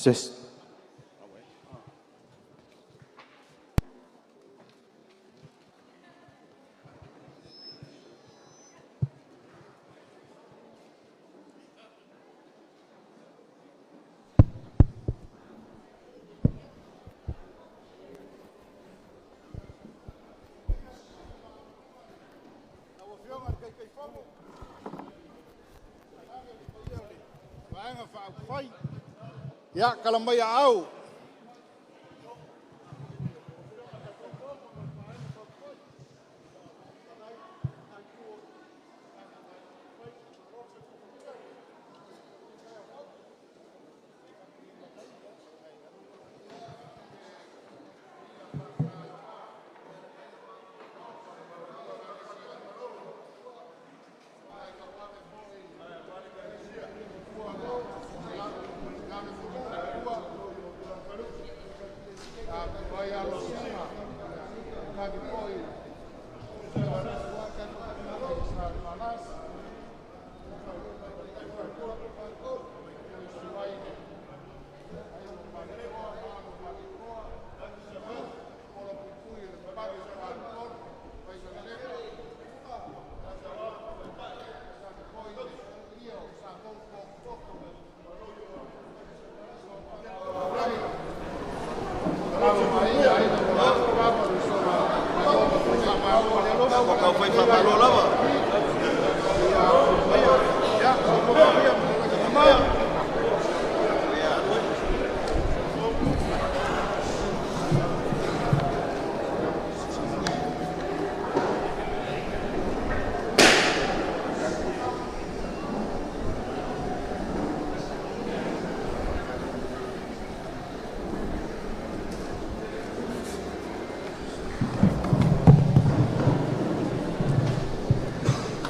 Test. Ia, kala mai a au.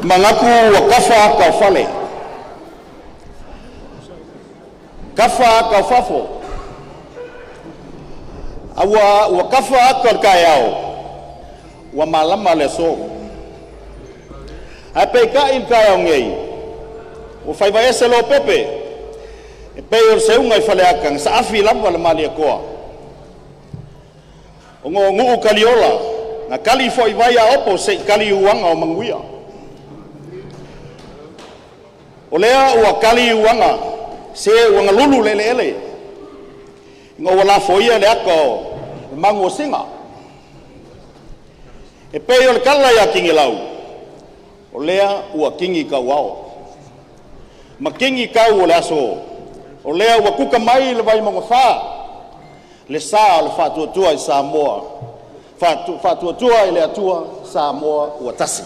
Manatu ua tafa ata o fale, tafa ata o fafo, a ua tafa ata o le taeao, ua malama le aso. Ae peitai i le taeao nei, ua faiva ese lopepe, e pei o le seuga i Faleata na saafi lava le Malietoa, ona o nuu taliola na tali foi vai a opo se i tali uaga o manuia. O lea ua tali uaga se ua galulu le eleele ina ua lafoia le ata o le manuosina. E pei o le tala ia Tigilau, o lea ua tigi tauao, ma tigi tau o le aso, o lea ua tuta mai le Vaimauga 4, le sa o le faatuatua i Samoa, faatuatua i le Atua Samoa ua tasi.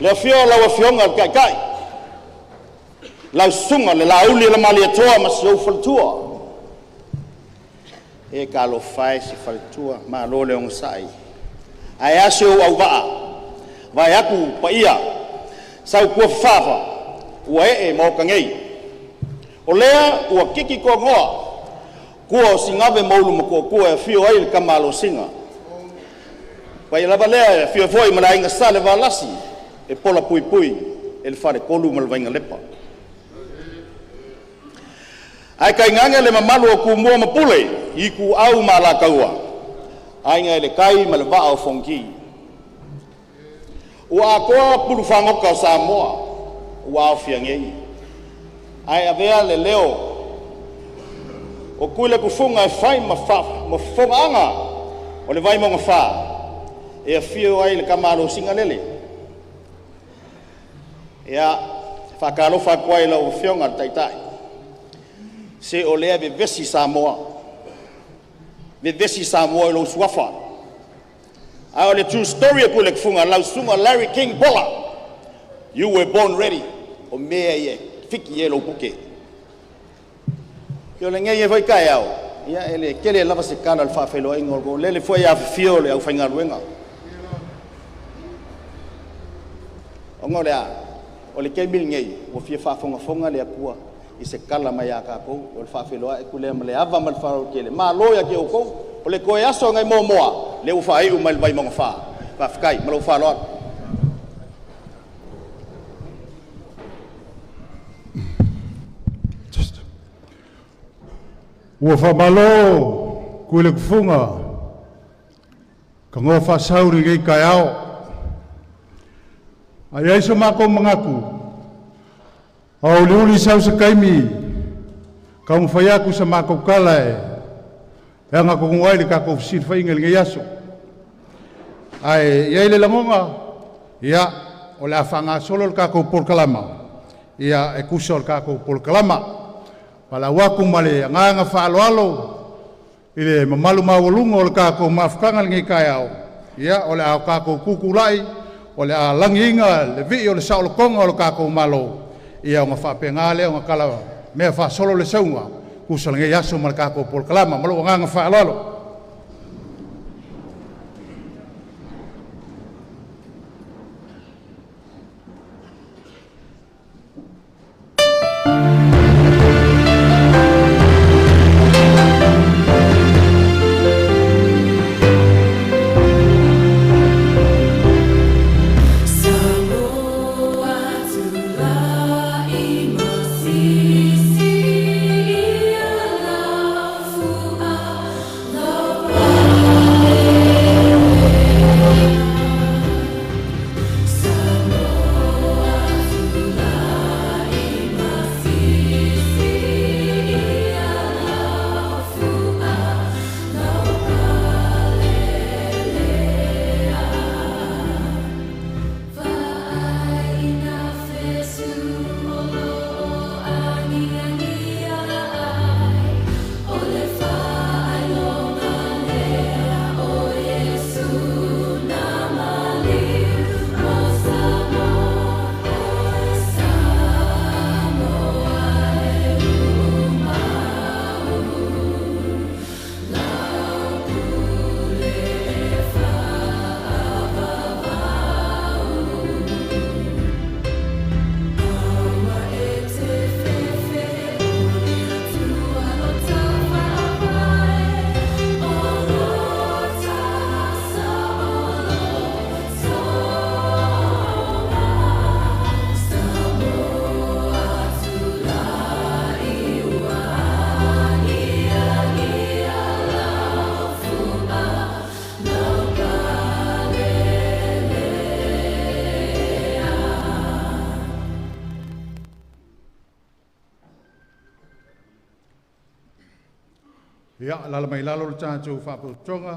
Le afio o lau Afioga i le Taitai, lau susuga i le Laauli ma le Malietoa ma si ou faletua. E talofa e i si faletua, malo le onosai. Ae a si ou auvaa, vaeatu paia Sautuafafafa ua ee i Maota nei. O lea ua titi toanoa tua o Sinave ma Ulumotootua e afio ai le Tama a Alosina. Paia lava lea e afio foi ma le Aiga Salevalasi e pola puipui e le Faletolu ma le Vainalepa. Ae tainane le mamalu o Tumua ma Pule, Ituau ma Alataua, Aiga i le Tai ma le Vaa o Fonoti. Ua atoa pulufagota o Samoa ua aofia nei, ae avea le leo o Tuiletufuga e fai ma fofogaaga o le Vaimauga 4 e afio ai le Tama Alosina lele. Ia, faatalofa atu ai i lau Afioga i le Taitai, se o lea e vevesi Samoa, vevesi Samoa i lou suafa. A o le true story a Tuiletufuga, lau susuga Larry King Bola, you were born ready. O mea ia e fiki ai lou pute. O lenei foi taeao, ia e le tele lava se tala o le faafeiloaiga o lele foi afifio le aufaigaluega. Ona o le a? O le taimi lenei ua fia faafogafoga le Atua i se tala mai a tatou, o le faafeiloai atu lea ma le ava ma le faaaloalo tele. Malo ia te outou, o le toe aso nai Moamoa, lea ua faaiu mai le Vaimauga 4. Faafetai ma lou faaaloalo. Ua whamalo kui le kufunga ka ngō whaasauri ngei kai ao. Ai ai so mākou mangaku, au liuli sau sa kaimi, ka umawhai aku sa mākou kala e, e anga kongu ai le kākou whisilwhainga le ngei aso. Ai, ia ile langonga, ia, o le awhanga solo le kākou polokalama, ia, e kusa o le kākou polokalama. Pala waku male nganga whaaloalo, i le mamalu maualuga o le kākou mafutaga lenei taeao, ia o le a kākou kukulai, o le a lagiina le vii o le saolotoga o le kākou Malo, ia ona faapena lea ona kala mea faasolo le sauga, kusa lenei aso ma le kākou polokalama. Ma lou agaga faaaloalo. Ia, lala mai lalo le tātou whāpautonga.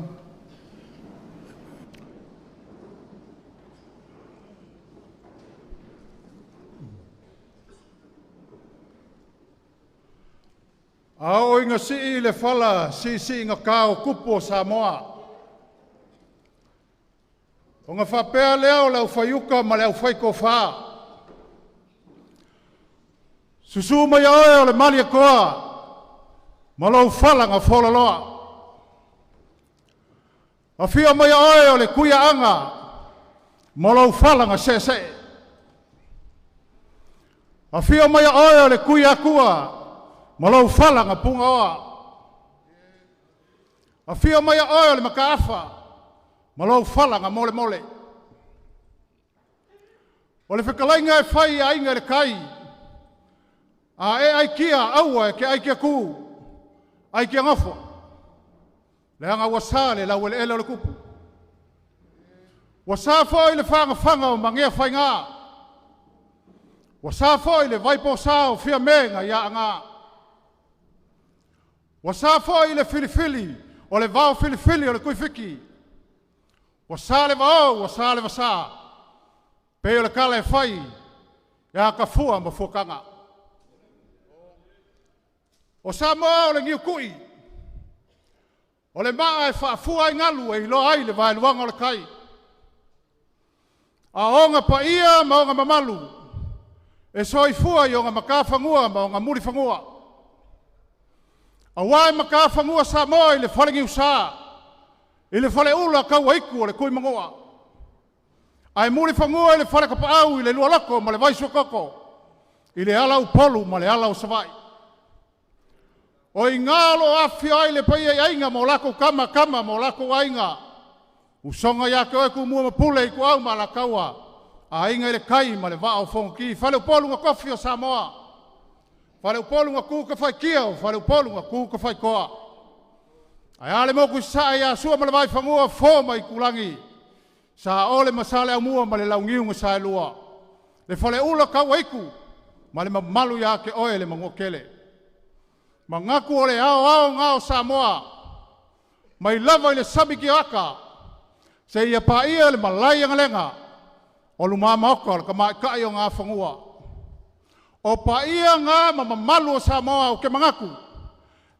Ao inga sii le fala, sisi inga kao kupu o Samoa. O ngā whapea lea o le au whaiuka ma le au whaikofā. Susu mai oe o le mali koa, ma lou fala ngā fōlaloa. Afio mai oe o le kuia anga, ma lou fala ngā sese. Afio mai oe o le kuia akua, ma lou fala ngā punga oa. Afio mai oe o le makaafa, ma lou fala ngā mole mole. O le whakalainga e whai a inga le kai, a e ai kia aua e ke ai kia kū, ai kia ngofo. Le anga wasa le lau ele ele o le kupu. Wasa foi le whanga whanga o mangea whainga. Wasa foi le vaipo sa o fia menga ia anga. Wasa foi le filifili o le vao filifili o le kuifiki. Wasa le vao, wasa le wasa. Pe o le kala e whai, e a ka fua ma fuakanga. O Samoa o le ngiukui, o le maa e whaafua i ngalu e iloa ai le vaeluanga o le kai. A onga paia ma onga mamalu, e soifua i onga makawhangua ma onga muriwhangua. A wae makawhangua Samoa i le whare ngiusa, i le whare ula kauaiku o le kui mangoa. Ai muriwhangua i le whare kapaau i le lualoko ma le vaisuakoko, i le ala upolu ma le ala o Savai. O i ngā lo awhia ai le pai ai ainga mo lako kama kama mo lako ainga. Usonga ia ke oe ku mua mapule i ku au ma la kaua. A inga i le kai ma le vaa o fongi. Fale upolu ngā kofi o Samoa. Faleupolu na ku ka faikia o faleupolu na ku ka faikoa. Ae a le moku i sasae ia Sua ma le Vaifanua, Fofo ma Aitulagi, Saole ma Saleaaumua ma le Launiu na Saelua, le Faleula Tauaitu ma le mamalu ia te oe le Manuatele. Manatu o le aoao lena o Samoa, mai lava i le sami tioata seia paia le malae i agalega o luma maota o le tamaitai o Nafanua. O paia na ma mamalu o Samoa ou te manatu,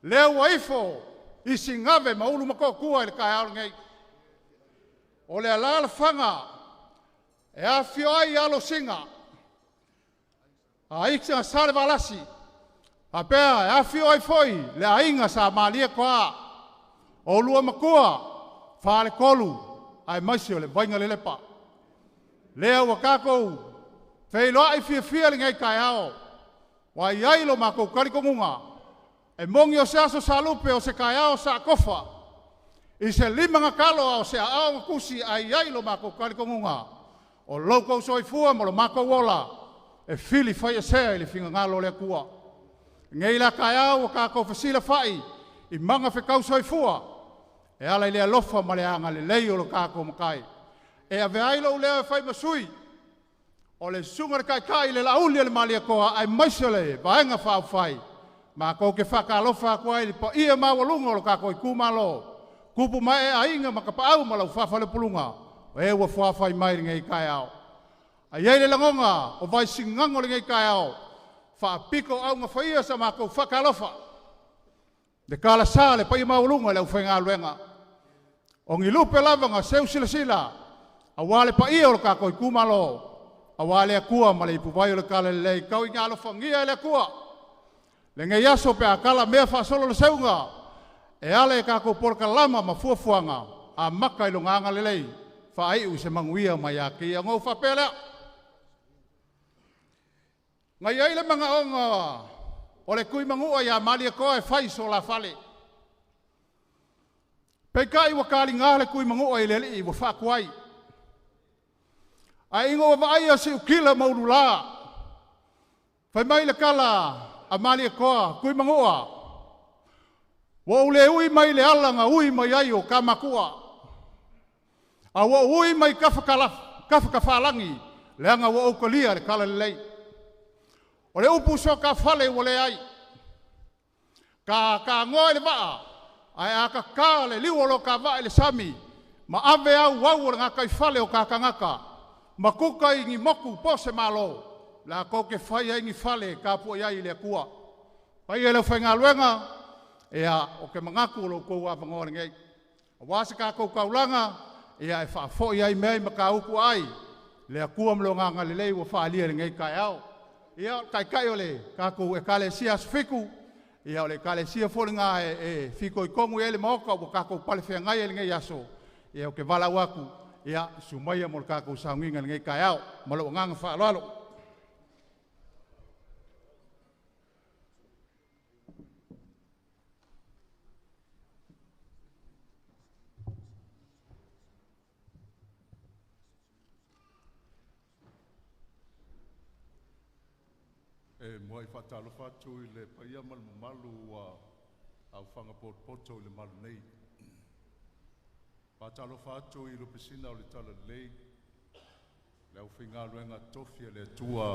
lea ua ifo i Sigave ma Ulumotootua i le taeao lenei. O le alaalafaga e afifio ai alo o Sina, Aiga Sa Salevalasi, faapea e afifio ai foi le aiga Sa Malietoa, oulua Matua, Faletolu aemaise o le Vaigalelepa. Lea ua tatou feiloai fiafia i lenei taeao, ua i ai lo matou talitonuga, e moni o se aso salupe o se taeao sa tofa i se lima na talo a o se aao na tusi, ae i ai lo matou talitonuga, o lo outou soifua ma lo matou ola e filifaiesea i le finagalo o le Atua. Nei la taeao ua tatou fesilafai i magafetau soifua e ala i le alofa ma le agalelei o lo tatou Matai. E avea ai lou leo e fai ma sui o le susuga i le Taitai le Laauli a le Malietoa aemaise o le Vaega Faaupufai, matou te faatalofa atu ai i le paia maualuga o lo tatou itumalo, tupu ma ee, aiga ma tapaau ma lau faafalepuluga o e ua fuafai mai i lenei taeao. Ae i ai le lagona o Vaisigano i lenei taeao, faapito augafaia sa matou faatalofa, le talasa le paia maualuga i le aufaigaluega. O ni lupe lava na seu silasila aua le paia o lo tatou itumalo, aua le Atua ma le ipuvai o le talalelei. Tau ina alofagia e le Atua lenei aso pe a talamea faasolo le seuga e ala i tatou polokalama ma fuafuaga, amata i Lona agalelei, faaiu i se manuia mai ia te Ia. Ona ou faapea lea, na i ai le manaoga o le Tuimanua ia Malietoa e fai so la fale. Peitai ua taliga le Tuimanua i le alii ua faatuai. Ae ina ua vaaia siutila ma ulula, fai mai le tala a Malietoa, Tuimanua, ua ou le ui mai le ala na ui mai ai o ta matua, a ua ou ui mai tafatafalagi, leaga ua ou talia le talalelei. O le upu soatafale ua leai, ta tagoa i le vaa, ae a tata le liu o lo ta vaa i le sami, ma ave auau o le gataifale o ta tagata, ma tuta i ni motu po o se Malo, latou te fai ai ni fale e tapuai ai i le Atua. Paia i le aufaigaluega, ia, ou te manatu o lo outou avanoa lenei, aua se tatou taulaga, ia e faafoi ai mea i matautu aai, le Atua ma Lona agalelei ua faaalia i lenei taeao. Ia, o le taitai o le tatou Ekalesia Aso Fitu, ia o le ekalesia foi lena e fitoitonu i ai le Maota ua tatou palefeagai ai i lenei aso, ia ou te valaau atu, ia, susu maia mo le tatou sauniga i lenei taeao. Ma lou agaga faaaloalo. E muai faatalofa atu i le paia ma le mamalu ua aufaga potopoto i le malu nei. Faatalofa atu i Lupesina o le Talalelei, le aufaigaluega totofi a le Atua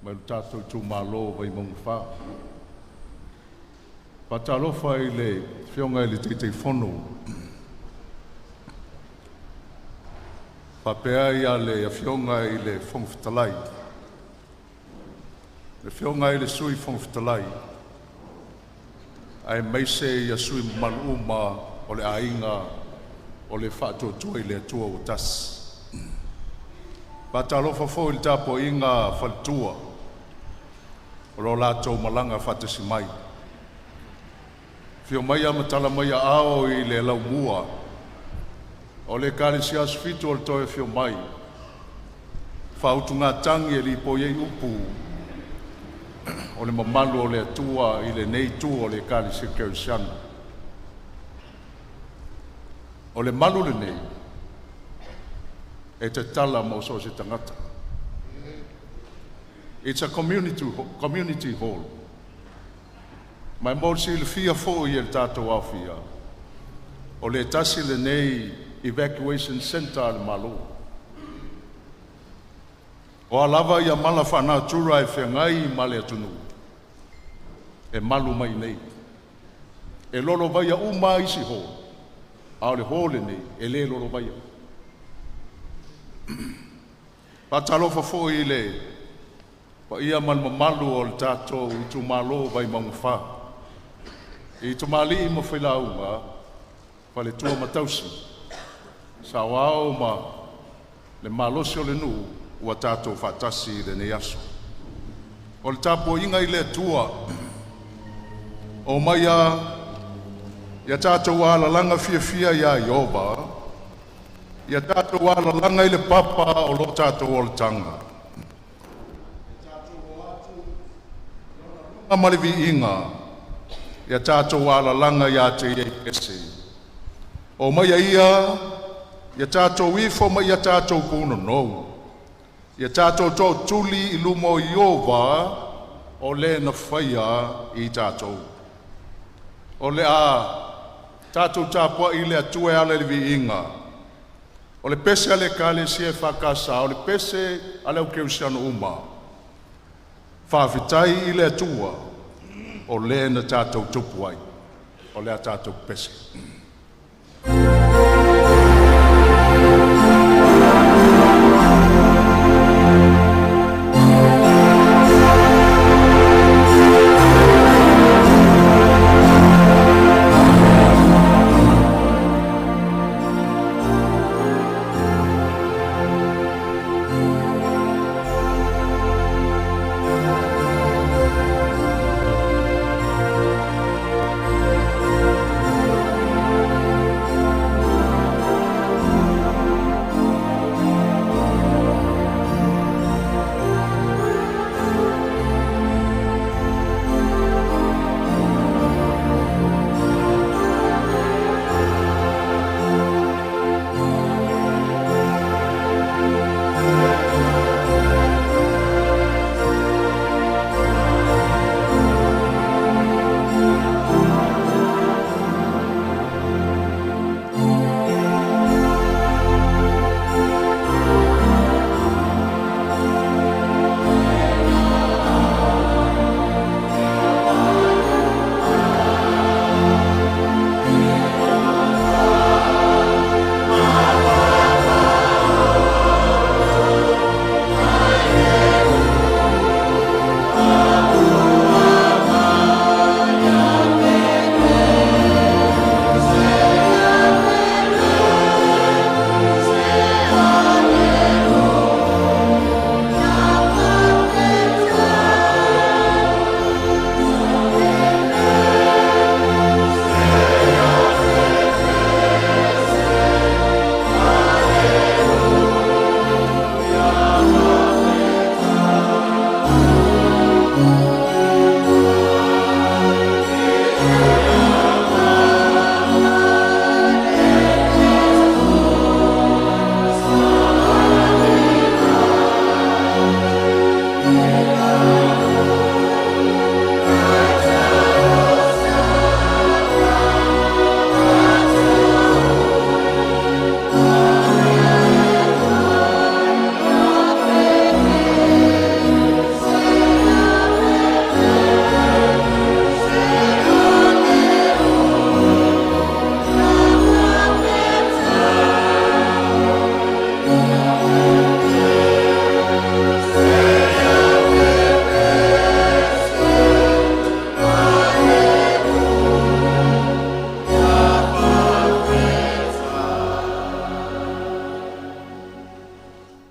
mai lo tatou itumalo o Vaimauga 4. Faatalofa i le Afioga i le Taitaifono faapea ia le Afioga i le Fofoga Fetalai, le Afioga i le Sui Fofoga Fetalai, aemaise ia sui usufono mamalu uma o le Aiga o le Faatuatua i le Atua ua Tasi. Faatalofa foi i le tapuaiga a faletua o lo o latou malaga faatasi mai. Afio maia ma tala mai aao i le laumua o le Ekalesia Aso Fitu o le Toe Afio Mai, faautugatagi e lipoi ai upu o le mamalu o le Atua i lenei itu o le Ekalesia Kerisiano. O le malu lenei e tatala mo so o se tagata. It's a community, community hall. Ma e mo le silafia foi e le tatou aofia, o le tasi lenei evacuation center a le Malo. O a lava ia mala faanatura e feagai ma le atunuu, e malu mai i inei. E lolovaia uma lava isi hall, a o le hall lenei e le lolovaia. Faatalofa foi i le paia ma le mamalu o le tatou itumalo Vaimauga 4, i tamalii ma failauga, faletua ma tausi, saoao ma le malosi o le nuu ua tatou faatasi i lenei aso. O le tapuaiga i le Atua, omai a ia tatou alalaga fiafia ia Ieova, ia tatou alalaga i le papa o lo tatou olataga, ia tatou o atu i ona luga ma le viiga, ia tatou alalaga ia te Ia i pese. Omaia ia, ia tatou ifo ma ia tatou punonou, ia tatou tootuli i luma o Ieova, o Le na faia i tatou. O le a tatou tapuai i le Atua e ala i le viiga. O le pese a le Ekalesia EFKS, o le pese a le aufaikerisiano uma, faafetai i le Atua o le na tatou tupu ai. O le a tatou pese.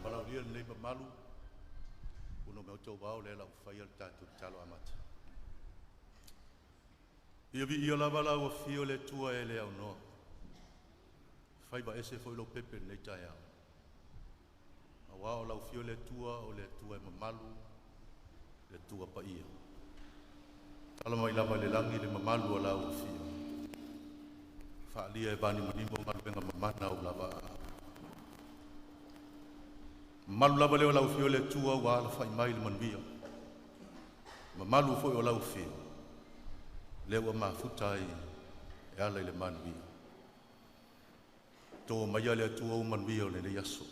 Valaaulia lenei mamalu ona o tauvao lea lau faia le tatou tatalo amata. Ia viia lava lau afio le Atua e le aunoa. Faiva ese foi lou pepe i lenei taeao. Aua o lau afio le Atua o le Atua e mamalu, le Atua paia. Tala mai lava i le lagi le mamalu o lau afio. Faalia e vanimonimo galuega mamana au lava. Mamalu lava lea o lau afio le Atua ua alafai mai le manuia. Mamalu foi o lau afio Lea ua mafuta ai e ala i le manuia. To maia le Atua ou manuia o lenei aso.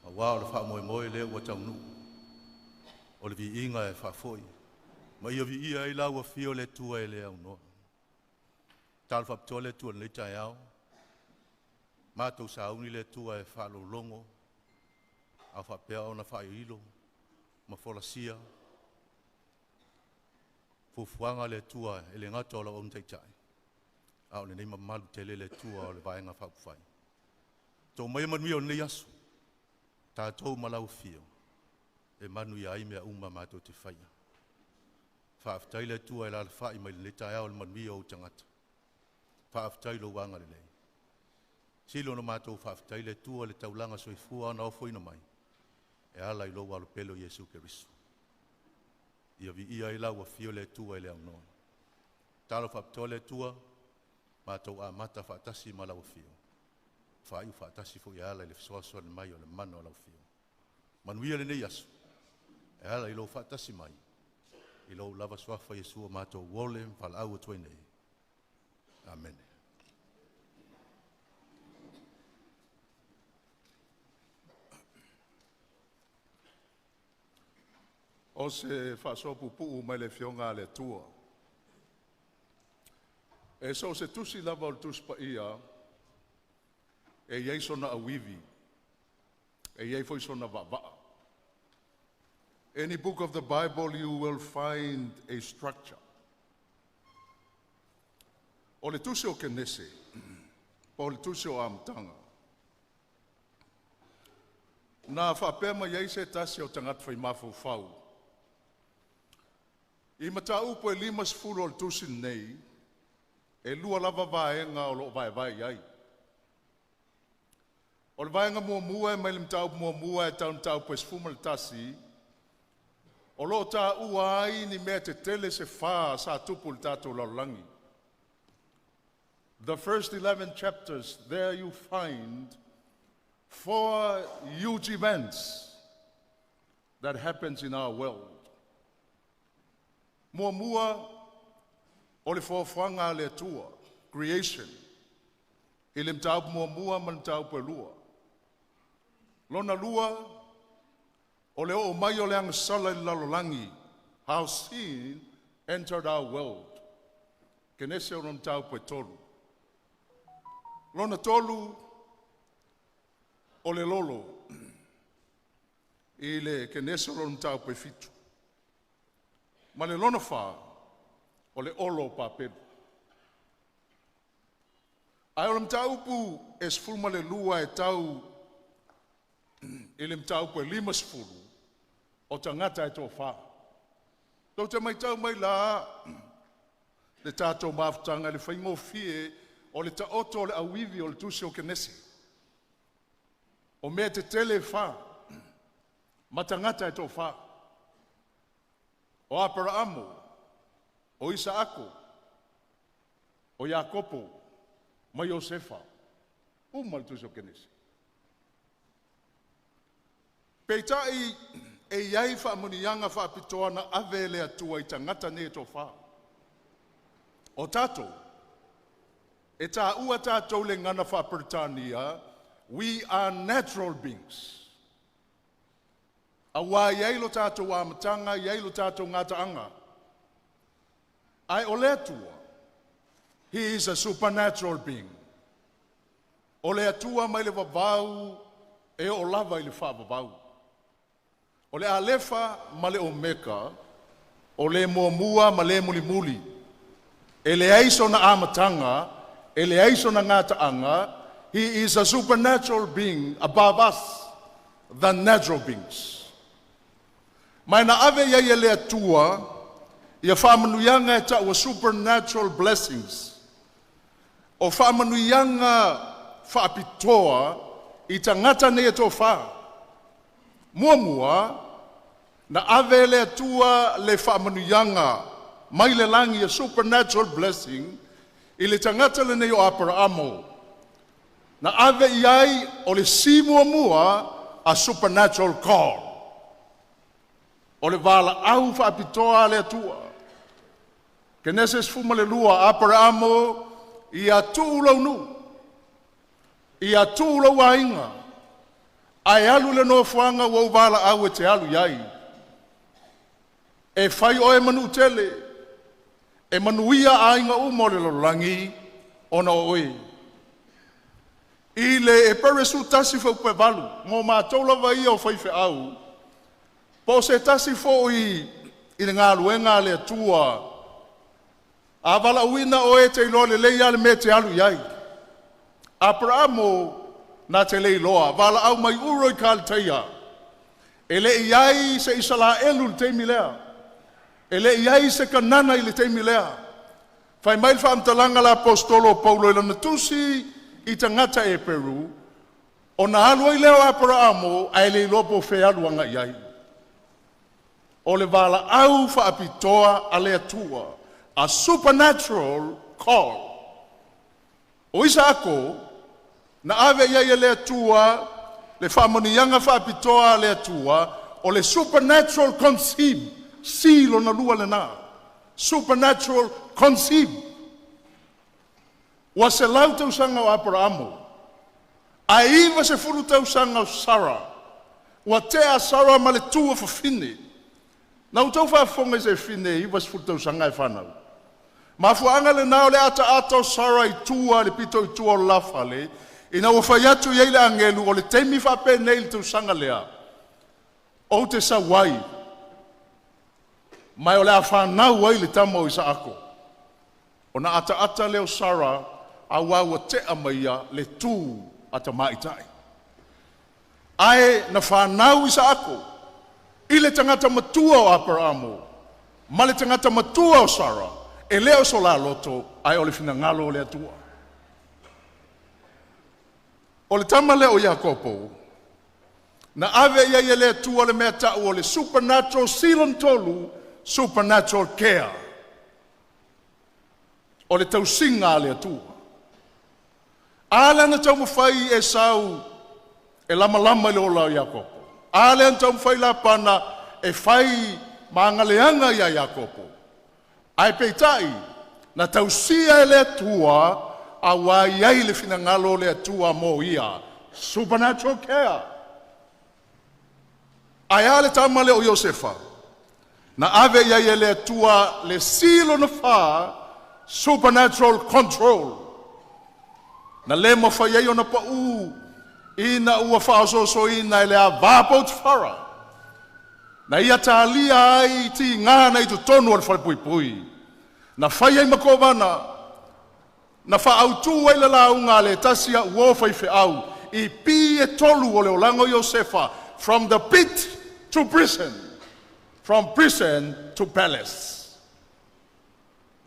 Auā o le faamoemoe lea ua taunuu. O le viiga e faafoi ma ia viia ai lau afio le Atua e le aunoa. Talo faapitoa le Atua i lenei taeao. Matou sauni le Atua e faalologo a faapea ona faailoilo ma folasia fuafuaga a le Atua e le gata o lau auauna taitai, a o lenei mamalu tele le Atua o le Vaega Faaupufai. To maia manuia o lenei aso, tatou ma lau afio, e manuia ai mea uma matou te faia. Faafetai le Atua e alaalafa'i mai lenei taeao i le manuia o ou tagata. Faafetai i lou agalelei. Sili ona matou faafetai le Atua i le taulaga soifua na ofoina mai, e ala i lou alo pele o Iesu Keriso. Ia viia ai lau afio le Atua e le aunoa. Talo faapitoa le Atua, matou amata faatasi ma lau afio, faaiu faatasi foi e ala i le fesoasoani mai o le mana o lau afio. Manuia lenei aso, e ala i lou faatasi mai, i lou lava suafa Iesu ua matou ole ma valaau atu ai nei. Amene. O se faasoa puupuu mai le Afioga a le Atua. E so o se tusi lava o le Tusi Paia, e i ai sona auivi, e i ai foi sona vaavaa. Any book of the Bible you will find a structure. O le tusi o Kenese, po o le tusi o Amataga, na faapea mai ai se tasi o tagata fai mafaufau, i mataupu e 50 o le tusi lenei, e lua lava vaega o lo o vaevae i ai. O le vaega muamua e mai le mataupu muamua e tau i le mataupu e 11, o lo o taua ai ni mea tetele se fā sa tupu i le tatou lalolagi. The first 11 chapters, there you find four huge events that happens in our world. Muamua, o le foafoaga a le Atua, creation, i le mataupu muamua ma le mataupu e lua. Lona lua, o le oo mai o le agasala i le lalolagi, how sin entered our world. Kenese o lona mataupu e tolu. Lona tolu, o le lolo, i le Kenese o lona mataupu e fitu. Ma le lona fā, o le olo o Papelu. Ae o le mataupu e 12 e tau i le mataupu e 50, o tagata e toafa. Tou te matau mai la le tatou mafutaga i le faigofie o le taoto o le auivi o le tusi o Kenese. O mea tetele e fā, ma tagata e toafa. O Aperaamo, o Isaako, o Iakopo, ma Iosefa. Uma le tusi o Kenese. Peitai e i ai faamanuiaga faapitoa na ave e le Atua i tagata nei e toafa. O tatou, e taua tatou le gagana faa-Peretania, we are natural beings. Auā i ai lo tatou amataga, i ai lo tatou gataaga. Ae o le Atua, He is a supernatural being. O le Atua mai le vavau e oo lava i le faavavau. O le Alefa ma le Omeka, o le muamua ma le mulimuli. E leai sona amataga, e leai sona gataaga, He is a supernatural being above us, the natural beings. Ma na ave i ai e le Atua, ia faamanuiaga e taua supernatural blessings. O faamanuiaga faapitoa i tagata nei e toafa. Muamua, na ave e le Atua le faamanuiaga mai le lagi, a supernatural blessing, i le tagata lenei o Aperaamo. Na ave i ai o le si muamua, a supernatural call. O le valaau faapitoa a le Atua. Kenese 12, Aperaamo ia tuu lou nuu, ia tuu lou aiga, ae alu i le nofoaga ua ou valaau e te alu i ai. E fai oe ma nuu tele, e manuia aiga uma o le lalolagi ona o oe. I le Epere 11 fuaiupu 8, mo matou lava ia o faifeau, po o se tasi foi i le galuega a le Atua, a valaauina oe e te iloa lelei lava le mea e te alu i ai. Aperamo na te le iloa, valaau mai Uro i Kaleteia, e le i ai se Isaraelu i le taimi lea, e le i ai se Kanana i le taimi lea. Fai mai le faamatalaga a le Aposetolo o Paulo i lana tusi i tagata Eperu, ona alu ai lea o Aperamo ae le iloa po o fea e alu agai i ai. O le valaau faapitoa a le Atua, a supernatural call. O Isaako na ave i ai e le Atua le faamanuiaga faapitoa a le Atua, o le supernatural conceive, C lona lua lena, supernatural conceive. Ua 100 tausaga o Aperamo, ae 90 tausaga o Sara. Ua tea Sara ma le tuafafine. Na outou faafofoga i se fafine e 90 tausaga ae fanau? Mafuaaga lena o le ataata o Sara i tua i le pito i tua o le lafale, ina ua fai atu i ai le agelu, o le taimi faapenei i le tausaga lea, ou te sau ai, ma o le a fanau ai le tama o Isaako. Ona ataata lea o Sara, aua ua tea ma ia le tu a tamaitai. Ae na fanau Isaako i le tagata matua o Aperamo ma le tagata matua o Sara, e le o so la loto, ae o le finagalo o le Atua. O le tama lea o Iakopo, na ave i ai e le Atua le mea tau o le supernatural seal tolu, supernatural care. O le tausiga a le Atua. A lea na taumafai Esau e lamalama i le ola o Iakopo. A lea na taumafai Lapana e fai magaleaga ia Iakopo. Ae peitai, na tausia e le Atua aua e i ai le finagalo o le Atua mo ia. Supernatural care. Ae a le tama lea o Iosefa? Na ave i ai e le Atua le C lona fa, supernatural control. Na le mafai ai ona pau ina ua faaosoosoina e le ava a Potifara. Na ia talia ai tiga na i totonu o le falepuipui. Na fai ai ma kovana, na faaautu ai le lauga a le tasi au uo faifeau i pi e tolu o le olaga o Iosefa, from the pit to prison, from prison to palace.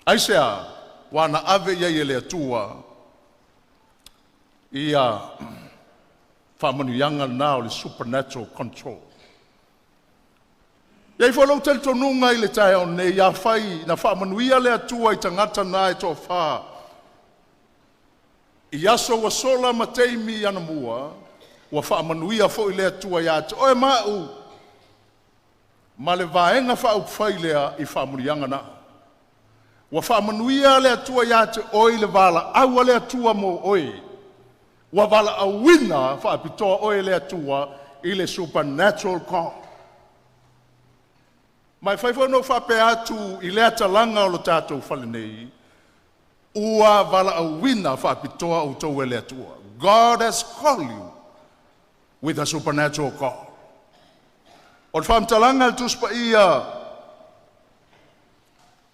Aisea? Ua na ave i ai e le Atua ia faamanuiaga na o le supernatural control. E i ai foi lou talitonuga i le taeao nei, afai na faamanuia le Atua i tagata na e toafa i aso ua sola ma taimi anamua, ua faamanuia foi le Atua ia te oe ma au ma le Vaega Faaupufai lea i faamanuiaga na. Ua faamanuia le Atua ia te oe i le valaau a le Atua mo oe. Ua valaauina faapitoa oe e le Atua i le supernatural call. Ma e fai foi ona ou faapea atu i lea talaga o lo tatou fale nei, ua valaauina faapitoa outou e le Atua. God has called you with a supernatural call. O le faamatalaga a le Tusi Paia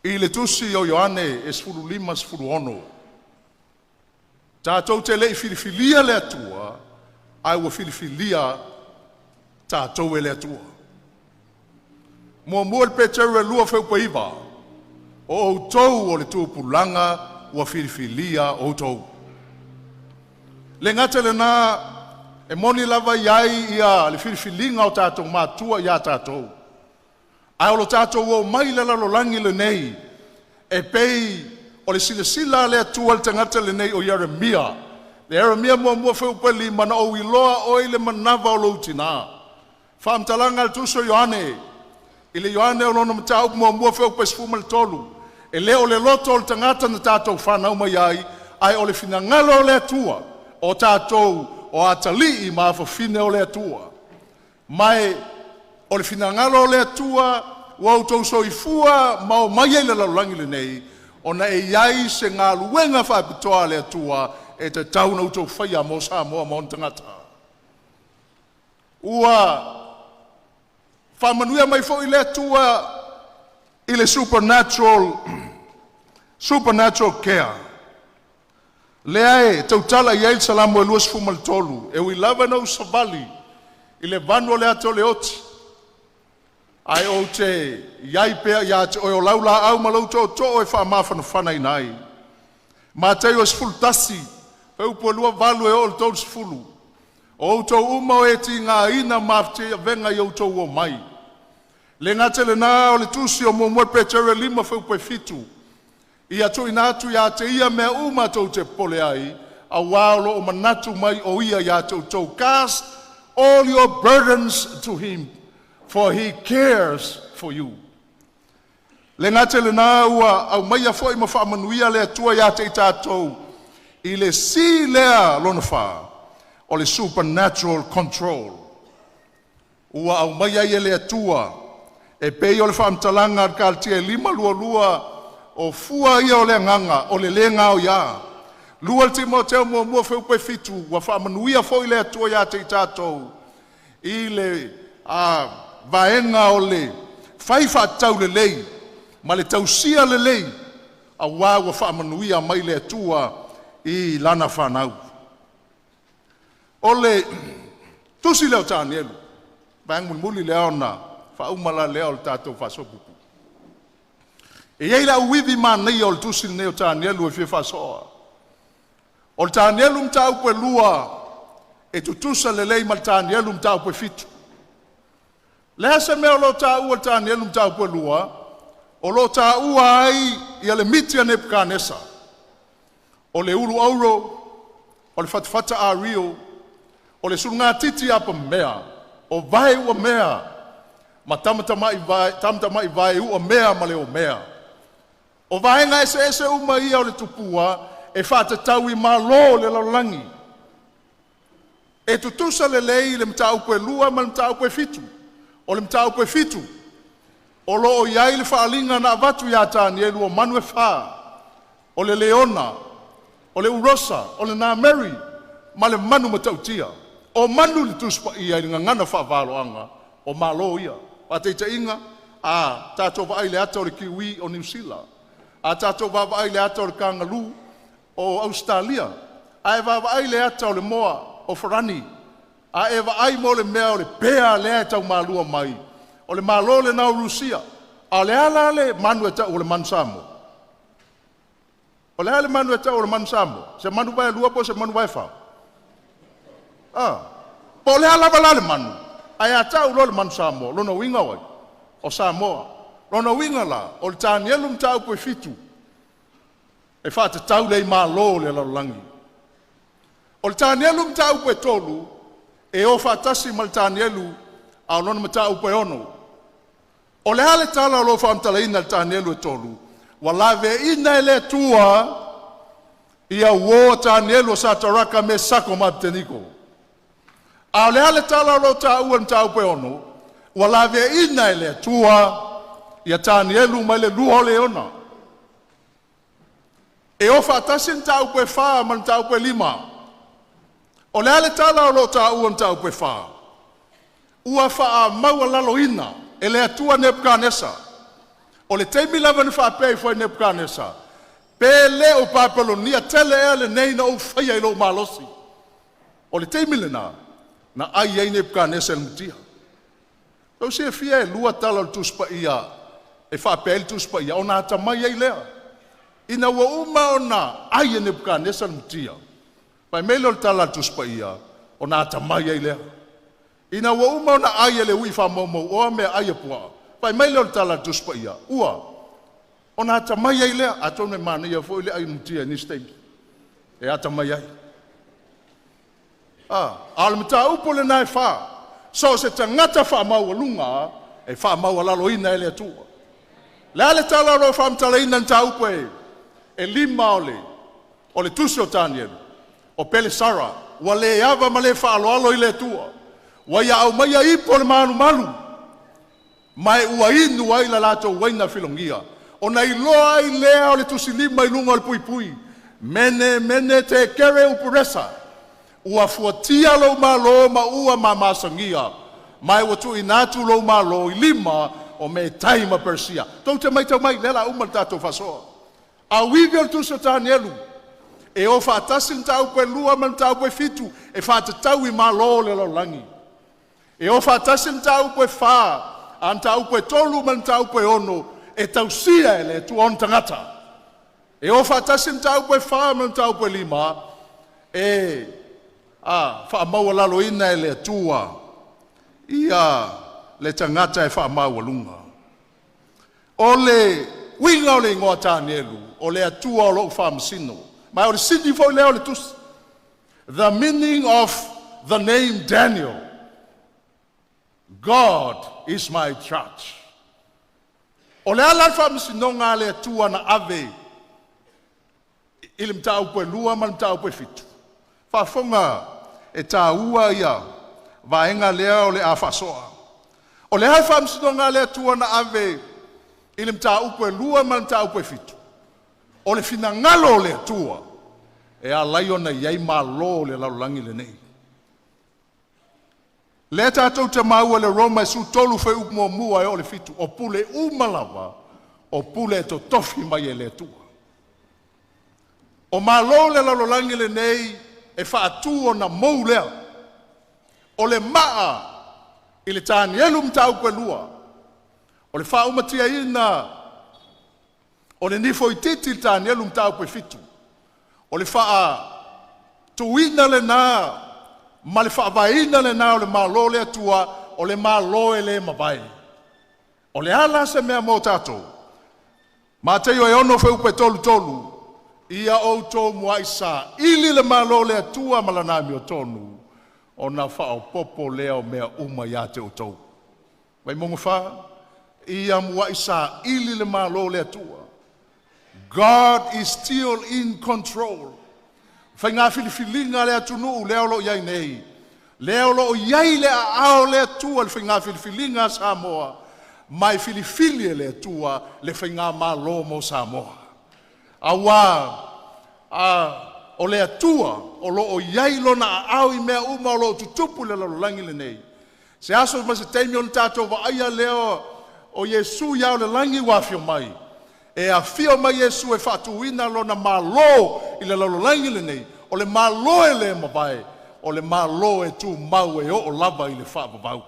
i le tusi o Ioane e 15:16, tatou te le i filifilia le Atua, ae ua filifilia tatou e le Atua. Muamua i le Peteru e 2 fuaiupu 9, o outou o le tupulaga ua filifilia outou. Le gata i lena, e moni lava i ai ia le filifiliga o tatou matua ia tatou, ae o lo tatou omai i le lalolagi lenei, e pei o le silasila a le Atua i le tagata lenei o Ieremia. Le Ieremia muamua fuaiupu 5, na ou iloa oe i le manava o lou tina. Faamatalaga a le tusi o Ioane, i le Ioane o lona mataupu muamua fuaiupu 13, E le o le loto o le tagata na tatou fanau mai ai, ae o le finagalo o le Atua, o tatou o atalii ma afafine o le Atua. Ma e o le finagalo o le Atua ua outou soifua ma oo mai ai i le lalolagi lenei, ona e i ai se galuega faapitoa a le Atua e tatau ona outou faia mo Samoa ma ona tagata. Ua faamanuia mai foi le Atua i le supernatural care, lea e tautala i ai le Salamo e 23, e ui lava ina ou savali i le vanu o le ata o le oti, ae ou te i ai pea ia te oe o lau laau ma lou tootoo e faamafanafanaina ai. Mataiu e 11, fuaiupu 28 e oo i le 30. O outou uma o e tigaina ma mafatia ia outou omai. Le gata i lena o le tusi o 1 Peteru 5 fuaiupu 7, ia tuuina atu ia te Ia mea uma tou te popole ai, aua o lo o manatu mai o Ia ia te outou. Cast all your burdens to Him, for He cares for you. Le gata i lena ua aumaia foi ma faamanuia le Atua ia te i tatou i le si lea lona fa, o le supernatural control. Ua aumaia ai e le Atua e pei o le faamatalaga a le Kalatia e 5:22, o fua ia o le agaga o le le gaoia. 2 Timoteo 1:7, ua faamanuia foi le Atua ia te i tatou i le vaega o le fai faataulelei ma le tausia lelei, aua ua faamanuia mai le Atua i lana fanau. O le tusi lea o Tanielu, vaega mulimuli lea ona faauma loa lea o le tatou faasoa puupuu. E i ai le auivi manaia o le tusi lenei o Tanielu e fia faasoa. O le Tanielu mataupu e 2 e tutusa lelei ma le Tanielu mataupu e 7. O le a se mea o lo o taua i le Tanielu mataupu e 2? O lo o taua ai ia le miti a Nepukanesa, o le ulu auro, o le fatafata ario, o le sulugatiti apamea, o vae uamea ma tamatamai vae uamea ma le omea. O vaega eseese uma ia o le tupua e faatatau i malo o le lalolagi. E tutusa lelei le mataupu e 2 ma le mataupu e 7. O le mataupu e 7, o lo o i ai le faaaliga na avatu ia Tanielu o manu e fa, o le leona, o le urosa, o le nameri ma le manu matautia. O manu i le Tusi Paia i le gagana faavaloaga o Malo ia. Faataitaiga, a tatou vaai i le ata o le kiwi o Niu Sila, a tatou vaavaai i le ata o le kangaroo o Ausetalia, a e vaavaai i le ata o le moa o Farani, a e vaai mo le mea o le pea lea e tau malua mai, o le Malo lena o Rusia. A o le a la le manu e tau o le manu Samoa? O le a le manu e tau o le manu Samoa? Se manu vaelua po o se manu vaefa? Ah, po o le a lava la le manu, ae a tau loa le manu Samoa, lona uiga o ai? O Samoa. Lona uiga la, o le Tanielu mataupu e 7, e faatatau lea i malo o le lalolagi. O le Tanielu mataupu e 3, e o faatasi ma le Tanielu a o lona mataupu e 6. O le a le tala o lo o faamatalaina i le Tanielu e 3? Ua laveaiina e le Atua ia uo a Tanielu o Sataraka, Mesako ma Apeteniko. A o le a le tala o lo o taua i le mataupu e 6? Ua laveaiina e le Atua ia Tanielu mai le lua o leona. E o faatasi le mataupu e 4 ma le mataupu e 5. O le a le tala o lo o taua i le mataupu e 4? Ua faamaualaloina e le Atua Nepukanesa. O le taimi lava na faapea ifo ai Nepukanesa, pe le o Papelonia tele ea lenei na ou faia i lou malosi. O le taimi lena na ai ai Nepukanesa i le mutia. Tou silafia e lua tala o le Tusi Paia e faapea ai le Tusi Paia, ona atamai ai lea. Ina ua uma ona ai e Nepukanesa le mutia, fai mai lea o le tala a le Tusi Paia, ona atamai ai lea. Ina ua uma ona ai e le ui faamaumauoa meaai a puaa, fai mai lea o le tala a le Tusi Paia, ua ona atamai ai lea. Atonu e manaia foi le ai mutia i nisi taimi e atamai ai. A o le mataupu lena e fa, so o se tagata faamaualuga e faamaualaloina e le Atua. Le a le tala o lo o faamatalaina i mataupu e 5 o le tusi o Tanielu, o Pelesara ua le ava ma le faaaloalo i le Atua, ua ia aumaia ipu o le malumalu, ma e ua inu ai la latou uaina filogia, ona iloa ai lea o le tusilima i luga o le puipui, Mene, Mene, Tekere, Upuresa, ua fuatia lou malo ma ua mamasagia, ma e ua tuuina atu lou malo i lima o Metai ma Peresia. Tou te matau mai, lea o le a uma le tatou faasoa. Auivi o le tusi o Tanielu, e o faatasi le mataupu e 2 ma le mataupu e 7 e faatatau i malo o le lalolagi. E o faatasi le mataupu e 4, a mataupu e 3 ma le mataupu e 6 e tausia e le Atua ona tagata. E o faatasi le mataupu e 4 ma le mataupu e 5 e faamaualaloina e le Atua ia le tagata e faamaualuga. O le uiga o le igoa Tanielu, o le Atua o lou faamasino. Ma o le sini foi lea o le tusi. The meaning of the name Daniel, God is my judge. O le ala le faamasinoga a le Atua na ave i le mataupu e 2 ma le mataupu e 7. Faafofoga e taua ia vaega lea o le a faasoa. O le a le faamasinoga a le Atua na ave i le mataupu e 2 ma le mataupu e 7? O le finagalo o le Atua e ala ai ona i ai malo o le lalolagi lenei. Lea tatou te maua i le Roma e 13 fuaiupu 1 e oo i le 7, o pule uma lava o pule e totofi mai e le Atua. O malo o le lalolagi lenei e faatu ona mou lea. O le maa i le Tanielu mataupu e 2, o le faaumatiaina o le nifoititi i le Tanielu mataupu e 7, o le faatuina lena ma le faavaeina lena o le Malo o le Atua, o le Malo e le mavae. O le a la se mea mo tatou? Matei 6 fuaiupu e 33, ia outou muai saili le Malo o le Atua ma lana amiotonu, ona faaopoopo lea o mea uma ia te outou. Vaimauga 4, ia muai saili le Malo o le Atua. God is still in control. Faiga filifiliga a le atunuu lea o lo o i ai nei, lea o lo o i ai le aao o le Atua i le faiga filifiliga a Samoa, ma e filifili e le Atua le faigamalo mo Samoa. Aua o le Atua o lo o i ai lona aao i mea uma o lo o tutupu i le lalolagi lenei. Se aso ma se taimi ona tatou vaaia lea o Iesu i ao o le lagi ua afio mai, e afio mai Iesu e faatuina lona Malo i le lalolagi lenei, o le Malo e le mavae, o le Malo e tumau e oo lava i le faavavau.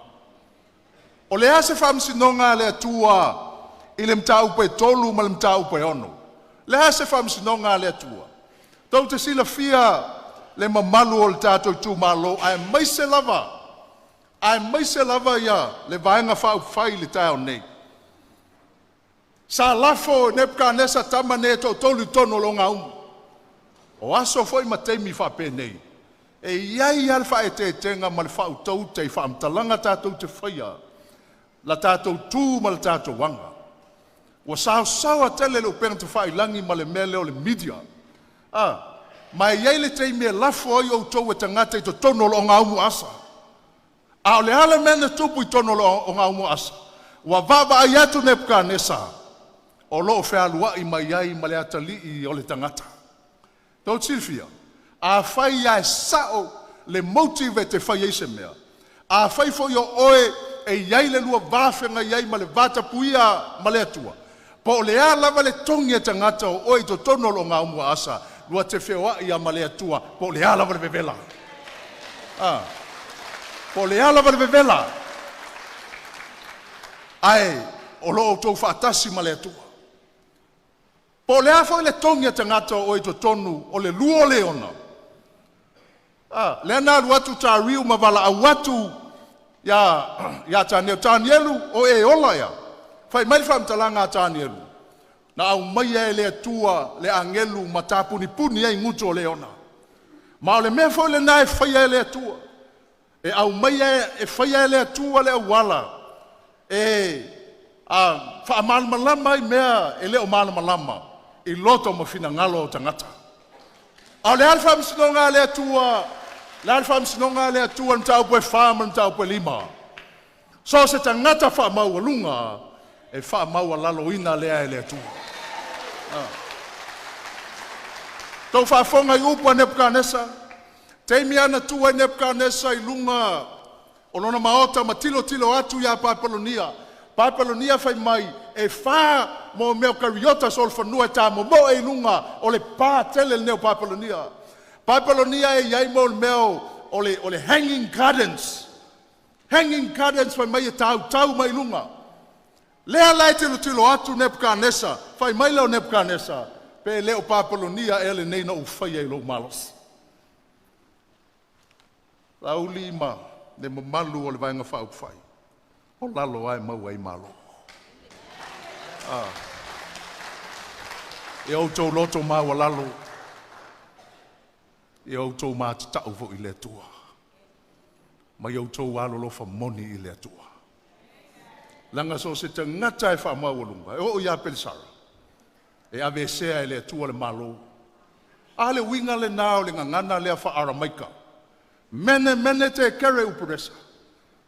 O le a se faamasinoga a le Atua i le mataupu e 3 ma le mataupu e 6? Le a se faamasinoga a le Atua? Tou te silafia le mamalu o le tatou itumalo, aemaise lava ia le Vaega Faaupufai i le taeao nei. Sa lafo e Nepukatanesa tama nei e toatolu i totonu o le ogaumu. O aso foi ma taimi faapenei, e i ai lava le faaeteetega ma le faautauta i faamatalaga tatou te faia, la tatou tu ma le tatou aga. Ua saosaoa tele le upega tafailagi ma le mea lea o le media. Ma e i ai le taimi e lafo ai outou e tagata i totonu o le ogaumu asa. A o le a le mea na tupu i totonu o le ogaumu asa? Ua vaavaai atu Nepukatanesa o lo o fealuai mai ai ma le atalii o le tagata. Tou te silafia, afai lava e sao le motive e te fai ai se mea, afai foi o oe e i ai le lua va feagai ai ma le vatapuia ma le Atua, po o le a lava le togi a tagata o oe i totonu o le ogaumu asa, lua te feoai lava ma le Atua, po o le a lava le vevela. Po o le a lava le vevela, ae o lo o outou faatasi ma le Atua. Po o le a foi le togi a tagata o oe i totonu o le lua o leona, lea na alu atu Tariu ma valaau atu ia Tanielu, Tanielu, o e ola ea? Fai mai le faamatalaga a Tanielu, na aumaia e le Atua le agelu ma tapunipuni ai gutu o leona. Ma o le mea foi lena e faia e le Atua. E aumaia e faia e le Atua le auala e faamalamalama ai mea e le o malamalama i loto ma finagalo o tagata. A o le a le faamasinoga a le Atua? O le a le faamasinoga a le Atua i le mataupu e 4 ma le mataupu e 5? So o se tagata faamaualuga e faamaualaloina lea e le Atua. Tou faafofoga i upu a Nepukanesa, taimi lava na tu ai Nepukanesa i luga o lona maota ma tilotilo atu ia Papelonia. Papelonia fai mai e fa mo mea o kariota solofanua e tamomoe i luga o le pa tele lenei o Papelonia. Papelonia e i ai mo le mea o le hanging gardens. Hanging gardens fai mai e tautau mai luga. Lea la e tilotilo atu Nepukanesa, fai mai lea o Nepukanesa, pe le o Papelonia ea lenei na ou faia i lou malosi. Laauli ma le mamalu o le Vaega Faaupufai, o lalo lava e maua ai malo. Ia outou loto maualalo, ia outou matatau foi i le Atua, ma ia outou alolofa moni i le Atua. Leaga so o se tagata e faamaualuga, e oo ia Pelesara, e aveesea e le Atua le Malo. A le uiga lena o le gagana lea faa-Aramaika, mene mene tekere uperesa,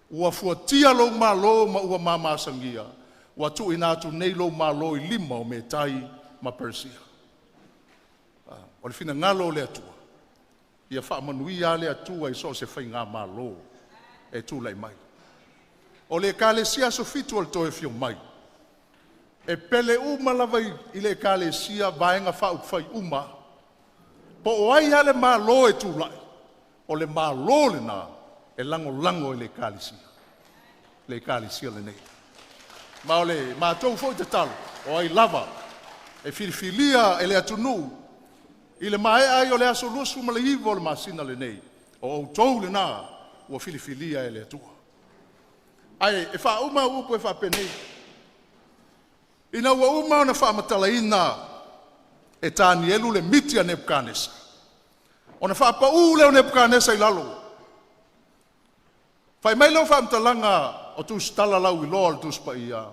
ua fuatia lou malo ma ua mamasagia, ua tuuina atu nei lou malo i lima o Metai ma Peresia. O le finagalo o le Atua, ia faamanuia le Atua i so o se faigamalo e tulai mai. O le Ekalesia Aso Fitu o le Toe Afio Mai, e pele uma lava i le Ekalesia Vaega Faaupufai uma, po o ai lava le malo e tulai, o le malo lena e lagolago e le Ekalesia lenei. Ma o le matou foi tatalo, o ai lava e filifilia e le atunuu i le maea ai o le aso 29 o le masina lenei, o outou lena ua filifilia e le Atua. Ae e faauma au upu e faapenei, ina ua uma ona faamatalaina e Tanielu le miti a Nepukanesa, ona faapaū lea o Nepukanesa i lalo. Fai mai lau faamatalaga o Tusitala lauiloa o le Tusi Paia,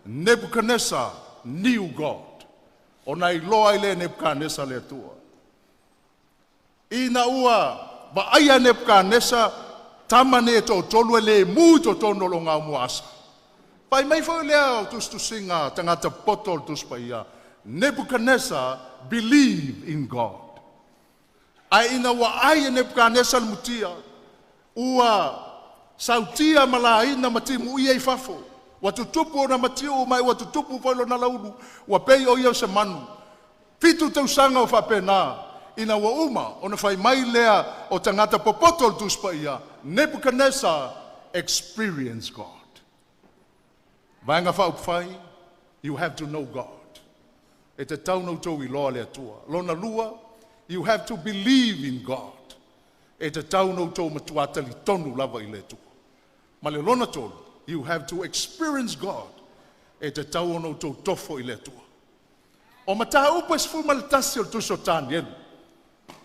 Nebuchadnezzar knew God. Ona iloa ai lea e Nepukanesa le Atua. Ina ua vaaia e Nepukanesa tama nei e toatolu e le mu i totonu o le muaasa, fai mai foi lea o tusitusiga a tagata popoto o le Tusi Paia, Nebuchadnezzar believe in God. Ae ina ua ai e Nepukanesa le mutia, ua sautia ma laina ma timuia i fafo, ua tutupu ona matiu ma ua tutupu foi lona alaulu, ua pei o ia o se manu. 7 tausaga o faapena, ina ua uma ona fai mai lea o tagata popoto o le Tusi Paia, Nebuchadnezzar experience God. Vaega Faaupufai, you have to know God. E tatau ona outou iloa le Atua. Lona lua, you have to believe in God. E tatau ona outou matua talitonu lava i le Atua. Ma le lona tolu, you have to experience God. E tatau ona outou tofo i le Atua. O mataupu e 11 o le Tusi o Tanielu,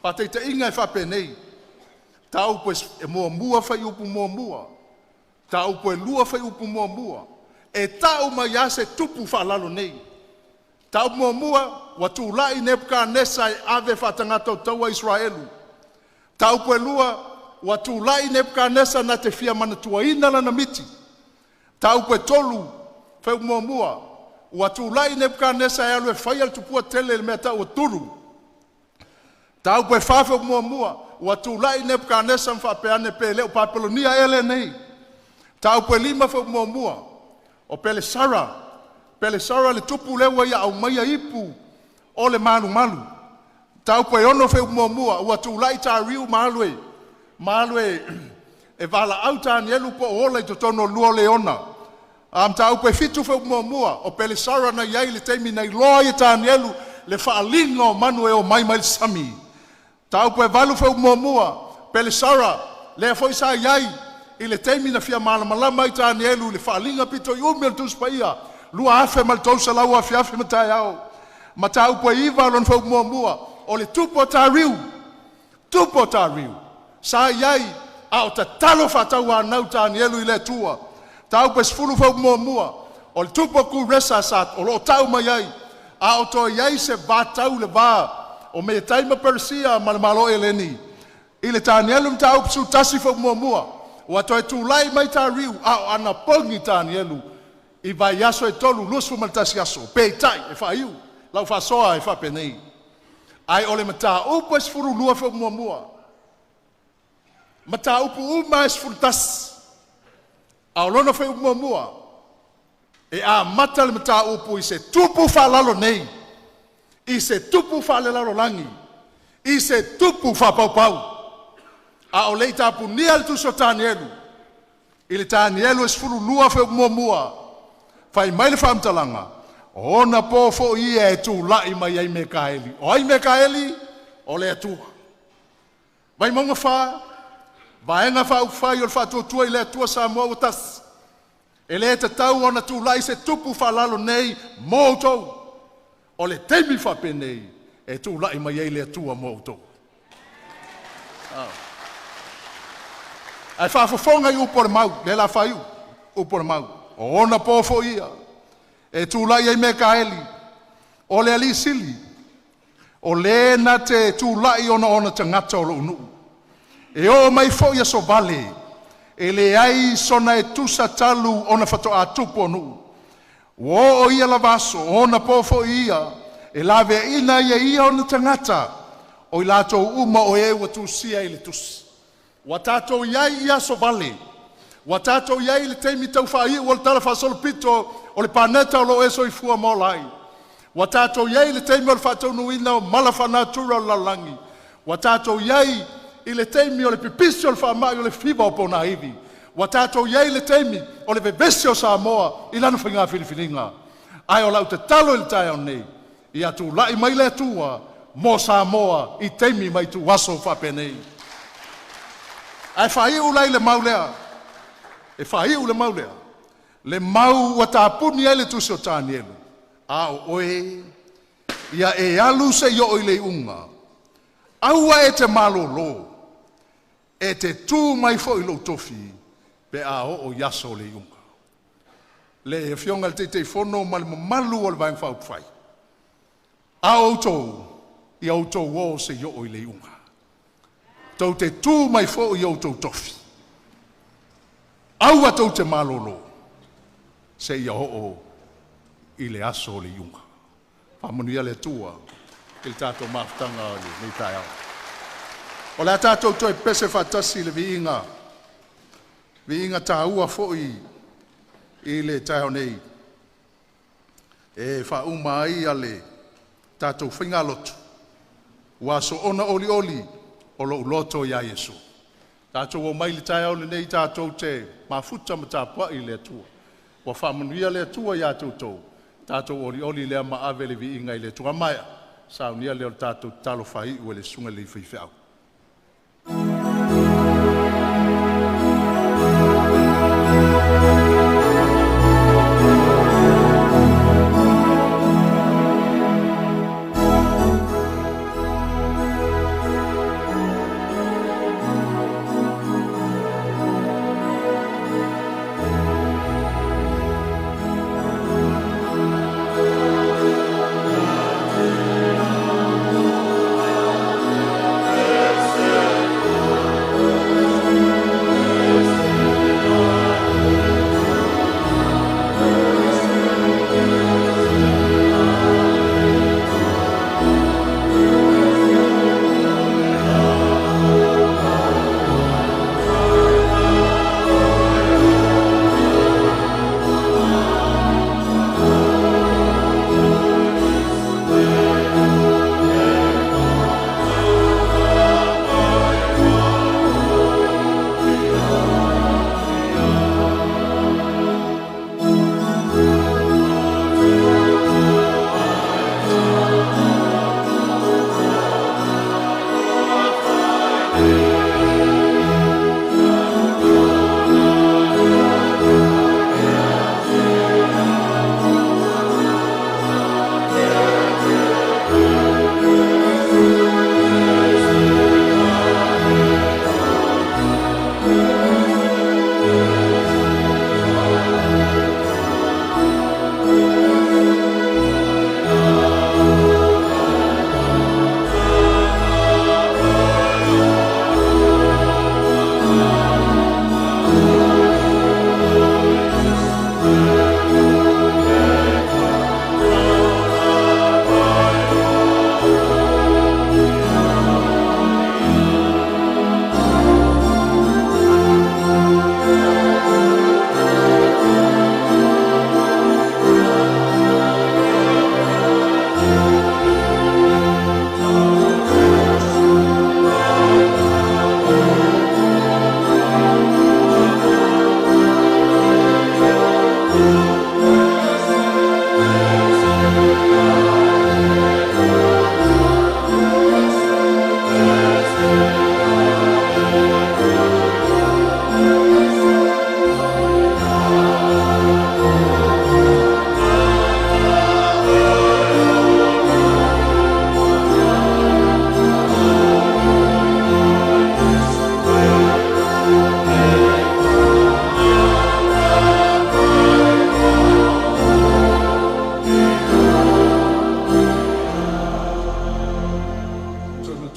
faataitaiga e faapenei, mataupu e muamua fuaiupu 1, mataupu e 2 fuaiupu 1, e tau mai lava se tupu faalalo nei. Mataupu 1, ua tulai Nepukanesa e ave faatagata o taua Israelu. Mataupu e 2, ua tulai Nepukanesa na te fia manatuaina lana miti. Mataupu e 3, fuaiupu 1, ua tulai Nepukanesa e alu e faia le tupua tele i le mea tau o Turu. Mataupu e 4, fuaiupu 1, ua tulai Nepukanesa ma faapea ane pe le o Papelonia ea lenei. Mataupu e 5, fuaiupu 1, o Pelesara, Pelesara le tupu lea ua ia aumaia ipu o le malumalu. Mataupu e 6, fuaiupu 1, ua tulai Tariu ma alu e valaau Tanielu po o ola i totonu o lua o leona. Mataupu e 7, fuaiupu 1, o Pelesara na i ai i le taimi na iloa ai e Tanielu le faaaliga o manu e omai mai le sami. Mataupu e 8, fuaiupu 1, Pelesara lea foi sa i ai i le taimi na fia malamalama ai Tanielu i le faaaliga pito i umi o le Tusi Paia 2300 afiafi ma taeao. Mataupu e 9 lona fuaiupu 1, o le tupu o Tariu, tupu o Tariu sa i ai a o tatalo faatauanau Tanielu i le Atua. Mataupu e 10 fuaiupu 1, O le tupu o Kuresa sa o loo tau mai ai, a o toe i ai se vatau i le va o Metai ma Peresia ma le Malo o Eleni. I le Tanielu Mataupu 11 faaupu muamua, ua toe tulai mai Tariu a o anapogi Tanielu i vaiaso e 3, 21 aso. Peitai e faaiu lau faasoa e faapenei, ae o le mataupu e 12 fuaiupu muamua, mataupu uma lava e 11, a o lona fuaiupu muamua, e amata le mataupu i se tupu faalalo nei, i se tupu faalelalolagi, i se tupu faapaupau. A o le i tapunia le tusi o Tanielu i le Tanielu 12 fuaiupu 1, fai mai le faamatalaga, “O ona po foi ia e tulai mai ai Mekaeli.” O ai Mekaeli? O le Atua. Vaimauga 4, Vaega Faaupufai o le Faatuatua i le Atua Samoa ua Tasi, e le tatau ona tulai se tupu faalalonei mo outou. O le taimi faapenei e tulai mai ai le Atua mo outou. Ae faafofoga i upu a le mau, lea o le a faaiu upu a le mau. O ona po foi ia e tulai ai Mekaeli o le Alii Sili, o Le na te tulai ona Ona tagata o lou nuu, e oo mai foi aso vale, e leai sona e tusa talu ona faatoa tupu o nuu. Ua oo i ia lava aso, o ona po foi ia e laveaina ai e Ia ona tagata, o i latou uma o e ua tusia i le tusi. Ua tatou i ai i aso vale, ua tatou i ai i le taimi tau faaiu o le talafaasolopito o le paneta o lo o e soifua ma ola ai. Ua tatou i ai i le taimi o le faataunuuina o mala faalenatura o le lalolagi. Ua tatou i ai i le taimi o le pipisi o le faamai o le fiva o ponaivi. Ua tatou i ai i le taimi o le vevesi o Samoa i lana faiga filifiliga. Ae o lau tatalo i le taeao nei, ia tulai mai le Atua mo Samoa i taimi ma ituaso faapenei. Ae faaiu la i le mau lea, e faaiu le mau lea, le mau ua tapuni ai le tusi o Tanielu, “A o oe, ia e alu seia oo i le iuga. Aua e te malolo, e te tu mai foi i lou tofi pe a oo i aso o le iuga.” Le Afioga i le Taitaifono ma le mamalu o le Vaega Faaupufai, a o outou, ia outou o seia oo i le iuga. Tou te tu mai foi i o outou tofi, aua tou te malolo seia oo i le aso o le iuga. Faamanuia le Atua i le tatou mafutaga i lenei taeao. O le a tatou toe pepese faatasi i le viiga, viiga taua foi i le taeao nei e faauma ai le tatou faigalotu, “Ua soona olioli o lou loto ia Iesu.” Tatou omai i le taeao lenei tatou te mafuta ma tapuai i le Atua. Ua faamanuia le Atua ia te outou, tatou olioli lea ma ave le viiga i le Atua. A maea ona saunia lea o le tatou tatalo faaiu e le susuga i le alii faifeau.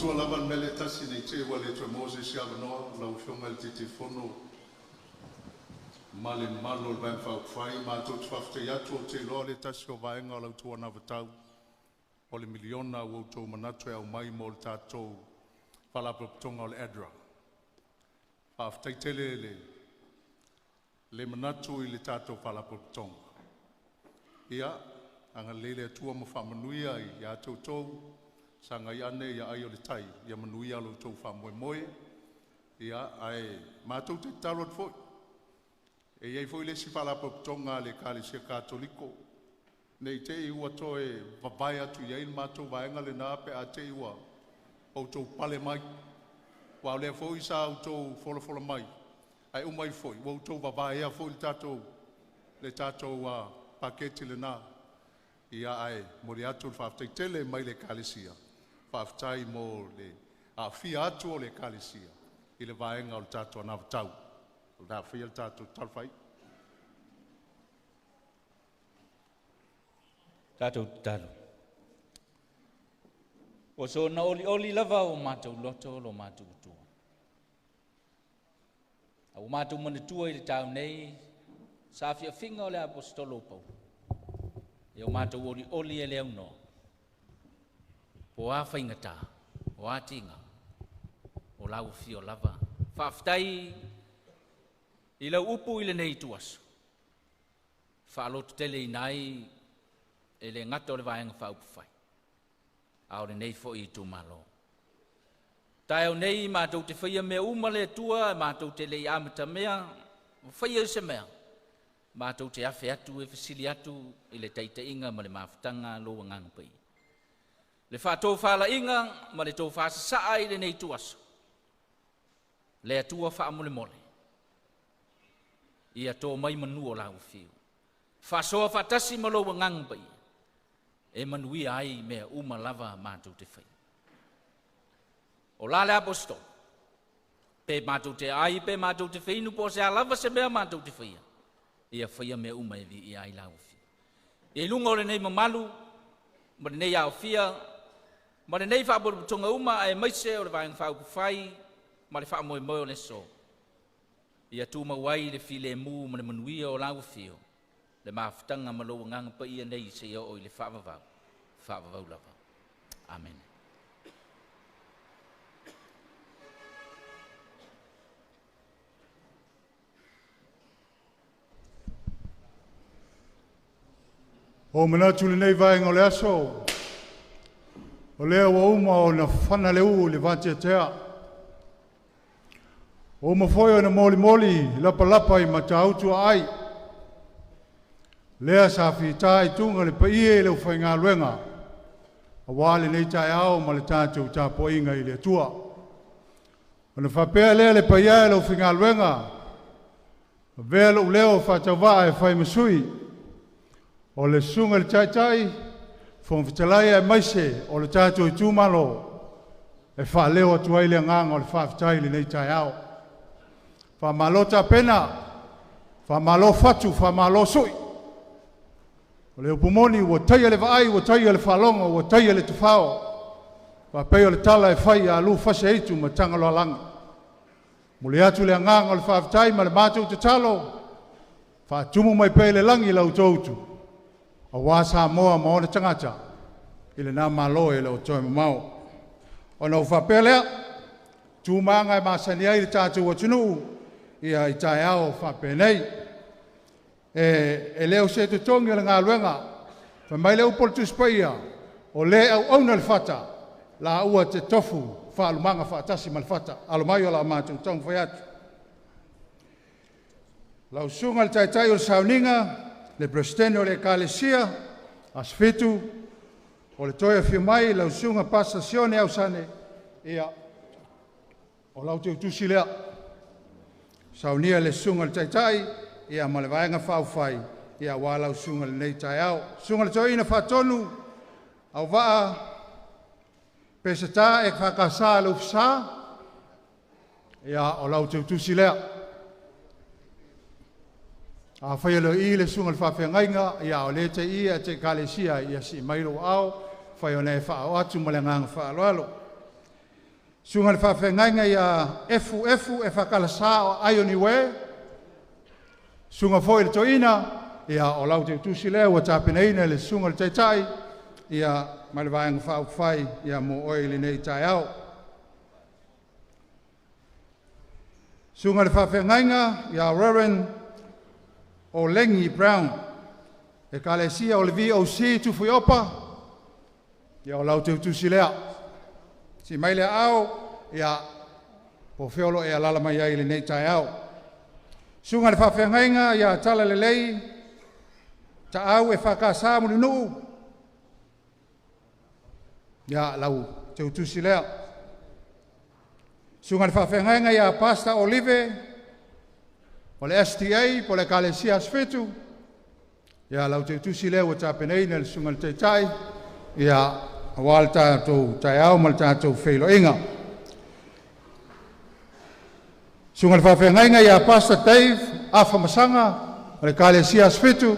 fautua lava le mea lea e tasi ne i te i ua le toe maua se isi avanoa lau Afioga i le Taitaifono ma le mamalu o le Vaega Faaupufai. Matou te faafetai atu, ou te iloa o le tasi o vaega o la outou anavatau o le miliona ua outou manatu e aumai mo le tatou Faalapotopotoga o le ADRA. Faafetai tele le manatu i le tatou Faalapotopotoga. Ia agalelei le Atua ma faamanuia ia te outou, sagai ane ai o le tai, ia manuia lo outou faamoemoe. Ia ae matou te tatalo atu foi, e i ai foi le isi faalapotopotoga a le Ekalesia Katoliko, ne i te i ua toe vavae atu i ai le matou vaega lena pe a te i ua outou pale mai. Aua o lea foi sa outou folafola mai, ae uma ifo foi ua outou vavaea foi le tatou paketi lena. Ia ae momoli atu le faafetai tele mai le Ekalesia, faafetai mo le aafia atu o le Ekalesia i le vaega o le tatou anavatau o le a faia le tatou tatalo faaiu. Tatou tatalo. Ua soona olioli lava o matou loto lo matou Atua. A ua matou manatua i le taeao nei saafiafiga o le Aposetolo o Paulo. Ia o matou olioli e le aunoa. Po o a faigata, o a tiga, o lau afio lava. Faafetai i lau upu i lenei ituaso. Faalototeleina ai e le gata o le Vaega Faaupufai, a o lenei foi itumalo. Taeao nei matou te faia mea uma le Atua, matou te le i amatamea, faia se mea, matou te afe atu e fesili atu i le taitaiga ma le mafutaga a lou Agaga Paia. Le faatofalaiga ma le tofa sasaa i lenei ituaso, le Atua faamolemole, ia to mai manu o lau afio. Faasoa faatasi ma lou Agaga Paia, e manuia ai mea uma lava matou te faia. O la le Aposetolo, pe matou te ai, pe matou te feinu, po o se a lava se mea matou te faia, ia faia mea uma e viia ai lau afio. I luga o lenei mamalu, ma lenei aofia, ma lenei faapotopotoga uma aemaise o le Vaega Faaupufai ma le faamoemoe o le aso, ia tumau ai le filemu ma le manuia o lau afio, le mafutaga ma lou Agaga Paia nei seia oo i le faavavau, faavavau lava. Amene. O manatu i lenei vaega o le aso, o lea ua uma ona fana le ū i le vateatea, ua uma foi ona molimoli lapalapa i Matautu aai, lea sa fita i tuga le paia i le aufaigaluega, aua lenei taeao ma le tatou tapuaiga i le Atua. Ona faapea lea, le paia e o le aufaigaluega, avea lou leo faatauvaa e fai ma sui o le susuga i le Taitai, Fofoga Fetalai aemaise o le tatou itumalo e faaleo atu ai le agaga o le faafetai i lenei taeao. Faamalo tapena, faamalo fatu, faamalo sui. O le upu moni ua taia le vaai, ua taia le faalogo, ua taia le tafao. Faapea o le tala e fai a lu fase aitu ma Tagaloaalagi. Momoli atu le agaga o le faafetai ma le matou tatalo, faatumu mai pea i le lagi la outou utu, aua Samoa ma ona tagata i lena Malo e le o toe mamao. Ona ou faapea lea, tu ma aga e masani ai le tatou atunuu ia i taeao faapenei. E le o se totogi o le galuega, fai mai le upu a le Tusi Paia, o le auauna le fata, la ua te tofu faalumaga faatasi ma le fata. Alo mai o le a matou taumafai atu. Lau susuga i le Taitai o le Sauniga, le Peresetene o le Ekalesia, Aso Fitu, o le toe afio mai lau susuga Pastor Sione Ausane, ia, o lau teutusi lea. Saunia le susuga i le Taitai, ia ma le Vaega Faaupufai, ia aua lau susuga i lenei taeao. Susuga i le Toeaina Faatonu, Auvaa Peseta EFKS le Ufisa, ia, o lau teutusi lea. Afai e le o i le susuga i le faafeagaiga, ia o lea te i a te ekalesia, ia sii mai lou ao, fai o e faaoo atu ma le agaga faaaloalo. Suga le faafeagaiga ia Efu e Fakalasa o Aioniwe, suga foi le toeaina, ia o lau teutusi lea ua tapenaina e le susuga i le Taitai, ia ma le Vaega Faaupufai ia mo oe i lenei taeao. Suga le faafeagaiga ia Reverend Olengi Brown, Ekalesia o le VOC Tufuiopa, ia o lau teutusi lea. Si mai le ao, ia po feolo e alala mai ai i lenei taeao. Suga le faafeagaiga ia Tala Lelei, Taau e Fakasa Mulinuu, ia lau teutusi lea. Suga le faafeagaiga ia Pastor Olive, o le STA po o le Ekalesia Asofitu, ia lau teutusi lea ua tapenaina e le susuga i le Taitai, ia aua le tatou taeao ma le tatou feiloaiga. Suga le faafeagaiga ia Pastor Dave Afamasaga o le Ekalesia Asofitu,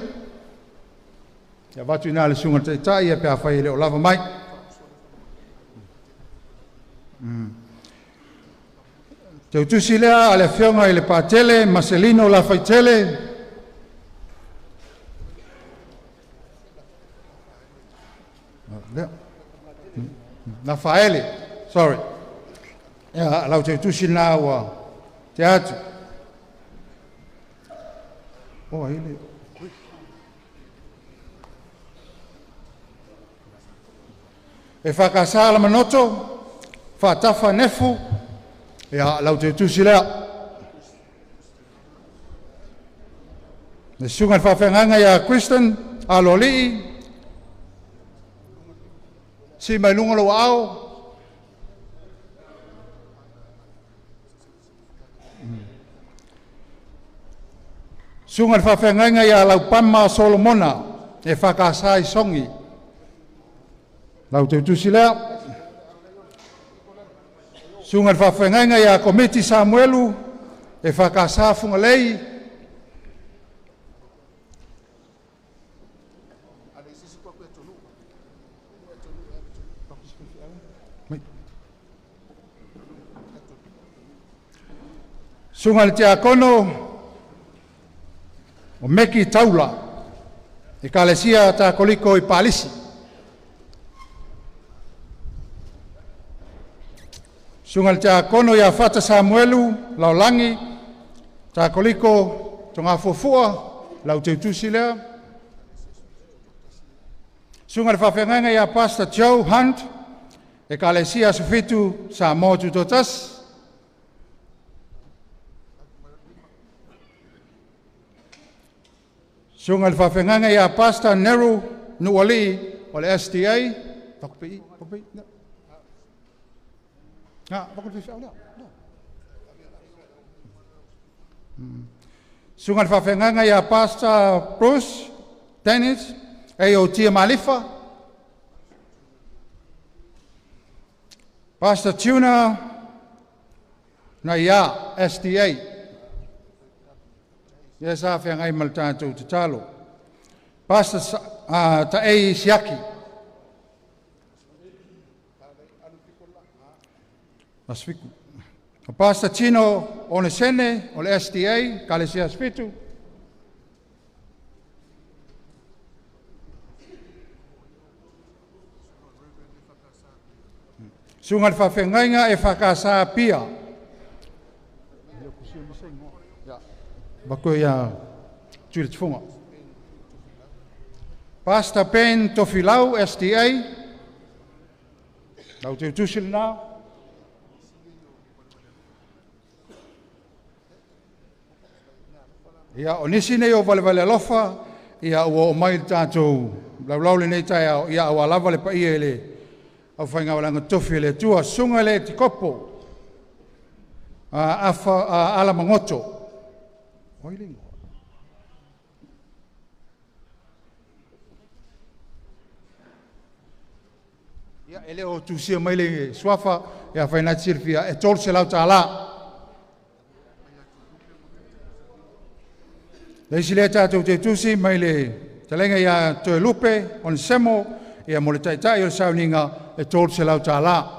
ia avatu i ina le susuga i le Taitai ia pe afai e le o lava mai. Teutusi lea a le afioga i le Patele Maselino Lafaitele, Lafaele, sorry. Ia lau teutusi lena ua te atu. O ai le E whakasa la manoto, whatafa nefu, ia lau teutusi lea. Le susuga i le faafeagaiga ia Kristen Aloalii, si mai luga lou aao. Susuga i le faafeagaiga ia Laupama Solomona, e whakasa i songi. Lau teutusi lea. Susuga i le faafeagaiga ia Komiti Samuelu, e whakasa Fugalei. Susuga i le Tiakono o Meki Taula, Ekalesia Takoliko i Palisi. Susuga i le Tiakono ia Fata Samuelu Laolangi, Takoliko Togafuafua, lau teutusi lea. Susuga i le faafeagaiga ia Pastor Joe Hunt, Ekalesia Asofitu Samoa Tutoatasi. Susuga i le faafeagaiga ia Pastor Neru Nuualii o le SDA. Fakupei, fakupei, na. Ah, fakupei lea. Susuga i le faafeagaiga ia Pastor Bruce Dennis AOT Malifa. Pastor Tuna Naia SDA. Ia sa feagai ma le tatou tatalo. Pastor Taei Siaki. Asfiku. O Pastor Tino Onesene o le SDA, Kalesia Asfitu. Susuga i le faafeagaiga e whakasa pia. Bako ia Tuli Tufunga. Pastor Ben Tofilau, SDA. Lau teutusi lena. Ia, o nisi nei o valevale alofa, ia ua o mai le tatou laulau lenei taeao, ia aua lava le paia i le aufaiga o laga tofi e le Atua. Susuga i le Tikopo, afa, ala magoto. Oi le ingoa. Ia, e le o tusia mai le suafa, ia whainati silafia, e $300. Le isi lea tatou te tusi mai le talenga ia Toe Lupe, Onesemo, ia mo le taitai o le sauniga e $300.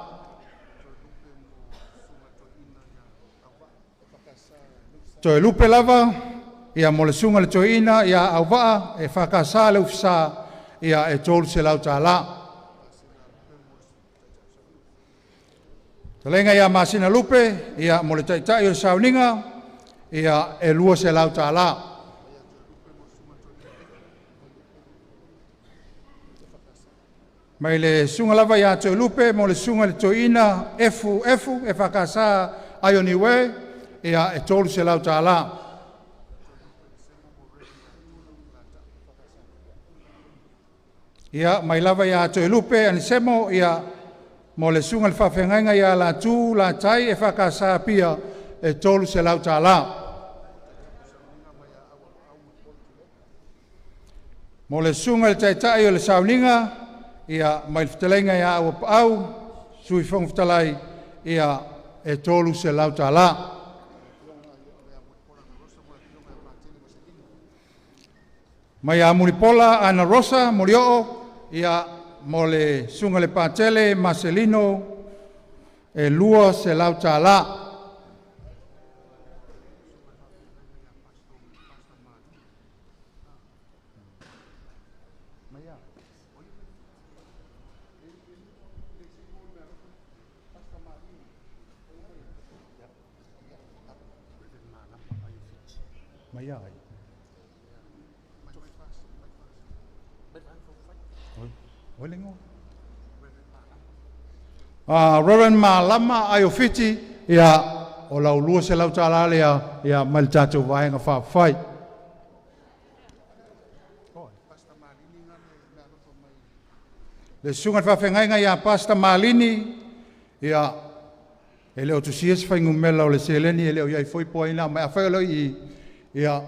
Toelupe lava, ia mo le suga le toeaina ia Auvaa EFKS le Ufisa ia e 300 tala. Talega ia Masina Lupe ia mo le taitai o le sauniga ia e 200 tala. Mai le suga lava ia Toelupe mo le suga le toeaina FF EFKS Ioniwe ia e 300 tala. Ia mai lava ia Toelupe Anisemo ia mo le suga le faafeagaiga ia Latu Latai EFKS Apia e 300 tala. Mo le suga le taitai o le sauniga ia mai le fetalaiga ia Auapaau Sui Fofoga Fetalai ia e 300 tala. Mai a Mulipola Ana Rosa Molioo ia mo le suga le Patele Marcelino e 200 tala. Reverend Malama Aiofiti, ia o lau 200 tala lea, ia mai le tatou vaega faafai. Le suga le faafegaiga ia Pastor Malini, ia e le o tusia se faigumela o le seleni e le o iai foi poaina mai afai o lo i ia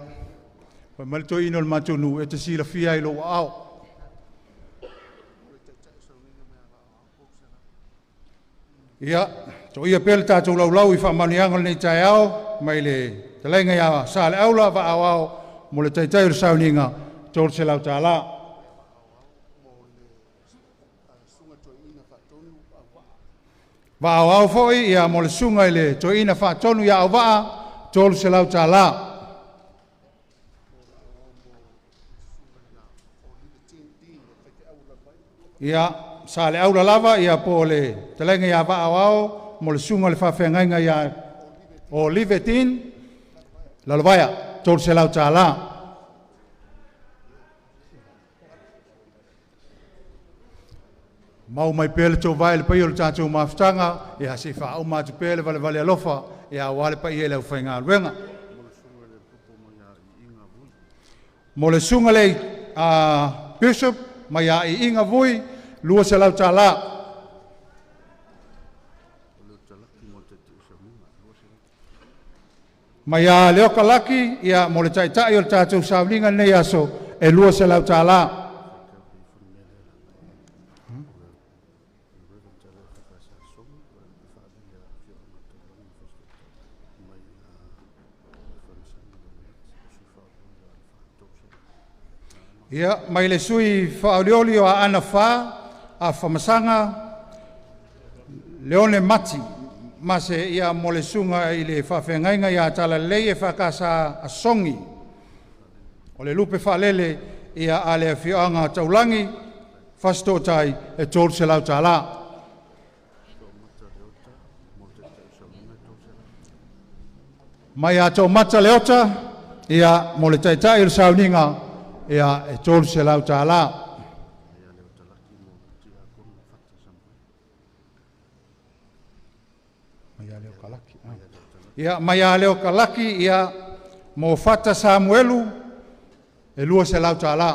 fai mai le toeaina o le matou nuu e te silafia ai lou aao. Ia, to ia pea le tatou laulau i faamanuiaga o lenei taeao, mai le talaiga ia Saleaula Vaaoao mo le taitai o le sauniga 300 tala. Vaaoao foi ia mo le suga i le toeaina faatonu ia Auvaa 300 tala. Ia, Saleaula lava ia po le talaiga ia Vaaoao mo le suga o le faafeagaiga ia Olivetin Lalovaea 300 tala. Mau mai pea le tō le pai o le tātou mafutaga, ia se wha uma atu pea le vale vale alofa, ia wale pa ia le au luenga. Mo le sunga le Bishop, mai a i inga vui, 200 tala. Mai a leo kalaki, ia mo le taitai o le tātou sauninga nei aso, e 200 tala. Ia, mai le sui whaolioli o a Ana Wha, a Whamasanga, Leone Mati, ma se ia mo le suga i le faafeagaiga ia Talalelei e faakasa asogi. O le lupe faalele ia a le afioaga taulagi, Fasitooutai e 300 tālā. Mai a Toomata Leota, ia mo le taitai o le sauniga, ia e 300 tālā. Mai a Leo Kalaki. Ia mai a Leo Kalaki, ia mo Fata Samuelu, e 200 tālā.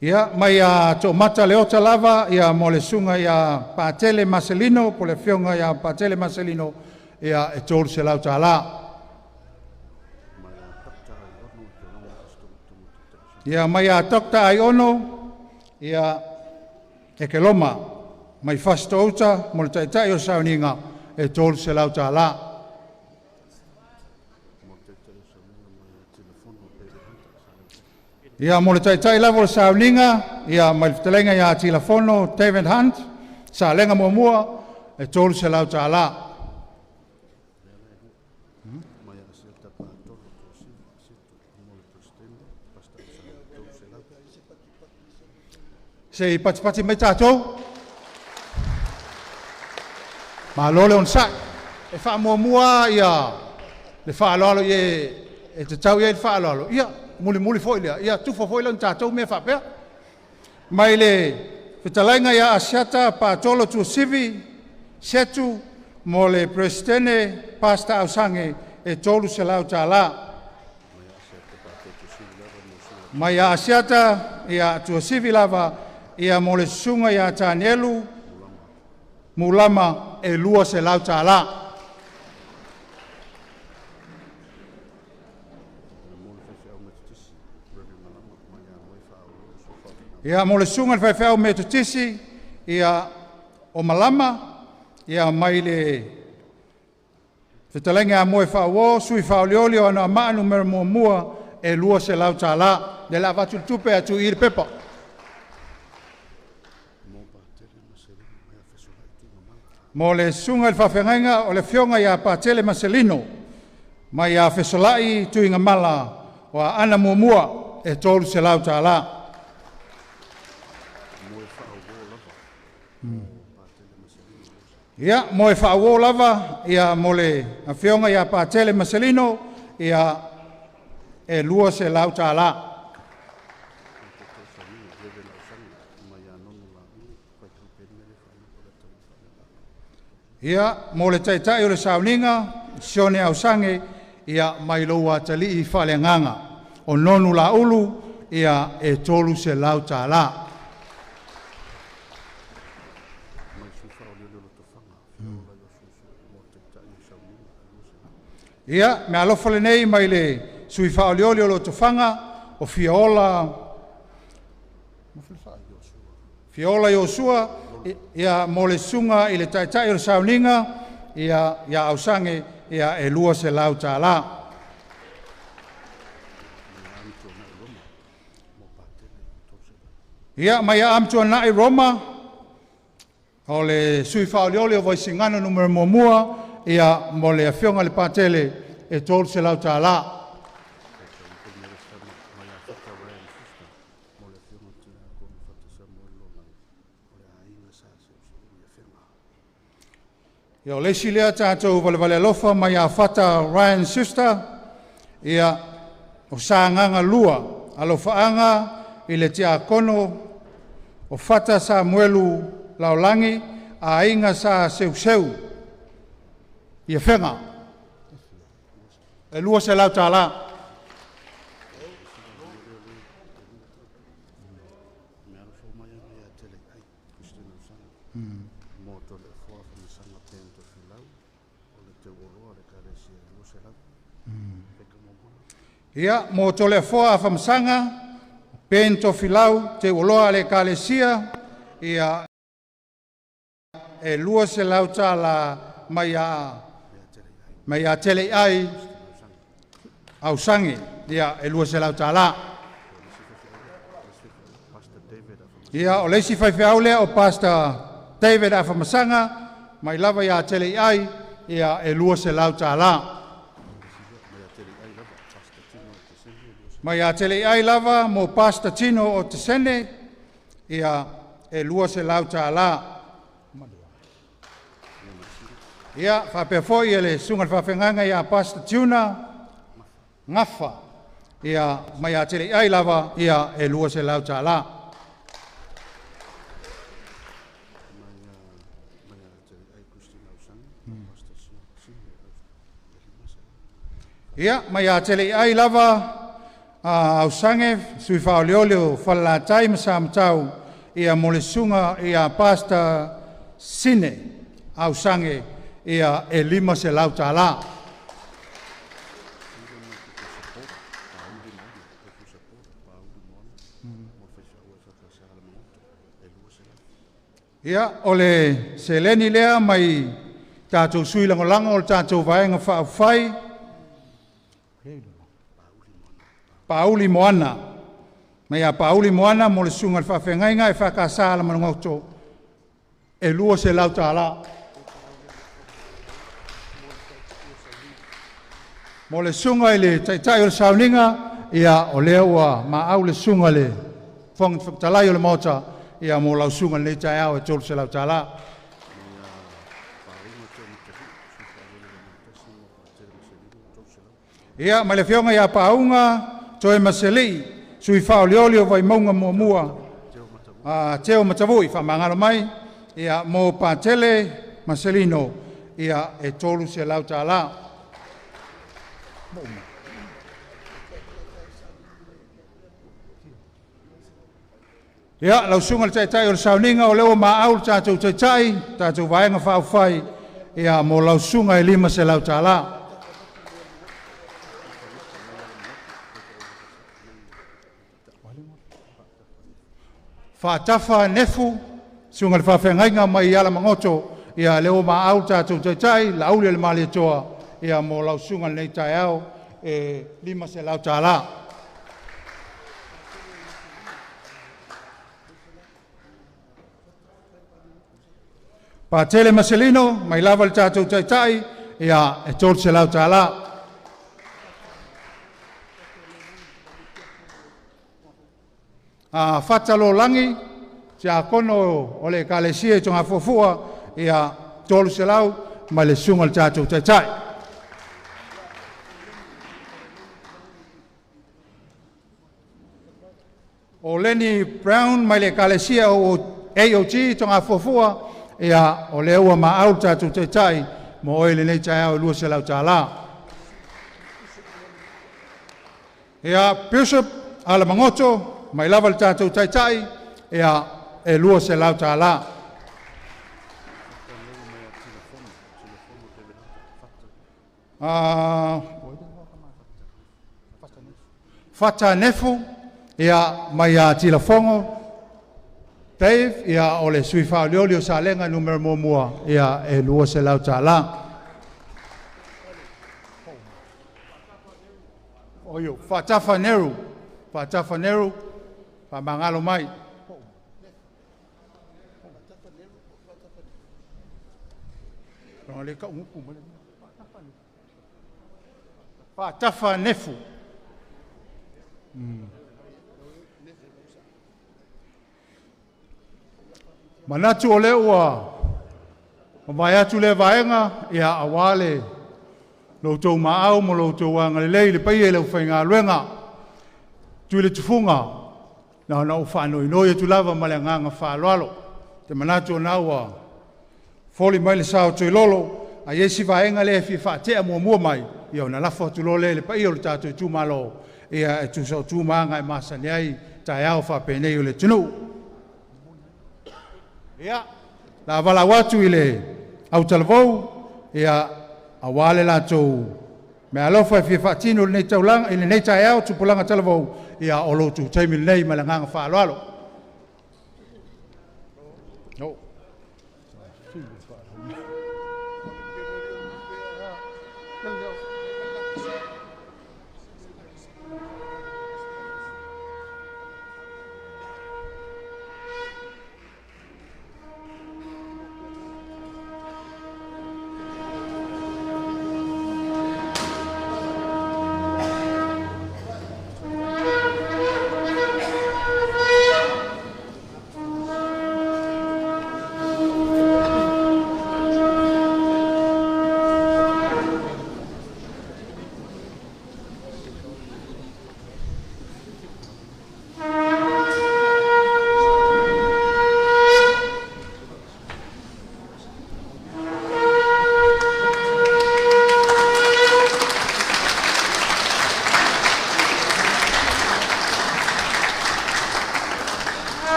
Ia mai a Toomata Leota lava, ia mo le suga ia Patele Marcelino, po le afioga ia Patele Marcelino, ia e 300 tālā. Ia mai a Dr. Aiono, ia e ke loma, mai Fasitoouta, mo le taitai o sauniga, e 300 tālā. Ia mo le taitai lava o le sauniga, ia mai le fetalaiga ia Tilafono David Hunt, sa lenga muamua, e $300. Se i patipati mai tātou. Malo le onosai. E whaamuamua ia le whaaloalo i e te tau ia i le whaaloalo. Ia, muli muli foi lea. Ia, tufa foi lea ni tātou mea whaapea. Mai le fetalaiga ia Asiata Patolo Tuasivi Setu mo le Presidente Pastor Ausange e $300. Mai Asiata ia Tuasivi lava ia mo le susuga ia Tanielu Mulama e $200. Ia mo le susuga i le faifeau Metotisi ia o Malama ia mai le fetalaiga a moe faauo sui faolioli o Anoamaa numera 1 e $200. Le la avatu le tupe atu i le pepa. Mo le susuga i le faafeagaiga o le afioga ia Patele Maselino mai ia Fesolai Tuigamala o Aana 1 e $300. Ia, mo e faauo lava, ia mo le afioga ia Patele Maselino, ia e $200. Ia, mo le taitai o le sauniga, Sione Ausange, ia mai lou atalii faaleagaga. O nonu laulu, ia e $300. Ia, me alofa lenei mai le sui faolioli o lo tofaga, o Fiola, Fiola Iosua, ia mo le susuga i le taitai o le sauniga, ia, ia Ausange, ia e $200. Ia, mai ia amtuanai Roma, o le sui faolioli o Vaisigano numera 1, ia mo le afioga le Patele e $300. Ia o le isi lea tātou valevale alofa mai ia Fata Ryan Sister, ia o Sagaga 2, alofaaga i le tiakono o Fata Samuelu Laolangi, aiga sa seuseu ia fega. E $200. Ia, mo tole afoa a whamasanga, Ben Tofilau, te uloa le kalesia, ia e $200 mai a tele ai ausange, ia e $200. Ia, o leisi faifeau lea o Pastor David Afamasanga, mai lava ia tele ai, ia e $200. Mai a tele ai lava mo Pastor Tino o Tesene, ia e $200. Ia, whapea foi e le susuga i le faafeagaiga ia Pastor Tuna Gafa, ia mai a tele ai lava, ia e $200. Ia, mai a tele ai lava, Ausange, sui faolioli o Falelatai ma Samatau, ia mo le susuga ia Pastor Sine Ausange, ia e $500. Ia, o le seleni lea mai tātou sui lagolago o le tātou vaega faaupufai, Pauli Moana. Mai ia Pauli Moana mo le susuga i le faafeagaiga e whakasa ala manungoto e $200. Mo le suga i le taitai o le sauniga, ia o lea ua maau le suga le Fofoga Fetalai o le Maota, ia mo lau suga lenei taeao e $300. Ia, ma le afioga ia Paauga Toe Maselii, sui faaolioli o Vaimauga muamua, Teo Matavui, faamagalo mai, ia mo Patele Maselino, ia e $300. Ia, lau suga le taitai o le sauniga, o lea ua maau le tatou taitai, tatou vaega faaupufai, ia mo lau suga e $500. Faatafa Nefu, suga le faafeagaiga mai Alamagoto, ia lea ua maau le tatou taitai, Laauli o le Malietoa, ia mo lau suga lenei taeao e $500. Patele Maselino, mai lava le tatou taitai, ia e $300. Fata Lolagi, tiakono o le Ekalesia i Togafuafua, ia $300 mai le suga o le tatou taitai. O Lenny Brown mai le Ekalesia o AOG Togafuafua, ia o lea ua maau le tatou taitai mo oe lenei taeao e $200. Ia Bishop Alamagoto, mai lava le tatou taitai, ia e $200. Fata Nefu, ia mai a Tilafogo, Dave, ia o le sui faaolioli o Salega numera muamua, ia e $200. Oio, Faatafa Neru, Faatafa Neru, faamagalo mai. Faatafa Nefu. Manatu o lea ua mavae atu lea vaega, ia aua le loutou maau ma loutou agalelei le paia i le aufaigaluega. Tui le tufuga, na ona ou faanoinoi atu lava ma le agaga faaaloalo. Te manatu o na ua foli mai le sao Toilolo, a i ai si vaega lea e fia faatea muamua mai, ia ona lafo atu loa lea i le paia o le tatou itumalo, ia e tusa o tu ma aga e masani ai taeao faapenei o le atunuu. Ia, la valaau atu i le autalavou, ia aua le latou meaalofa e fia faatino lenei taulaga i lenei taeao tupulaga talavou, ia o lo outou taimi lenei ma le agaga faaaloalo. No.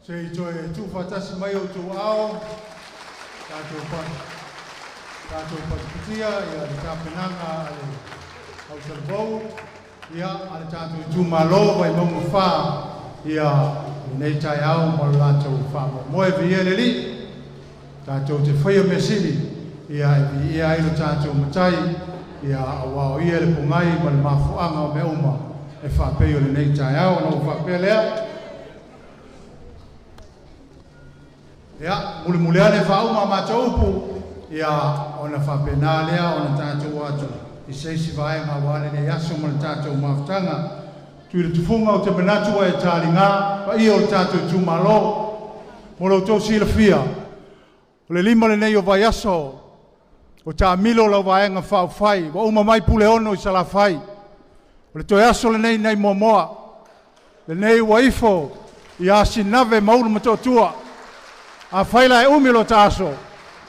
Se i toe tuufaatasi mai outou ao tatou tatou patipatia ia le tapenaga a le autalavou ia a le tatou itumalo Vaimauga 4 ia lenei taeao ma lo latou faamoemoe. Viia le Alii, tatou te faia mea sili ia e viia ai lo tatou Matai ia auā o ia le pogai ma le mafuaaga o mea uma e faapei o lenei taeao. Ona ou faapea lea, ia mulimuli ane faauma a matou upu ia ona faapena lea ona tatou atu i se isi vaega auā lenei aso ma le tatou mafutaga. Tui le tufuga o te manatu ua e taligā paia o le tatou itumalo mo lo outou silafia. O le 5 lenei o vaiaso o taamilo lau vaega faaufai ua uma mai Puleono i Salafai. O le toe aso lenei nai Moamoa, lenei ua ifo ia Sinave ma Ulumotootua. Afai la e umi lo ta aso,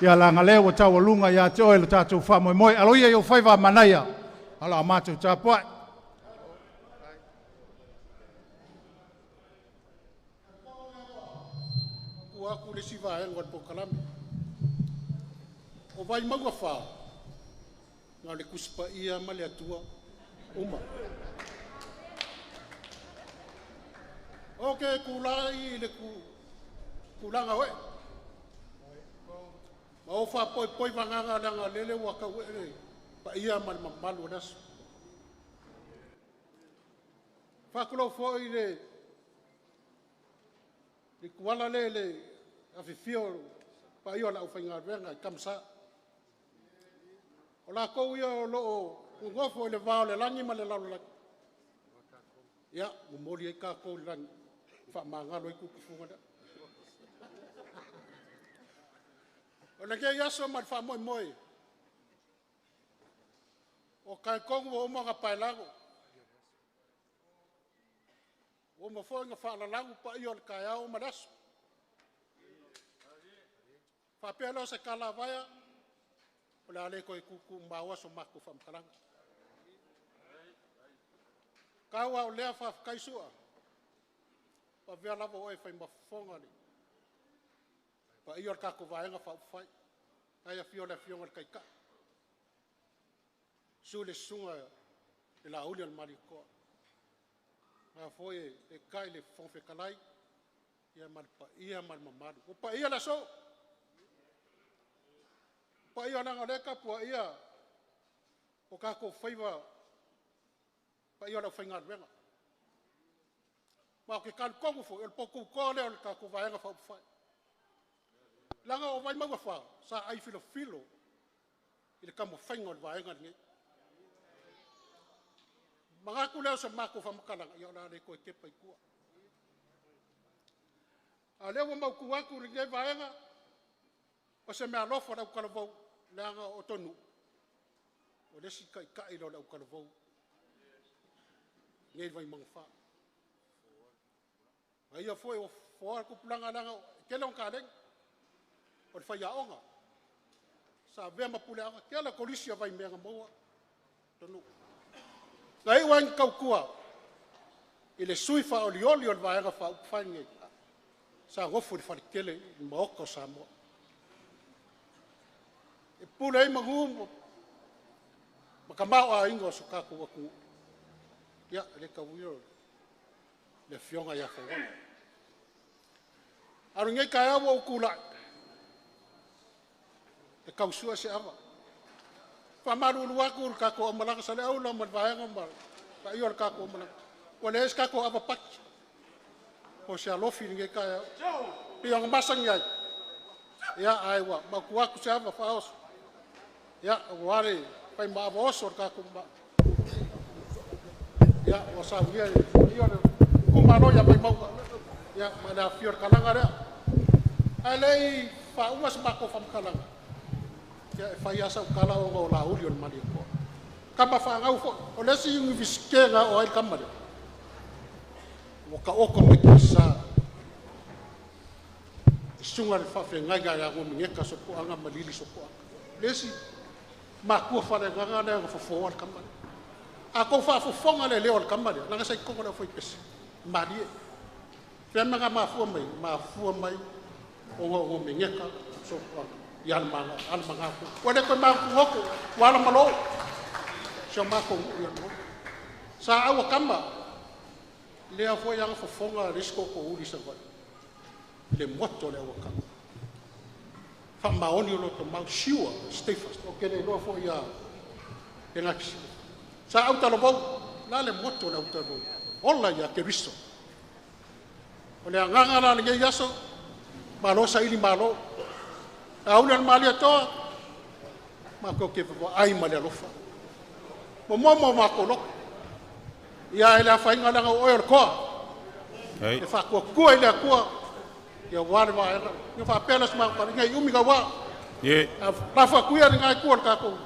ia laga lea ua taualuga ia te oe lo tatou faamoemoe. Alo ia i ou faiva manaia, ala o matou tapuai. Ua aku le isi vaega o le polokalame. O Vaimauga 4, na o le Tusi Paia ma le Atua uma. O ke tulai i le tulaga oe. Ma o faapoipoi vagaga leaga lele ua tau ee le paia ma le mamalu o le aso. Faatulou foi i le tuala lea i le afifio o paia o le aufaigaluega i Tamasa. O latou ia o lo o nonofo i le va o le lagi ma le lalolagi, ia, momoli ai tatou i le lagi, faamagalo ai tufuga lea. O lenei aso ma le faamoemoe, o talitonu ua uma ona paelago, ua uma foi ona faalalagu paia o le taeao ma le aso. Faapea lea o se tala a vaea, o le a le toe tuutuumaoa so matou faamatalaga. Tau lava o lea faafetai Sua, ua avea lava oe e fai ma fofoga o le paia o le tatou Vaega Faaupufai. Na e afio le Afioga i le Taitai, susu le Susuga i le Lauli o le Malietoa, na foi e eetai le Fofoga Fetalai, ia ma le paia ma le mamalu. Ua paia le aso, ua paia leaga o lea e tapuaia o tatou faiva, paia o le aufaigaluega. Ma ou te talitonu foi, o le poutu lea o le tatou Vaega Faaupufai. Leaga o Vaimauga 4, sa ai filofilo i le taumafaiga o le vaega lenei. Manatu lea o se matou faamatalaga, ia o le a le toe tepa i tua. A o lea ua mautu atu i lenei vaega, o se meaalofa o le autalavou, leaga o Tonu'u, o le isi taitai lea o le autalavou nei i Vaimauga 4. A ia foi ua fofoa le tupulaga leaga e tele ona taleni, o le faiaoga, sa avea ma puleaoga, tele kolisi a Vaimea na maua Tonu'u. Na iu ai ina tautua i le sui faaolioli o le Vaega Faaupufai lenei, sa nofo i le faletele i le Maota o Samoa. E pule ai manu ma tamaoaiga o si o tatou atunuu. Ia, e le tauilo le Afioga ia Faualo. A o lenei taeao ua ou tulai, e tau sue se ava. Faamalulu atu i le tatou aumalaga Saleaula ma le vaega ma le paia o le tatou aumalaga. Ua leai se tatou ava paki o se alofi i lenei taeao. Pei ona masani ai, ia, ae ua mautu atu se ava faaoso, ia, aua le faimaava oso o le tatou ia, ua saunia e le paia o le itumalo ia Vaimauga, ia, ma le afifio o le kalaga lea. Ae le i faauma se matou faamatalaga, ia, e fai lava sau tala ona o Lauli o le Malietoa. Tama fanau foi, o le isi Iunivesite na oo ai le tama lea, ua taoto mai tiasa. Le susuga i le faafeagaiga ia Romineta Sopoaga ma Lili Sopoaga. Le isi matua faaleagaga lea na fofoa le tama lea. A tou faafofoga le leo o le tama lea, leaga sa i totonu o le aufaipese, malie. Fea mea mafua mai, mafua mai o o mengeka so ia le manga al manga ko. Ua le koe maku oko, ua ala malo. Si o mākou ia mo. Sa aua kama, lea foi anga fofoga le isi ko uli sa vai. Le moto le aua kama. Fa maoni o loto mau siua, steadfast. O ke le loa foi ia e ngakisi. Sa au talavou, la le moto le au talavou. Ola ia ke riso. O le agaga la lenei aso, malo saili malo. Auli al malia toa, ma ko ke ai ma le alofa. Mo mo mo ma ko loko. Ia ele afainga langa o oe o le koa. E whakua kua i le akua. Ia wā le wā Ia whapea la sma pa ngai umi ka wā. Ye. La whakuia ni ngai kua le kākou.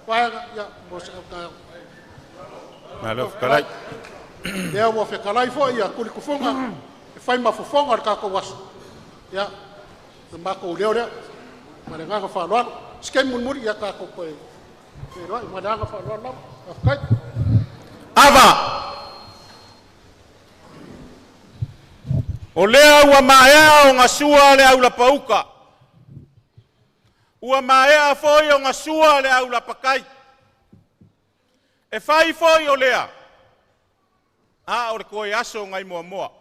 Waega, ia, mo se au kāo. Malo fetalai. Lea ua fetalai foi ia kulikufoga e fai ma fofoga o le tatou aso. Ia, na makou leo lea ma le agaga faaaloalo. Se taimi mulimuli ia tatou toe feiloai ma le agaga faaaloalo lava. Faafetai. Ava. O lea ua maea o gasua le aulapauka. Ua maea foi o gasua le aulapakai. E fai foi o lea. A o le toe aso ngai muamua.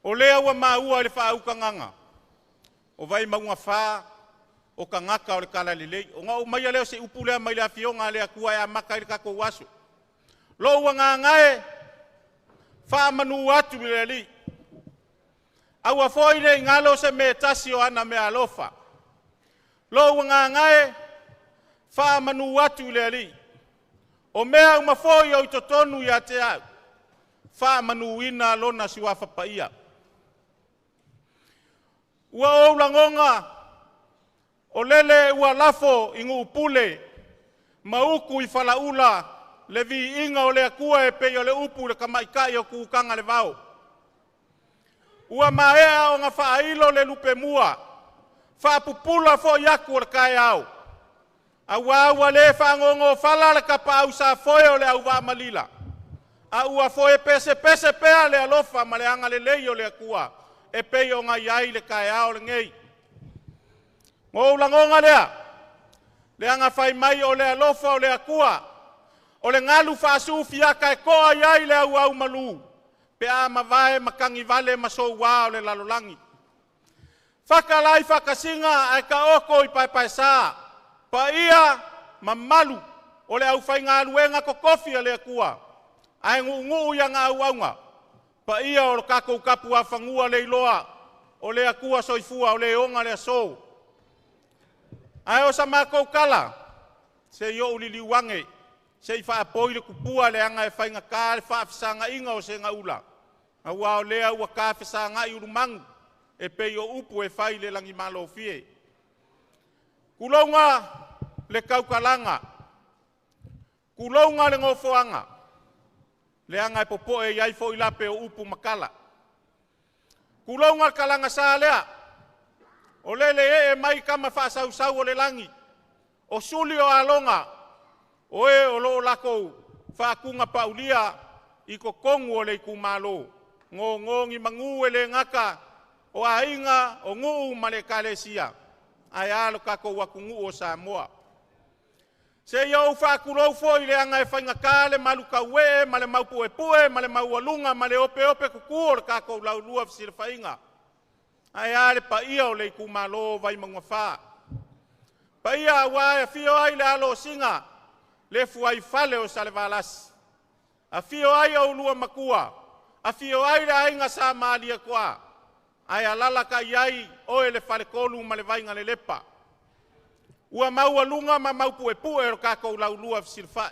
O lea ua maua le faautagaga. O vai maunga whā o kangaka o le kala lelei. O ngā umai leo se upu lea mai le afioga le atua e amaka i le tatou aso. Lo ua ngāngae, whaamanu atu i le ali. Aua foi le ingalo se me tasi o ana mea alofa. Lo ua ngāngae, whaamanu atu i le ali. O mea umafoi o i totonu ia te au. Faamanuina lona siuafa paia. Ua ou lagonga, o lele ua lafo i ngupule, ma uku i falaula, le viiga o le Atua e pei o le upu le tamaitai o kukanga le vao. Ua maea o nga faailo le lupe mua, faapupula foi aku o le taeao. Auā ua le faagogofala le tapaau safoe o le auvaamalila. A ua foe pese pese pea le alofa ma le agalelei o le Atua e pei ona i ai le taeao lenei. Mo ou lagonga lea, le agafai mai o le alofa o le Atua, o le galu faasufiata e toa i ai le auau malu, pe a mavae matagivale ma souā o le lalolagi. Fakalai fakasiga ae taoto i paepaesā, paia mamalu o le aufaigaluega totofi a le Atua, ae gu'ugu'u ia auauga, paia o le tatou tapuafanua le iloa, o le Atua soifua o le oga le aso. Ae o sa matou tala, se i ou liliu ane, se i faapoi le tupua leaga e faigata le faafesaga'iga o segaula, auā o lea ua tafesaga'i ulumanu e pei o upu e fai i le lagimalofie. Tulouna le tautalaga, tulouna le nofoaga, leaga e popo'e i ai foi lape o upu ma tala. Tulouna le talagasa lea, o lele ee mai tama faasausau o le lagi, o suli o aloga, o e o loo latou faatuga paulia i totonu o le itumalo, gogogi manu e le gata o aiga, o nuu ma le ekalesia, ae a lo tatou atunuu o Samoa. Se ia ou faatulou foi leaga e faigata le malutauee ma le maupuepue ma le maualuga ma le opeope tutu o le tatou laulua fesilafaiga. Ae a le paia o le itumalo o Vaimauga 4. Paia auā e afio ai le alo o Siga, le fuaifale o Salevalasi. Afio ai oulua matua, afio ai le aiga Sa Malietoa, ae alalatai ai oe le faletolu ma le Vaigalelepa. Ua maualuga ma maupuepue o tatou laulua fesilafai.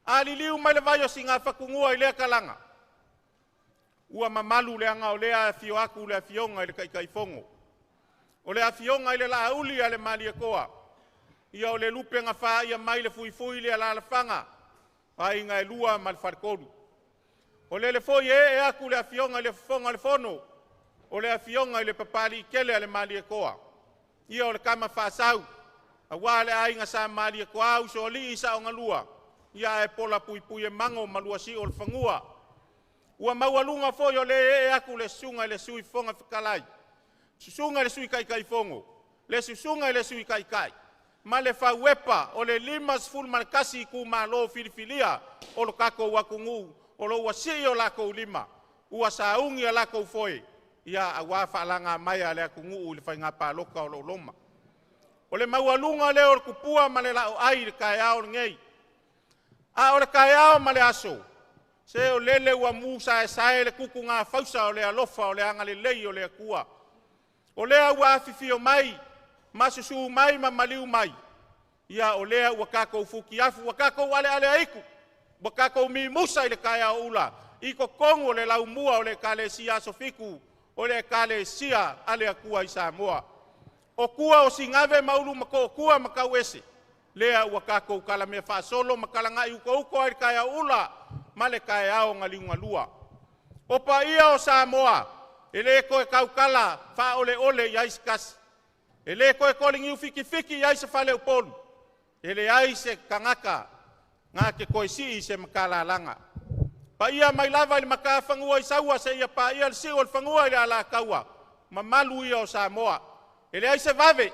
A liliu mai le vai o Sigafatunua i lea talaga, ua mamalu leaga o lea afio atu le afioga i le Taitaifono. O le afioga i le Laauli a le Malietoa, ia o le lupe na faia mai le fuifui le alalafaga, aiga e lua ma le faletolu. O lele foi e ee atu le afioga i le Fofoga o le Fono, o le afioga i le Papaliitele a le Malietoa, ia o le tama faasau, auā le aiga Sa Malietoa, usoalii saogalua, ia ae pola puipui e mago ma luasi'o o le fanua. Ua maualuga foi o lē ee aku le susuga i le Sui Fofoga Fetalai, susuga i le Sui Taitaifono, le susuga i le Sui Taitai ma le fauepa o le 51 itumalo filifilia o lo tatou atunuu, o lo ua sii o latou lima ua sauni a latou foe ia aua faalagamaea a le atunuu i le faiga palota o lo o loma. O le maualuga lea o le tupua ma le laoai i le taeao lenei. A o le taeao ma le aso, se o lele ua mu saesae le tutuga fausa o le alofa o le agalelei o le Atua. O lea ua afifio mai ma susu mai ma maliu mai, ia o lea ua tatou futiafu, ua tatou alealeaitu, ua tatou mimusa i le taeao ula i totonu o le laumua o le Ekalesia Aso Fitu o le Ekalesia a le Atua i Samoa. O tua o Sigave ma Ulumatootua ma Tauese, lea ua tatou talamea faasolo ma talana'i utouto ai le taeao ula ma le taeao na liugalua. O paia o Samoa, e le toe tautala faaoleole i ai se tasi, e le toe toliniu fitifiti i ai se faleupolu, e leai se tagata na te toe sii se matalalaga. Paia mai lava i le matafanua i Saua seia paia le siu o le fanua i le Alataua, mamalu ia o Samoa. E leai se vave,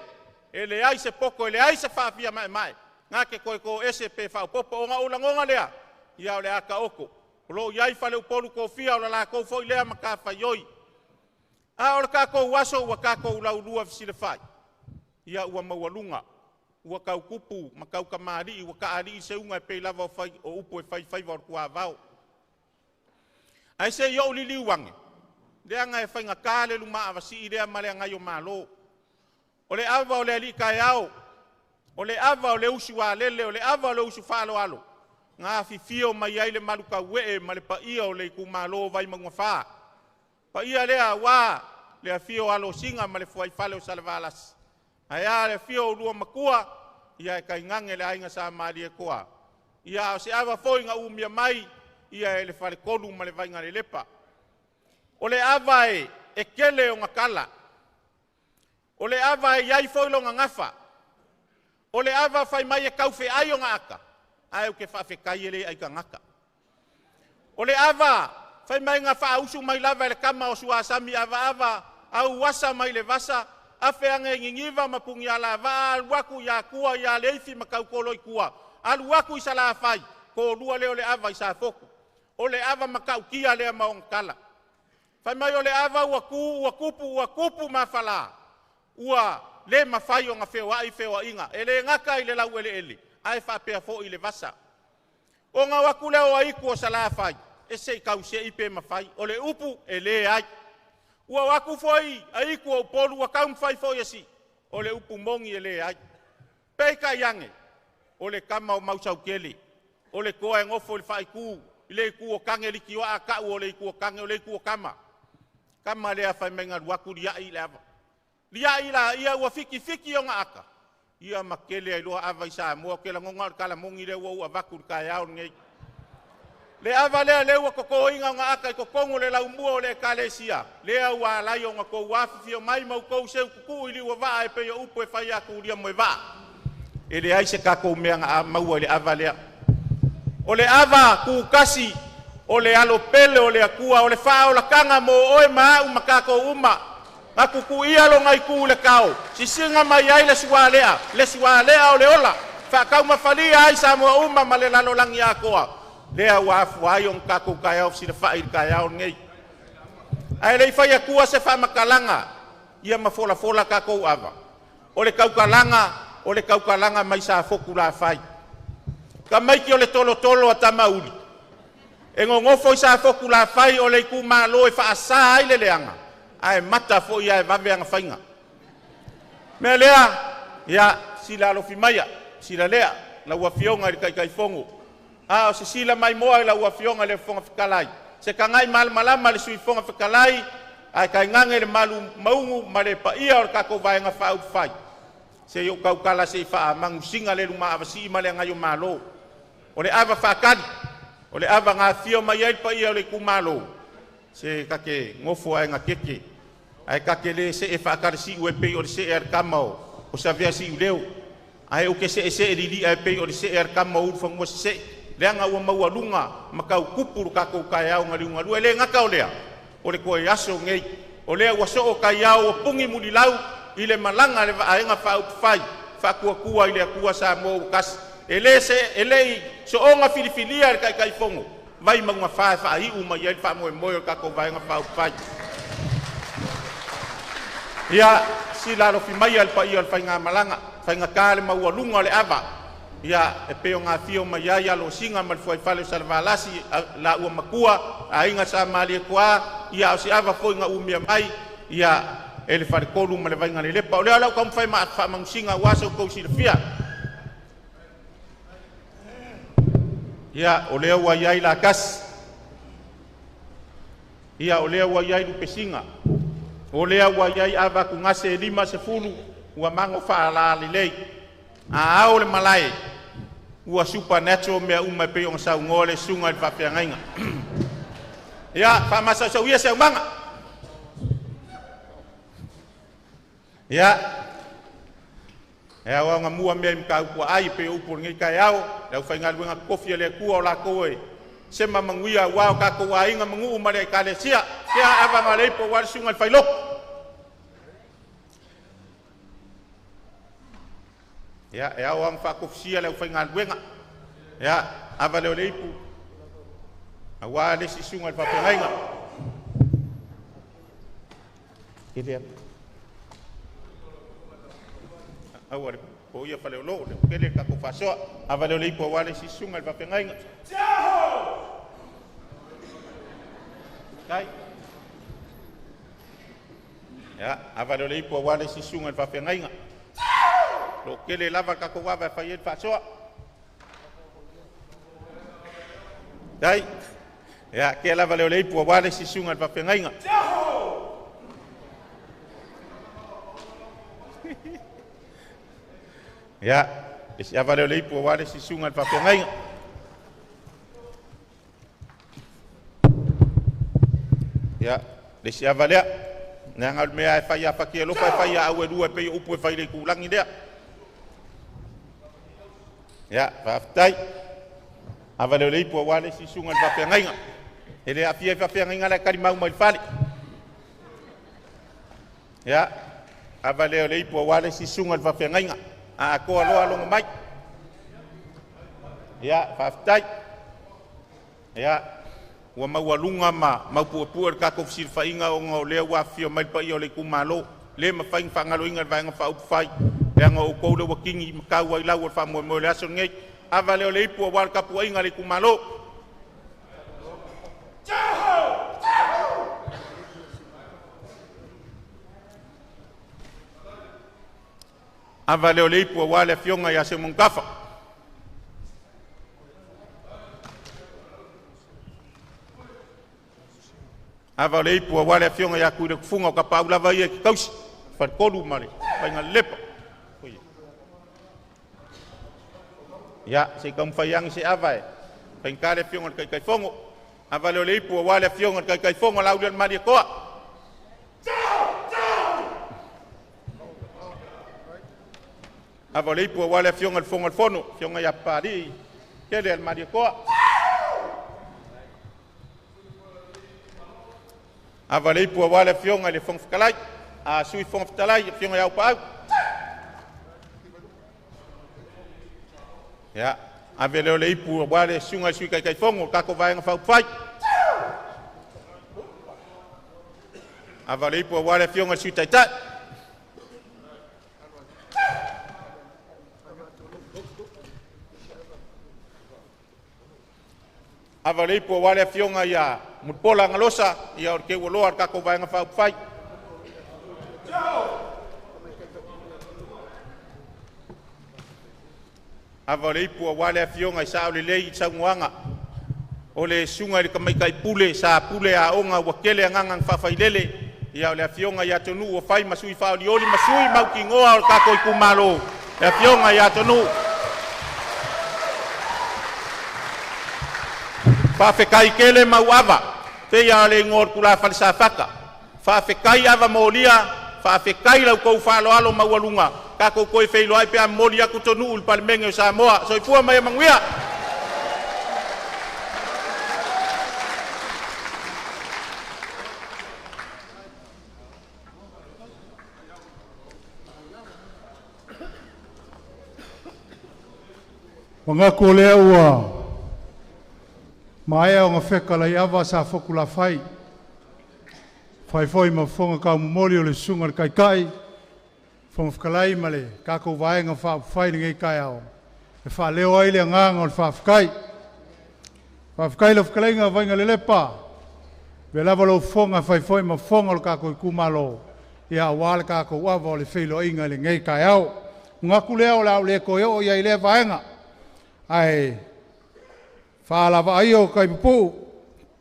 e leai se poto, e leai se faafiamaemae na te toe toese pe faaopoopo, ona ou lagona lea, ia o le a taoto. O lo o i ai faleupolu tofia, o le latou foi lea matafaioi. A o le tatou aso ua tatou laulua fesilafai, ia ua maualuga, ua tautupu ma tautamalii, ua taaalii seuga e pei lava o, fai, o upu e fai i faiva o le tuavao. Ae se i ou liliu ane, leaga e faigata le lumaavasii lea ma le agai o Malo. O le ava o le alii taeao, o le ava o le usu alele, o le ava o le usu faaaloalo, na afifio mai ai le malutauee ma le paia o le itumalo o Vaimauga 4. Paia lea aua le afio o Alosina ma le Fuaifale o Salevalasi, ae a le afio o ulua matua, ia e tainane le aiga Sa Malietoa. Ia a o se ava foi na umia mai ia e le Faletolu ma le Vaigalelepa. O le ava e tele ona tala, o le ava e i ai foi lona gafa, o le ava fai mai e taufeai ona ata, ae ou te faafetai e le aitagata. O le ava fai mai na faausu mai lava e le tama o Suasami avaava auasa mai le vasa, afe ane i Niniva ma Punialavaa, alu atu i Atua ia Leifi ma Tautolo i tua, alu atu i Salafai, tolua lea o le ava i Safotu. O le ava matautia lea ma ona tala. Fai mai o le ava ua tu, ua tupu, ua tupu mafala, ua le mafai ona feoai feoaiga, e le gata i le laueleele, ae faapea foi i le vasa. Ona o atu lea o aitu o Salafai, e se i tausei pe mafai, o le upu e leai. Ua o atu foi aitu o Upolu ua taumafai foi e sii, o le upu moni e leai. Peitai ane, o le tama o Mausaukele, o le toa e nofo i le faaitu, i le itu o tane litioa tau o le itu o tane, o le itu o tama. Tama lea fai mai galu atu liai le ava. Liai la ia ua fiti ona ata, ia ma kele ai loa ava i Samoa, ke lagona o le kalamoni lea ua avatu i le taeao lenei. Le ava lea lea ua totoina ona ata i totonu o le laumua o le ekalesia, lea ua alai ona tou afifio mai ma outou seu tutuu i liu o vaa e pei o upu e fai atu ulia moe vaa. E leai se tatou mea na maua i le ava lea. O le ava tutasi, o le alo pele o le Atua, o le faaolataga mo oe ma au ma tatou uma. Na tutuia lona itu i le kao, sisiga mai ai le sualea, le sualea o le ola, faataumafalia ai Samoa uma ma le lalolagi atoa, lea ua afua ai ona tatou taeao fesilafai i le taeao lenei. Ae le i fai atua se faamatalaga, ia ma folafola tatou ava, o le tautalaga, o le tautalaga mai Safotu Lafai. Tamaiti o le tolotolo a Tamauli, e nonofo i Safotu Lafai o le itumalo e faasa ai le leaga, ae mata foi ae vave ana faiga. Mea lea, ia sila alofi maia, sila lea, lau Afioga i le Taitaifono. A o se sila maimoa i lau Afioga i le Fofoga Fetalai, se tagai malamalama i le Sui Fofoga Fetalai, ae tainane le malu maugu ma le paia o le tatou Vaega Faaupufai, se i ou tautala se i faamanusina le lumaavasii ma le agai o Malo. O le ava faatali, o le ava na afio mai ai le paia o le itumalo, se ta te nofo ae gatete, ae ta te le see faatalasiu e pei o le see a le tama o Savea Siuleo, ae ou te seesee lilia e pei o le see a le tama o Ulufanua Sisee. Leaga ua maualuga ma tautupu lo tatou taeao na liugalua. E le gata o lea, o le toe aso nei, o lea ua soo taiao ua puni mulilau i le malaga a le Vaega Faaupufai Faatuatua i le Atua Samoa ua Tasi. E le i soona filifilia e le Taitaifono Vaimauga 4 e faaiu mai ai le faamoemoe o le tatou Vaega Faaupufai. Ia sila alofi maia le paia o le faigamalaga, faigata le maualuga o le ava, ia e pei ona afio mai ai Alosina ma le Fuaifale o Salevalasi, laua Matua, Aiga Sa Malietoa, ia a o se ava foi na umia mai ia e le Faletolu ma le Vaigalelepa. O lea o le a ou taumafai ma faamanusina aua so outou silafia. Ia, o lea ua i ai Latasi, ia o lea ua i ai Lupesina, o lea ua i ai Avatugase e 50 ua mago faalalelei. A ao le malae, ua supernatural mea uma e pei ona saunoa le susuga i le faafeagaiga. Ia, faamasausau ia se aumaga. Ia, e ao ona mua mea i Matautu aai e pei o upu o lenei taeao, le aufaigaluega totofi a le Atua o latou e sema manuia aua o tatou aiga ma nuu ma le Ekalesia. Ia ava na leipo ua le susuga i le failoko. Ia, e ao ona faatofisia le aufaigaluega. Ia, ava leo leipu aua le isi susuga i le faafeagaiga. Aua le po ia fale o loo, le kele tatou faasoa. Ava leo leipu aua le isi susuga i le faafeagaiga. Tai. Ia, ava leo leipu aua le isi susuga i le faafeagaiga. Lo kele lava le tatou ava e fai ai le faasoa. Tai. Ia, ke lava leo leipu aua le isi susuga i le faafeagaiga. Ia, le isi ava leo leipu aua le isi susuga i le faafeagaiga. Ia, le isi ava lea. Leaga o le mea e fai a fati alofa e fai a au e lua e pei o upu e fai le itulagi lea. Ia, faafetai. Ava leo leipu aua le isi susuga i le faafeagaiga. E le aafia i faafeagaiga la e talimau mai le fale. Ia, ava leo leipu aua le isi susuga i le faafeagaiga. A atoa loa logo mai. Ia, faafetai. Ia, ua maualuga ma maupuepue le tatou fesilafaiga ona o lea ua afifio mai le paia o le itumalo. Le mafai ona faagaloina le Vaega Faaupufai, leaga o outou lea ua tini ma tau ai lau o le faamoemoe o le aso lenei. Ava leo leipu aua le tapuaiga a le itumalo. Ava leo leipu aua le afioga ia Seumanutafa. Ava o le ipu aua le afioga ia Tuiletufuga o tapaau lava ia i te tausi, faletolu ma le Faigalepa. Ia, se i taumafai ane se ava e faigata le afioga i le Taitaifono. Ava leo leipu aua le afioga i le Taitaifono Laaulialemalietoa. Ava o le ipu aua le afioga i le Fofoga o le Fono, afioga ia Papalii Kele Malietoa. Ava o le ipu aua le afioga i le Fofoga Fetalai, a Sui Fofoga Fetalai, afioga ia Aupaau. Ia, ave leo le ipu aua le susuga i le Sui Taitaifono o le tatou Vaega Faaupufai. Ava o le ipu aua le afioga i le Sui Taitai. Ava o le ipu aua le afioga ia Mulipola Galosa, ia o le teualoa o le tatou Vaega Faaupufai. Ava o le ipu aua le afioga i Sao Lelei i Saunoaga, o le susuga i le tamaitai pule sa pule aoga ua tele agaga na faafailele, ia o le afioga ia Tonuu ua fai ma sui faaolioli ma sui mautinoa o le tatou itumalo, le afioga ia Tonuu. Faafetai tele Mauava, feia le igoa o le tulafale Safata. Faafetai ava molia, faafetai lau tou faaaloalo maualuga, tatou toe feiloai pe a momoli atu Tonuu i le Palemene o Samoa. Soifua ma ia manuia. Mangaku o lea ua maea o ngawheka lai awa sa foku la fai. Fai foi ma fonga kau momoli o le sunga le kaikai. Fonga whakalai ma le kākou vaenga wha le ngei kai ao. E wha leo ai le nganga o le whawhakai. Whawhakai le whakaleinga vainga le lepa. Ve lava lo fonga fai foi ma fonga o le kākou i kumalo. Ia wā le kākou awa o le whilo inga le ngei kai ao. Ngaku lea o le au le koe o ia i lea vaenga. Ai whaalava ai o kaipupu.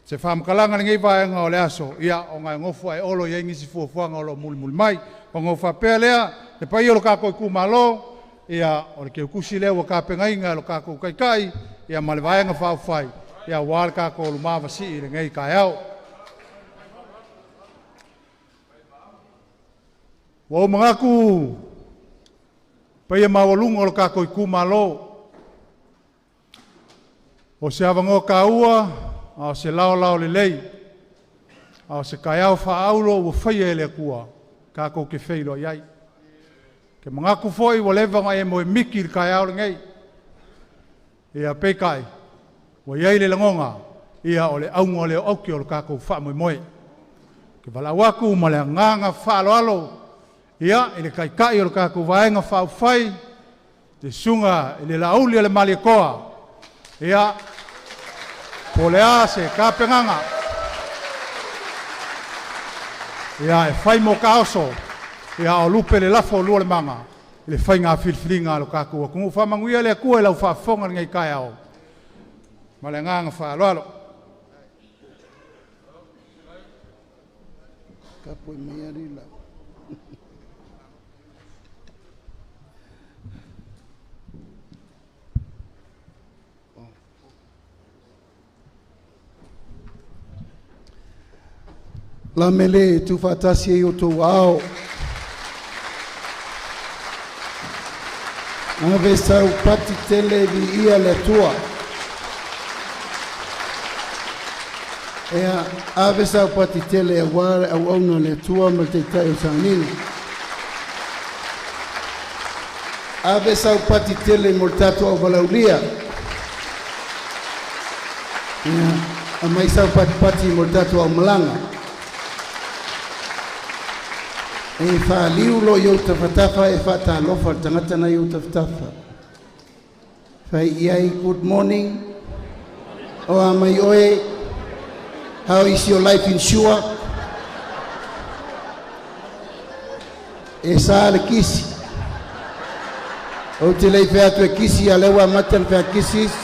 Se whaamakalanga le ngei vaenga o le aso. Ia o ngai ngofu ai olo ia ingisi fuafuaga o lo muli muli mai. O ngofa pea lea, le pai o lo kākou i kumalo. Ia o le keukusi lea ua kāpengainga lo kākou kaikai. Ia ma le vaenga whaufai. Ia wā le kākou lumawa si i le ngei kai ao. Ua o mangaku paia maualuga o lo kākou i kumalo. O se avangoa kāua, a o se lao lao lelei, a o se kaiao whaaulo ua whaia ele akua, kākou ke wheilo iai. Ke mangaku foi ua leva ngai e moe miki le kaiao le ngei. Ia pekai, ua iai le langonga, ia o le aunga leo auke o le kākou wha moe moe. Ke walau aku ma le nganga whaaloalo, ia i le kaikai o le kākou vaenga whaufai, te sunga i le lauli o le maliekoa. Ia, po le a se kāpenganga. Ia, e whai mo kaoso. Ia, o lupe le lafo o lua le manga. I le whai ngā filfilinga lo kākou. Kungu whamanguia le akua e lau whaafonga le ngai kai ao. Ma le nganga whaaloalo. Kapo i mai ari la. La mele tu whatasi e o tō ao. Ave sau pati tele vi ia le tua. Ea ave sau pati tele a ware au auna le tua ma te tai o sanina. Ave sau pati tele mo tātou au valaulia. Ea a mai sau pati pati mo tātou au malanga. E whaaliu lo i o tawhatafa e whaatalofa tangata na i o tawhatafa. Whai iai, good morning. O a mai oe, how is your life insure? E sa le kisi. O te lei whea e kisi, a lewa mata le whea kisis.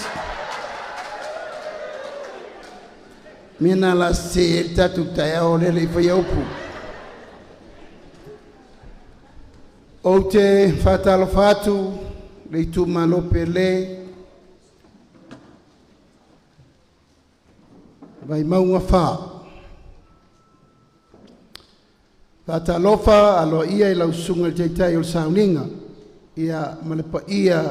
Mena la se e tatu tai ao lele i whai aupu. O te whātalo whātu, le itu malope le, vai maunga whā. Whātalofa aloa ia i lau sunga le teitai o le sauninga, ia malepa ia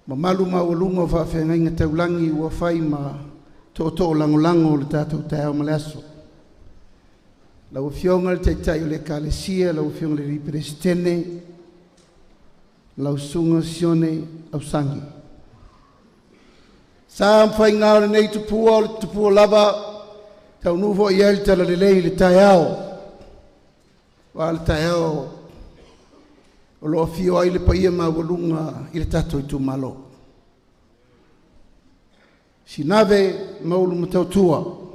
mamalu maualuga o faafeagaiga taulangi ua fai ma tootoo lagolago o le tatou taeao ma le aso. Lau afioga le taitai o le ekalesia, lau afioga le alii peresetene, lau susuga Sione Ausangi. Sa mafaiga o lenei tupua o le tupua lava taunuu foʻi ai le talalelei i le taeao. Ua le taeao o loo afio ai le paia maualuga i le tatou itumalo. Sinave maulu matautua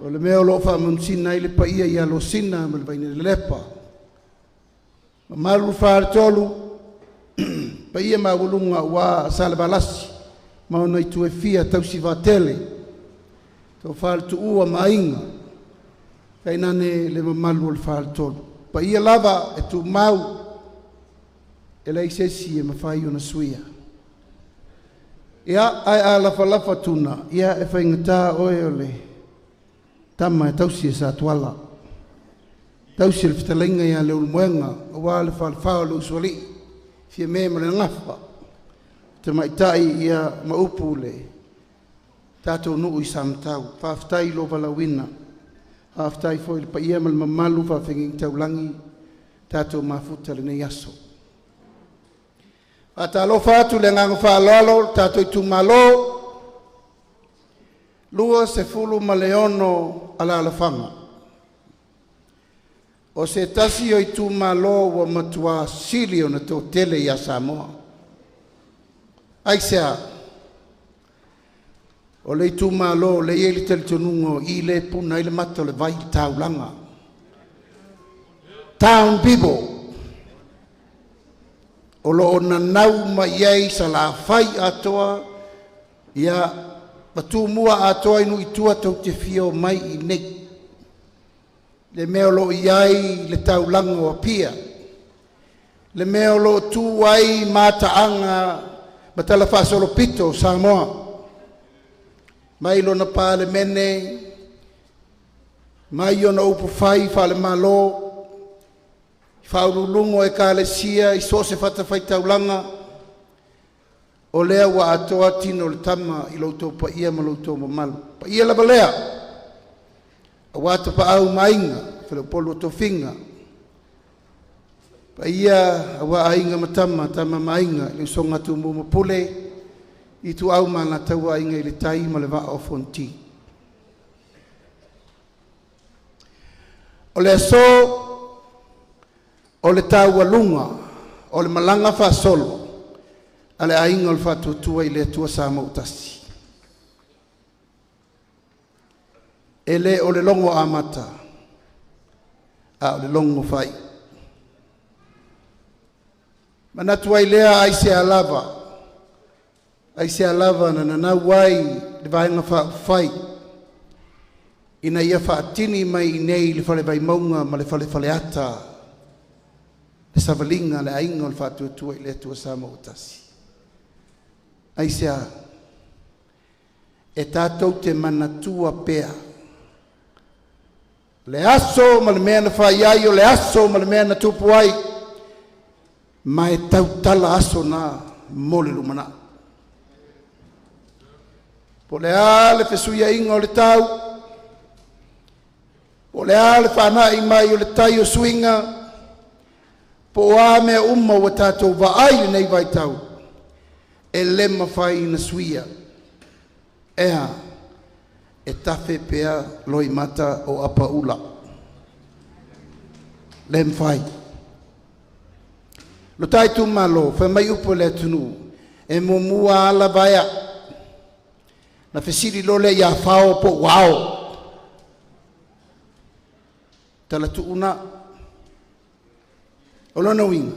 o le mea o loo faamanusina ai le paia ia losina ma le vainelelepa. Mamalu faletolu paia maualuga ua salevalasi ma ona itu e fia tausi vatele tau faletuua ma aiga tainane le mamalu o le faletolu. Paia lava e tumau e leai se isi e mafai ona suia. Ia ae a lafalafa tuna ia e faigata oe o le tama e tausi e sa tuala. Tausi le fetalaiga ia le ulumoega aua le falefā o le usoalii fia me ma le gafa. Te maitai ia maupu le tatou nuu i samatau. Faafetai lo valauina. Faafetai foi le paia ma le mamalu faafeagaiga taulagi tatou mafuta lenei aso. Faatalofa atu le agaga faaaloalo le tatou itumalo 26 alalafaga. O se tasi o itumalo ua matua sili ona toatele ia Samoa. Aisea? O le itumalo o lea e i ai le talitonuga o i lea e puna ai le mata o le vai i le taulaga. Town people o lo o nanau mai ai Salafai atoa ia ma Tumua atoa i nuu i tua tou te fia omai i inei le mea o lo o i ai le taulaga o Apia, le mea o lo o tu ai mataaga ma talafaasolopito o Samoa mai lona Palemene, mai ona upufai faalemalo, faauluuluga o Ekalesia i so o se fatafaitaulaga, o lea ua atoa tino o le tama i lo outou paia ma lo outou mamalu. Paia lava lea, aua Tapaau ma Aiga, Faleupolu o Tofiga, paia aua Aiga ma Tama, Tama ma Aiga, le usoga a Tumua ma Pule, Ituau ma Alataua, Aiga i le Tai ma le Vaa o Fonoti. O le aso o le taualuga o le malaga faasolo a le aiga o le Faatuatua i le Atua Samoa ua tasi. E le o le logo amata, a o le logo faaiu. Manatu ai lea aisea lava, aisea lava na nanau ai le Vaega Faaupufai ina ia faatini mai i inei i le Fale Vaimauga ma le Fale Faleata le savaliga a le aiga o le Faatuatua i le Atua Samoa ua tasi. Aisea? E tatou te manatua pea le aso ma le mea na fai ai, o le aso ma le mea na tupu ai, ma e tautala aso na mo le lumanai. Po le a le fesuiaiga o le tau, po o le a le faanai mai o le tai o suiga, po o a mea uma ua tatou vaai i lenei vaitau, e le mafai ona suia. E a? E tafe pea loimata o apaula. Le mafai. Lo ta itumalo, fai mai upu o le atunuu, e muamua ala vaea. Na fesili loa lea ia Fao po ua ao. Talatuuna. O lona uiga,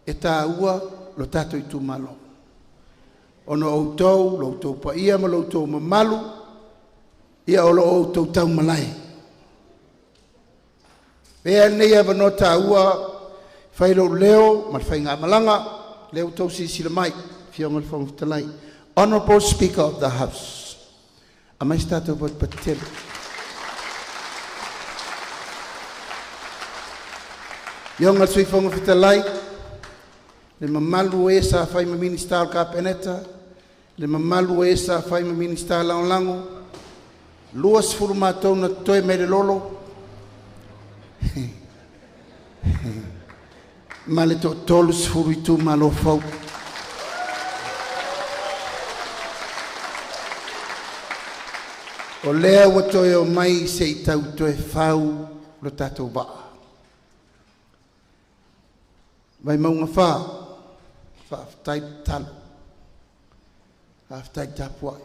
e tāua lo tātou itumalo. Ona o outou, lo outou paia ma lo outou mamalu, ia o lo outou taumalae. Pea lenei avanoa tāua, fai lou leo ma le faigamalaga, lea ua outou silasila mai, Afioga i le Fofoga Fetalai. Honorable Speaker of the House. Aumai se tatou patupatu tele. Afioga i le Sui Fofoga Fetalai, le mamalu o e sa fai ma Minisita o le Kapeneta, le mamalu o e sa fai ma Minisita Lagolago, 20 matou na totoe mai le lolo, ma le 30 itumalo fou. O lea ua toe o mai se i tau toe fau lo tatou vaa. Vaimauga 4, faafetai tatalo, faafetai tapuai,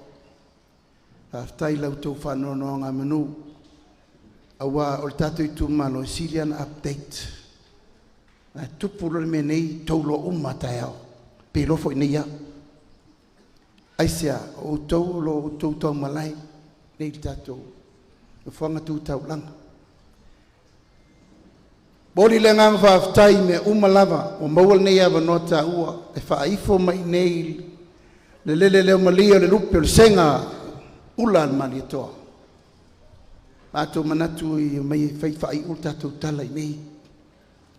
faafetai lau tou faanonogamanu, aua o le tatou itumalo e sili ona update. A tupu loa le mea nei, tauloa uma taeao, pe iloa foi nei lava. Aisea? O outou o lo o outou taumalae nei le tatou nofoaga tu taulaga. Momoli le agaga faafetai i mea uma lava ua maua lenei avanoa taua e faaifo mai nei le lele leo malie o le lupe o le sega ula a le Malietoa. Matou manatu i mai e fai faaiu le tatou tala i nei.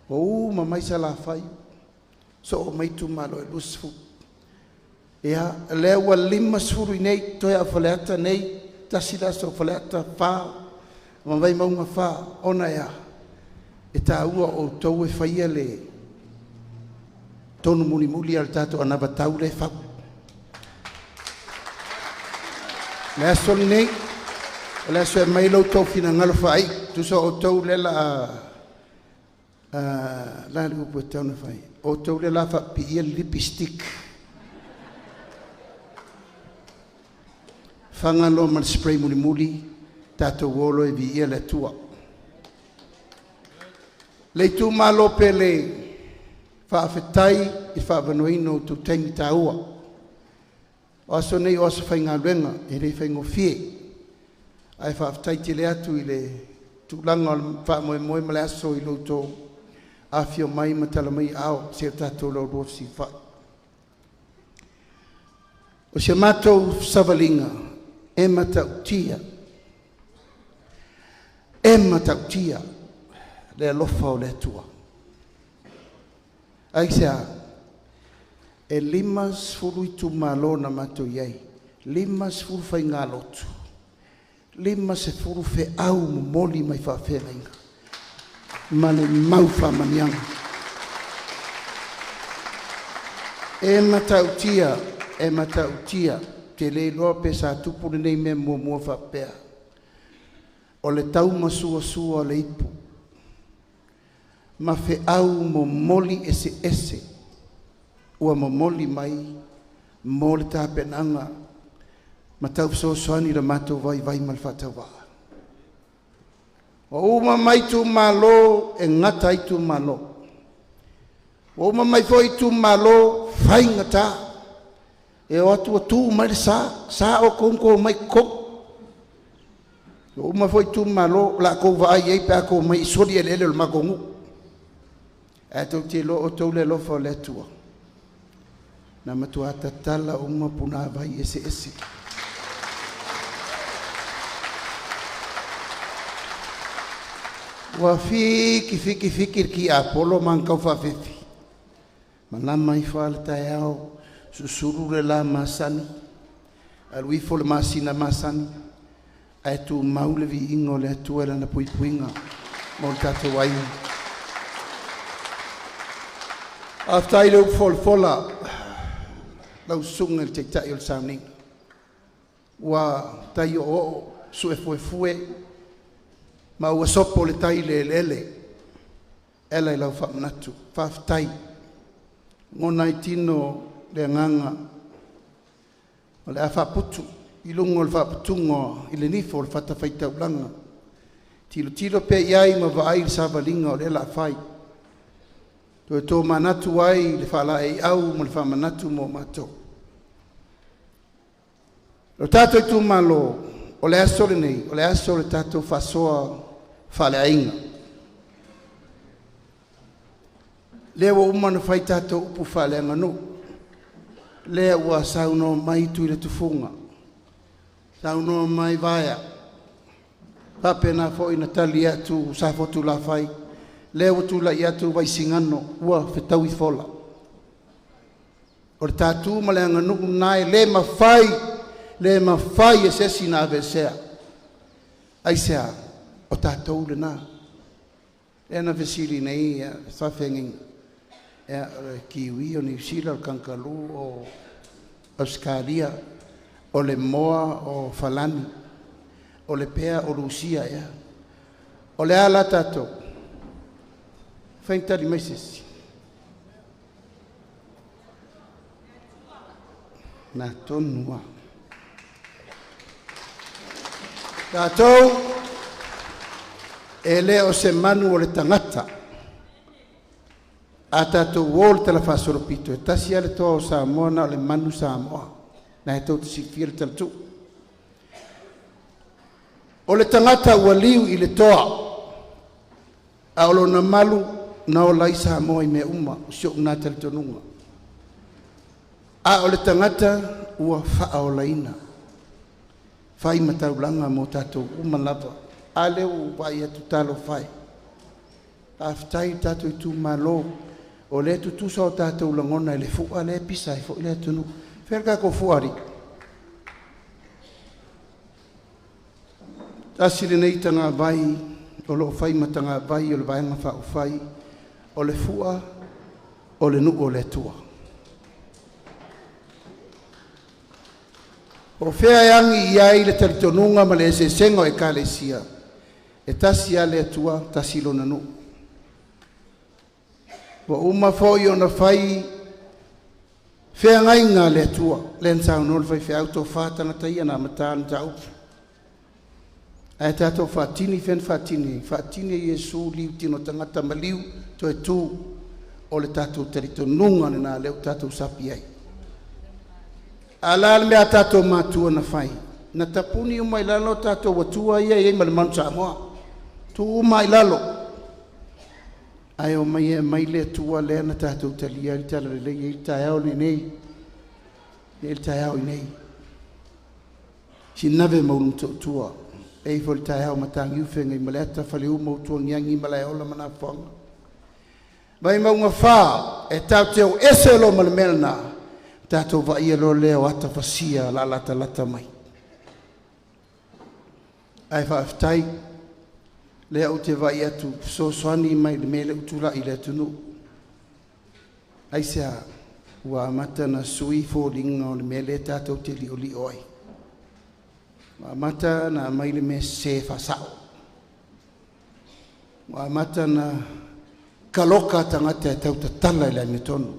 Ua uma mai Salafai, soo mai itumalo e 20. Ia, lea ua 50 i nei, toe a Faleata nei, tasi le aso o Faleata 4, ma Vaimauga 4, ona e a? E tāua o outou e faia le Tonu mulimuli a le tatou anavatau lea e fau. Le aso lenei, o le aso e aumai lo outou finagalo faaiu, tusa o outou lea la a le upu e tatau ona fai, o outou lea la faapipiia le lipstick, faga loa ma le spray mulimuli, tatou o loa e viia le Atua. Le itumalo pele, faafetai i le faaavanoaina o outou taimi taua. O aso nei o aso faigaluega, e le faigofie, ae faafetai tele atu i le tulaga o le faamoemoe ma le aso i lo outou afifio mai ma tala mai aao se i o tatou laulua fesilafai. O si a matou savaliga e matautia, e matautia le alofa o le Atua. Aisea? E 50 itumalo na matou i ai, 50 faigalotu, 50 feau momoli mai faafeagaiga ma le mau faamanuiaga. E matautia, e matautia, te le iloa pe sa tupu lenei mea muamua faapea. O le taumasuasua o le ipu ma feau momoli eseese ua momoli mai mo le tapenaga ma tau fesoasoani i le matou vaivai ma le faatauvaa. Ua uma mai itumalo e gata ai itumalo. Ua uma mai foi itumalo faigata. E o atu ua tu mai le sa, sa o kou mai totonu. Ua uma foi itumalo o la kou vaai ai pe a kou mai i soli eleele o le matou nuu. Ae tou te iloa outou le alofa o le Atua. Na matua tatala uma punāvai eseese. Ua fiki fiki fiki le ki Apolo ma na tau faafefi. Malama ifo lava le taeao, susulu le la masani, alu ifo le masina masani, ae tumau le viiga o le Atua i lana puipuiga mo le tatou aiga. Faafetai i le upu folafola lau susuga i le Taitai o le sauniga. Ua tai oooo, suefuefue, ma ua sopo le tai i le eleele e ala i lau faamanatu. Faafetai. Lagona ai tino le agaga o le a faaputu i luga o le faaputuga i le nifo o le fatafaitaulaga. Tilotilo pea i ai ma vaai i le savaliga o lea o le a fai. Toe tomanatu ai i le faalaeiau ma le faamanatu mo matou. O tatou itumalo, o le aso lenei, o le aso o le tatou faasoa faaleaiga. Lea ua uma ona fai tatou upu faaleaganuu. Lea ua saunoa mai Tuiletufuga, saunoa mai Vaea, faapena foi na tali atu Safotulafai, lea ua tulai atu Vaisigano ua fetaui fola. O le tatu ma le aganuu lena e le mafai, le mafai e se isi na aveesea. Aisea? O tatou lena. Lea na fesili nei faafeagaiga, o le Kiwi, o Niu Sila, o le Kankalū, o Ausetalia, o le moa o Falani, o le pea o Lusia ea. O le a la tatou? Faitali mai se isi. Na tonu lava. Tatou e le o se manu o le tagata. A tatou o le talafaasolopito, e tasi lava le toa o Samoa na o le manu Samoa. Na e tou te silafia le talatuu. O le tagata ua liu i le toa, a o lona malu na ola ai Samoa i mea uma, o si ou na talitonuga. A o le tagata ua faaolaina, fai ma taulaga mo tatou uma lava. A lea ua vaai atu, talofa e. Faafetai i tatou itumalo, o lea e tutusa o tatou lagona i le fua lea e pisa ai foi le atunuu. Fea le tatou fua alii? Tasi lenei tagavai o lo o fai ma tagavai o le Vaega Faaupufai, o le fua O le nuu o le Atua. O fea e agi i ai le talitonuga ma le eseesega o ekalesia, e tasi lava le Atua, tasi lona nuu. Ua uma foi ona fai feagaiga a le Atua, lea na saunoa le faifeau tofa tagata ia na amata le mataupu. Ae tatou faatini fea na faatini ai? Faatini e Iesu liu tino tagata maliu toe tu o le tatou talitonuga lena lea ua tatou sapi ai. A la le mea a tatou matua na fai, na tapuni uma i lalo tatou atua ia e i ai ma le Manu Samoa, tuu uma i lalo, ae omai e aumai le Atua lea na tatou talia ai le talalelei e i ai le taeao lenei, e i ai le taeao i nei. Sinave ma Ulumotootua, e i ai foi le taeao Mataniu Feagaimaleata, Faleu ma Utuagiagi, Malaeola ma Nafoga. Vaimauga 4, e tatou te o ese loa ma le mea lena, tatou vaaia loa lea o ata fasia la latalata mai. Ae faafetai, lea ou te vaai atu fesoasoani mai le mea lea ua tulai i le atunuu. Aisea? Ua amata ona sui foliga o le mea lea tatou te liolio ai. Ua amata ona aumai le mea sese faasao. Ua amata ona kaloka tagata e tautatala i le amiotonu.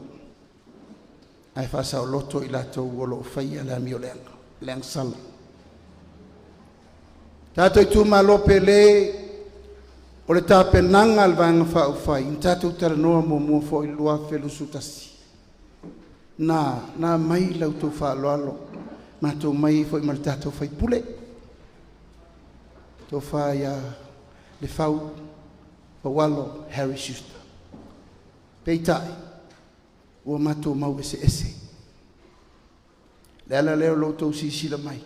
Ae faasaoloto i latou o lo o faia le amio leaga, le agasala. Tatou itumalo pele, o le tapenaga a le Vaega Faaupufai, na tatou talanoa muamua foi i le 2021. Na aumai la outou faaaloalo, matou mai foi ma le tatou faipule, tofa ia Lefau Paualo Harry Schuster. Peitai, ua matou mau eseese. Le ala lea o lo outou silasila mai,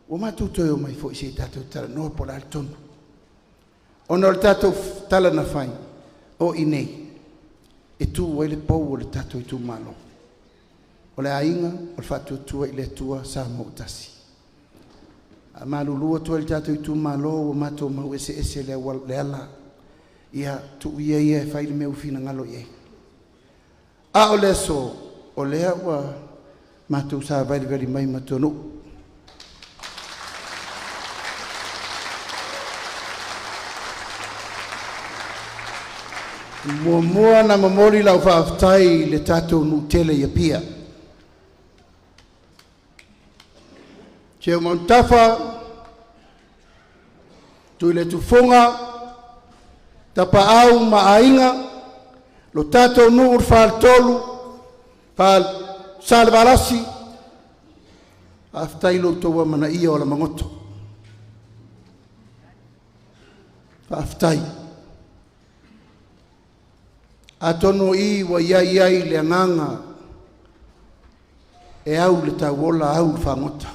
ua matou toe o mai foi se i tatou talanoa po o le a le tonu. Ona o le tatou tala na fai, o i nei, e tu ai le pou o le tatou itumalo. O le aiga, o le faatuatua i le Atua Samoa ua tasi. A malulu atu ai le tatou itumalo, ua matou mau eseese le ala, ia tuu ia ia e fai le mea ua finagalo i ai. A o le aso, o lea ua matou savalivali mai ma tonuu. Muamua na momoli lau faafetai i le tatou nuu tele i Apia. Teo Mauntafa, Tuiletufuga, Tapaau ma Aiga, lo tatou nuu le faletolu, Salevalasi, faafetai lo outou amanaia o la magoto. Faafetai. Atonu i ua iai ai le agaga e au le tauola au le fagota.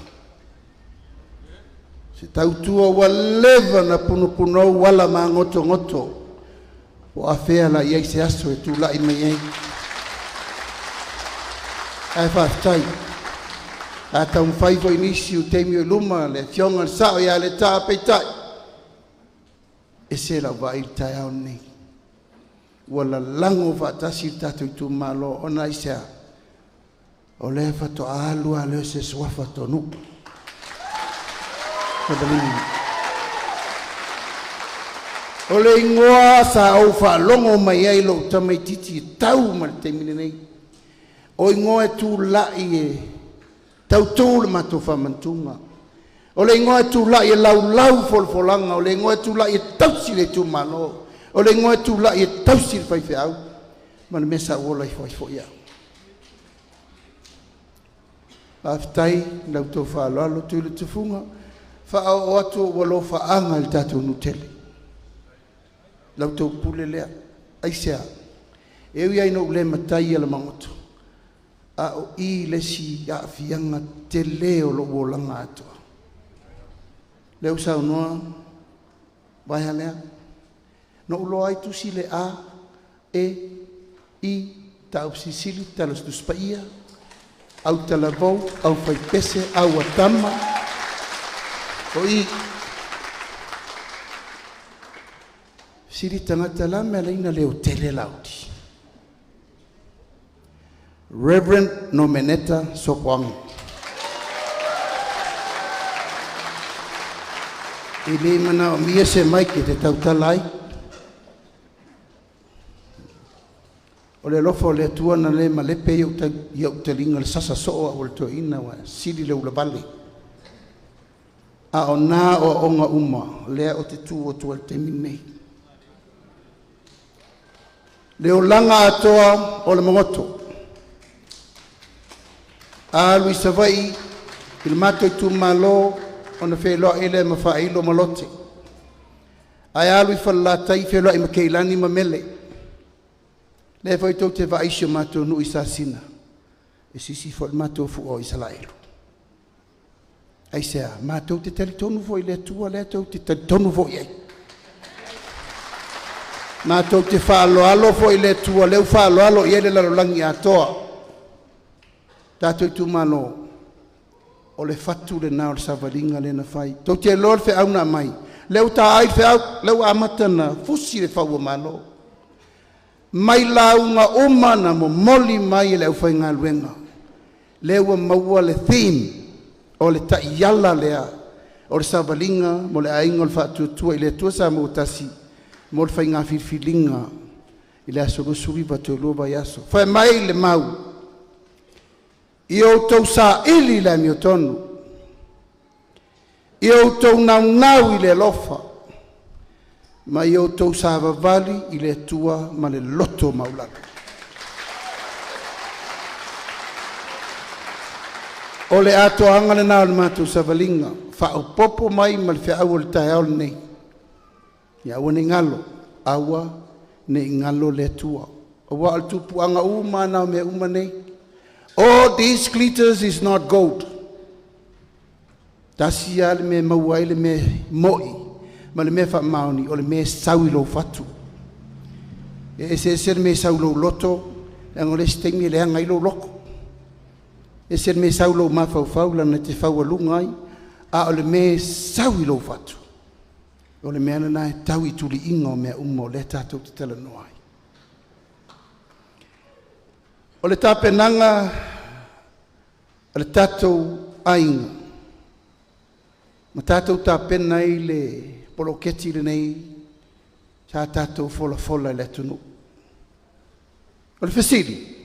Se tautua ua leva na punupunou ala magotogoto o afea la iai se aso e tulai mai ai. Ae faafetai. A taumafai foi nisi o taimi o luma le afioga le sao ia le taapeitai. E se lau vaai i le taeao lenei. Ua lalago faatasi le tatou itumalo ona aisea. O lea faatoa alu lava lea o se suafa tonu. O le igoa sa ou faalogo mai ai lou tamaitiiti e tau ma le taimi lenei. O igoa e tulai e tautu le matou faamantuga. O le igoa e tulai e laulau folafolaga. O le igoa e tulai e tausi le itumalo. O le igoa e tulai e tausi le faifeau. Ma le mea sa ou ola ifo ai foi au. Faafetai lau outou faaaloalo tui le tufuga. Faaoo atu ua lofaaga i le tatou nuu tele. Lau outou pule lea. Aisea. E ui ai na ou le matai ia le magoto. A o i le si aafiaga tele o lou olaga atoa. Lea ua saunoa, vaea lea. Na ou loa ai tusi le A, E, I, tau sisili, tala tuspaia, au talavou, au faipese, au atama. O i, sili tagata la mea leina leo tele laudi. Reverend Nomeneta Sopoaga. E le manaomia se maiki e te tautala ai. O le alofa o le Atua na le malepe i ou taliga le sasa soo au o le toeaina ua sili le ulavale. A o nā oaoga uma lea o te tu atu ai i le taimi lenei. Le olaga atoa o le magoto. Alu i Savaii i le matou itumalo ona feiloai lea ma Faailo ma Lote. Ae alu i Falelatai feiloai ma Keilani ma Mele. Lea foi tou te vaai i si o matou nuu i Sasina, e sisi foi le matou fua o Isaraelu. Aisea? Matou te talitonu foi i le Atua lea tou te talitonu foi i ai. Matou te faaaloalo foi i le Atua lea ua faaaloalo i ai le lalolagi atoa. Tatou itumalo, o le fatu lena o le savaliga lea na fai. Tou te iloa le feau na aumai, lea ua taai le feau, lea ua amata ona fusi le fau o Malo. Mai lauga uma na momoli mai e le aufaigaluega, lea ua maua le theme o le taiala lea o le savaliga mo le Aiga o le Faatuatua i le Atua Samoa ua tasi mo le faiga filifiliga i le aso 29 toe 2 vaiaso. Fai mai le mau, ia outou saili le amiotonu, ia outou naunau i le alofa, ma ia outou savavali i le Atua ma le loto maualalo. O le atoaga lena o le matou savaliga, faaopoopo mai ma le feau o le taeao lenei. Ia aua ne i galo, aua ne i galo le Atua. Aua o le tupuaga uma lava na o mea uma nei. All this glitters is not gold. Tasi lava le mea e maua ai le mea mo'i ma le mea faamaoni, o le mea e sau i lou fatu. E eseese le mea e sau i lou loto, leaga o le isi taimi e leaga ai lou loto. E ese le mea e sau i lou mafaufau leaga e te faualuga ai, a o le mea e sau i lou fatu, o le mea lena e tau i tuliiga o mea uma o lea tatou te talanoa ai. O le tapenaga a le tatou aiga, ma tatou tapena ai le poloketi lenei sa tatou folafola i le atunuu. O le fesili,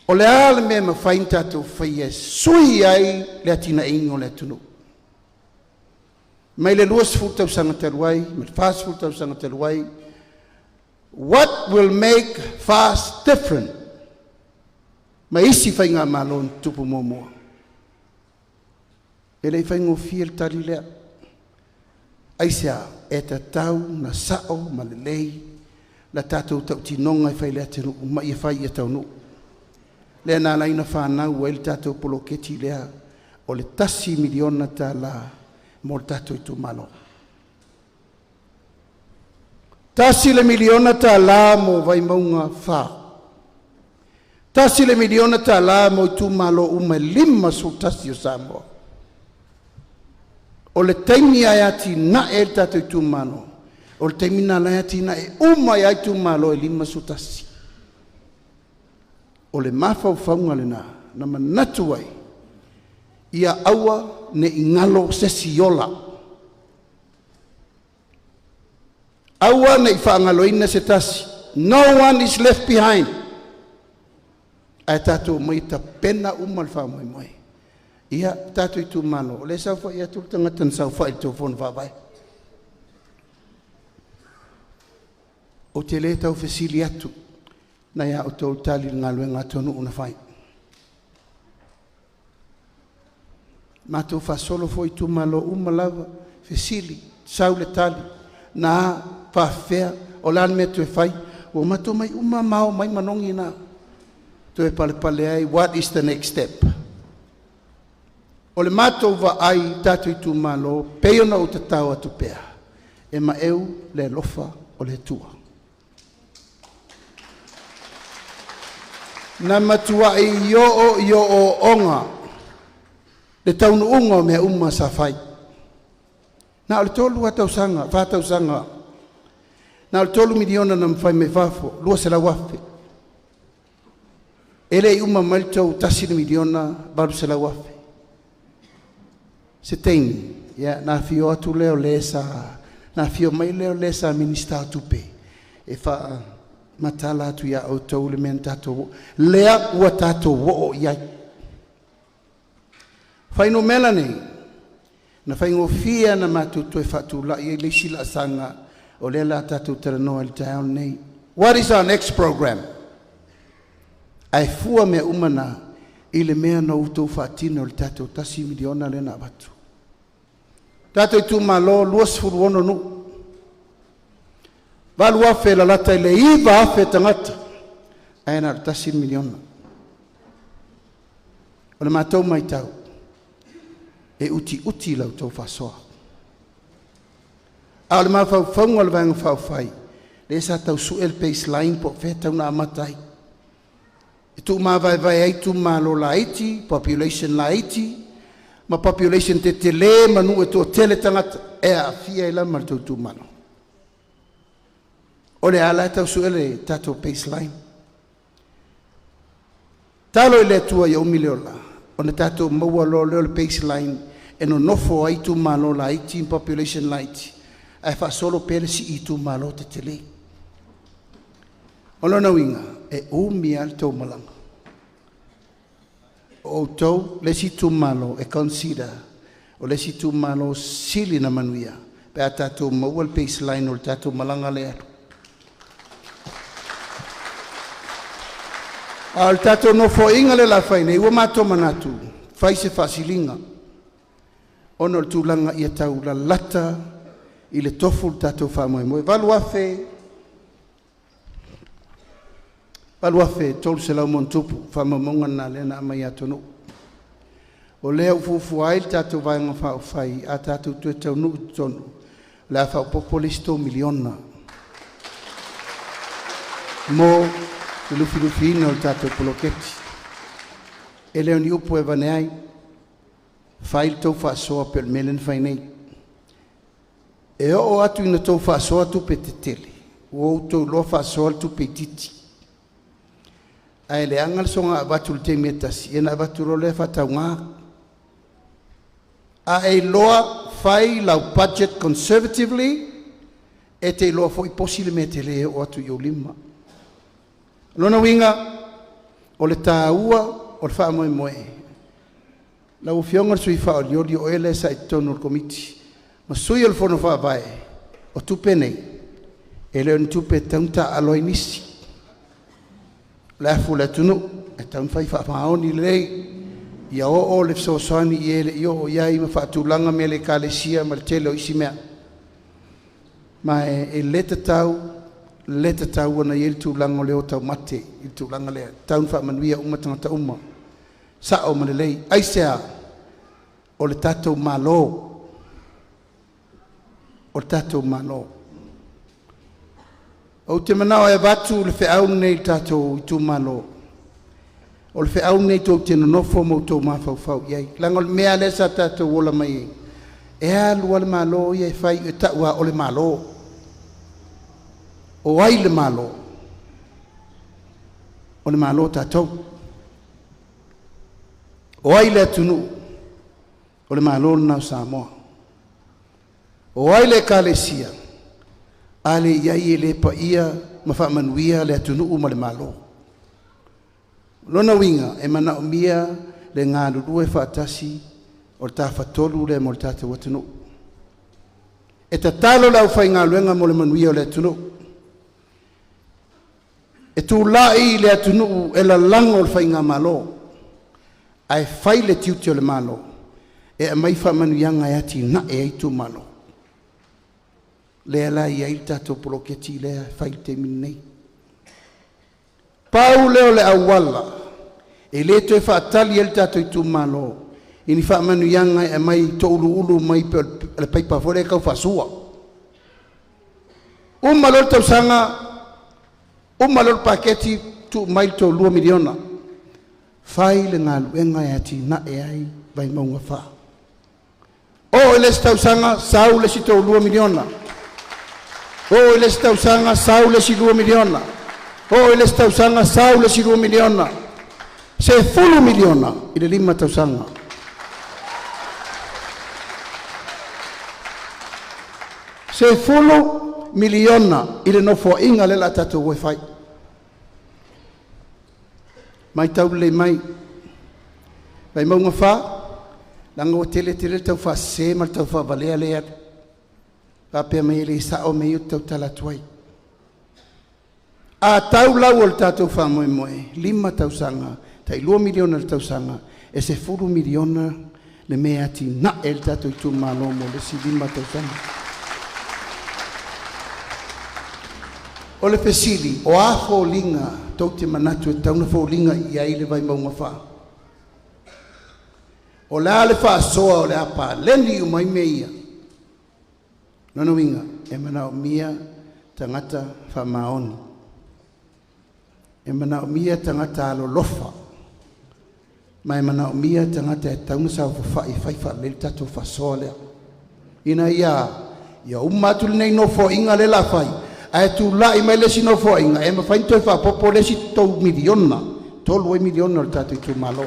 o le a le mea e mafai ona tatou faia e sui ai le atinaeina o le atunuu? Mai le 20 tausaga talu ai, ma le 40 tausaga talu ai, what will make FAST different? Ma isi faigamalo na tutupu muamua. E le i faigofie le tali lea. Aisea? E tatau na sao ma lelei la tatou tautinoga e fai i le atunuu ma ia fai ia taunuu. Lea na ala ai ona fanau ai le tatou poloketi lea o le $1 miliona mo le tatou itumalo. $1 miliona mo Vaimauga 4. $1 miliona mo itumalo uma e 51 o Samoa. O le taimi ae atinae ai le tatou itumalo, o le taimi lena la e atinae uma ai lava itumalo e 51. O le mafaufauga lena na manatu ai, ia aua ne i galo se isi ola. Aua ne i faagaloina se tasi. No one is left behind. Ae tatou omai e tapena uma le faamoemoe. Ia, tatou itumalo, o lea e saofai atu le tagata na saofai i le tou fono faavae. Ou te le tau fesili atu, na ia outou tali i le galuega a na fai. Matou faasolo foi i itumalo uma lava, fesili, sau le tali, na faafefea, o le a le mea toe fai. Ua matou mai uma ma ao mai manogi na. Toe palepale ai, what is the next step? O le matou vaai tatou itumalo, pei ona ou tatao atu pea, e maeu le alofa o le Atua. Na matuai oo i ooooga le taunuuga o mea uma sa fai. Na o le 3 lava tausaga, 4 tausaga, na o le $3 miliona na mafai mai fafo, 200,000. E le i uma mai le tou $1,800,000. Se taimi, ia, na afio atu lea o le sa, na afio mai lea o le sa Minisita o Tupe, e faamatala atu ia outou le mea na tatou, lea ua tatou oo i ai. Fuainumera nei, na faigofie na matou toe faatulai ai le isi laasaga o lea la tatou talanoa i le taeao lenei. What is our next program? Ae fua mea uma na i le mea na outou faatino i le tatou $1 miliona lea na avatu. Tatou itumalo, 26 nuu, 8,000 lalata i le 9,000 tagata, ae na o le $1 miliona. O le matou matau, e utiuti la outou faasoa. A o le mafaufauga o le Vaega Faaupufai, lea sa tau sue le baseline po o fea e tau na amata ai. E tuumavaevae ai itumalo laiti, population laiti, ma population tetele ma nuu e toatele tagata e aafia ai la ma le tou itumalo. O le ala e tau sue le tatou baseline. Talo i le Atua ia umi le ola, ona tatou maua loa lea o le baseline e nonofo ai itumalo laiti ma population laiti, ae faasolo pea le sii itumalo tetele. O lona uiga, e umi lava le tou malaga. O outou le isi itumalo e consider o le isi itumalo sili na manuia pe a tatou maua le baseline o le tatou malaga lea. A o le tatou nofoaiga lea la fai nei, ua matou manatu, fai se faasiliga, ona o le tulaga ia tau lalata i le tofu le tatou faamoemoe. 8,000 8,300 ma ona tupu faamaumauga na lea na aumai atunuu. O lea ua fuafua ai le tatou Vaega Faaupufai, a tatou toe taunuu i totonu, o le a faaopoopo le isi $3 miliona mo le lufilufiina o le tatou poloketi. E le o ni upu e avane ai, fai le tou faasoa pei o le mea lea na fai nei. E oo atu ina tou faasoa tupe tetele, ua outou iloa faasoa le tupe itiiti. Ae leaga le soona avatu i le taimi e tasi, ia ona avatu loa lea faatauga. A e iloa fai lau budget conservatively, e te iloa foi posi le mea tele e oo atu i ou lima. Lona uiga, o le taua o le faamoemoe. Lau Afioga i le sui faaolioli o oe lea sa i totonu o le Komiti, ma sui o le Fono Faavae, o tupe nei, e le o ni tupe e tatau ona taaalo ai nisi. O le afu o le atunuu, e tatau ona fai faamaoni lelei, ia oo le fesoasoani i e le i oo i ai ma faatulaga mea le ekalesia ma le tele o isi mea. Ma e le tatau, le tatau ona i ai le tulaga o le o taumate i le tulaga lea. Tatau ona faamanuia uma tagata uma. Sao ma lelei. Aisea? O le tatou Malo. O le tatou Malo. Ou te manao e avatu le feau lenei i le tatou itumalo. O le feau lenei tou te nonofo ma outou mafaufau i ai. Leaga o le mea lea sa tatou ola mai ai, e alu lava le Malo ia e fai e tau lava o le Malo. O ai le Malo? O le Malo tatou. O ai le atunuu? O le Malo lena o Samoa. O ai le ekalesia? A le i ai e le paia ma faamanuia le atunuu ma le Malo. Lona uiga, e manaomia le galulue faatasi o le tafatolu lea mo le tatou atunuu. E tatalo le aufaigaluega mo le manuia o le atunuu. E tulai le atunuu e lalago le faigamalo, ae fai le tiute o le Malo e aumai faamanuiaga e atinae ai itumalo. Lea la e i ai le tatou poloketi lea e fai i le taimi lenei. Pau lea o le auala e le toe faatali ai le tatou itumalo i ni faamanuiaga e aumai touluulu mai pe o le paipa foi lea e tau faasua. Uma loa le tausaga, uma loa le paketi, tuu mai le tou $2 miliona. Fai le galuega e atinae ai Vaimauga 4. Oo i le isi tausaga, sau le isi tou $2 miliona. Oo i le isi tausaga, sau le isi $2 miliona. Oo i le isi tausaga, sau le isi $2 miliona. 10 miliona i le 5 tausaga. 10 miliona i le nofoaiga lea o le a tatou o e fai. Matau lelei mai, Vaimauga 4, leaga ua tele tele le taufaasese ma le taufaavalea lea e alu, faapea mai e le sao mea ia ou te tautala atu ai. A tau lau o le tatou faamoemoe, 5 tausaga, tai $2 miliona i le tausaga, e $10 miliona le mea e atinae ai le tatou itumalo mo le isi 5 tausaga. O le fesili, o a foliga tou te manatu e tatau ona foliga i ai le Vaimauga 4? O le a le faasoa o le a paleni uma ai mea ia? Lona uiga, e manaomia tagata faamaoni, e manaomia tagata alolofa, ma e manaomia tagata e tatau ona saofafai e fai faalelei le tatou faasoa lea, ina ia uma atu lenei nofoaiga lea o le a fai, ae tulai mai le isi nofoaiga e mafai ona toe faaopoopo le isi $3 miliona, 3 ai miliona o le tatou itumalo.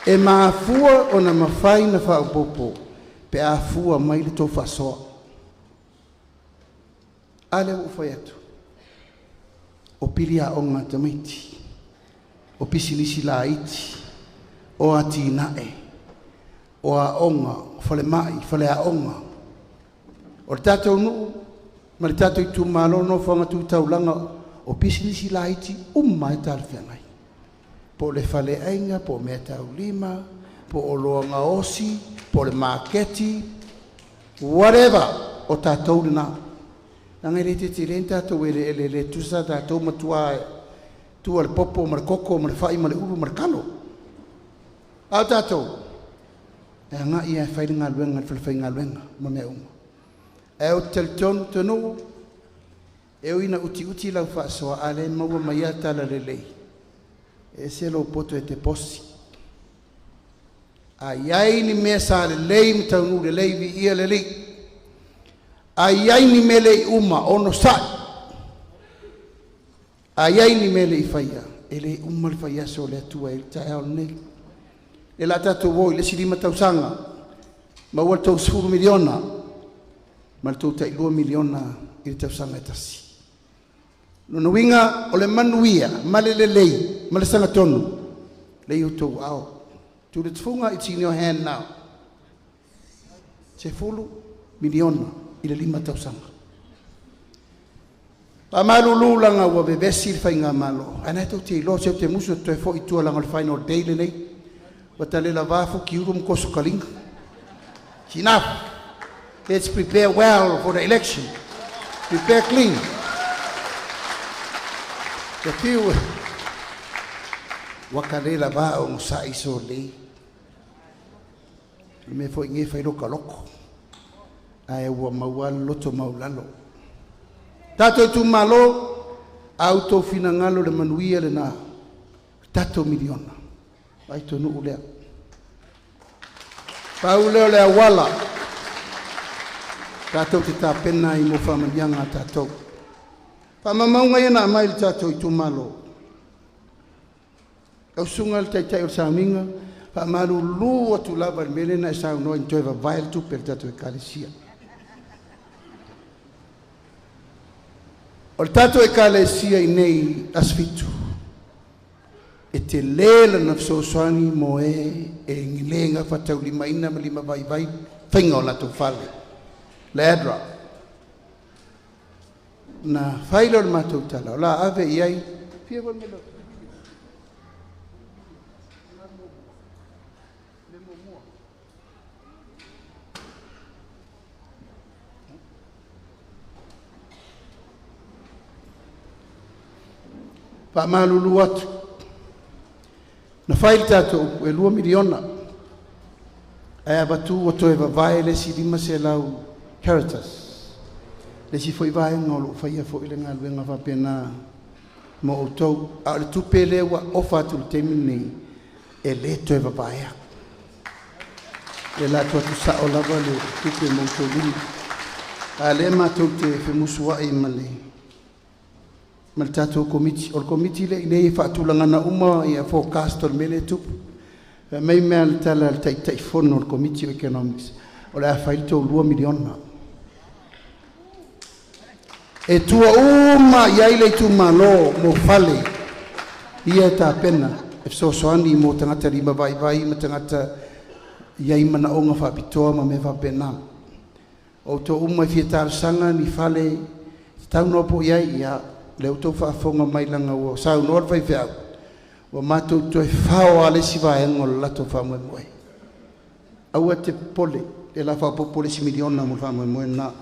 E mafua ona mafai ona faaopoopo pe a fua mai le tou faasoa. A lea ua ou fai atu, o pili aoga a tamaiti, o pisinisi laiti, o atinae, o aoga, o falemai, faleaoga. O le tatou nuu ma le tatou itumalo, nofoaga tu taulaga, o pisinisi laiti uma e talafeagai. Po o le faleaiga, po o meataulima, po o oloa gaosi, po o le maketi, whatever, o tatou lena. Leaga e le tetele ni tatou eleele, e le tutusa tatou ma tua, tua le popo ma le koko ma le fai ma le ulu ma le kalo. A o tatou, e agai lava e fai le galuega i le falefaigaluega ma mea uma. Ae ou te talitonu Tanu'u, e ui ina utiuti lau faasoa, a o lea e maua mai lava tala lelei, e ese lou poto e te bosi. A i ai ni mea sa lelei ma taunuu lelei, viia le Alii. A i ai ni mea le i uma, onosai. A i ai ni mea le i faia, e le uma le faiaso o le Atua i le taeao lenei. E le a tatou o i le isi 5 tausaga, maua le $30 miliona ma le tou tai $2 miliona i le tausaga e tasi. Lona uiga o le manuia ma le lelei ma le sagatonu le i outou ao. Tulitufuga, it's in your hand now. 10 miliona i le 5 tausaga. Faamalulu laga ua vevesi le faigamalo, ae na tou te iloa se ou te musu e toe foi i tua laga o le final day lenei. Ua tale lava fuki ulu ma koso kalinga. It's enough. Let's prepare well for the election. Prepare clean. Te fiu ua ka le lava o ngosa'i so lei. Le mea foi nge fai loka loko. Ae ua maua le loto maulalo. Tatou itumalo, a outou finagalo le manuia lena, tatou miliona. Vai tonu lea. Pau lea o le auala. Tatou te tapena i mo faamanuiaga a tatou. Faamamauga ia na aumai i le tatou itumalo. Lau susuga i le Taitai o le Sauniga, faamalulu atu lava i le mea lea na e saunoa i toe vavae le tupe a le tatou ekalesia. O le tatou ekalesia i nei aso 7, e te lē lana fesoasoani mo e e le gafataulimaina ma lima vaivai faiga o latou fale. Le ADRA. Na fai lea o le matou tala, o la ave i ai. Fia foi le mea lea? Faamalulu atu. Na fai le tatou upu e 2 miliona. Ae avatu ua toe vavae le isi 500 Caritas. Le isi foi vaega o loo faia foi le galuega faapena mo outou. A o le tupe lea ua ofa atu i le taimi lenei, e le toe vavaea. Le la atu sao lava le tupe mo outou lima. A lea matou te femusuai ma le Ma le tatou komiti. O le komiti le i nei e faatulagana uma ia forecast o le mea lea e tupu. Fai mai mea le tala a le Taitaifono o le Komiti o Economics, o le a fai le tou $2 miliona. E tua uma i ai le itumalo mo fale ia e tapena e fesoasoani mo tagata lima vaivai ma tagata i ai manaoga faapitoa ma mea faapena. O outou uma e fia talosaga ni fale tatau ona o i ai, ia lea ua outou faafofoga mai leaga ua saunoa le faifeau, ua matou toe fao lava le isi vaega o le latou faamoemoe. Aua e te popole, o le a faaopoopo le isi miliona mo le faamoemoe lena.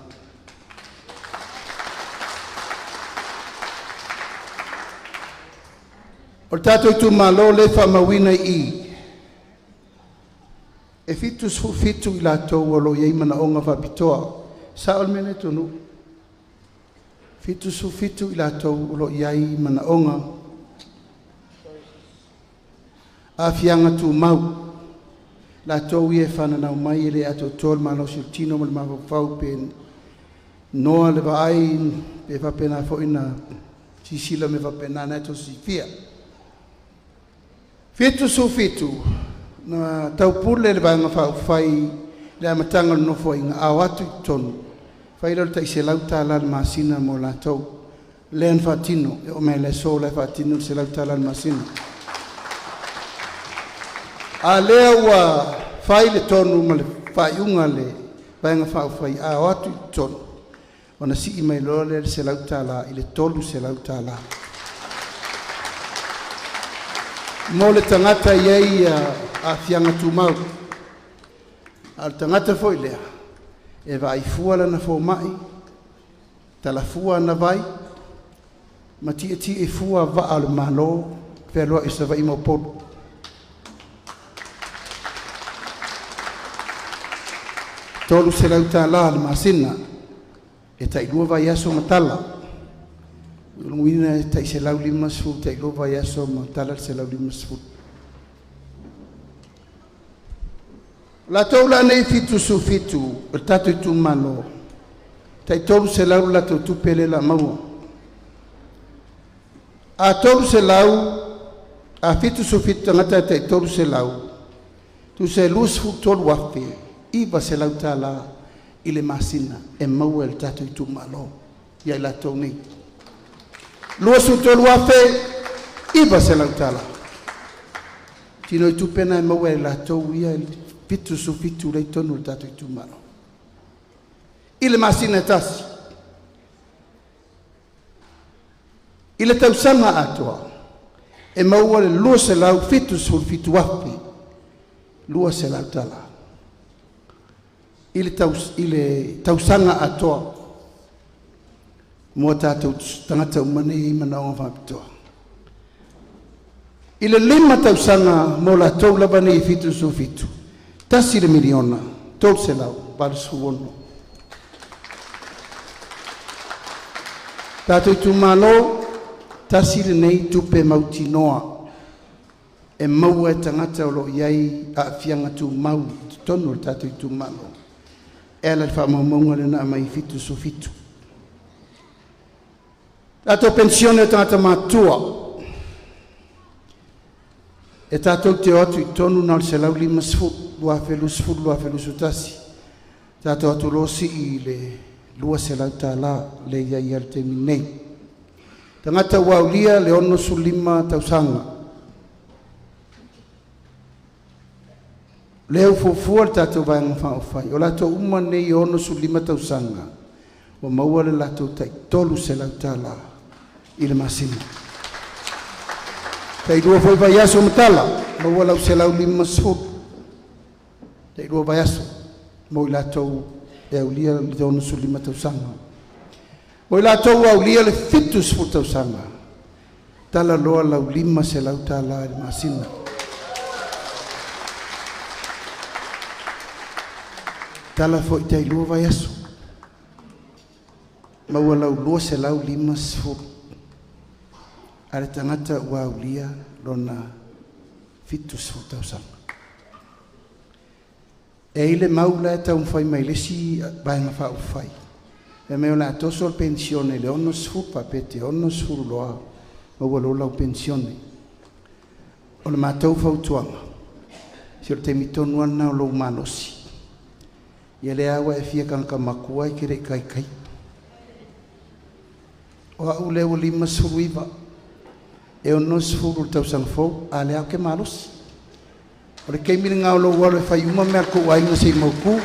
O le tatou itumalo lea e faamauina i i, e 77 i latou o lo o i ai manaoga faapitoa. Sao le mea lea Toeaina? 77 i latou o lo o i ai manaoga aafiaga tumau. Latou ia e fananau mai e le atoatoa le malosi o le tino ma le mafaufau pe noa le vaai pe faapena foi na sisila me faapena na e tosifia. 77 na taupule le vaega faaupufai le amataga o le Nofoaiga a o atu i totonu fai lea o le tai $100 le masina mo latou lea na faatino e oo mai le aso la e faatino le $100 le masina. A lea ua fai le tonu ma le faaiuga le vaega faaupufai a o atu i totonu ona sii mai loa lea le $100 i le $300. Mo le tagata e i ai aafiaga tumau. A o le tagata foi lea e vaai fua lana fomai, talafua ana vai, ma tietie fua vaa o le Malo fealuai i Savaii ma Upolu. $300 le masina, e tailua vaiaso ma tala. O lona uiga e tai $150 tailua vaiaso ma tala le $150. O latou la nei 77 o le tatou itumalo, tai $300 le latou tupe lea o le a maua. A 300, a 77 tagata e tai $300, tusa e $23,900 i le masina e maua e le tatou itumalo ia i latou nei. $23,900. Tino i tupe na e maua e latou ia 77 lea i totonu o le tatou itumalo. I le masina e tasi. I le tausaga atoa, e maua le $277,200. I le tausaga atoa mo tatou tagata uma nei e manaoga faapitoa. I le 5 tausaga mo latou lava nei 77, $1,386,000. Tatou itumalo, tasi lenei tupe mautinoa e maua e tagata o lo o i ai aafiaga tumau i totonu o le tatou itumalo. E ala i le faamaumauga lea na aumai 77. Tatou penisione o tagata matutua, e tatou te o atu i totonu na o le 150, 2020, 2021. Tatou atu loa sii i le $200 le i ai le taimi nei. Tagata ua aulia le 65 tausaga. Lea ua fuafua le tatou vaega faaupufai, o latou uma nei 65 tausaga, ua maua le latou tai $300 i le masina. Tailua foi vaiaso ma tala, maua lau 150. Tailua vaiaso mo i latou e aulia le 65 tausaga. Mo i latou ua aulia le 70 tausaga, tala loa lau $500 i le masina. Tala foi tailua vaiaso, maua lau 250. A le tagata ua aulia lona 70 tausaga. E i le mau la e taumafai mai le isi vaega faaupufai, E mea o le atoso le pensione le 60 faapea te 60 loa maua loa lau pensione. O le matou fautuaga, se o le taimi tonu lava lena o lou malosi. Ia lea ua e fia tagata matua e te le i taitai. O au lea ua 59, e 60 le tausaga fou, a o lea ou te malosi. O le taimi lena o lou alu e fai uma mea a le tou aiga se i mautu.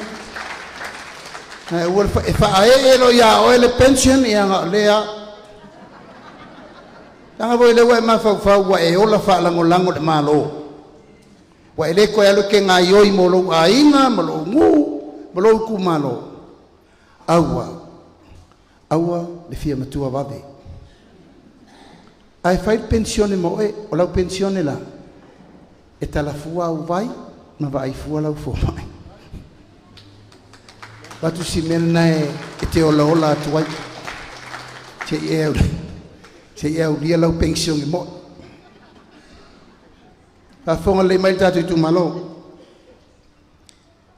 Ae aua le e faaee loa ia oe le pension, ia na o lea. Leaga foi o lea ua e mafaufau ua e ola faalagolago i le Malo. Ua e le toe alu e te gaoioi mo lou aiga ma lou nuu ma lou itumalo. Aua, aua le fia matua vave. Ae fai le penisione mo oe, o lau penisione la, e talafua au vai ma vaai fua lau fomai. Avatu si mea lena e te olaola atu ai. Se i e aulia lau penisione mo'i. Faafofoga lelei mai le tatou itumalo.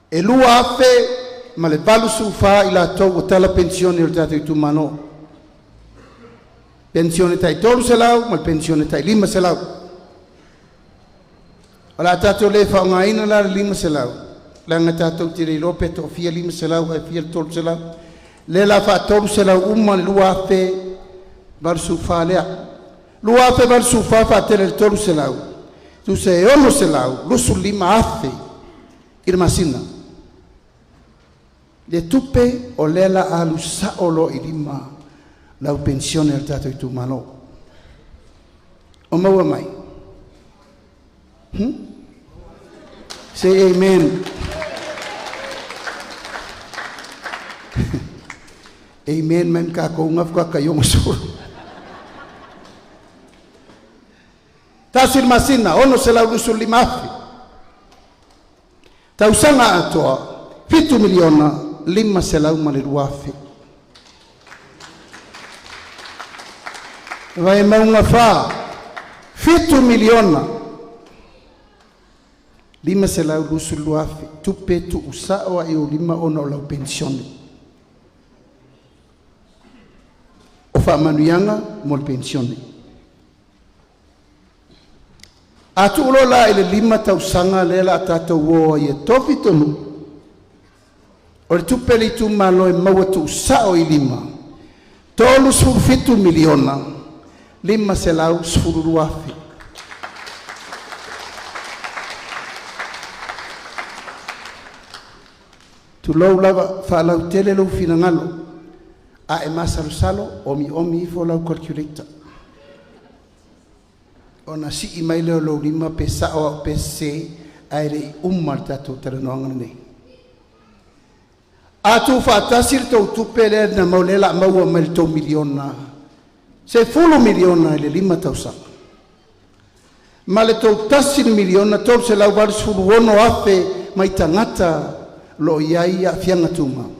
E 2,084 i latou ua tala penisione o le tatou itumalo. Penisione tai 300 ma le penisione tai 500. O le a tatou le faaaogaina la le 500, leaga tatou te le iloa pe toafia 500 ae fia le 300. Lea la faa 300 uma le 2,084 lea. 2,084 faatele i le 300, tusa e 625 afe i le masina. Le tupe o lea la alu sao loa i lima lau penisione a le tatou itumalo. O maua mai? Say amen. Amen mai mka ko unga fuka ka yongo suru. Tasi le masina, 625 afe. Tausaga atoa, 7,502,000 afe. Vaimauga 4, 7,522,000 afe. Tupe tuusao ai o lima ona o lau penisione. O faamanuiaga mo le penisione. A tuulo la i le 5 tausaga lea la tatou o ai e tofi tonu, o le tupe le itumalo e maua tuusao i lima, 37 miliona, 512 afe. Tulou lava faalautele lou finagalo, a e masalosalo, omi omi ifo lau calculator. Ona sii mai lea o lou lima pe sao au pe sese, ae le i uma le tatou talanoaga lenei. A tuufaatasi le tou tupe lea na mau lea la maua mai le tou miliona, 10 miliona i le 5 tausaga. Ma le tou 1 miliona 386 afe mai tagata lo o iai aafiaga tumau.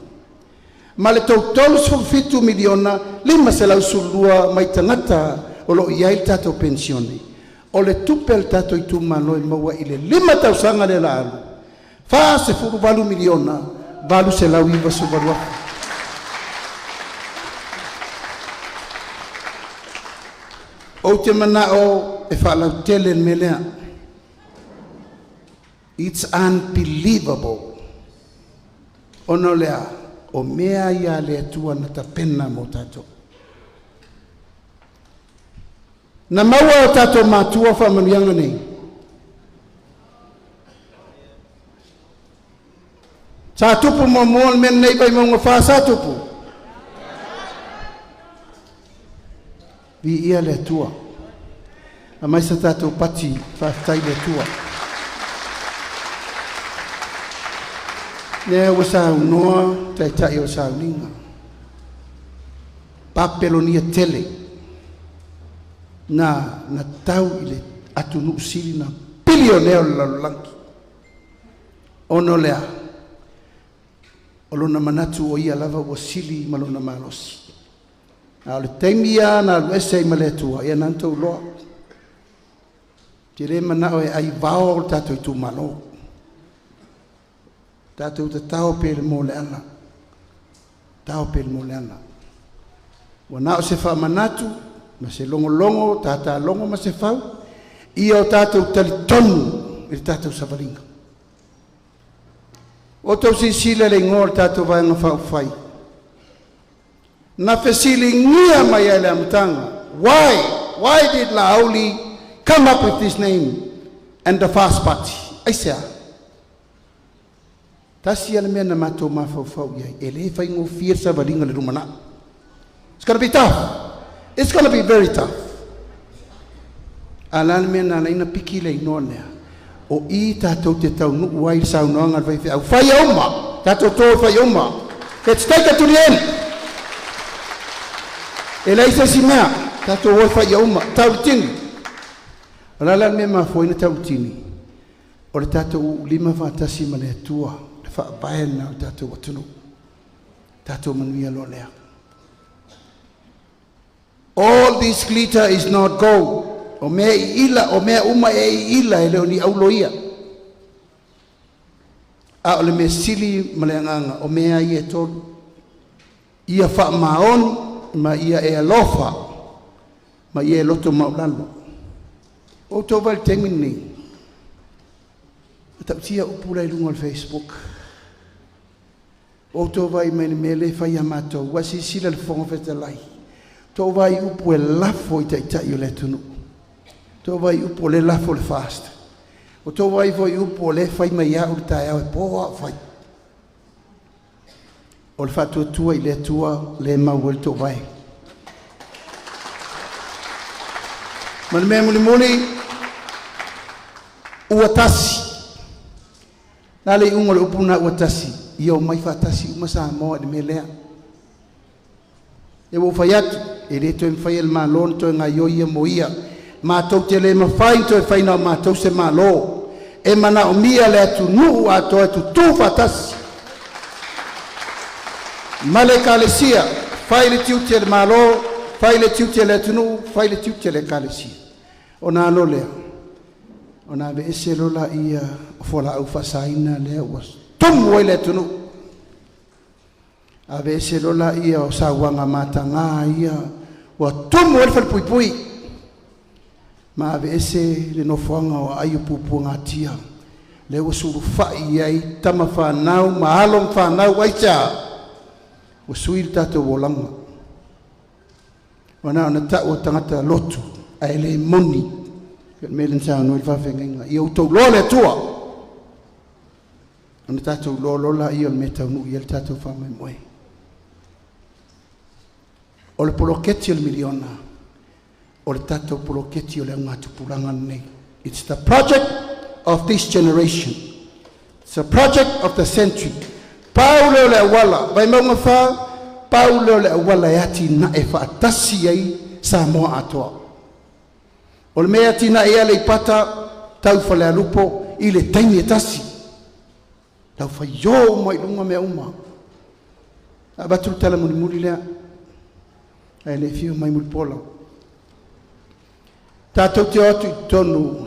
Ma le tou 37 miliona 512 mai tagata o lo o i ai le tatou penisione. O le tupe a le tatou itumalo e maua i le 5 tausaga lea la alu, 48 miliona 898 afe. Ou te manao e faalautele le mea lea. It's unbelievable. Ona o lea, o mea ia a le Atua na tapena mo tatou. Na maua o tatou matua faamanuiaga nei. Sa tupu muamua le mea lenei Vaimauga 4 sa tupu. Viia le Atua. Aumai sa tatou pati faafetai le Atua. Lea ua saunoa taitai o sauniga. Papelonia tele na tau i le atunuu sili na bilionea o le lalolagi. Ona o lea, o lona manatu o ia lava ua sili ma lona malosi. A o le taimi lava na alu ese ai ma le Atua, ia na tou loa. Te le manao e ai vao o tatou itumalo. Tatou tatao pe le mo le ala. Tao pea le moleaga. Ua na o se faamanatu ma se logologo tatalogo ma se fau ia o tatou talitonu i le tatou savaliga. O tou silasila i le igoa o le tatou Vaega Faaupufai. Na fesiligia mai ai le amataga. Why? Why did Laauli come up with this name and the Fast Party? Aisea? Tasi le mea na matou mafaufau i ai. E le faigofie le savaliga le lumanai. It's going to be tough. It's going to be very tough. A la le mea na alaina piki le igoa lea. O i tatou te taunuu ai le saunoaga a le faifeau. Fai uma! Tatou to fai uma! Let's take it to the end! E leai se isi mea, tatou o e fai uma, taulutini. O la la le mea mafua ina taulutini, o le tatou lima faatasi ma le Atua, le faavae lena o le tatou atunuu. Tatou manuia loa lea. All this glitter is not gold. O mea i ila, o mea uma e i ila e le o ni aulo ia. A o le mea sili ma le agaga, o mea ia e tolu. Ia faamaoni ma ia e alofa ma ia e loto maulalo. O outou vai le taimi lenei. E tautia upu la i luga o le Facebook. O outou vai mai le mea le fai a matou. Ua silasila le Fofoga Fetalai. Tou vai upu e lafo i taitai o le atunuu. Tou vai upu o le lafo le fast. O tou vai foi upu o le fai mai au le taeao e po au fai. O le faatuatua i le Atua le mau le tou vai. Ma le mea mulimuli, ua tasi. Na le iuga o le upu na ua tasi, ia o mai faatasi uma Samoa i le mea lea. E ua fai atu, e le toe mafai e le Malo na toe gaoioi ia mo ia. Matou te le mafai toe faina o matou se Malo. E manaomia le atunuu atoa e tutū faatasi. Ma le ekalesia, fai le tiute le Malo, fai le tiute le atunuu, fai le tiute le ekalesia. Ona alo lea, ona ave ese lola ia o fualaau faasaina lea ua tumu ai le atunuu. Ave ese lola ia o sauaga mataga ia ua tumu ai le falepuipui. Ma ave ese le nofoaga o aai o puapuagatia. Lea ua sulufai ai tama whanau, ma alo ma whanau, aisea. Ua sui le tatou olaga. Ua na ona tau o tagata lotu, ae le moni. Le mea lena sa ono i le faafeagaiga. Ia outou loa le Atua. Ona tatou loa lola ia o le mea taunuu i ai le tatou faamoemoe. O le poloketi o le miliona, o le tatou poloketi o le augatupulaga lenei. It's the project of this generation. It's a project of the century. Pau lea o le auala, Vaimauga 4, pau lea o le auala e atinae faatasi ai Samoa atoa. O le mea atinae ia Aleipata, tau Falealupo, i le taimi e tasi. Tau faio uma i luga mea uma. Avatu le tala mulimuli lea. Ae le fiu mai mulipola. Tatou te o atu i totonu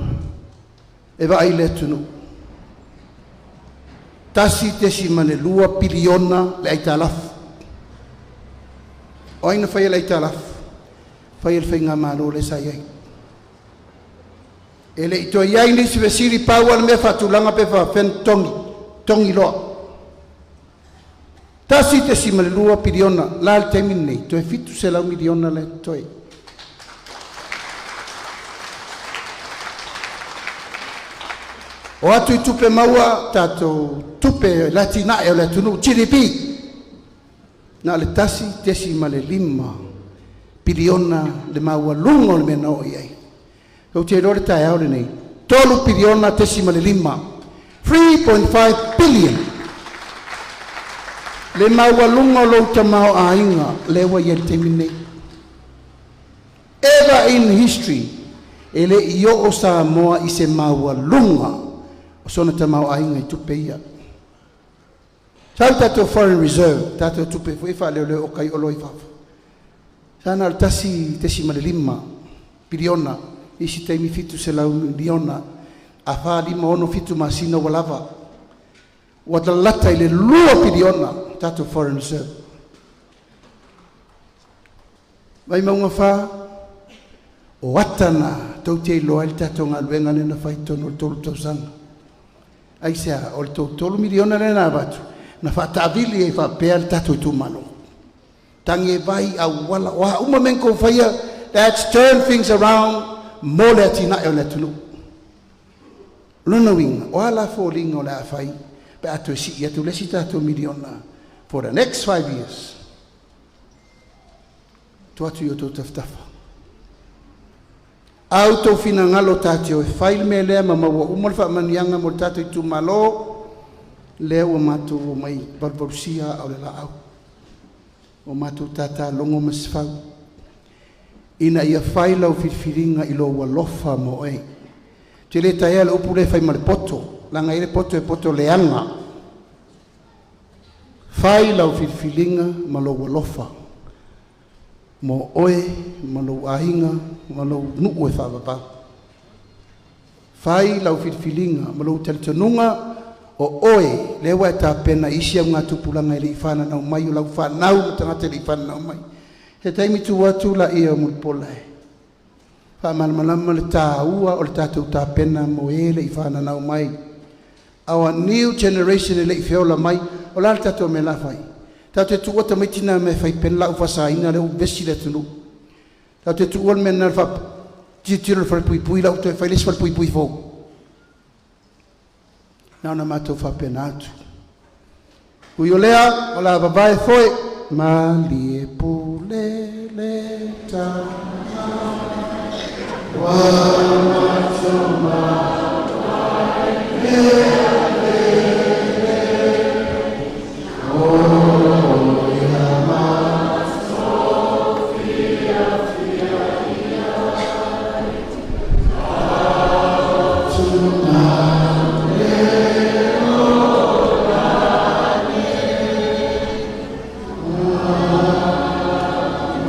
e vaai le atunuu. 1.2 piliona le aitalafu. O ai na faia le aitalafu? Faia le faigamalo lea sa i ai. E le i toe i ai nisi fesili pau le mea faatulaga pe faafefea ona totogi, totogi loa. 1.2 piliona la le taimi lenei, toe 700 miliona le totoe. O atu i tupe maua, tatou tupe latinae o le atunuu GDP, na o le 1.5 piliona le maualuga o le mea na oo i ai. Ou te iloa le taeao lenei, 3 piliona tesima le lima, 3.5 billion. Le maualuga o lou tamaoaiga lea ua i ai le taimi lenei. Ever in history, e le i oo Samoa i se maualuga o sona tamaoaiga i tupe ia. Sau tatou foreign reserve, tatou tupe foi faaleoleo o kai olo i fafo. Sa na o le 1.5 piliona, isi taimi 700 miliona, a 4, 5, 6, 7 masina ua lava. Ua lalata i le 2 piliona tatou foreign reserve. Vaimauga 4, o atana tou te iloa ai le tatou galuega lea na fai i totonu o le 3 tausaga. Aisea? O le $3 miliona lea na avatu, na faataavili ai faapea le tatou itumalo. Tagi e vai, auala, o a uma mea na tou faia, that's turn things around mo le atinae o le atunuu. O lona uiga, o a la foliga o le a fai pe a toe sii atu le isi tatou miliona for the next 5 years. Tuu atu i o outou tafatafa. Au tou finagalo ta te o e fai le mea lea ma maua uma le faamanuiaga mo le tatou itumalo, lea ua matou omai valuvalusia aa o le laau. Ua matou tātā logo ma se fau. Ina ia fai lau filifiliga i lou alofa mo oe. Te le taea le upu lea e fai ma le poto, leaga e i ai le poto e poto leaga. Fai lau filifiliga ma lou alofa mo oe, ma lou aiga, ma lou nuu e faavavau. Fai lau filifiliga ma lou talitonuga o oe lea ua e tapena i isi augatupulaga e le i fananau mai o lau fanau ma tagata e le i fananau mai. Se taimi tuu atu laia o Mulipola e faamalamalama le tāua o le tatou tapena mo e le i fananau mai. Our new generation e le i feola mai, o le a le tatou mea la fai? Tatou te tuua tamaiti na mea e fai pene lau faasaina lea ua vevesi le atunuu. Tatou te tuua le mea lena tilotilo i le falepuipui la ua toe fai le isi falepuipui fou. Na ona matou faapena atu. Ui o lea, o le a vavae foe, malie pule le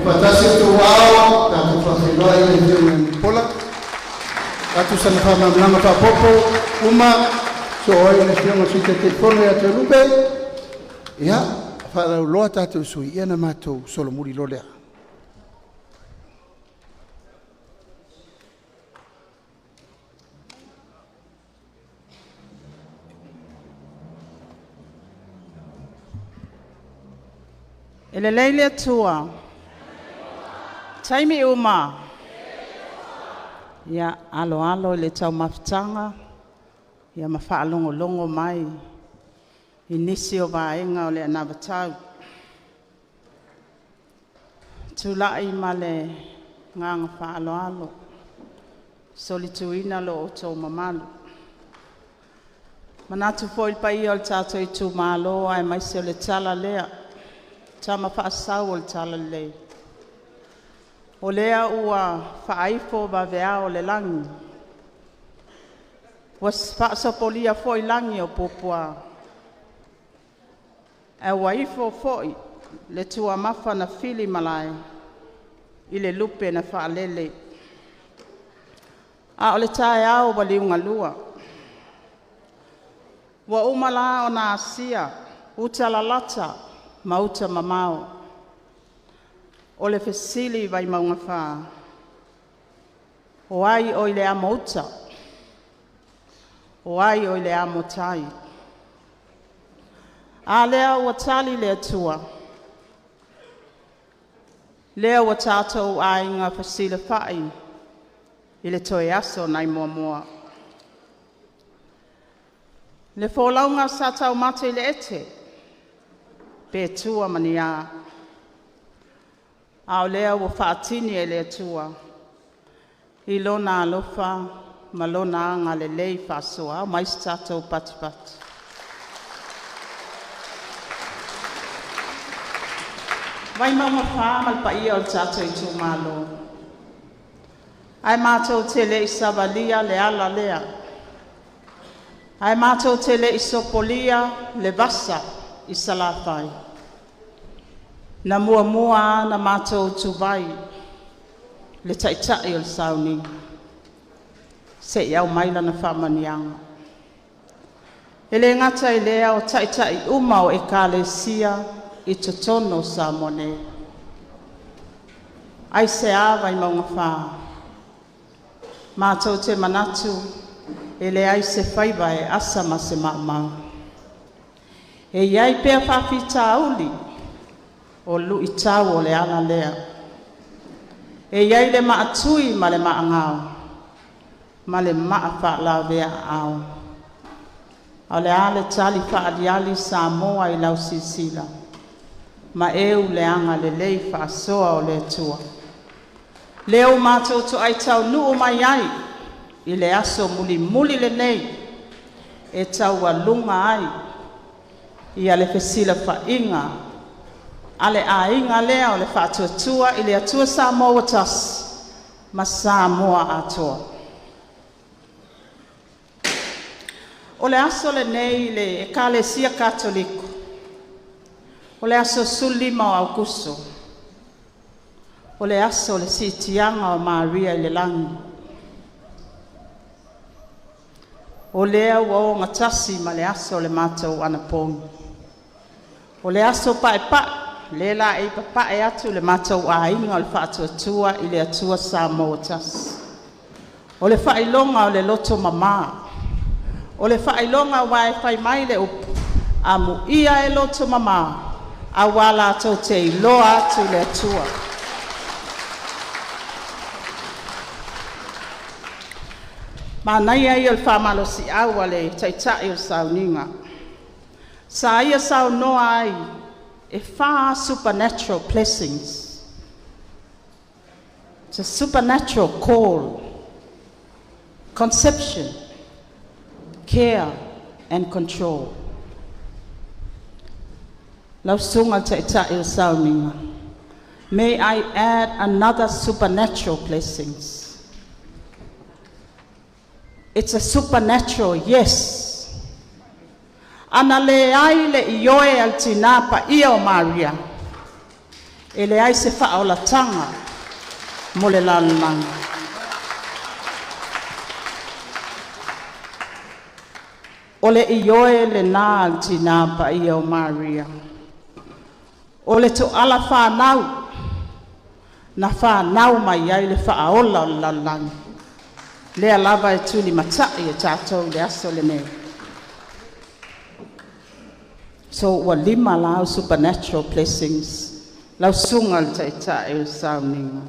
Faatasi outou aao, tatou faafeiloai i le Afioga ia Mulipola. Atu sana faamalamalamaga faaopoopo uma, soo ai le Afioga i le Sui Taitaifono ia Toelupe. Ia, faalauloa tatou sui usufono, ia ona matou solomuli loa lea. E lelei le Atua. Taimi uma. Ia, aloalo i le taumafataga, ia ma faalogologo mai i nisi o vaega o le anavatau. Tulai ma le agaga faaaloalo, solituina lo outou mamalu. Manatu foi i le paia o le tatou itumalo aemaise o le tala lea, tama faasau o le Talalelei. O lea ua faaifo vaveao o le lagi, ua faasopolia foi lagi o puapua, ae ua ifo foi le tuamafa na filimalae i le lupe na faalele. A o le taeao ua liugalua, ua uma la ona asia uta lalata ma uta mamao. O le fesili i Vaimauga 4, o ai oi le amo uta? O ai oi le amo tai? A lea ua tali le Atua, lea ua tatou aiga fesilafai i le toe aso nai Moamoa. Le folauga sa taumate i le ete, pe tua ma ni a, a o lea ua faatini e le Atua i Lona alofa ma Lona agalelei faasoa. Ao mai se tatou patipati. Vaimauga 4 ma le paia o le tatou itumalo, ae matou te le i savalia le ala lea, ae matou te le i sopolia le vasa i Salafai, na muamua lava ona matou tuvai le Taitai o le sauniga se i aumai lana faamanuiaga. E le gata i lea o Taitai uma o Ekalesia i totonu o Samoa nei. Aisea Vaimauga 4? Matou te manatu e leai se faiva e asa ma se maumau. E i ai pea faafitauli o lu'itau o le ala lea. E i ai le maatui ma le maagao ma le maa faalavea-aao. A o le a le tali faaaliali Samoa i lau silasila ma eu le agalelei faasoa o le Atua? Lea ua matou toai taunuu mai ai i le aso mulimuli lenei e taualuga ai ia le fesilafaiga a le aiga lea o le Faatuatua i le Atua Samoa ua Tasi ma Samoa atoa. O le aso lenei i le Ekalesia Katoliko, o le aso 15 o Aokuso, o le aso o le siitiaga o Maria i le lagi. O lea ua ogatasi ma le aso o le matou anapogi. O le aso paepae, lea o le a e papae atu le matou aiga o le Faatuatua i le Atua Samoa ua Tasi. O le faailoga o le loto mama, o le faailoga aua e fai mai le upu, amuia e loto mama, aua latou te iloa atu le Atua. Manaia ia o le faamalosiau a le Taitai o le sauniga. Sa ia saunoa ai e 4 supernatural blessings. It's a supernatural call, conception, care and control. Lau susuga i le Taitai o le sauniga, may I add another supernatural blessings. It's a supernatural yes. Ana leai le ioe a le tina paia o Maria, e leai se faaolataga mo le lalolagi. O le ioe lena a le tina paia o Maria. O le toala whanau, na whanau mai ai le faaola o le lalolagi. Lea lava e tuli matai e tātou le aso lenei. So ua 5 lau supernatural blessings. Lau susuga i le Taitai o le sauniga.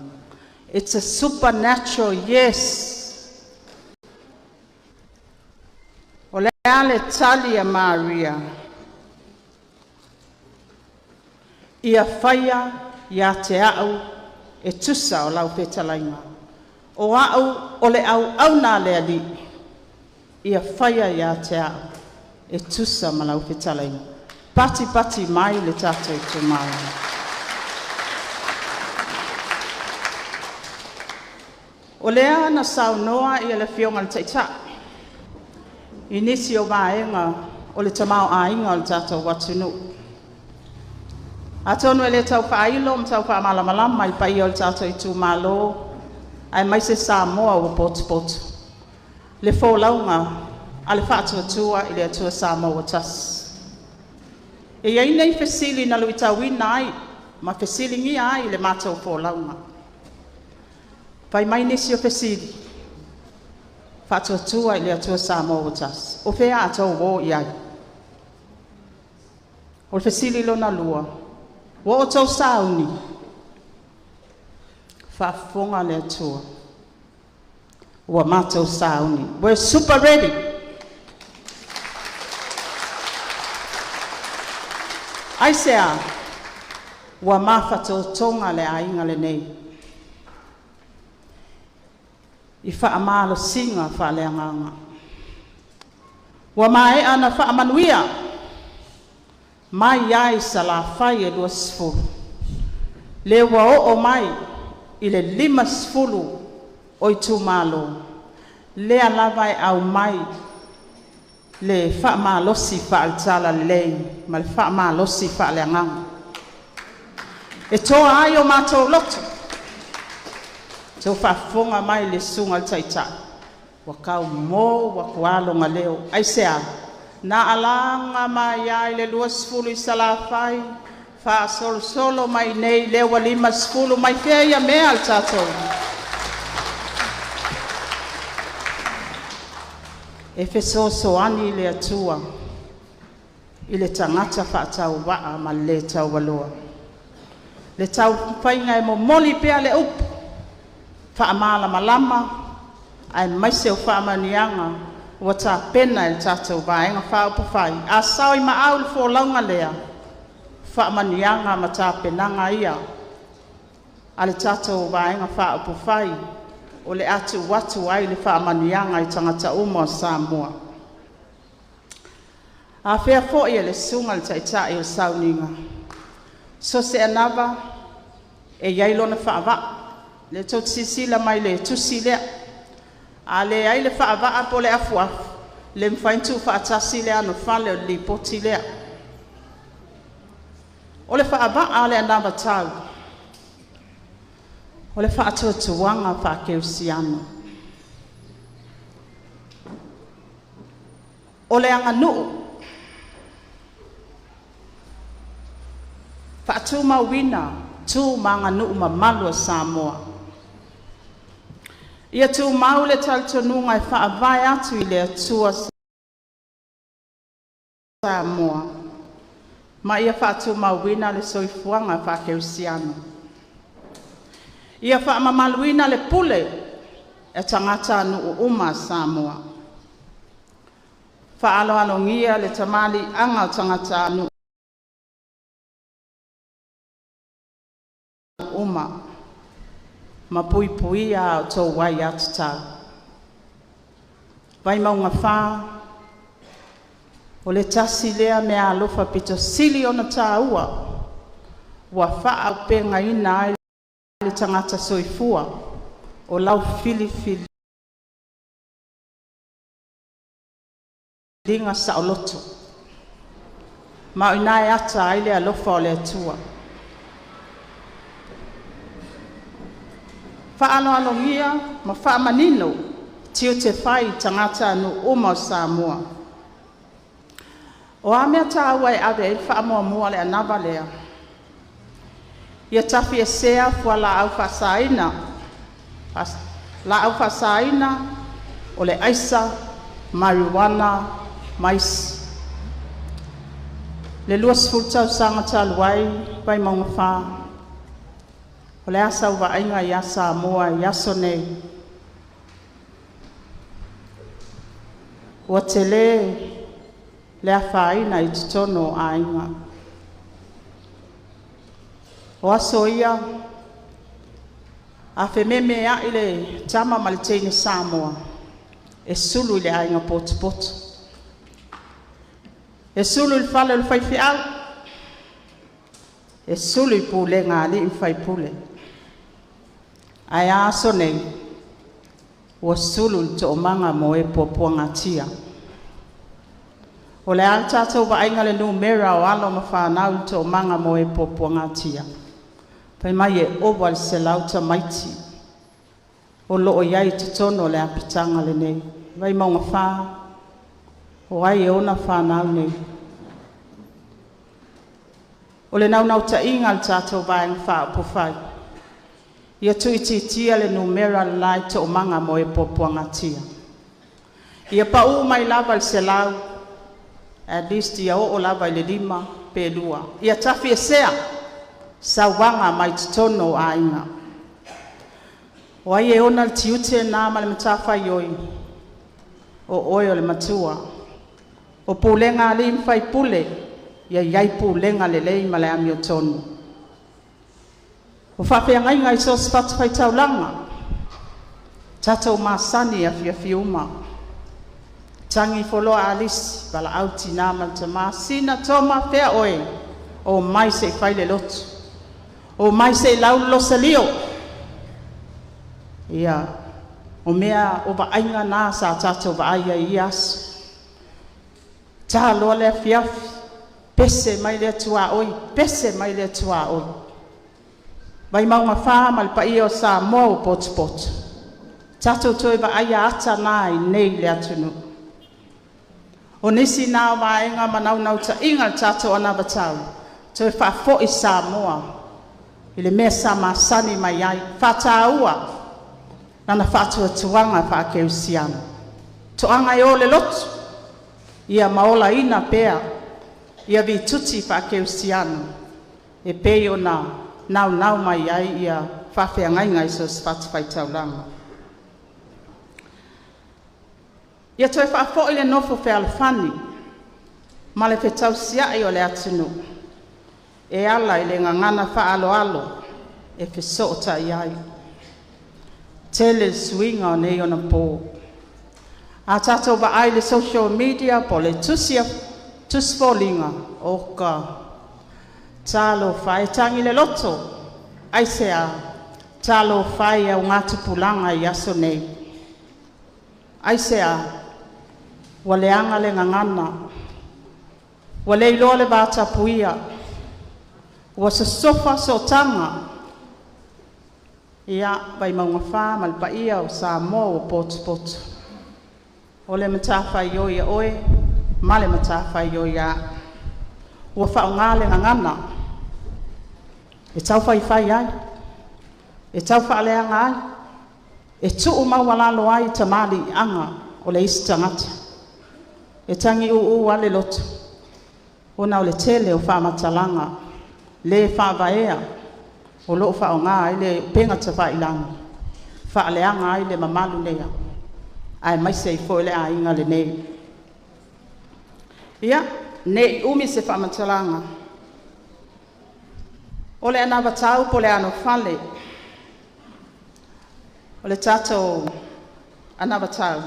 It's a supernatural yes. O le a le tali a Maria? Ia faia ia te au e tusa o lau fetalaiga. O au o le au au nā le ali. Ia faia ia te au e tusa ma lau fetalaiga. Pati pati mai le tātou itumalo. O lea na saunoa ia le afioga i le Taitai i nisi o vaega o le tamaoaiga o le tatou atunuu. Atonu e le tau faailo ma tau faamalamalama i paia o le tatou itumalo, aemaise Samoa ua potopoto, le folauga a le Faatuatua i le Atua Samoa ua Tasi. E i ai nei fesili na luitauina ai ma fesiligia ai le matou folauga. Fai mai nisi o fesili, Faatuatua i le Atua Samoa ua Tasi, o fea a outou o i ai? O le fesili lona lua, ua outou sauni? Faafofoga le Atua, ua matou sauni. We're super ready. Aisea, ua mafatotoga le aiga lenei i faamalosiga faaleagaga. Ua maea na faamanuia mai ai Salafai e 20, le ua oo mai i le 50 o itumalo, lea lava e aumai le faamalosi faale-talalelei ma le faamalosi faaleagaga. E toa ai o matou loto, tou faafofoga mai le susuga i le Taitai, ua kaumou atu lona leo. Aisea? Na alaga mai ai le 20 i Salafai, Faasolosolo mai nei lea ua 50 mai fea ia mea le tatou. E fesoasoani le Atua i le tagata faatauvaa ma le le taualoa. Le taumafaiga e momoli pea le upu faamalamalama aemaise o faamanuiaga ua tapena e le tatou Vaega Faaupufai. A sao i maau le folauga lea, faamanuiaga ma tapenaga ia a le tatou Vaega Faaupufai o le a tuu atu ai le faamanuiaga i tagata uma o Samoa. Afea foi e le Susuga i le Taitai o le sauniga, so o se anava e i ai lona faavaa. O lea tou te silasila mai i le tusi lea, a leai le faavaa po o le afuafu, e le mafai ona tuufaatasi le anofale o le Lipoti lea. O le faavaa o le anavatau, o le faatuatuaga faakerisiano. O le aganuu, faatumauina tu ma aganuu mamalu a Samoa. Ia tumau le talitonuga e faavae atu i le Atua Samoa ma ia faatumauina le soifuaga faakerisiano. Ia faamamaluina le pule a tagatanuu uma a Samoa. Faaaloalogia le tamaliiaga o tagatanuu uma ma puipuia a outou aiatatau. Vaimauga 4, o le tasi lea meaalofa pito sili ona taua ua faaauupegaina ai le tagata soifua, o lau filifiliga saoloto, ma o i ina e ata ai le alofa o le Atua. Faaaloalogia ma faamanino tiute fai i tagatanuu uma o Samoa. O a mea taua e ave i ai le faamuamua a le anava lea? Ia tafiesea fualaau faasaina, laau faasaina, o le aisa, marijuana ma isi. Le 20 tausaga talu ai Vaimauga 4, o le a sau vaaiga ia Samoa i aso nei? Ua tele le afaina i totonu o aiga. O aso ia, a fememeai le tama ma le teine Samoa, e sulu i le aiga potopoto, e sulu i le fale o le faifeau, e sulu i pulega a alii ma faipule. Ae a aso nei? Ua sulu i le toomaga mo e puapuagatia. O le a le tatou vaaiga i le numera o alo ma fanau i le toomaga mo e puapuagatia? Fai mai e ova i le 100 tamaiti o lo o i ai i totonu o le apitaga lenei. Vaimauga 4, o ai e ona fanau nei? O le naunautaiga a le tatou Vaega Faaupufai, ia tuuitiitia le numera le la i toomaga mo e puapuagatia. Ia pau mai lava i le 100, at least ia oo lava i le 5 pe 2. Ia tafiesea sauaga mai totonu o aiga. O ai e ona le tiute lena ma le matafaioi? O oe o le matua. O pulega a alii ma faipule, ia i ai pulega lelei ma le amiotonu. O faafeagaiga i so o se fatafaitaulaga, tatou masani i afiafi uma, tagi ifo loa Alisi, valaau tina ma le tama, Sina, Toma, fea oe? Omai se i fai le lotu, omai se i lau le losalio. Ia, o mea o vaaiga na sa tatou vaai ai i ia aso. Ta loa le afiafi, pese mai lea tuaoi, pese mai lea tuaoi. Vaimauga 4 ma le paia o Samoa ua potopoto, tatou toe vaaia ata na i inei i le atunuu. O nisi na o vaega ma naunautaiga o le tatou anavatau Toe faafo'i Samoa i le mea sa masani mai ai, faataua lana faatuatuaga faakerisiano. Toaga e o le lotu, ia maolaina pea ia vituti faakerisiano e pei ona naunau mai ai ia faafeagaiga i so o se fatafaitaulaga. Ia toe faafo'i le nofo fealofani ma le fetausia'i o le atunuu e ala i le gagana faaaloalo e fesootai ai. Tele le suiga o nei onapo. A tatou vaai i le social media po o le tusifoliga, oka, talofa e, e tagi le loto, aisea? Talofa e i augatupulaga i aso nei. Aisea? Ua leaga le gagana, ua le iloa le vatapuia, ua sosofa sootaga. Ia, Vaimauga 4 ma le paia o Samoa ua potopoto, o le matafaioi a oe ma le matafaioi a a'u, ua faaaoga le gagana e taufaifai ai, e taufaaleaga ai, e tuumaualalo ai tamaliiaga o le isi tagata. E tagiuu lava le loto ona o le tele o faamatalaga le faavaea o lo o faaaoga ai le upega tafailagi e faaleaga ai le mamalu lea aemaise ai foi le aiga lenei. Ia, ne i umi se faamatalaga, o le anavatau po o le anofale, o le tatou anavatau,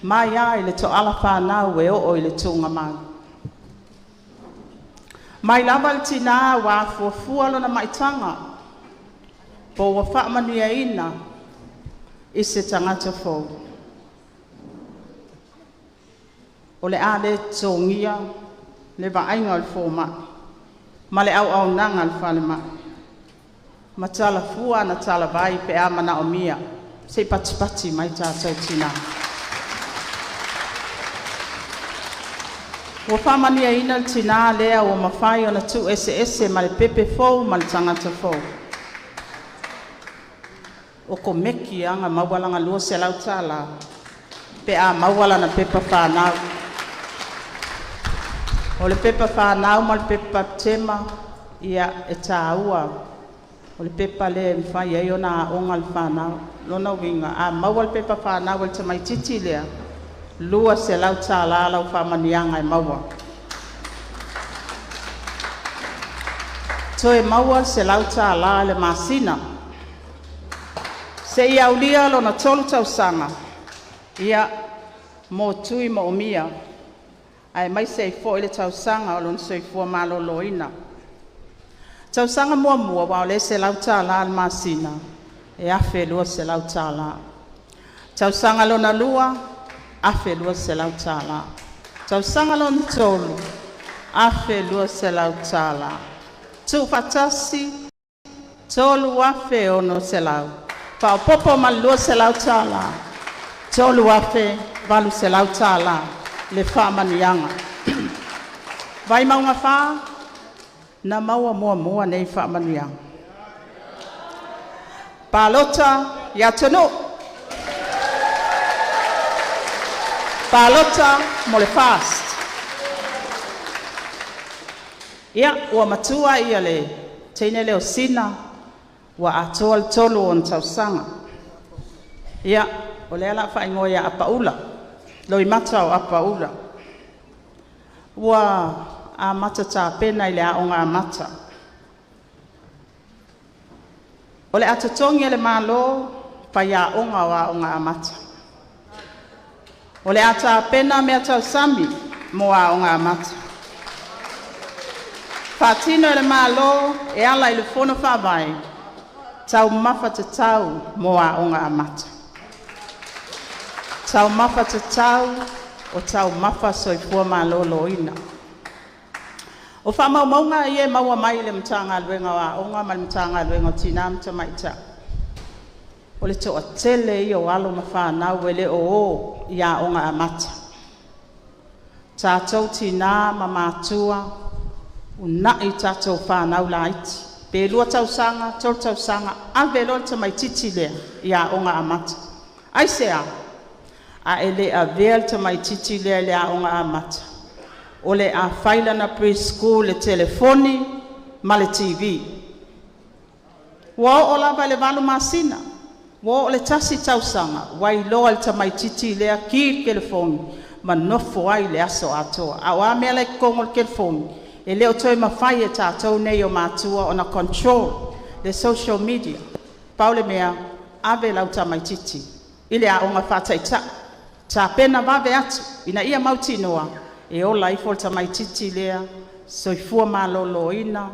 mai lava i le toala fanau e oo i le tuugamau. Mai lava i le tina ua afuafua lona maitaga po ua faamanuiaina i se tagata fou, o le a le totogia le vaaiga a le fomai ma le auaunaga a le falemai, ma tala fua ana talavai pe a manaomia. Se i patipati mai tatou tina. Ua faamanuiaina le tina lea ua mafai ona tuueseese ma le pepe fou ma le tagata fou. E komeki lava ona maua lana $200 pe a maua lana pepa fanau. O le pepa fanau ma le pepa bapetema, ia e taua, o le pepa lea e mafai ai ona aoga le fanau. O lona uiga a maua le pepa fanau a le tamaitiiti lea, e $200 lau faamanuiaga e maua. Toe maua le $100 i le masina seia aulia lona 3 tausaga, ia, mo tui moomia aemaise ai foi le tausaga o lona soifua maloloina. Tausaga muamua aua o lea e $100 i le masina, e $1200. Tausaga lona lua, $1200. Tausaga lona tolu, $1200. Tuufaatasi, $3600. Faaopoopo ma le $200, $3800 le faamanuiaga. Vaimauga 4, na maua muamua nei faamanuiaga. Palota ia Taunuu, palota mo le FAST. Ia, ua matua le teine lea o Sina ua atoa le 3 o ona tausaga. Ia, o lea o le a faaigoa ia Apaula, Loimata o Apaula. Ua amata tapena i le Aoga Amata. O le a totogi e le Malo faiaoga o Aoga Amata. O le a tapena meatausami mo Aoga Amata. Faatino e le Malo e ala i le Fono Faavae taumafa tatau mo Aoga Amata. Taumafa tatau o taumafa soifua maloloina. O faamaumauga ia e maua mai le Matagaluega o Aoga ma le Matagaluega o Tina ma Tamaitai, o le toatele ia o alo ma fanau e le o o i Aoga Amata. Tatou tina ma matutua, Uunai tatou fanau laiti, pe 2 tausaga, 3 tausaga, ave loa le tamaitiiti lea i Aoga Amata. Aisea? A e le avea le tamaitiiti lea i le Aoga Amata, o le a fai lana pre-school i le telefoni ma le TV. Ua oo lava i le 8 masina, ua oo i le 1 tausaga, ua iloa e le tamaitiiti lea ki le telefoni ma nofo ai i le aso atoa. A o a mea la e i totonu o le telefoni? E le o toe mafai e tatou nei o matua ona control le social media. Pau le mea, ave lau tamaitiiti i le aoga faataitai, tapena vave atu ina ia mautinoa e ola ifo le tamaitiiti lea, soifua maloloina,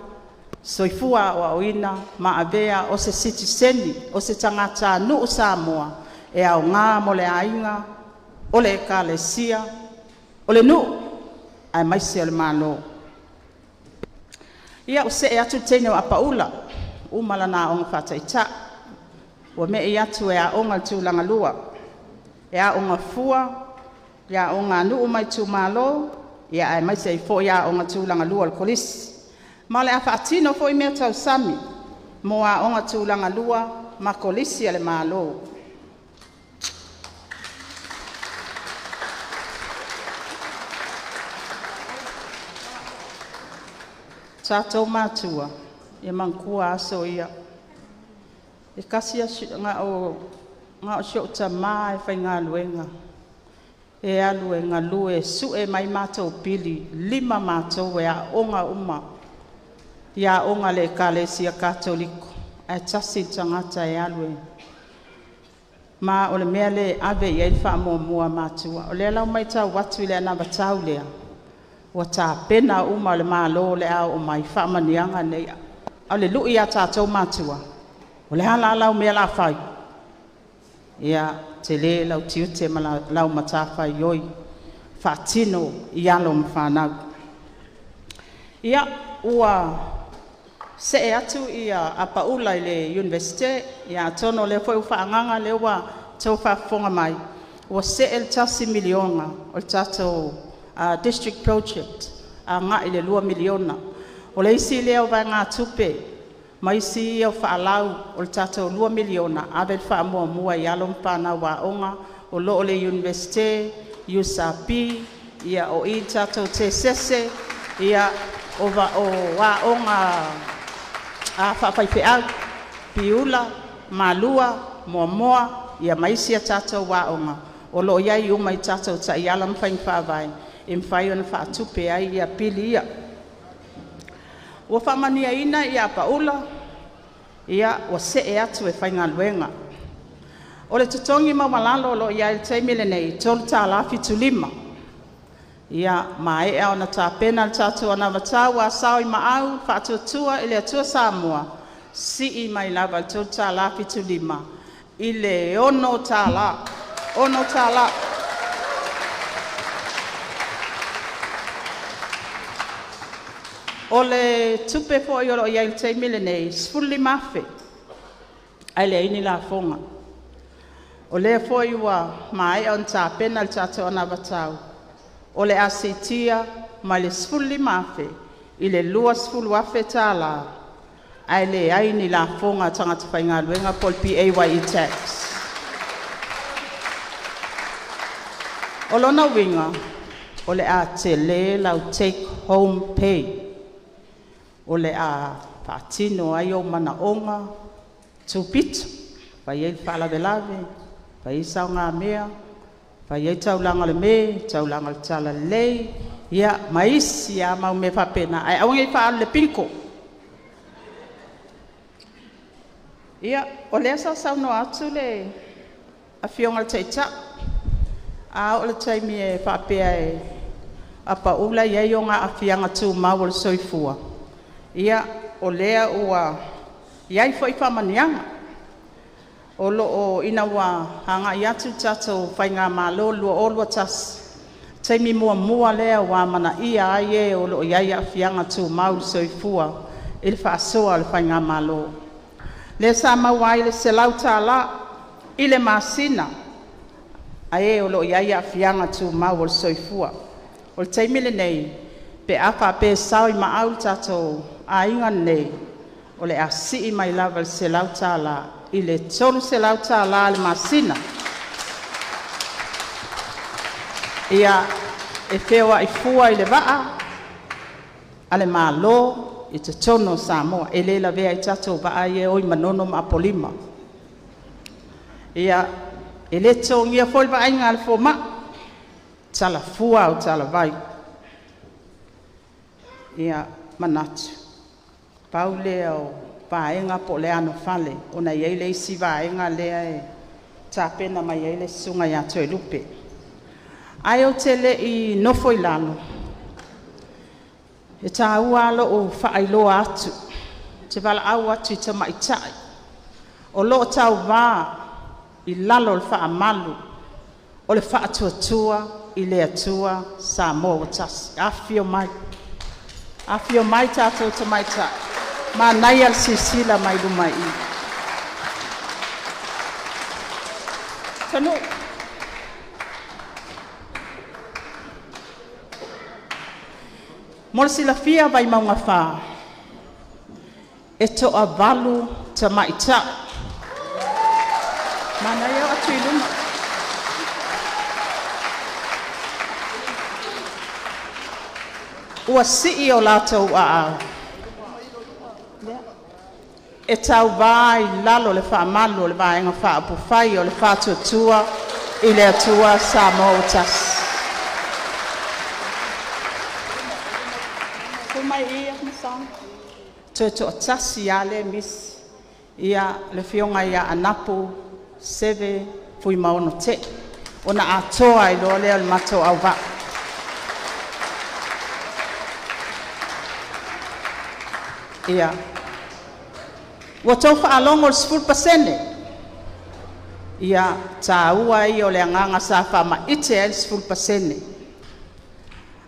soifua aoaoina ma avea o se sitiseni, o se tagatanuu Samoa e aoga mo le aiga, o le Ekalesia, o le nuu aemaise o le Malo. Ia, ua see atu le teine o Apaula, ua uma lana aoga faataitai, ua me'i atu e aoga i le Tulagalua, e aoga fua i aoga a nuu ma itumalo, aemaise ai foi aoga tulagalua a le Kolisi. Ma o le a faatino foi meatausami mo aoga tulagalua ma Kolisi a le Malo. Tatou matua, ia manatua aso ia, na o si ou tama lava e faigaluega, e alu e galue e sue mai matou pili, e 5 matou e aooga uma i aoga a le Ekalesia Katoliko, ae tasi le tagata e alu e… Ma o le mea lea e ave i ai le faamuamua a matua. O lea la ua matau atu i le anavatau lea, ua tapena uma e le Malo o le a oo mai faamanuiaga nei. A o le lui a tatou matua, o le a la lau mea o le a fai? Ia tele lau tiute ma lau matafaioi, faatino i alo ma fanau. Ia, ua see atu Apaula i le Iunivesite, ia atonu o lea foi ua faaagaga o lea ua outou faafofoga mai, ua see le $1 miliona o le tatou district project agai i le $2 miliona. O le isi lea o vaegatupe ma isi ia o faalau o le tatou $2 miliona, ave le faamuamua i alo ma fanau aoga o lo o i le Iunivesite, USP, o i i le tatou Tesese, o aoga faafaifeau, Piula, Malua, Moamoa ma isi a tatou aoga o lo o i ai uma i tatou taiala ma faiga faavae e mafai ona faatupe ai pili ia. Ua faamanuiaina Apaula, ua see atu e faigaluega. O le totogi maualalo o lo o i ai i le taimi lenei, e $3.75. Ia maea ona tapena le tatou anavatau a Sao i Maau, Faatuatua i le Atua Samoa, sii mai lava i le $3.75 i le $6.00. $6.00. O le tupe foi o lo o i ai i le taimi lenei, e $15,000 ae leai ni lafoga. O lea foi ua maea ona tapena le tatou anavatau o le a siitia mai le $15,000 i le $20,000 ae leai ni lafoga a tagata faigaluega po o le PAYE Tax. O lona uiga o le a tele lau take home pay, o le a faatino ai ou manaoga tupito, fai ai le faalavelave, fai ai saogamea, fai ai taulaga o le me, taulaga o le talalelei, ma isi lava mau mea faapena, ae aua ne i faaalu i le bingo. Ia, o lea sa saunoa atu le Afioga i le Taitai, a oo i le taimi e faapea e apaula e i ai ona aafiaga tumau o le soifua, ia o lea ua i ai foi faamanuiaga. Ina ua agai atu le tatou faigamalo i le 2021, taimi muamua lea ua amanaia ai e o lo o i ai aafiaga tumau o le soifua i le faasoa a le faigamalo. Lea sa maua ai le $100 i le masina a e o lo o i ai aafiaga tumau o le soifua. O le taimi lenei, pe Pe a faapea e sao i maau le tatou aiga lenei, o le a sii mai lava i le $100 i le $300 i le masina. Ia, e feoai fua i le vaa a le Malo i totonu o Samoa, e le lavea ai tatou vaa ia e o i Manono ma Apolima. Ia, e le totogia foi le vaaiga a le fomai, e tala fua au talavai. Ia, manatu, pau lea o vaega po o le anofale, ona e i ai le isi vaega lea e tapena mai ai le Susuga ia Toelupe. Ae ou te le i nofo i lalo, e taua lava lou faailoa atu, ou te valaau atu i tamaitai o lo o tauva i lalo o le faamalu o le Faatuatua i le Atua Samoa ua Tasi. Afifio mai, afifio mai tatou tamaitai, manaia le silasila mai luma i i. Taunuu. Mo le silafia Vaimauga 4, e toavalu tamaitai. Manaia le oo atu i luma. Ua sii o latou aao e tauva i lalo o le faamalu o le Vaega Faaupufai o le Faatuatua i le Atua Samoa ua Tasi. Susu mai i i Toe toatasi lava lea e misi, ia, le Afioga ia Anapo Seve Fuimaono Tei, ona atoa ai loa lea o le matou auvaa. Ia, ua outou faalogo i le 10%? Ia, taua ia o le agaga sa faamaite ai le 10%.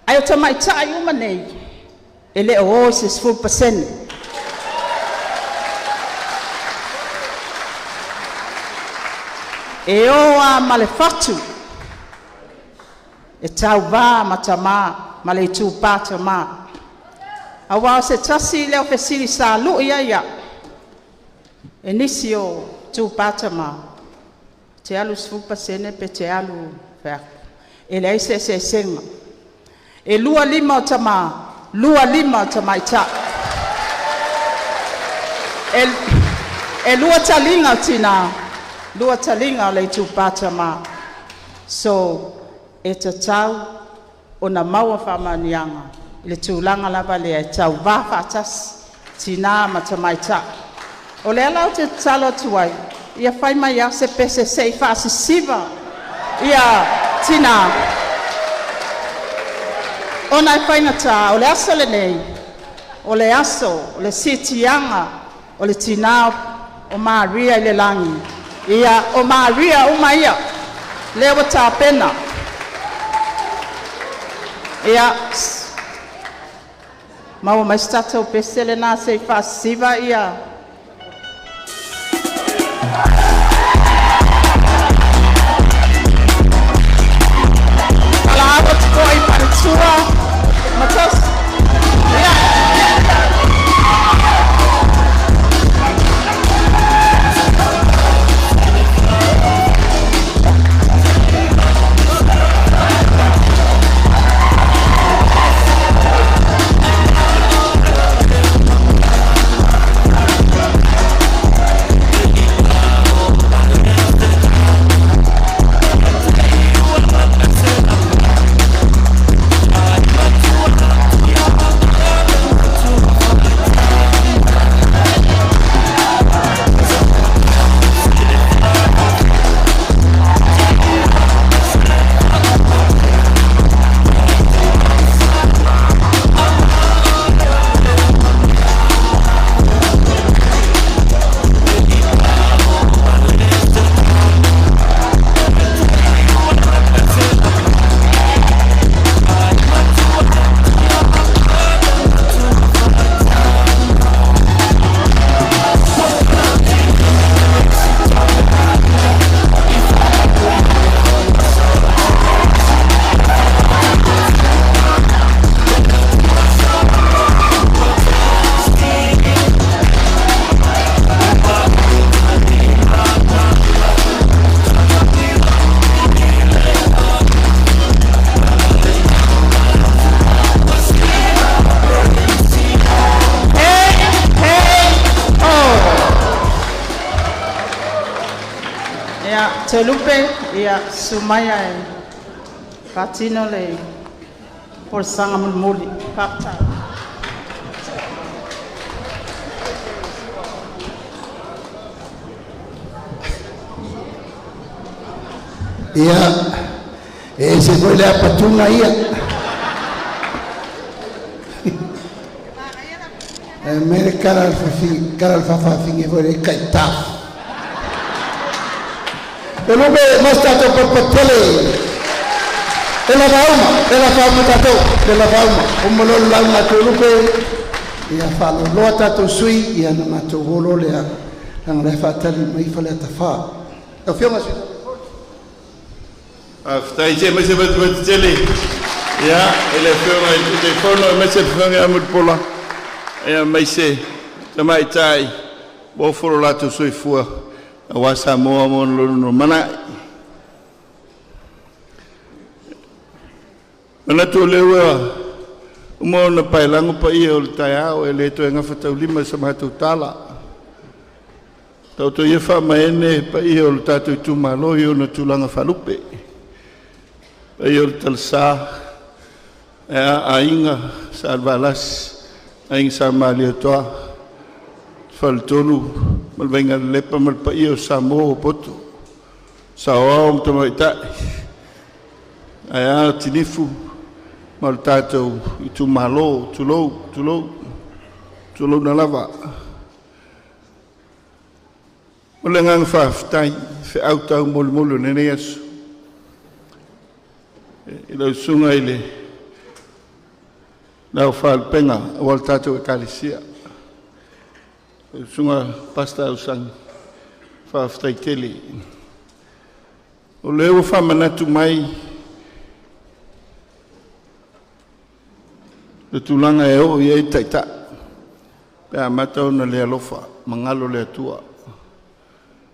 Ae o tamaitai uma nei, e le o o i se 10%. E o lava ma le fatu, e tauva ma tama ma le itupa tama. Aua o se tasi lea o fesili sa lui ai au e nisi o itupa tama, e te alu i le 10% pe te alu… Ou fai atu, e leai se eseesega. E lua lima o tama, lua lima o tamaitai. E lua taliga o tina, lua taliga o le itupa tama. So, e tatau ona maua faamanuiaga i le tulaga lava lea e tauva faatasi tina ma tamaitai. O lea la ou te tatalo atu ai, ia fai mai lava se pese se i faasisiva tina, ona e faigata o le aso lenei, o le aso o le siitiaga o le tina o Maria i le lagi. Ia, o Maria uma ia lea ua tapena. Ia, maua mai se tatou pese lena se i faasisiva ia. Valaau atu foi i faletua ma tausi. Ia. Ia, Toelupe, ia, susu maia e faatino le folasaga mulimuli. Faafetai. Ia, e ese foi le apatuga ia. E me le kala al fafi, kala al fafafinge foi le kaitaf. Toelupe, mo se tatou patupatutele. E la fauma, e la fauma tatou, e la fauma. Uma loa le lauga a Toelupe, ia faaloloa tatou sui, ia na matou o loa lea, leaga o la e faatali mai Faleata 4. Lau Afioga i le Sui Faafetai. Se aumai se fatufatu tele ia i le Afioga i le Taitaifono aemaise le Afioga ia Mulipola aemaise tamaitai ua ofo lo latou soifua aua Samoa mo lona lumanai. Manatu o lea ua uma ona paelago paia o le taeao e le toe gafataulima i sa matou tala. Taoto ia faamaene paia o le tatou itumalo i ona tulaga faalupe, paia o le Talesa, ae a Aiga Salevalasi, Aiga Sa Malietoa, Faletolu ma le Vaigalelepa ma le paia o Samoa ua poto, Saoao ma Tamaitai, ae a Sinifu ma le tatou itumalo. Tulou, tulou, tulouna lava. O le agaga faafetai i feau taumolimoli o lenei aso i lau Susuga i le Aofaalupega aua le tatou Ekalesia, lau Susuga Pastor Ausami, faafetai tele. O lea ua faamanatu mai le tulaga e oo i ai le Taitai pe a amata ona le alofa ma galo le Atua.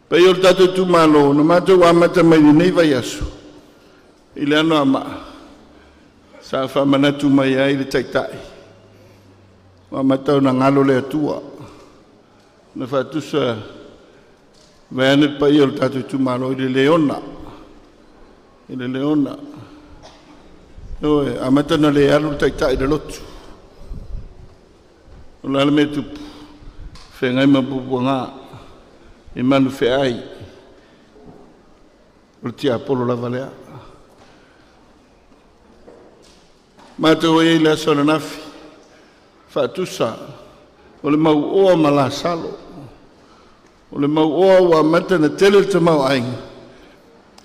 Paia o le tatou itumalo, na matou amata mai lenei vaiaso i le Anoamaa, sa faamanatu mai ai le Taitai ua amata ona galo le Atua. Na faatusa vaeane le paia o le tatou itumalo i le leona, i le leona. Ioe, amata ona le alu le Taitai i le lotu. O le a le mea e tupu? Feagai ma puapuaga i manufeai, o le tiapolo lava lea. Matou ai i le aso ananafi, faatusa o le mauoa ma Lasalo. O le mauoa ua amata ona tele le tamaoaiga,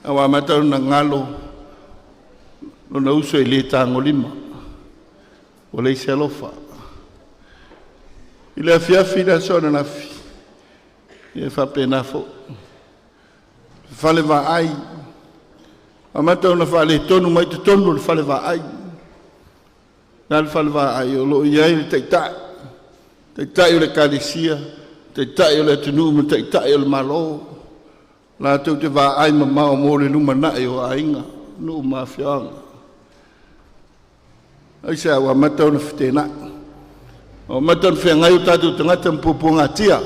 ae ua amata ona galo lona uso e le tagolima, ua leai se alofa. I le afiafi i le aso ananafi, ia e faapena foi. Fale vaai, amata ona faaletonu mai totonu o le fale vaai. Le a le fale vaai? O lo o i ai le Taitai, Taitai o le Ekalesia, Taitai o le atunuu ma Taitai o le Malo, latou te vaai mamao mo le lumanai o aiga, nuu ma afioaga. Aisea ua amata ona feteenai? Ua amata ona feagai o tatou tagata ma puapuagatia.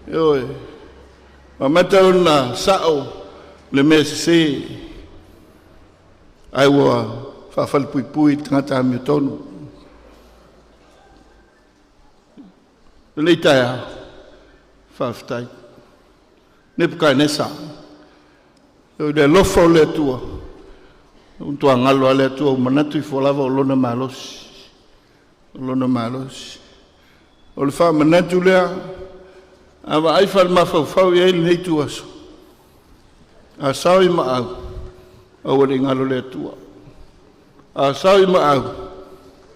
Ioe, ua amata ona sao le mea sese, ae ua faafalepuipui le tagata amiotonu. Lenei taeao, faafetai. Nepukatinesa, o le alofa o le Atua, ua matua galo lava le Atua, ua manatu ifo lava o lona malosi, o lona malosi. O le faamanatu lea, a vaai faale-mafaufau i ai lenei ituaso, a sao i maau, aua ne i galo le Atua. A sao i maau,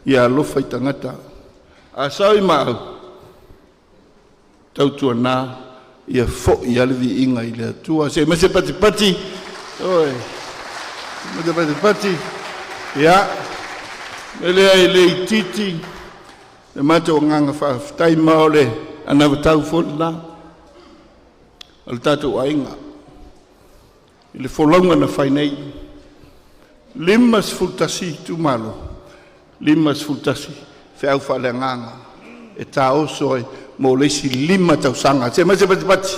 ia alofa i tagata. A sao i maau, tautuana ia foi lava le viiga i le Atua. Se aumai se patipati, oi, se patipati. Ia, o lea e le itiiti le matou agaga faafetai, ma o le anavatau foi lena o le tatou aiga i le folauga na fai nei. 51 itumalo, 51 feau faaleagaga e taoso ai mo le isi 5 tausaga. Se aumai se patipati.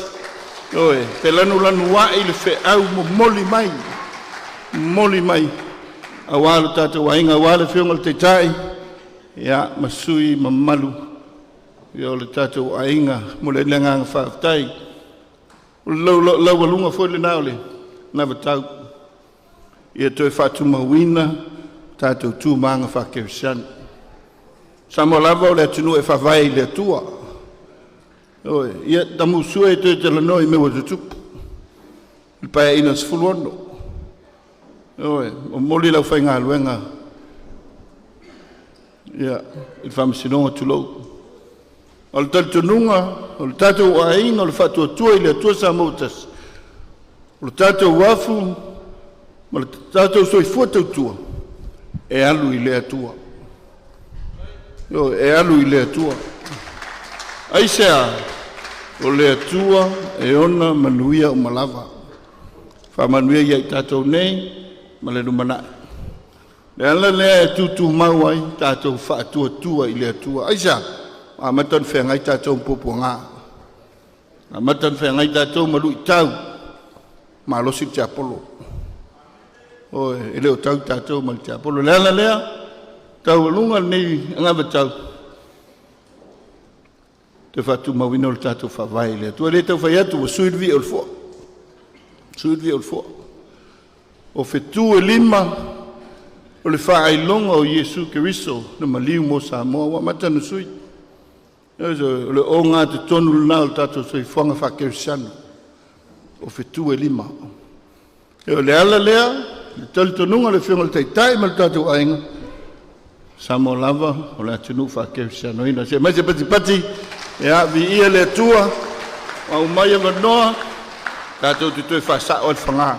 Ioe, felanulanuai le feau momoli mai, momoli mai aua lo tatou aiga, aua le Afioga i le Taitai, ia, ma sui usufono mamalu, ia, o le tatou aiga. E momoli ai le agaga faafetai. O le laualuga foi lena o le anavatau ia toe faatumauina tatou tu ma aga faa-kerisiano. Samoa lava o le atunuu e faavae i le Atua. Ioe, ia tamusua e toe talanoa i mea ua tutupu i le Paeaiga 16. Ioe, momoli le aufaigaluega, ia, i le Faamasinoga, tulou. O le talitonuga o le tatou aiga o le Faatuatua i le Atua Samoa ua Tasi, o le tatou afu ma le tatou soifua tautua e alu i le Atua. Ioe, e alu i le Atua. Aisea? O le Atua e ona manuia uma lava. Faamanuia ia i tatou nei ma le lumanai. Le ala lea e tutumau ai tatou faatuatua i le Atua. Aisea? Ua amata ona feagai tatou ma puapuaga, amata ona feagai tatou ma luitau, malosi le tiapolo. Oi, e le o tau tatou ma le tiapolo. Le ala lea, taualuga lenei anavatau, toe faatumauina o le tatou faavae i le Atua. E le tau fai atu, ua sui le vii o le fua, sui le vii o le fua. O fetu e 5 o le faailoga o Iesu Keriso na maliu mo Samoa, ua amata ona sui. O le ogatotonu lena o le tatou soifuaga faakerisiano, o fetu e 5. O le ala lea, le talitonuga o le Afioga i le Taitai ma le tatou aiga, Samoa lava o le atunuu faakerisianoina. Se mai se patipati, ia, viia le Atua, ua aumai avanoa, tatou te toe faasao ai le fagā,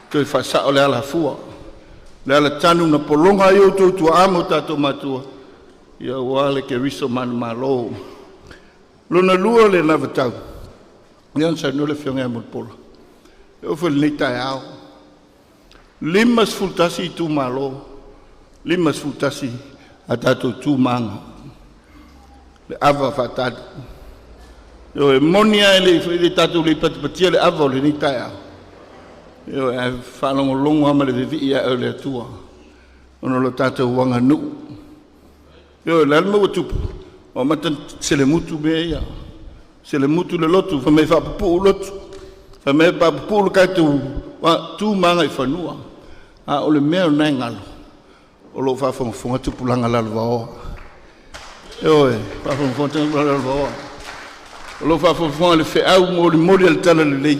toe faasao le alafua, le alatanu na pologa ai outou tuaa ma o tatou matua, ia aua le Keriso manumalo. Lona lua o le anavatau, lea na saunoa le Afioga ia Mulipola, e oo foi i lenei taeao, 51 itumalo, 51 a tatou tu ma aga, le ava faatali. Ioe, e moni lava e le tatou le patipatia le ava o lenei taeao, ioe, ae faalogologo lava ma le vevii ae o le Atua ona o lo tatou aganuu. Ioe, o le a le mea ua tupu? Ua amata ona selemutu mea ia, selemutu le lotu, fai mai e faapupuu lotu, fai mai e faapupuu le tatou tu ma agaifanua. A o le mea lena e galo, o lo o faafogafoga tupulaga lalovaoa. Ioe, faafogafoga tupulaga lalovaoa. O lo o faafogafoga le feau molimoli a le Talalelei,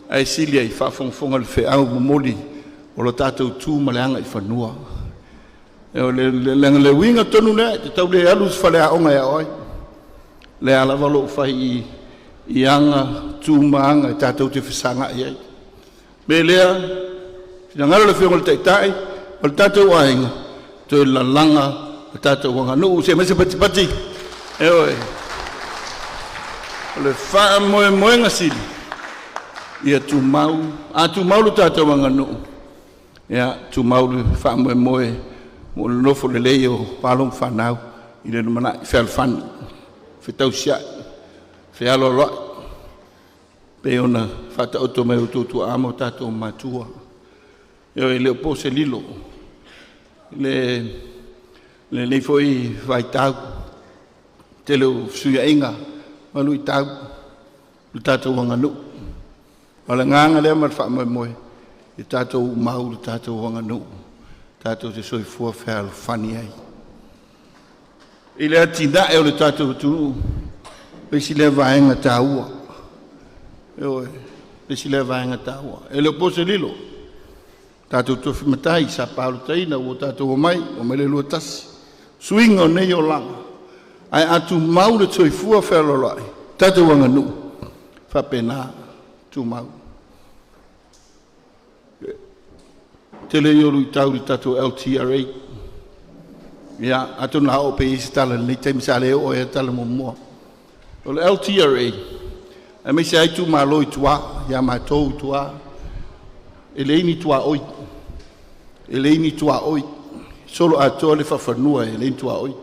ae sili ai faafogafoga le feau momoli o lo tatou tu ma le agaifanua. O le uiga tonu lea, e te tau le alu i se faleaoga e ao ai. Lea lava o lo o fai i aga, tu ma aga e tatou te fesagai ai. Me lea, finagalo le Afioga i le Taitai o le tatou aiga, toe lalaga le tatou aganuu, se mai se patipati. Ioe, o le faamoemoega sili, ia tumau, a tumau le tatou aganuu, ia tumau le faamoemoe mo le nofo lelei o alo ma fanau i le lumanai, fealofani, fetausiai, fealoaloai, pei ona faataoto mai e outou tuaa ma o tatou matua. Ioe, e le o po se lilo lenei foi vaitau, tele o fesuiaiga ma luitau le tatou aganuu. O le agaga lea ma le faamoemoe, ia tatou mau le tatou aganuu, tatou te soifua fealofani ai. I le atinae o le tatou atunuu, le isi lea vaega taua. Ioe, le isi lea vaega taua. E le o po se lilo, tatou tofi matai sa palota ua tatou omai, omai le 21. Suiga o nei olaga, ae a tumau le soifua fealoaloai, tatou aganuu, faapena, tumau. Tele ia o luitau i le tatou LTRA. Ia, atonu a oo pe i ai se tala i lenei taimi, sa le oo ai le tala muamua. O le LTRA, aemaise ai itumalo i tua, ia matou i tua, e leai ni tuaoi, e leai ni tuaoi, solo atoa le faafanua e leai ni tuaoi,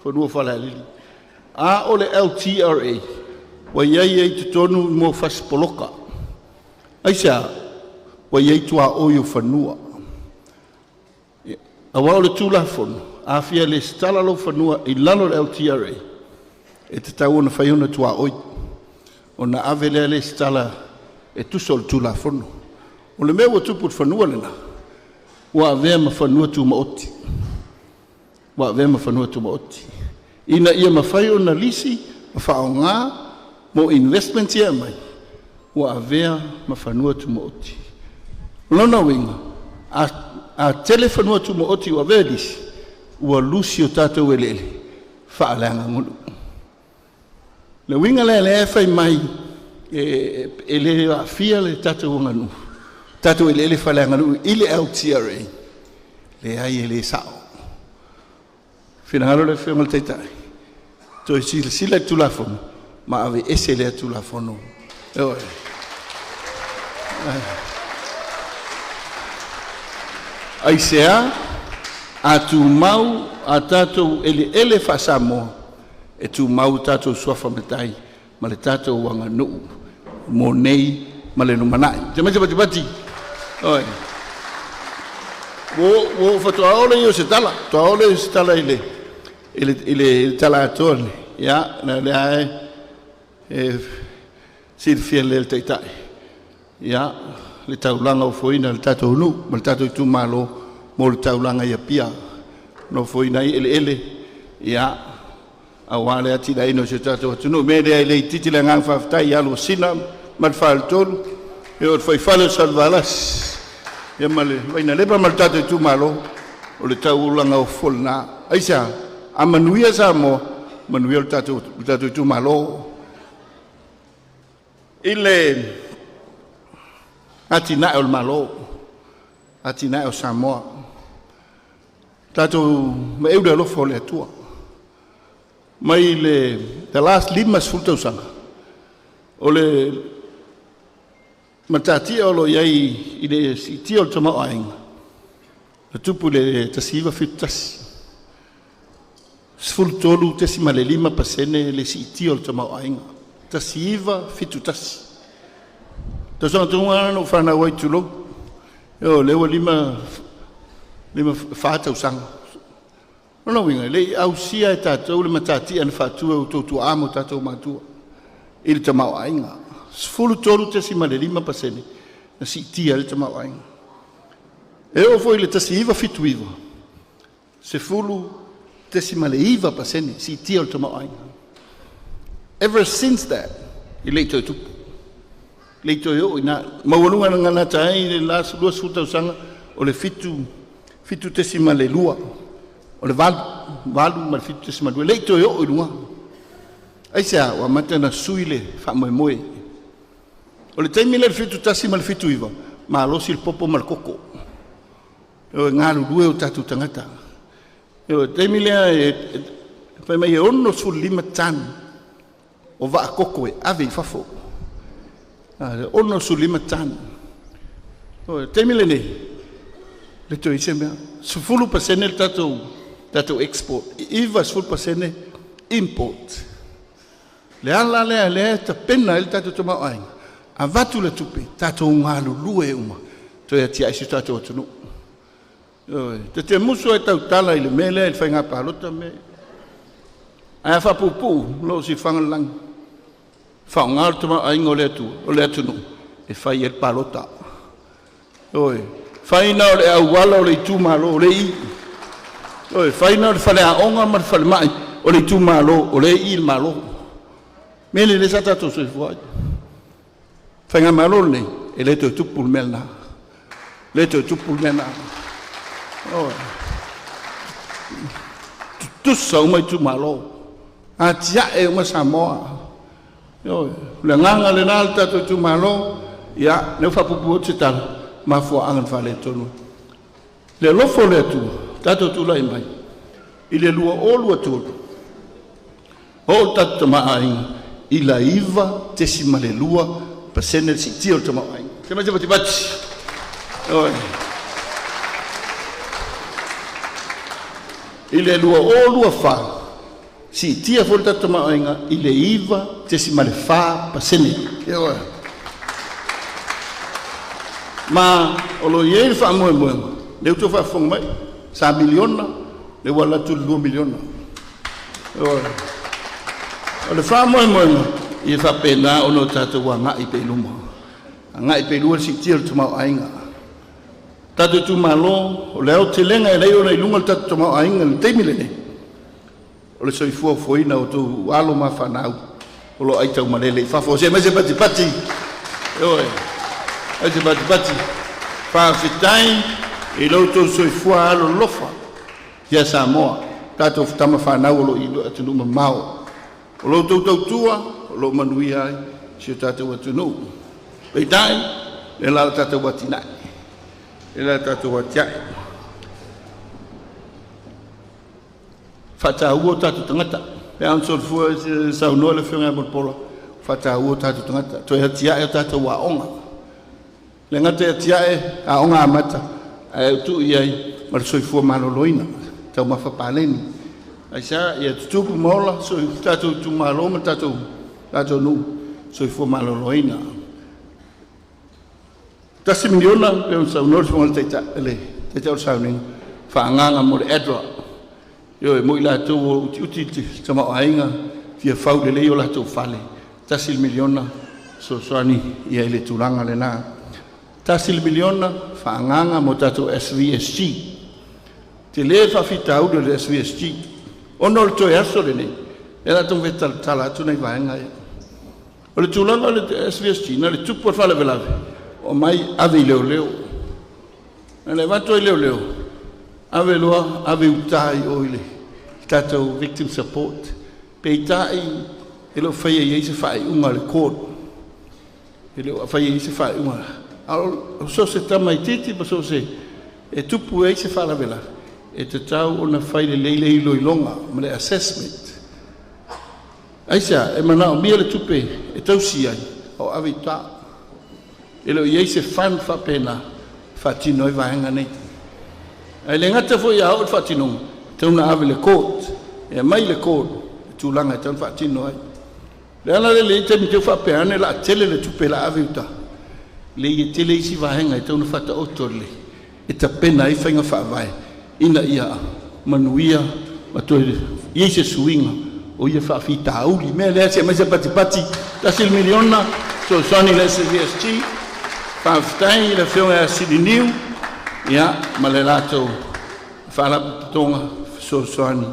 fanua faalealili. A o le LTRA, Ua i ai i totonu mo fasi poloka. Aisea? Ua i ai tuaoi o fanua. Auā o le Tulafono, a fia resitala lou fanua i lalo o le LTRA, e tatau ona fai ona tuaoi, ona ave lea resitala e tusa o le Tulafono. O le mea ua tupu i le fanua lena, ua avea ma fanua tumaoti, ua avea ma fanua tumaoti ina ia mafai ona lisi ma faaaoga mo investments ia e aumai. Ua avea ma fanua tumaoti. O lona uiga, a tele fanua tumaoti ua avea e lisi, ua lusi o tatou eleele faaleaganuu. Le uiga lea e fai mai e le aafia le tatou aganuu, tatou eleele faaleaganuu i le LTRA, leai, e le sao. Finagalo le Afioga i le Taitai toe silasila i le Tulafono ma aveese lea Tulafono. Ioe. Aisea? A tumau a tatou eleele faa-Samoa, e tumau o tatou suafa matai ma le tatou aganuu mo nei ma le lumanai. Matai se patipati. Oi. Ua ou faatoa oo lea o se tala, faatoa oo lea o se tala i le tala atoa lenei. Ia, o lea e silafia lelei e le Taitai, ia, le taulaga ofoina e le tatou nuu ma le tatou itumalo mo le taulaga i Apia, na ofoina ai eleele, ia, aua le atiaeina o si o tatou atunuu. O le mea lea e le itiiti le agaga faafetai ia Alosina ma le faletolu, o le fuaifale o Salevalasi ma le Vainalepa ma le tatou itumalo, o le taulaga ofo lena. Aisea? A manuia Samoa, manuia le tatou itumalo. I le atinae o le Malo, atinae o Samoa, tatou vaai i le alofa o le Atua. Mai le the last 50 tausaga, o le matatia o lo o i ai i le siitia o le tamaoaiga na tupu i le 1971, 13.5% le siitia o le tamaoaiga, 1971. Tausaga tonu lava lena na ou fanau ai, tulou, o lea ua 54 tausaga. O lona uiga e le i ausia e tatou le matatia na faatu e outou tuaa ma o tatou matua i le tamaoaiga. 13.5% na siitia ai le tamaoaiga. E oo foi i le 1979, 10.9% siitia o le tamaoaiga. Ever since that, e le i toe tupu, le i toe oo i ina. Maualuga na gata ai le last 20 tausaga o le 7.2, o le 8, 8 ma le 7.2, e le i toe oo i luga. Aisea? Ua amata ona sui le faamoemoe. O le taimi lea i le 71 ma le 79, malosi le popo ma le koko, e galulue o tatou tagata. O le taimi lea fai mai e 65 tane o vaa koko e ave i fafo, 65 tane. O le taimi lenei, le toe i se mea, 10% le tatou export, 90% import. Le ala lea lea e tapena ai le tatou tamaoaiga, avatu le tupe, tatou galulue uma toe atiae si o tatou atunuu. Te musu ai tautala i le mea lea i le faiga palota me ae a faapuupuu lou silafaga i le lagi, faaaoga le tamaoaiga o le Atua o le atunuu e fai ai le palota. Ioe, fai na o le auala o le itumalo o lea e i i. Ioe, fai na o le faleaoga ma le falemai o le itumalo o lea e i i le Malo. Mea lea sa tatou soifua ai. Faigamalo lenei e le toe tupu le mea lena, le toe tupu le mea lena. Ioe, tutusa uma itumalo, atiae uma Samoa. Ioe, o le agaga lena o le tatou itumalo. Ia, lea ua faapuupuu atu se tala, mafuaaga na faaletonu le alofa o le Atua. Tatou tulai mai i le 2023, oo le tatou tamaoaiga i le 9.2% le siitia o le tamaoaiga. Se mai se patipati. Ioe, i le 2024, Siitia foi le tatou tamaoaiga i le 9.4%. Ioe. Ma o lo o i ai le faamoemoega, lea ua outou faafofoga mai, sa miliona, lea ua alu atu i le $2 miliona. Ioe. O le faamoemoega, ia faapena ona o tatou agai pea i luma. Agai pea i luma le siitia o le tamaoaiga. Tatou itumalo, o le aotelega e ala ai ona i luga le tatou tamaoaiga i le taimi lenei, o le soifua ofoina o outou alo ma fanau o lo o aitaumalele i fafo. Se aumai se patipati, ioe, ai se patipati. Faafetai i lo outou soifua alolofa ia Samoa, tatou tama fanau o lo o i atunuu mamao. O lo outou tautua o lo o manuia ai si o tatou atunuu. Peitai, le la o tatou atinae, le la tatou atiae. Faataua o tatou tagata. Pe a ona solofua saunoa le Afioga ia Mulipola, faataua o tatou tagata. Toe atiae o tatou aoga. Le gata e atiae aoga amata, ae utuu i ai ma le soifua maloloina, taumafa paleni. Aisea, ia tutupu ma ola so tatou itumalo ma tatou nuu, soifua maloloina. $1 miliona, pe ona saunoa le Fofoga le Taitai o le sauniga, faaagaaga mo le ADRA. Ioe, mo i latou o utiuti le tamaoaiga, fia fau lelei o latou fale, $1 miliona fesoasoani ia i le tulaga lena. $1 miliona faaagaaga mo tatou SVSG. Tele faafitauli o le SVSG. Ona o le toe aso lenei, e la taumafai e talatala atu nai vaega ia. O le tulaga o le SVSG, na le tupu o le faalavelave, o mai ave i leoleo. Na le avatu ai leoleo, ave loa, ave uta i o i le tatou victim support. Peitai, e le o faia i ai se faaiuga a le court. E le o faia i ai se faaiuga. A o so o se tamaitiiti ma so o se e tupu ai se faalavelave, e tatau ona fai lelei le iloiloga ma le assessment. Aisea, e manaomia le tupe e tausi ai o ave i uta. E le o i ai se fund faapena faatino ai vaega nei. Ae le gata foi a oo le faatinoga, tatau ona ave i le court, e aumai le court le tulaga e tatau ona faatino ai. Le ala lea le taimi teu faapea ane la tele le tupe la ave i uta. Le ia tele isi vaega e tatau ona faataoto lelei e tapena ai faiga faavae ina ia manuia ma toe i ai se suiga o ia faafitauli. Mea lea se aumai se patipati, $1 miliona fesoasoani i le SVSG. Faafetai i le Afioga ia Siliniu ia, ma le latou faalapotopotoga fesoasoani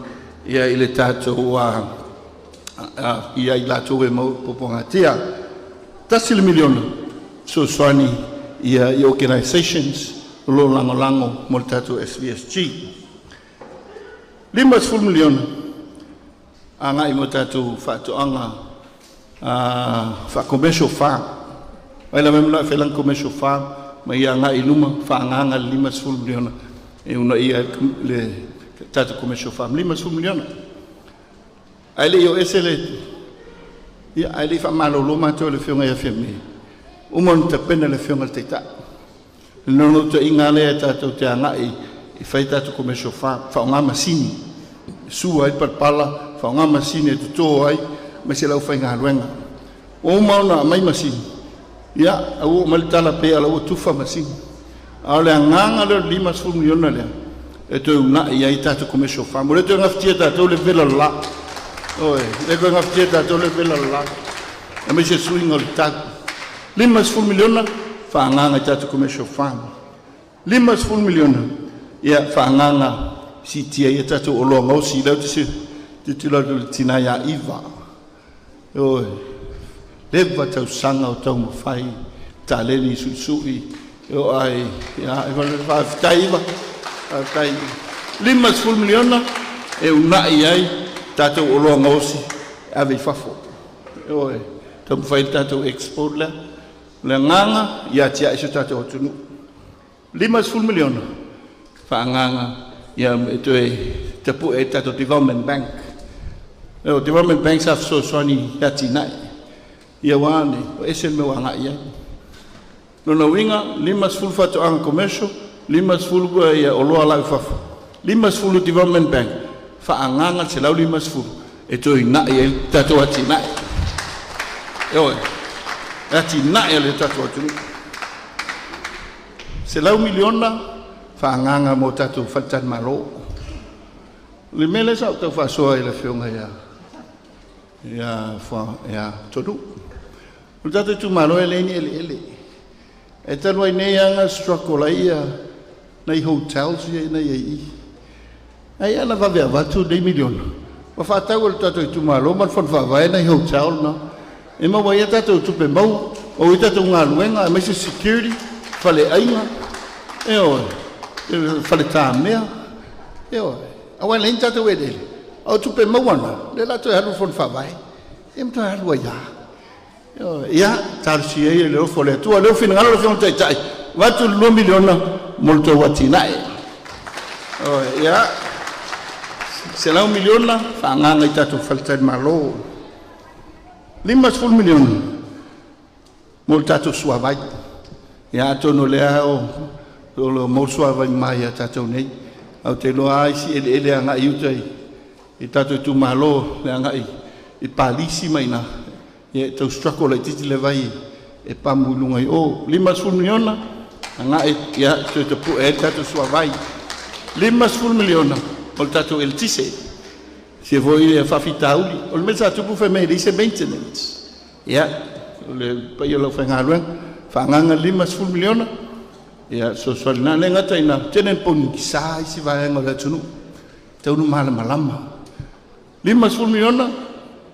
ia i le tatou ia i latou e maua puapuagatia. $1 miliona fesoasoani ia i organizations o lo o lagolago mo le tatou SVSG. $50 miliona agai mo tatou faatoaga faa-commercial farm. Mai lava mai felang commercial farm ma ia agai i luma faaagaaga le $50 miliona e uunaia le tatou commercial farm, $50 miliona. Ae le i o ese le ia, ae le i faamalolo matou e le Afioga ia Fiame. Uma ona tapena le Afioga i le Taitai. Le naunautaiga lea e tatou te agai e fai tatou commercial farm, faaaoga masini, sua ai palapala, faaaoga masini e toto ai, aemaise le aufaigaluega. Ua uma ona aumai masini, ia, ua oo mai le tala pei o la ua tufa masini. A o le agaga lea o le $50 miliona lea, e toe uunai ai tatou commercial farm. Ua le toe gafatia tatou le vela o le la. Oi, le toe gafatia tatou le vela o le la. Aemaise suiga o le tau. $50 miliona faaagaaga i tatou commercial farm. $50 miliona ia faaagaaga siitia ai tatou oloa gaosi. Lea ou te tilotilo atu i le tina ia Iva. Oi, leva tausaga o taumafai taleni suisui o ai ia faafetai Iva, faafetai. $50 miliona e uunai ai tatou oloa gaosi ave i fafo. Oi, taumafai le tatou export lea. O le agaga ia atiae si o tatou atunuu. $50 miliona faaagaaga ia e toe tapue ai tatou Development Bank. O Development Bank sa fesoasoani i atinae. Ia ua ane, o ese le mea ua agai i ai. Lona uiga, 50 faatoaga commercial, 50 ia oloa lau i fafo, 50 Development Bank, faaagaaga le 150 E toe ina'i ai le tatou atinae. Ioe, e atinae a le tatou atunuu. $100 miliona faaagaga mo tatou faletalimalo. O le mea lea sa ou tau faasoa i le afioga ia Tolu. O le tatou itumalo e leai ni eleele. E talu ai nei aga struggle ai ia nai hotels ia ina ia i. Ai ana vave avatu nei miliona. Ua faatau e le tatou itumalo ma le fono faavae nai hotel na. E maua ai tatou tupe maua, o i tatou galuega, aemaise security, faleaiga, ioe, faletamea, ioe. Aua e leai ni tatou eleele. O tupe maua na, lea la toe alu le fono faavae. Ia ma toe alu ai lava. Ia, talosia ia i le alofa o le Atua. Lea ua finagalo le Afioga i le Taitai, avatu le $2 miliona mo le tou atinae. Ia, $100 miliona faaagaga i tatou faletalimalo. $50 miliona mo le tatou suavai. Ia atonu o lea o lo o maua suavai mama ia tatou nei. Ae ou te iloa lava isi eleele agai i uta i tatou itumalo le agai i Palisi ma ina, ia e tau struggle laitiiti le vai e pamu i luga i o. $50 miliona agai ia toe tapue ai le tatou suavai. $50 miliona o le tatou eletise. Sia foi le faafitauli. O le mea sa tupu fai mai e leai se maintenance. Ia, o le paia o le aufaigaluega, faaagaga $50 miliona, ia fesoasoani na le gata ina tele ni pogisa isi vaega o le atunuu, tatau ona malamalama. $50 miliona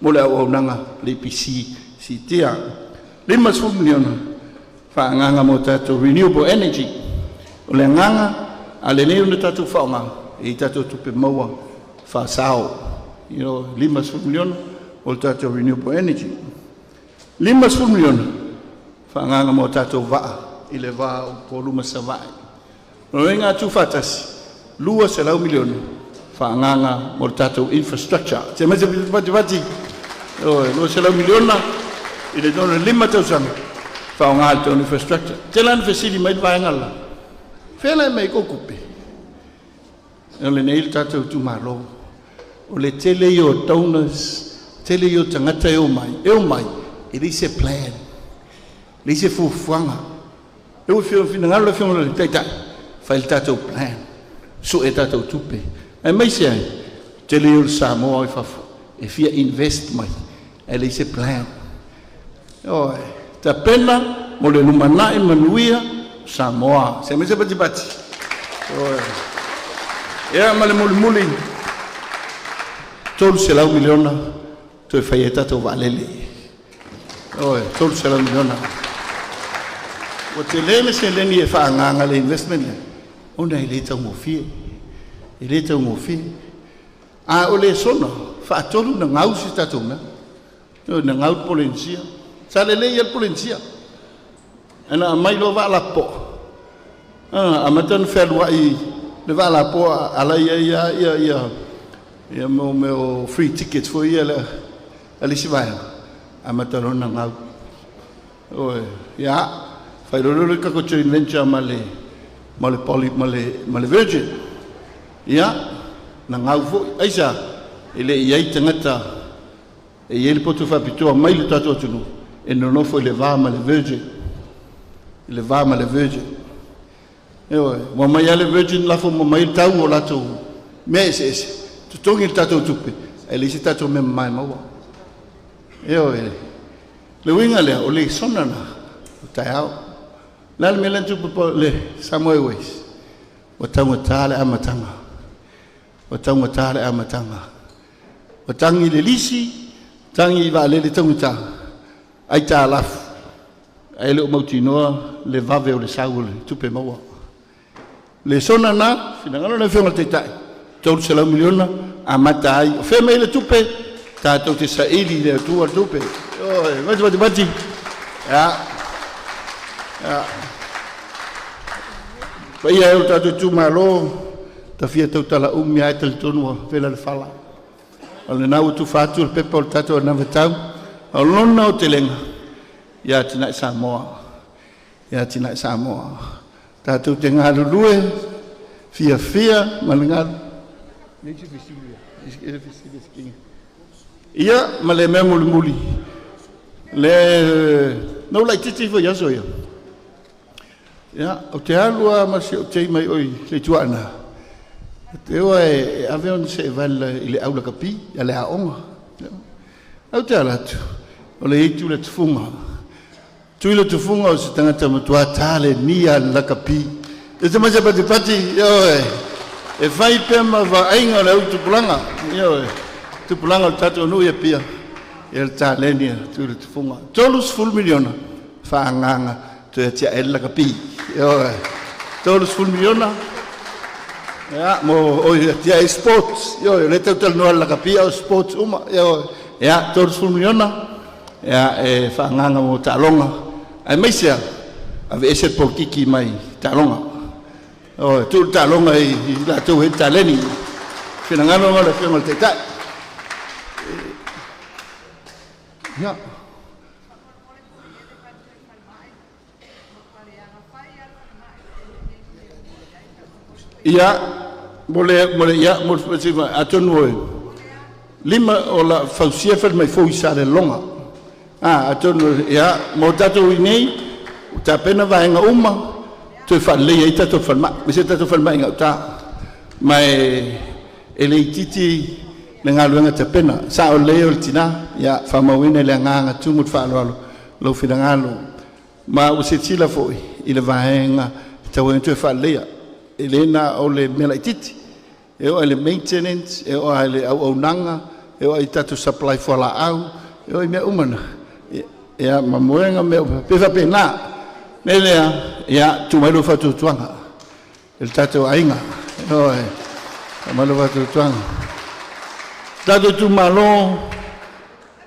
mo le auaunaga le EPC siitia. $50 miliona faaagaga mo tatou renewable energy. O le agaga a lelei ona tatou faaaoga e i tatou tupe maua faasao. $50 miliona o le tatou renewable energy. $50 miliona faaagaga mo tatou vaa i le va o Upolu ma Savaii. O le atu faatasi, $200 miliona faaagaga mo le tatou infrastructure. Se mai se pati $200 miliona i le tolu 5 tausaga faaaoga le tatou infrastructure. Tele lava na fesili mai le vaega la. Fea la e mai ai kou tupe? O lenei le tatou itumalo. O le tele ia o donors, tele ia o tagata e omai, e omai, e leai se plan, leai se fuafuaga. E ua finagalo le Afioga i le Taitai, fai le tatou plan, sue tatou tupe. Aemaise ai, tele ia o le Samoa i fafo, e fia invest mai, ae leai se plan. Ioe, tapena mo le lumanai manuia Samoa. Se mai se patipati. Ioe. Ia ma le mulimuli, 300 miliona toe fai ai tatou vaalele. Ioe, 300 miliona. Ua tele le seleni e faaagaga le investment lea, ona e le taugofie. E le taugofie. A o le sona, faatolu na gau si tatou mea. Ioe, na gau le Polenisia. Sa lelei ia le Polenisia. Ana aumai loa vaa lapopoa. Amata ona fealuai le vaa lapoa ala ia ia ia ia ia mo mea o free tickets foi ia le a le isi vaega. Amata loa ona gau. Ioe, ia, fai loa le tatou joint venture ma le Poly ma le Virgin. Ia, na gau foi. Aisa, e le i ai tagata e i ai le poto faapitoa mai le tatou atunuu e nonofo i le va ma le Virgin. I le va ma le Virgin. Ioe, ua mai lava le Virgin lafo ma mai le tau o latou mea eseese. Totogi le tatou tupe, ae leai se tatou mea mamae maua. Ioe, le uiga lea, o le sona na, o taeao. Le a le mea lea na tupu le Samoa Airways? Ua taugata le amataga. Ua taugata le amataga. Ua tagi i le lisi, tagi i vaalele taugata, aitalafu, ae le o mautinoa le vave o le sau o le tupe maua. Le sona na, finagalo le Afioga i le Taitai, 300 miliona, amata ai. O fea mai le tupe? Tatou te saili i le Atua le tupe. Ioe, mati mati mati. Ia. Ia. Paia e o le tatou itumalo, tafia tautala umi ae talitonu ua vela le fala. O lena ua tufa atu le pepa o le tatou anavatau. O lona aotelega, ia atinae Samoa. Ia atinae Samoa. Tatou te galulue, fiafia ma le galu. Nei se fesili, e fesili se kinga. Ia ma le mea mulimuli le na ula titi fo yaso ia. Ia o te alu a ma se o te mai oi le tuana. Te oa e ave on se val i le aula kapi ia le aonga. Au te ala atu o le itu le tufunga. Tui le tufunga o se tangata matua tale nia la kapi. E te mai se pati pati ia oe. E fai pea ma vaaiga o le au tupulaga ia oe. Tupulaga o le tatou nuu ia pia. Ia le taleni a tui le tufunga. 30 miliona faagaga toe atiae le lakapi. Ia oe. 30 miliona. Ia mo oi atiae sports. Ia oe le tautalanoa le lakapi o sports uma. Ia oe. Ia 30 miliona. Ia e faagaga mo taaloga. Ae maise ave ese le polokiki mai taaloga. O tuu le taaloga i latou e taleni. Finagalo ma le afioga i le Taitai. Ia. Ia, mo le ia, mo le atonu oe. Lima o la fausia fale mai fou i Salelologa. Atonu, ia, mo tatou i nei, o tapena vaega uma, toe faalelei ai tatou falemai. Ma se tatou falemai i gauta. Ma e le itiiti le galuega tapena. Sa o lea o le tina, ia, faamauina i le agaga tumu le faaaloalo lou finagalo. Ma ua silasila foi i le vaega tau ai toe faaleleia. E le na o le mea laitiiti. E oo i le maintenance, e oo i le auaunaga, e oo i tatou supply fualaau, e oo i mea uma na. Ia, ma moega mea uma. Pe faapena. Me lea, ia, tuu mai lou faatuatuaga. E le tatou aiga. Oe, tuu mai lou faatuatuaga. Tatou itumalo,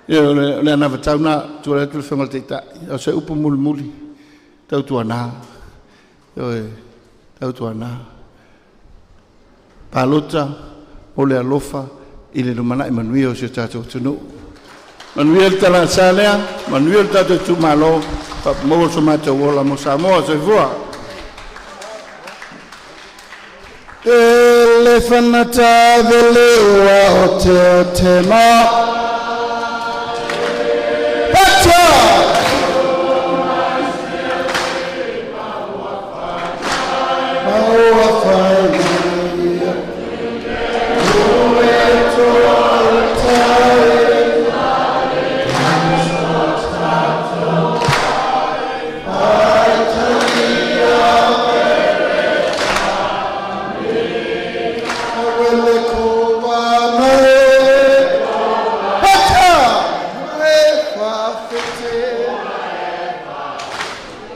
ia, o le anavatau na, tua atu le afioga i le Taitai. O se upu mulimuli, tautuana. Oe, tautuana. Palota o le alofa i le lumanai manuia o si o tatou atunuu. Manuia le tala sa lea, manuia le tatou itumalo, faapamaua so matou ola mo Samoa. Soifua. E le fanata veleua o te o te ma. Pacha! Maua whai mai. Ue toa tai. Awele ko wānae. Pacha! E whawhete.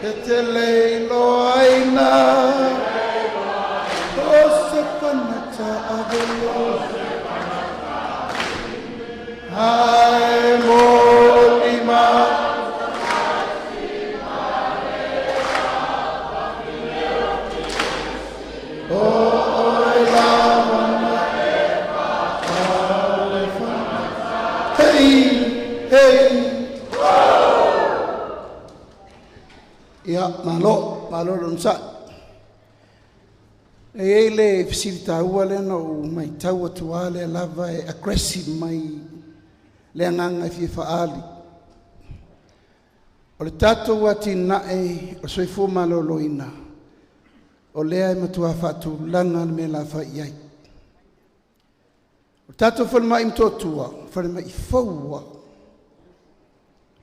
E te leilo aina. O se panata avelo. Ai mo lima. O oi lavana. Hey, hey. Ia, malo, malo lon sa. E ei le fesilitaua lea na ou matau atu lava lea lava e aggressive mai le agaga e fia faali. O le tatou atinae o soifua maloloina, o lea e matua faatulaga le mea la fai i ai. O le tatou falemai Motootua, falemai foua,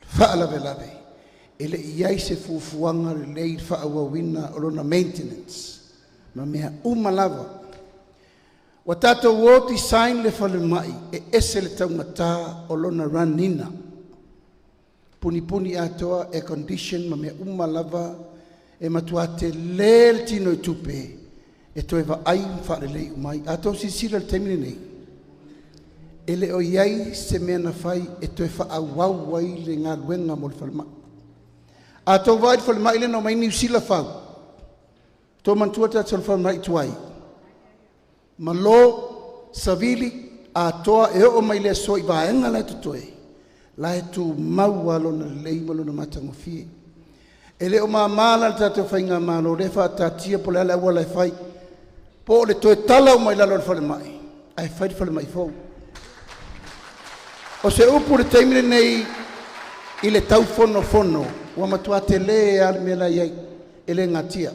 faalavelave, e le i ai se fuafuaga lelei i le faaauauina o lona maintenance, ma mea uma lava. Ua tatou o design le falemai e ese le taugata o lona runina. Punipuni atoa, air condition ma mea uma lava e matua tele le tino i tupe e toe vaai ma faalelei umai. A tou silasila i le taimi lenei, e le o i ai se mea na fai e toe faaauau ai le galuega mo le falemai. A tou vaai i le falemai lea na omai Niu Sila fau, tou manatua tatou falemai tuai, malo, savili, atoa e oo mai le aso i vaega la e totoe, la e tumau lava lona lelei ma lona matagofie. E le o māmā la le tatou faigamalo lea faataatia po o le a le auala e fai, po o le toe tala uma i lalo o le falemai, ae fai le falemai fou. O se upu le taimi lenei i le taufonofono, ua matua telē lava le mea la e i ai, e le natia.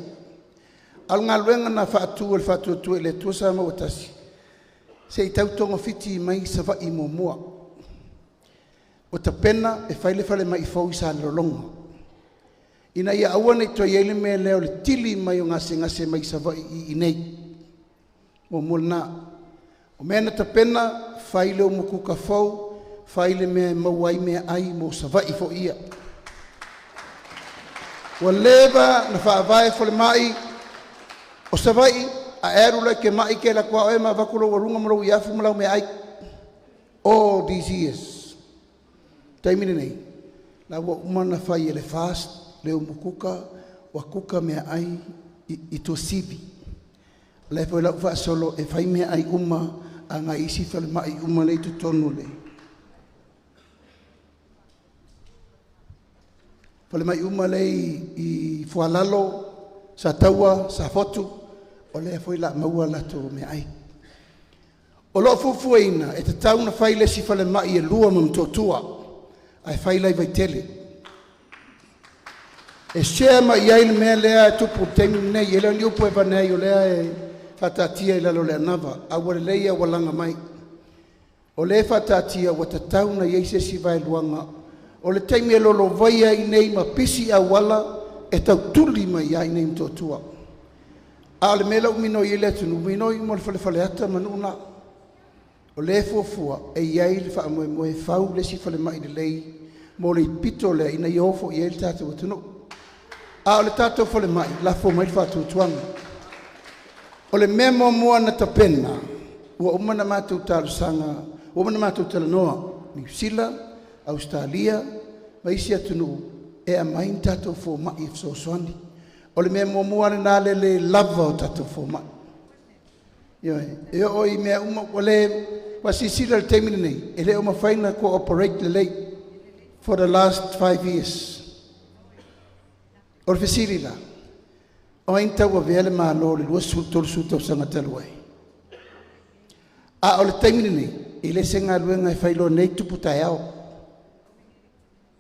A o le galuega na faatu e le Faatuatua i le Atua Samoa ua Tasi, se i tau togafiti mai Savaii muamua. Ua tapena e fai le falemai fou i Salelologa ina ia aua ne i toe i ai le mea lea o le tili mai o gasegase mai Savaii i inei. Muamua lena. O mea na tapena, fai le umukuka fou, fai le mea e maua ai meaai mo Savaii foi ia. Ua leva na faavae falemai o Savaii, a e alu loa e te mai, e te alu atu lava oe ma avatu lou aluga ma lou iafu ma lau meaai. All these years. Taimi lenei, la ua uma ona fai e le FAST le umukuka, ua kuka meaai i Tuasivi. O lea foi la ua faasolo e fai meaai uma agai isi falemai uma lea i totonu o le falemai uma lea i Foalalo, Sataua, Safotu, o lea foi o le a maua a latou meaai. O lo o fuafuaina e tatau ona fai le isi falemai e lua ma Motootua ae fai la i Vaitele e share mai i ai le mea lea e tupu i le taimi lenei. E le o ni upu e avane ai, o lea e faataatia i lalo o le anava a ua lelei a ua laga mai. O lea e faataatia ua tatau ona i ai se isi vaeluaga o le taimi e lolovaia ai nei ma pisi auala e tau tuli mai ai i inei i Motootua. A o le mea la ua minoi ai le atunuu, minoi uma i le fale Faleata ma nuu na. O lea e fuafua e i ai le faamoemoe e fau le isi falemai lelei mo le pito lea ina ia o foi i ai le tatou atunuu. A o le tatou falemai, lafo mai le faatuatuaga. O le mea muamua na tapena, ua uma ona matou talosaga, ua uma ona matou talanoa, Niu Sila, Ausetalia ma isi atunuu e aumai ni tatou fomai e fesoasoani. O le mea muamua lena, le le lava o tatou fomai. Ioe, e oo i mea uma ua le... Ua silasila i le taimi lenei, e le o mafai ona cooperate lelei for the last 5 years. O le fesili la, o ai na tauavea le Malo i le 20, 30 tausaga talu ai? A o le taimi lenei, e le se galuega e fai loa nei, tupu taeao.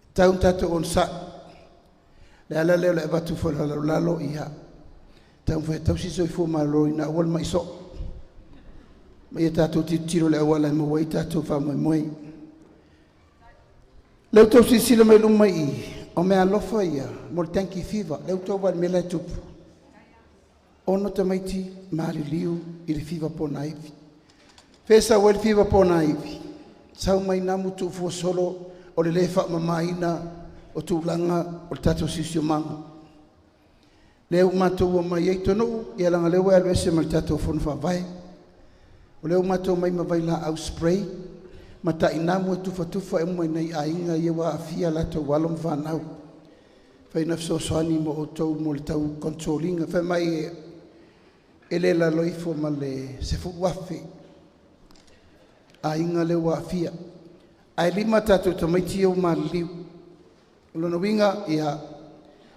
E tatau ona tatou onosai. O le ala lea o le avatu foi o le lalolalo, ia taumafai e tausi le soifua maloloina, aua le mai soo, ma ia tatou tilotilo i le auala e maua ai tatou faamoemoe. Lea ua outou silasila mai luma i i, o meaalofa ia mo le dengue fever. Lea ua outou vaai i le mea la e tupu. 6 tamaiti maliliu i le fiva ponaivi. Fe sau ai le fiva ponaivi? Sau mai namu tuufuasolo o le lē faamamaina o tulaga o le tatou siosiomaga. Lea ua matou omai ai Tonu'u, ia leaga o lea ua e alu ese ma le tatou fono faavae. O lea ua matou omai ma vailaau spray ma tainamu e tufatufa uma i nai aiga ia ua aafia latou alo ma fanau. Fai na fesoasoani mo outou mo le tau control ina. Fai mai e le lalo ifo ma le 10,000 aiga lea ua aafia. Ae 5 tatou tamaiti ia ua maliliu. O lona uiga, ia,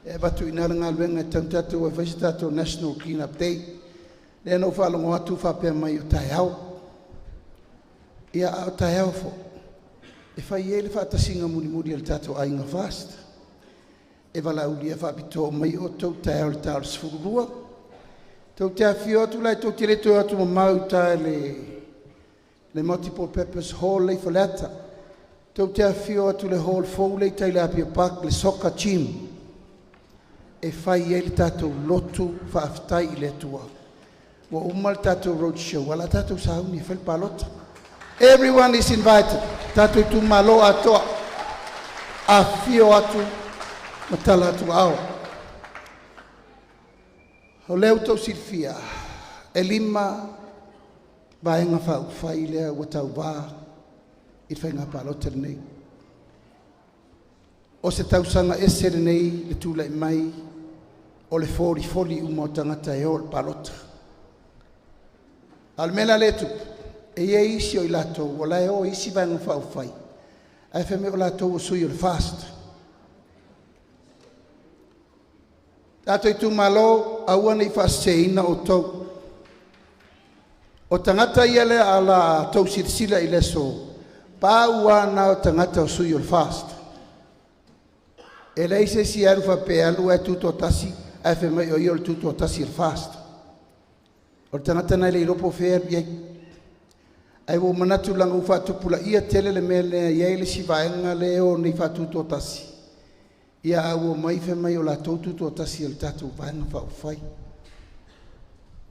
e avatu i ina le galuega e tatau tatou e fai se tatou National Clean Up Day. Lea na ou faalogo atu faapea mai o taeao. Ia, a o taeao foi, e fai ai le faatasiga mulimuli a le tatou aiga FAST. E valaaulia faapitoa mai outou taeao i le ta o le 12. Tou te afifio atu la, tou te le toe o atu mamao i uta le multiple purpose hall lea i Faleata. Tou te afifio atu i le hall fou lea i tai i le Apia Park, le soccer gym, e fai ai le tatou lotu faafetai i le Atua. Ua uma le tatou road show, a o le a tatou sauni e fai le palota. Everyone is invited. Tatou itumalo atoa. Afifio atu ma tala atu ao. O lea ua outou silafia, e 5 vaega faaupufai lea ua tauvā i le faiga palota lenei. O se tausaga ese lenei le tulai mai o le folifoli uma o tagata e o i le palota. A o le mea la lea e tupu, e i ai isi o i latou o la e o i isi vaega faaupufai, ae fai mai o latou o sui o le FAST. Tatou itumalo, aua ne i faaseseina outou. O tagata ia lea a la tou silasila i le aso, Pau lava na o tagata o sui o le FAST. E leai se isi e alu faapea e alu ae tutoatasi ae fai mai o ia o le tutoatasi o le FAST. O le tagata na e le iloa po o fea e alu i ai. Ae ua ou manatu leaga ua faatupulaia tele le mea lea e i ai le isi vaega lea e o nei faatutoatasi, ia ae ua omai fai mai o latou tutoatasi o le tatou Vaega Faaupufai.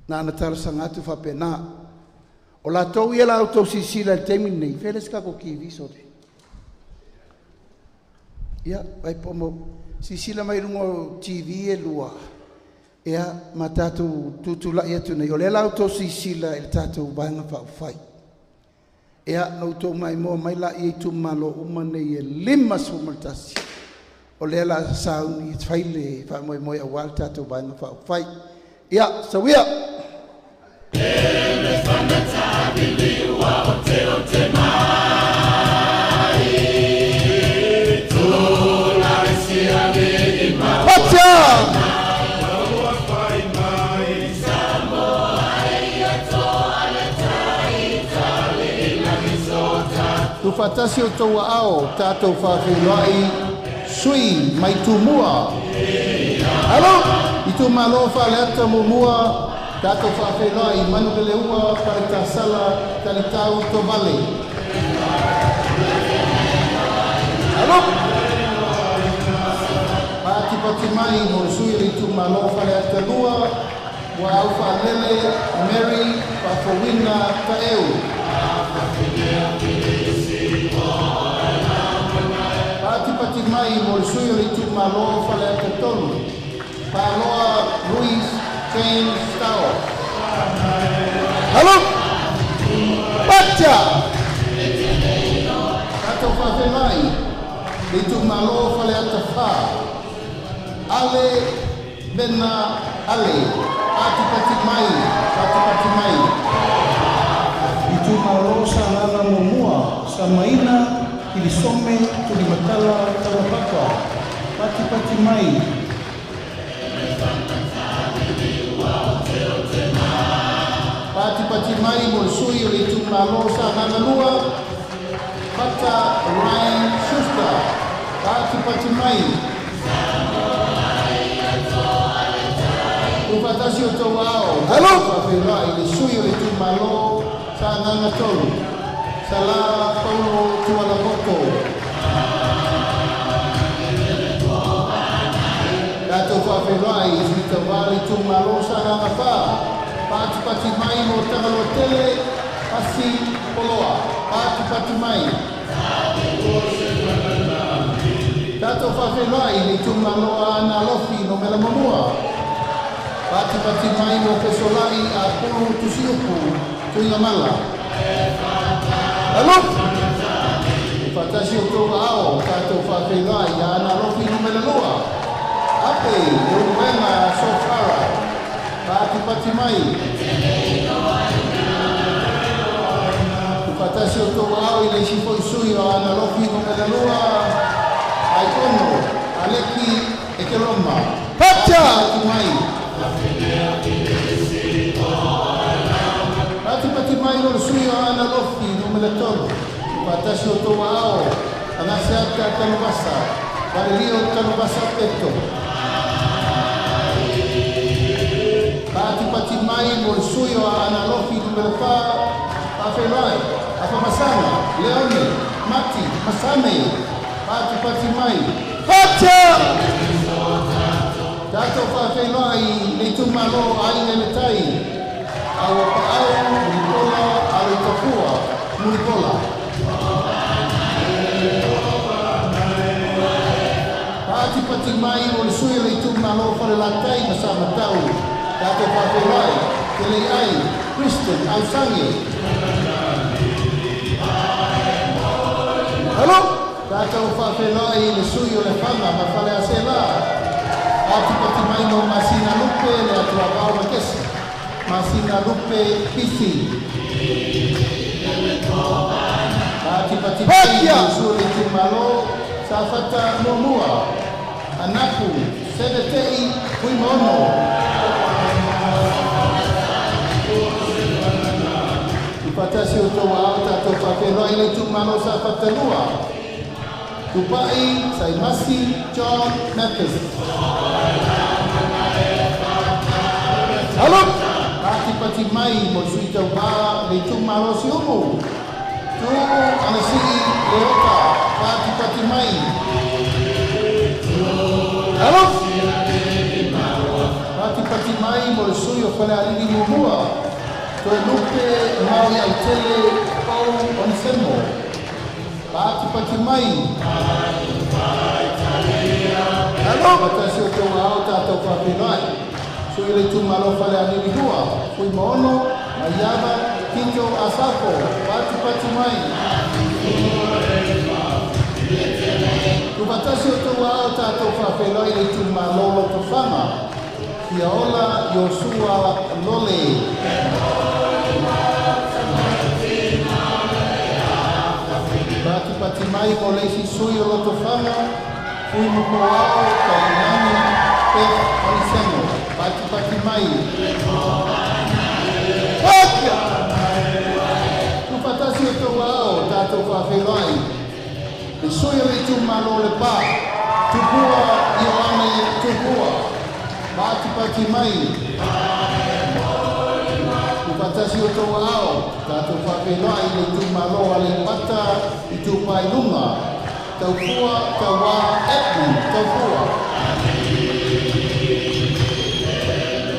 Na ona talosaga atu faapena. O latou ia o le a outou silasila i le taimi lenei, fea le isi tatou TV sole? Ia, vai po o silasila mai i luga o TV e lua, ia ma tatou tutulai atu nei, o lea la outou silasila i le tatou Vaega Faaupufai. Ia, na outou maimoa mai laia i itumalo uma nei e 51, o lea o le a sauni e fai le faamoemoe aua le tatou Vaega Faaupufai. Ia, sauia! Pacha! Tuufaatasi o outou aao tatou faafeiloai sui mai Tumua. Alo! Itumalo Faleata 1, tatou faafeiloai Manuleleua Faletasala Talitau Tovale. Alo! Patipati mai mo le sui o le itumalo Faleata 2, ua au faalele Mary Faafouina Taeu. Patipati mai mo le sui o le itumalo Faleata 3, Paloa Louis James Stao. Alo! Pacha! Tatou faafeiloai le itumalo Faleata 4, Ale Mena Ale. Patipati mai, patipati mai. Itumalo Sagaga 1, Samaina Kilisome Tulimatala Taulapapa. Patipati mai. Patipati mai mo le sui o le itumalo Sagaga 2, Fata Ryan Schuster. Patipati mai. Tuufaatasi o outou aao. Alo! Faafeiloai le sui o le itumalo Sagaga 3, Sala Paulo Tualapoto. Tatou faafeiloai i sui tauva le itumalo Sagaga 4, patipati mai mo Tagaloa Tele Pasi Poloa. Patipati mai. Tatou faafeiloai le itumalo Aana Alofi 1, patipati mai mo Fesolai Apulu Tusiupu Tuigamala. Alo! Faatasi o outou aao tatou faafeiloai Aana Alofi 2, Ape Leulumoega Sofara. Patipati mai. Faatasi o outou aao i le isi foi sui o Aana Alofi 2, Aikono Aleki Ekeloma. Pacha! Patipati mai. Patipati mai o le sui o Aana Alofi 3, faatasi o outou aao Agaseata Tanuvasa, Valelio Tanuvasa Peto. Patipati mai mo le sui o Aana Alofi 4, faafeiloai Afamasaga Leone Mati Masame. Patipati mai. Pacha! Tatou faafeiloai le itumalo Aiga i le Tai, Auapaau Mulipola Aloitafua Mulipola. Patipati mai mo le sui o le itumalo Falelatai ma Samatau, tatou faafeiloai Teleiai Kristen Ausange. Alo! Tatou faafeiloai le sui o Lefaga ma Faleaseela. Patipati mai mo Masina Lupe le Atuavao Makesi, Masina Lupe Pisi. Patipati mai Patia! mo le sui o le itumalo Safata 1, Anapu Sevetei Fuimaono. Tufatasi o tou ao tatou faafeiloai le itumalo sa Fatalua. Tupai Saimasi John Mathis. Alo! Patipati mai mo sui tauvā le itumalo Siumu. Tu'u Anasii Leota. Patipati mai. Alo! Patipati mai mo le sui o Falealili Muamua. Toe Lupe Maui Autele Pau Onisemo. Patipati mai. Alo! Patasi o tou ao tatou faafeiloai. Sui le itumalo Falealili 2, Fuimaono, Maiava, Tito Asafo, patipati mai. Tufatasi o tou ao tatou faafeiloai le itumalo Lotofaga. Fiaola Iosua Lole. Patipati mai mo le isi sui o Lotofaga, Fuimukuao Kalinani Beth Onisemo. Patipati mai. Patia! Tufatasi o tou ao tatou faafeiloai. Le sui o le itumalo Lepa, Tupua Ioane Tupua. Patipati mai. Tufatasi o tou ao tatou faafeiloai le itumalo Aleipata Itupa i Luga. Taufua Tauā Edmund Taufua.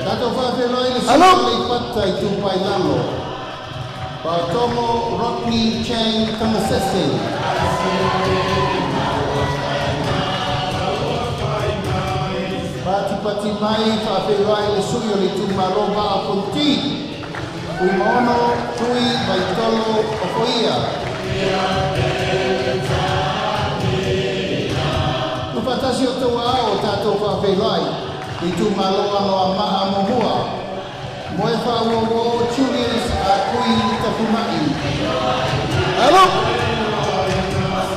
Tatou faafeiloai le sui o Aleipata Itupa i Lalo. Paotogo Rodney Chang Tamasese. Patipati mai faafeiloai le sui o le itumalo Vaa Fonoti. Fuimaono Tui Vaitolo Ofoia. Tufatasi o tou ao tatou faafeiloai le itumalo Anoamaa Muamua. Moe Faauouo Julius Akui Tafumai. Alo!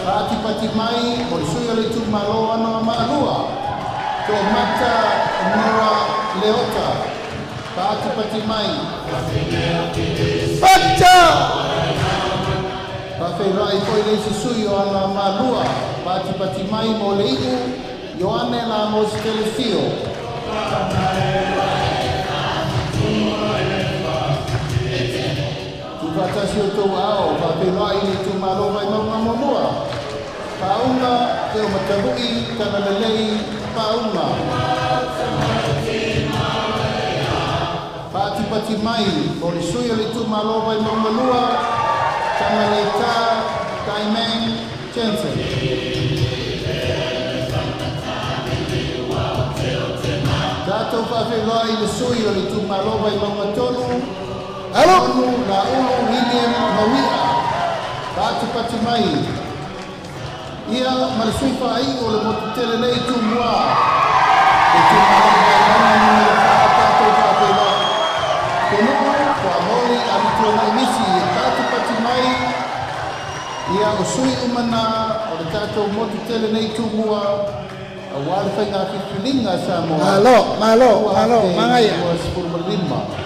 Patipati mai mo le sui o le itumalo Anoamaa 2. Toamata Nora Leota. Patipati mai. Patia! Faafeiloai foi le isi sui o Anoamaa 2. Patipati mai mo le iu Ioane Lamos Telesio. Tufatasi o tou ao, faafeiloai le itumalo Vaimauga Muamua. Paauga Te o Matavu'i Talalelei Paauga. Patipati mai mo le sui o le itumalo Vaimauga 2, Tagaleitā Taimang Jensen. Tatou faafeiloai le sui o le itumalo Vaimauga 3, Alo! Laulu William Maui'a. Patipati mai. Ia ma le sui faai'u o le motu tele nei Tumua. Le itumalo Vaimauga Nu.4 tatou faafeiloai. Tonu'u Fuamoli Avituanai Misi e patipati mai. Ia o sui uma na o le tatou motu tele nei Tumua auā le faiga filifiliga a Samoa. Malo, malo, malo, magaia. 2025.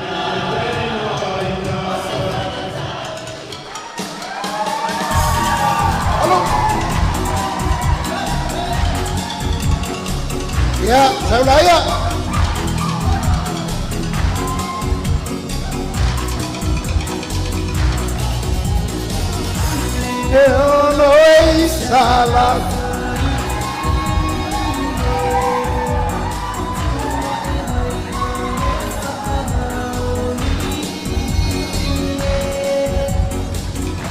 Ia, saulaia. E ono e sala.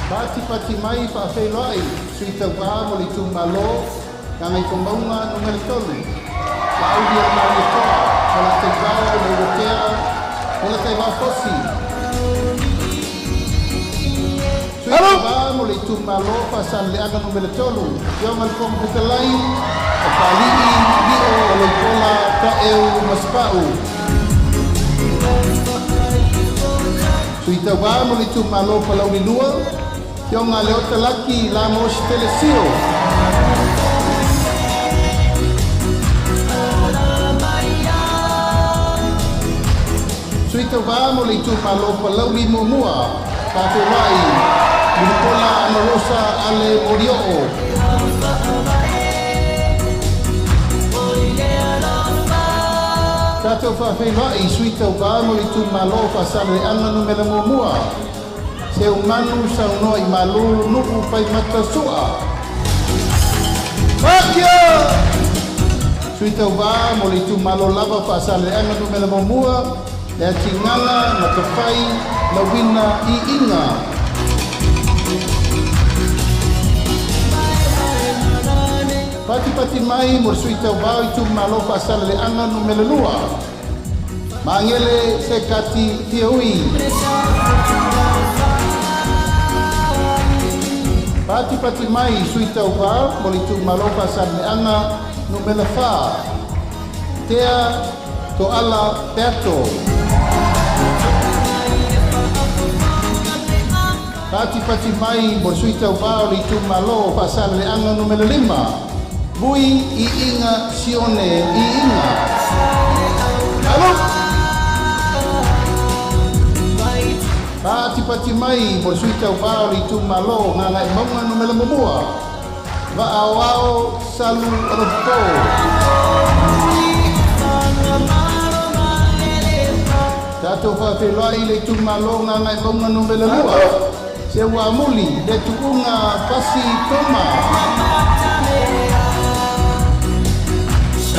Patipati mai faafeiloai sui tauvā mo le itumalo Gagaifomauga Nu.3. Laauli o le Malietoa, Polataivao Leuatea, Polataivao Fosi. Sui tauvā mo le itumalo Faasaleleaga Nu.3. Afioga i le Fofoga Fetalai, o Pali'i Lio o Loipola Taeu Masepa'u. Sui tauvā mo le itumalo Palauli 2, Afioga Leota Laki Lamos Telesio. Sui tauvā mo le itumalo Palauli Muamua, Faafeiloai Mulipola Anarosa Ale Molioo. Tatou faafeiloai i sui tauvā mo le itumalo o Faasaleleaga Numera 1, Seumanu saunoa i Malū Nuu Faimata Su'a. Fatia! Sui tauvā mo le itumalo lava o Faasaleleaga Numera 1, Le Atigala Matafai Lauina Iiga. Patipati mai mo le sui tauvā o itumalo Faasaleleaga Numera 2, Magele Sekati Fiaui. Patipati mai sui tauvā mo le itumalo Faasaleleaga Numera 4, Tea Toala Peato. Patipati mai mo le sui tauvā o le itumalo Faasaleleaga Numera 5, Bui Iiga Sione Iiga. Alo! Patipati mai mo le sui tauvā o le itumalo Gagaemauga Numera 1, Vaaoao Salu Olopo. Tatou faafeiloai le itumalo Gagaemauga Numera 2, Seuamuli le Tuuga Pasi Toma.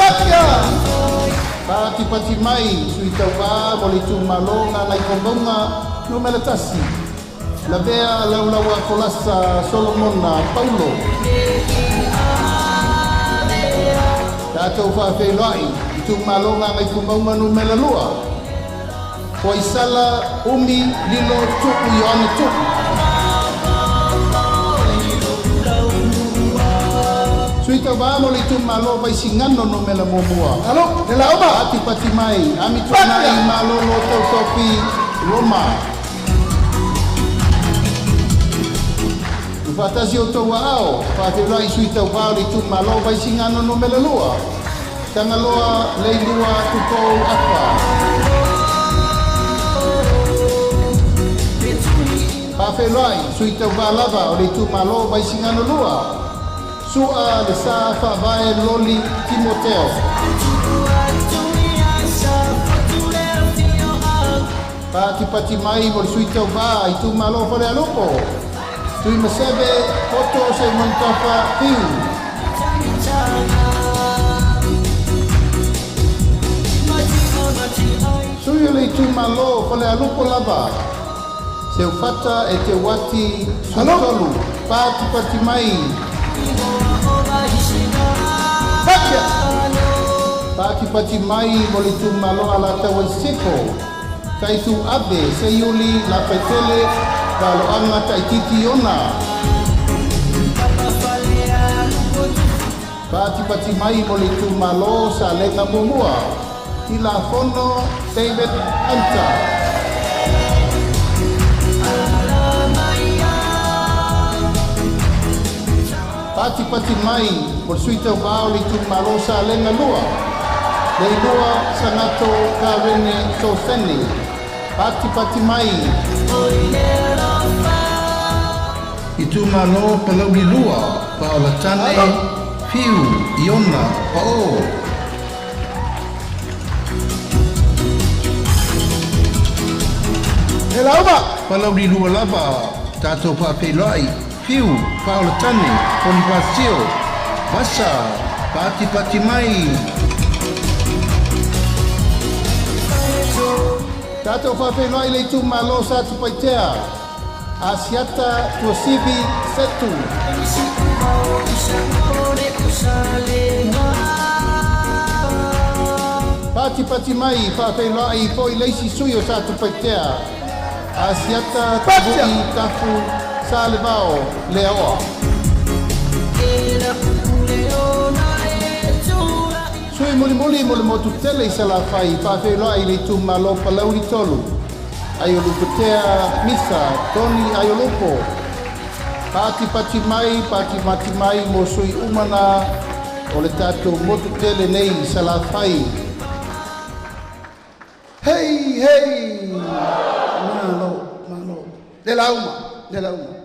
Fatia! Patipati mai sui tauvā mo le itumalo Gagaifomauga Numera 1, Lavea Laulaua Folasa Solomona Paulo. Tatou faafeiloai itumalo Gagaifomauga Numera 2, Foaisala Umi Lilo Tu'u Ioane Tu'u. Sui tauvā mo le itumalo Vaisigano Numera 1. Alo, le laoma. Patipati mai, Amituanai Malolo Tautofi Roma. Ufaatasi o tou aao, faafeiloai sui tauvā o le itumalo Vaisigano Numera 2, Tagaloa Leilua Tupou Afa. Faafeiloai sui tauvā lava o le itumalo Vaisigano 2, Su'a le Sa Faavae Loli Timoteo. Patipati mai mo le sui tauvā itumalo Falealupo, Tuimaseve Poto Seumanutafa Fiu. Sui o le itumalo Falealupo lava, Seufata e Te Uati Sutolu. Patipati mai. Fatia! Patipati mai mo le itumalo Alataua i Sisifo, Taisu Ave Seiuli Lafaitele Valoaga Taititi Ona. Patipati mai mo le itumalo Salega 1, Tilafono David Hunter. Patipati mai mo le sui tauvā o le itumalo Salega 2, Leilua Sagato Karene Soseni. Patipati mai. Itumalo Palauli 2, Paolatane Fiu Iona Pa'o. Le laoma. Palauli 2 lava, tatou faafeiloai Fiu Paolatane Ponifasio Vasa. Patipati mai. Tatou faafeiloai le itumalo Satupaitea, Asiata Tuasivi Setu. Patipati mai faafeiloai fo'i le isi sui o Satupaitea, Asiata Tavu'i Tafu Salevao Leaoa. Sui mulimuli mo le motu tele i Salafai, faafeiloai le itumalo Palauli 3, Aiolupotea Misa Tony Aiolupo. Patipati mai, patipati mai mo sui umana o le tatou motu tele nei i Salafai. Hei, hei! Malo, malo. Le la uma, le la uma.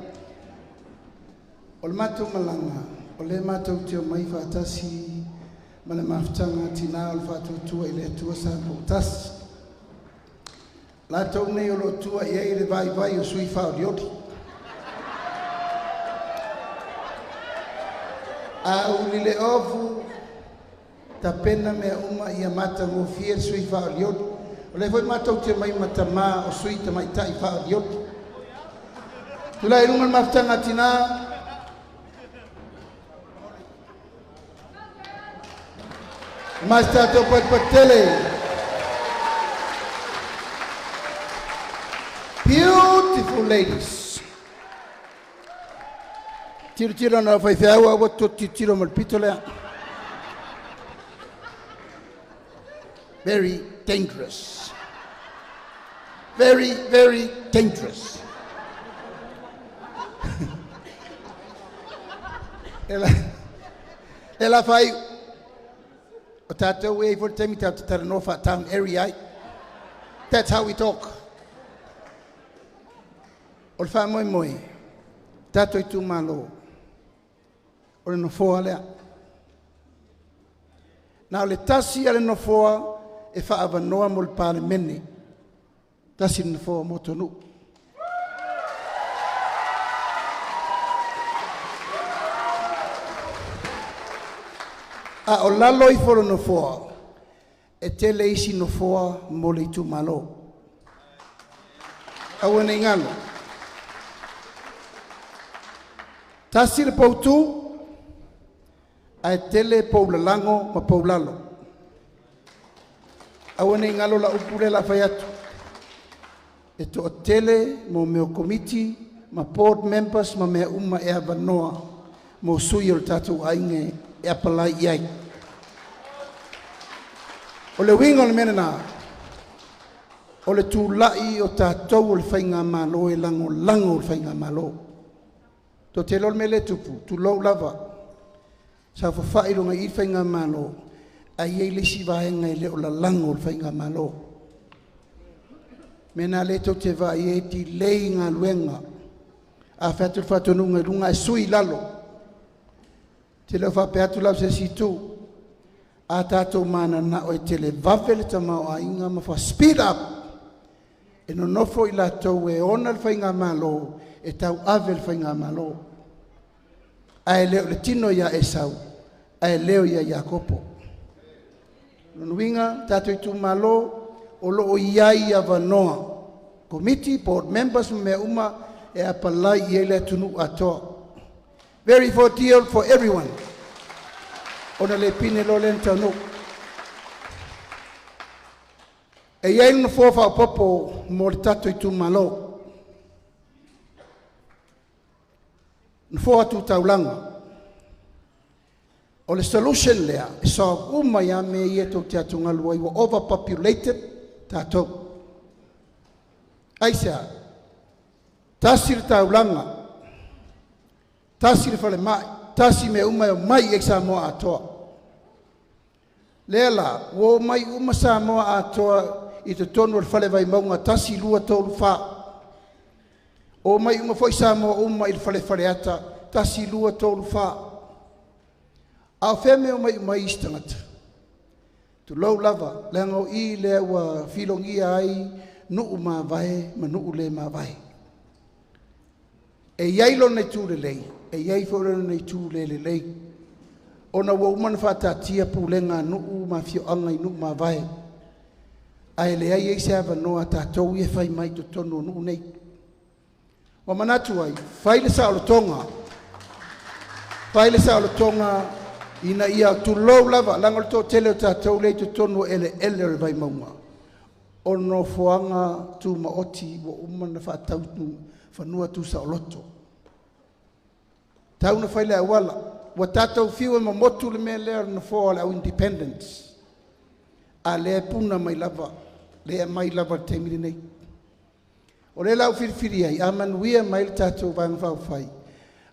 O le matou malaga, o lea matou te omai faatasi ma le mafutaga a tinā o le Faatuatua i le Atua Samoatasi. Latou nei o lo o tua i ai le vaivai o sui faaolioli. A uli le ofu, tapena mea uma ia matagofie le sui faaolioli. O lea foi matou te omai ma tamā o sui tamaitai faaolioli. Tulai i luga le mafutaga a tinā. Ma se tatou patupatutele. Beautiful ladies. Tiro tiro na faifeau a ua titiro ma le pito lea. Very dangerous. Very, very dangerous. E la fai o tātou e i taimi tātou te talanoa wha-town area ai. That's how we talk. O le faamoemoe, tātou itumalo, o le nofoa lea. Na o le tasi a le nofoa e faaavanoa mo le Palemene. Tasi le nofoa mo atunuu. A o lalo ifo o le nofoa, e tele isi nofoa mo le itumalo. Aua ne i galo. Tasi le poutu, ae tele poulalago ma poulalo. Aua ne i galo la upu lea la fai atu. E toatele mo mea o komiti ma board members ma mea uma e avanoa mo sui o le tatou aiga e apalai i ai. O le uiga o le mea lena, o le tula'i o tatou o le faigamalo e lagolago o le faigamalo. Toatele o le mea lea e tupu, tulou lava, saofafai luga i i le faigamalo, ai i ai le isi vaega e le o lalago o le faigamalo. Mea na le tou te vaai ai delay galuega. A fai atu le faatonuga i luga ae sui i lalo. Te le o faapea atu la o se isi itu. A tatou mananao e televave le tamaoaiga ma fa speed up, e nonofo i latou e ona le faigamalo, e tauave le faigamalo. Ae le o le tino ia Esau, ae leo ia Iakopo. Lona uiga, tatou itumalo, o lo o i ai avanoa. Komiti, board members ma mea uma e apalai i ai le atunuu atoa. Very for deal for everyone. Ona le pine loa lea na taunuu. E i ai le nofoa faaopoopo mo le tatou itumalo. Nofoa tu taulaga. O le solution lea, e solve uma ia mea ia tou te atugalu ai, ua overpopulated tatou. Aisea? Tasi le taulaga, tasi le falemai, tasi mea uma e omai i ai Samoa atoa. Lea la, ua omai uma Samoa atoa i totonu o le fale Vaimauga 1, 2, 3, 4. O mai uma foi Samoa uma i le fale Faleata 1, 2, 3, 4. A o fea mea omai uma ai isi tagata? Tulou lava, leaga o i lea ua filogia ai nuu mavae ma nuu le mavae. E i ai lona itu lelei, e i ai foi lona itu le lelei. Ona ua uma ona faataatia pulega a nuu ma afioaga i nuu mavae. Ae leai ai se avanoa a tatou ia e fai mai totonu o nuu nei. Ua manatu ai, fai le saolotoga. Fai le saolotoga ina ia tulou lava, leaga o le toatele o tatou lea i totonu o eleele o le Vaimauga. O nofoaga tumaoti ua uma ona faatau fanua tusaoloto. Tau na fai le auala. Ua tatou fiu e mamotu le mea lea o le nofoa o le au independence. A lea e puna mai lava, lea mai lava le taimi lenei. O lea la ua filifili ai, a manuia mai le tatou Vaega Faaupufai,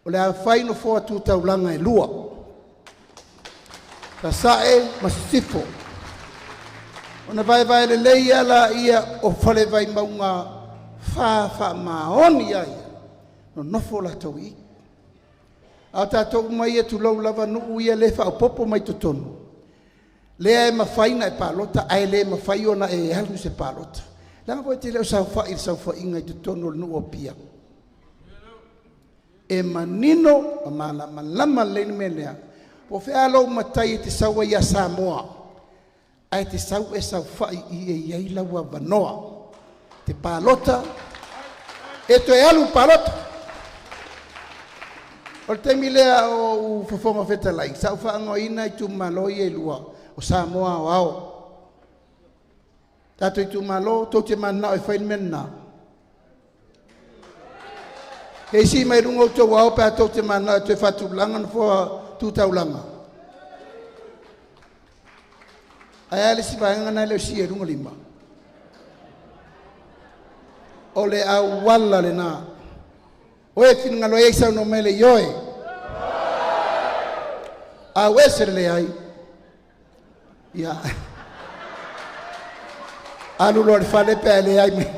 o le a fai nofoa tu taulaga e 2. Sasae ma Sisifo. Ona vaevae lelei ala ia o fale Vaimauga Faamaoni ia ia, nonofo latou i i. A o tatou uma ia tulou lava nuu ia le faaopoopo mai totonu, lea e mafai ona e palota ae le mafai ona e alu i se palota. Leaga foi e te le o saofai i le saofaiga i totonu o le nuu o Apia. E manino ma malamalama lelei le mea lea. Po o fea lou matai e te sau ai ia Samoa, ae te sau e saofai i i e i ai lau avanoa. Te palota, e toe alu i le palota. O le taimi lea o ou fofoga fetalai, sa ou faaigoaina itumalo ia e lua, o Samoa Aoao. Tatou itumalo, tou te mananao e fai le mea lena? E sii mai luga outou ao pe a tou te mananao e toe faatulaga nofoa tu taulaga. Ae a le isi vaega na e le o sii i luga lima? O le auala lena. O e finagalo ai saunoa mai le ioe. Au ese le leai. Ia. Alu loa le fale pe a leai mai.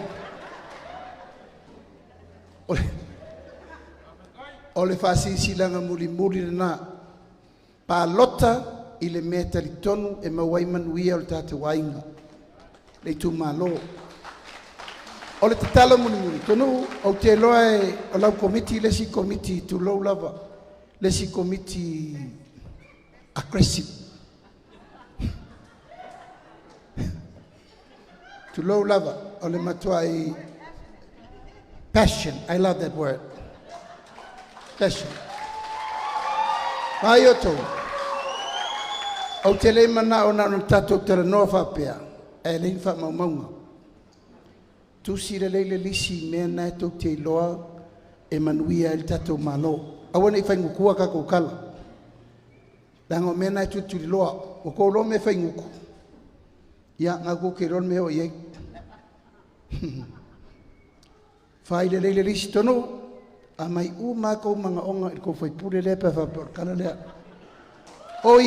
O le faasilasila mulimuli lena. Palota i le mea talitonu e maua ai manuia o le tatou aiga, le itumalo. O le tatalo mulimuli, tonu ou te iloa e o lau komiti le isi komiti tulou lava, le isi komiti aggressive. Tulou lava, o le matuai passion. I love that word. Passion. Mai outou. Ou te le manao na o tatou talanoa faapea, ae leai ni faamaumauga. Tusi lelei le lisi mea na e tou te iloa e manuia ai le tatou Malo. Aua ne i faigutua tatou tala. Leaga o mea na e tulituliloa. Ua tou iloa mea faigutu. Ia, na tou te iloa le mea o i ai. Fai lelei le lisi tonu, a mai uma kou manaoga i le kou faipule lea pe faapea o le tala lea. O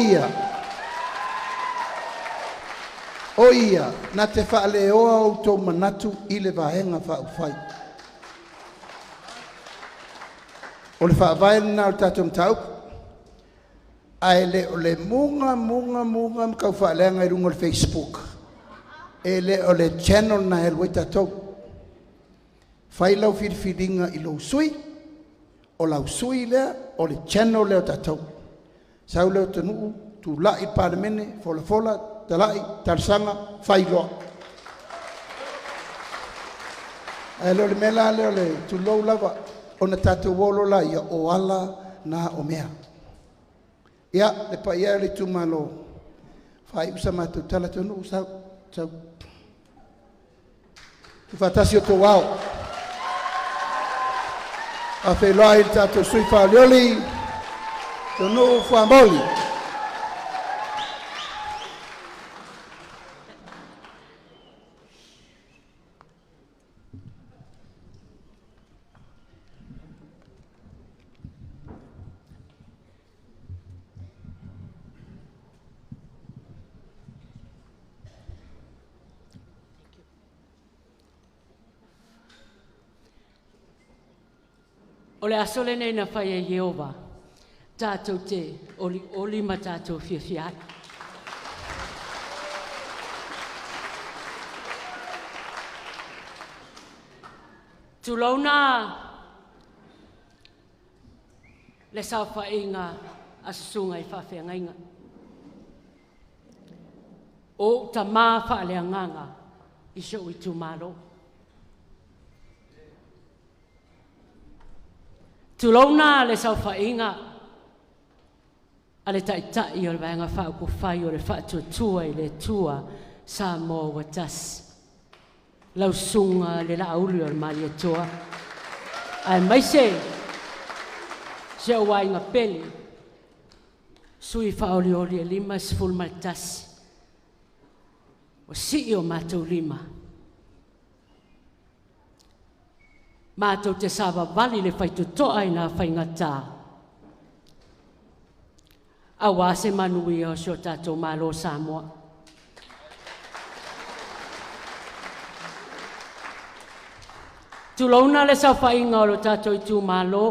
ia, na te faaleoa outou manatu i le vaega faaupufai. O le faavae lena o le tatou mataupu. Ae le o le muga, muga, muga ma tau faaleaga i luga o le Facebook. E le o le channel na e alu ai tatou. Fai lau filifiliga i lou sui, o lau sui lea, o le channel lea o tatou. Sau lea o Tanu'u, tulai i Palemene, folafola, talai, talosaga, fai loa. Ae le o le mea la lea o le tulou lava, ona tatou o loa laia, o ala na o mea. Ia, le paia e o le itumalo, faaiu sa matou tala Tanu'u, sau, sau. Tuufaatasi o tou ao. Faafeiloai le tatou sui faolioli, Tanu'u Fuamoli. O le aso lenei na fai e Ieova, tatou te olioli ma tatou fiafia ai. Tulouna le saofaiga a susuga i faafeagaiga. O ou tamā faaleagaga i si ou itumalo. Tulouna le saofaiga a le taitai o le Vaega Faaupufai o le Faatuatua i le Atua Samoa ua tasi. Lau susuga le Laauli o le Malietoa, aemaise si ou aiga pele, sui faaolioli e 51, o sii o matou lima. Matou te savavali le faitotoa i nā faigata, auā se manuia o si o tatou Malo Samoa. Tulouna le saofaiga o lo tatou itumalo.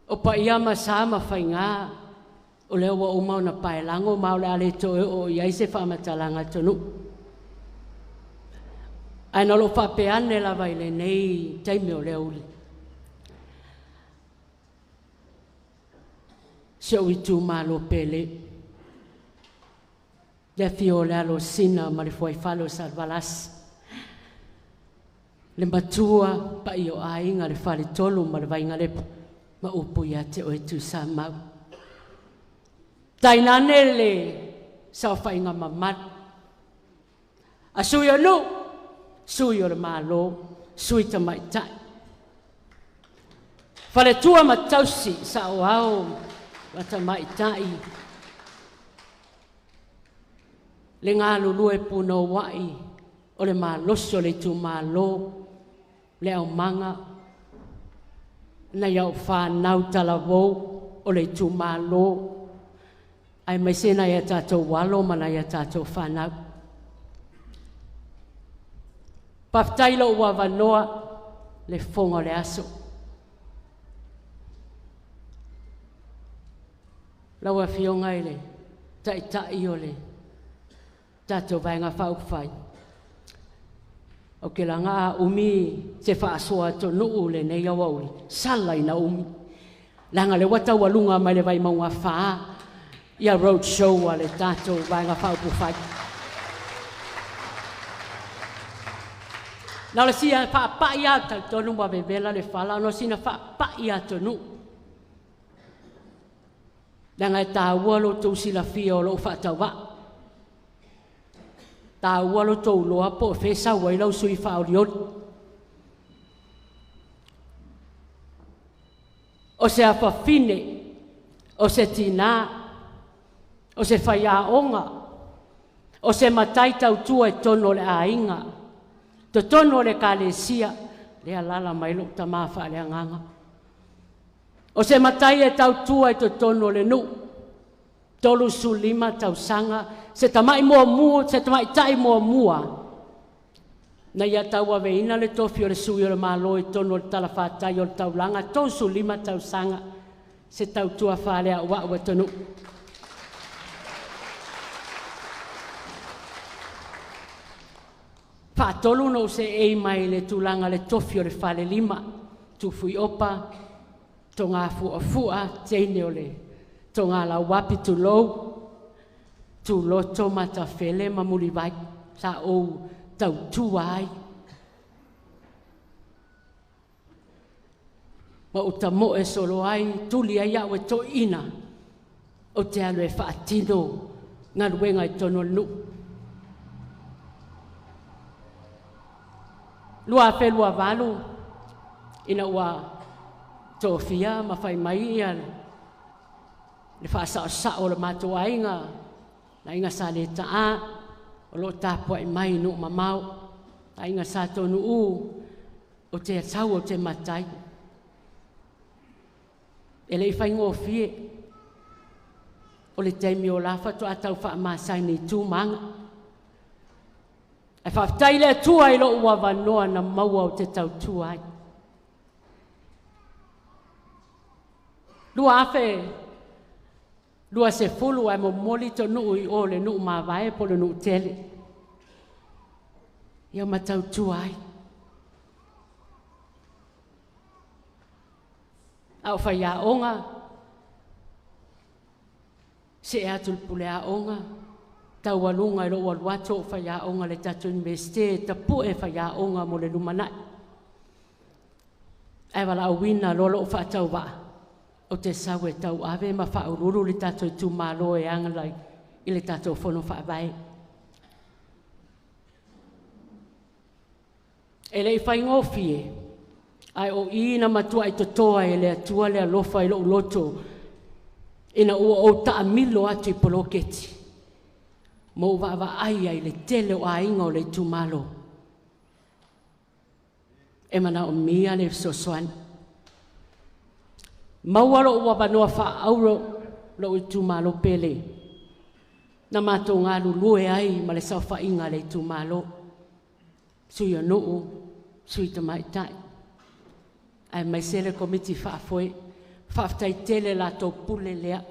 O paia ma sa ma faiga o lea ua uma ona paelago ma o le a le toe oo i ai se faamatalaga tonu. Ae na o lou faapea ane lava i lenei taimi o le aoauli. Si ou itumalo pele, le afio o le alo o Sina ma le fuaifale o Salevalasi, le matua paia o aiga, le faletolu ma le Vainalepa, ma upu ia te oe Tuisamau. Tainane le saofaiga mamalu a sui o nuu, sui o le Malo, sui tamaitai, faletua ma tausi, saoao ma tamaitai, le galulue punouai o le malosi o le itumalo, le aumaga, nai au whanau talavou o le itumalo, ai mai se nai a tātou alo ma nai a tātou whanau. Paftai lo ua vanoa le fonga o le aso. Lau afioga i le taitai o le tātou vaega faaupufai. O ke laga a umi se faasoa tonuu lenei aoauli, sala ina umi. Leaga le ua taualuga mai le Vaimauga 4 ia road show a le tātou vaega faaupufai. Na o le sia faapai a talitonu ma vevela le fala, ona o sina faapai a tonuu. Leaga e tāua lo tou silafia o lou faatauvaa. Tāua lo tou loa po o fea sau ai lau sui faaolioli. O se afafine, o se tinā, o se faiaoga, o se matai tautua i totonu o le aiga, totonu o le ekalesia, lea lala mai lou tamā faaleagaga. O se matai e tautua i totonu o le nuu, 35 tausaga, se tamai muamua, se tamaitai muamua, na ia tauaveina le tofi o le sui o le Malo i totonu o le talafatai o le taulaga, 35 tausaga, se tautua faaleauau atunuu. Faatolu na o se ei mai le tulaga le tofi o le falelima, tufui opa, tonga fuafua, teine o le tonga lauapi tulou, tuloto matafele ma mulivai, sa ou tautua ai. Ma uta moe solo ai, tuli ai au e toina, o te alu e faatino, galuega i totonu o le nuu. 2028, ina ua tofia ma fai mai ia le faasaosao o le matou aiga, le aiga sa le taa, o loo tapuai mai nuu mamao, aiga sa tonuu, o te sau o te matai. E le i faigofie, o le taimi o la faatoa tau faamasani i tumaga. Ae faafetai le Atua i lou avanoa na maua o te tautua ai. 2020 ae momoli tonuu i o le nuu mavae po le nuu tele. Ia ma tautua ai. A o faiaoga, se e atu le puleaoga, taualuga i lou alu atu o faiaoga le tatou Universite, tapue faiaoga mo le lumanai. Ae valaauina loa lou faatauvaa, o te sau e tauave ma faauluulu le tatou itumalo e aga i le tatou fono faavae. E le i faigofie, ae o i na matua i totoa e le Atua le alofa i lou loto, ina ua ou taamilo atu i poloketi, ma ou vaavaai ai le tele o aiga o le itumalo. E manaomia le fesoasoani. Maua lou avanoa faaauro lou itumalo pele. Na mātou galulue ai ma le saofaiga a le itumalo. Sui o nuu, sui tamaitai. Aemaise le komiti faafoe. Faafetai tele latou pule lea.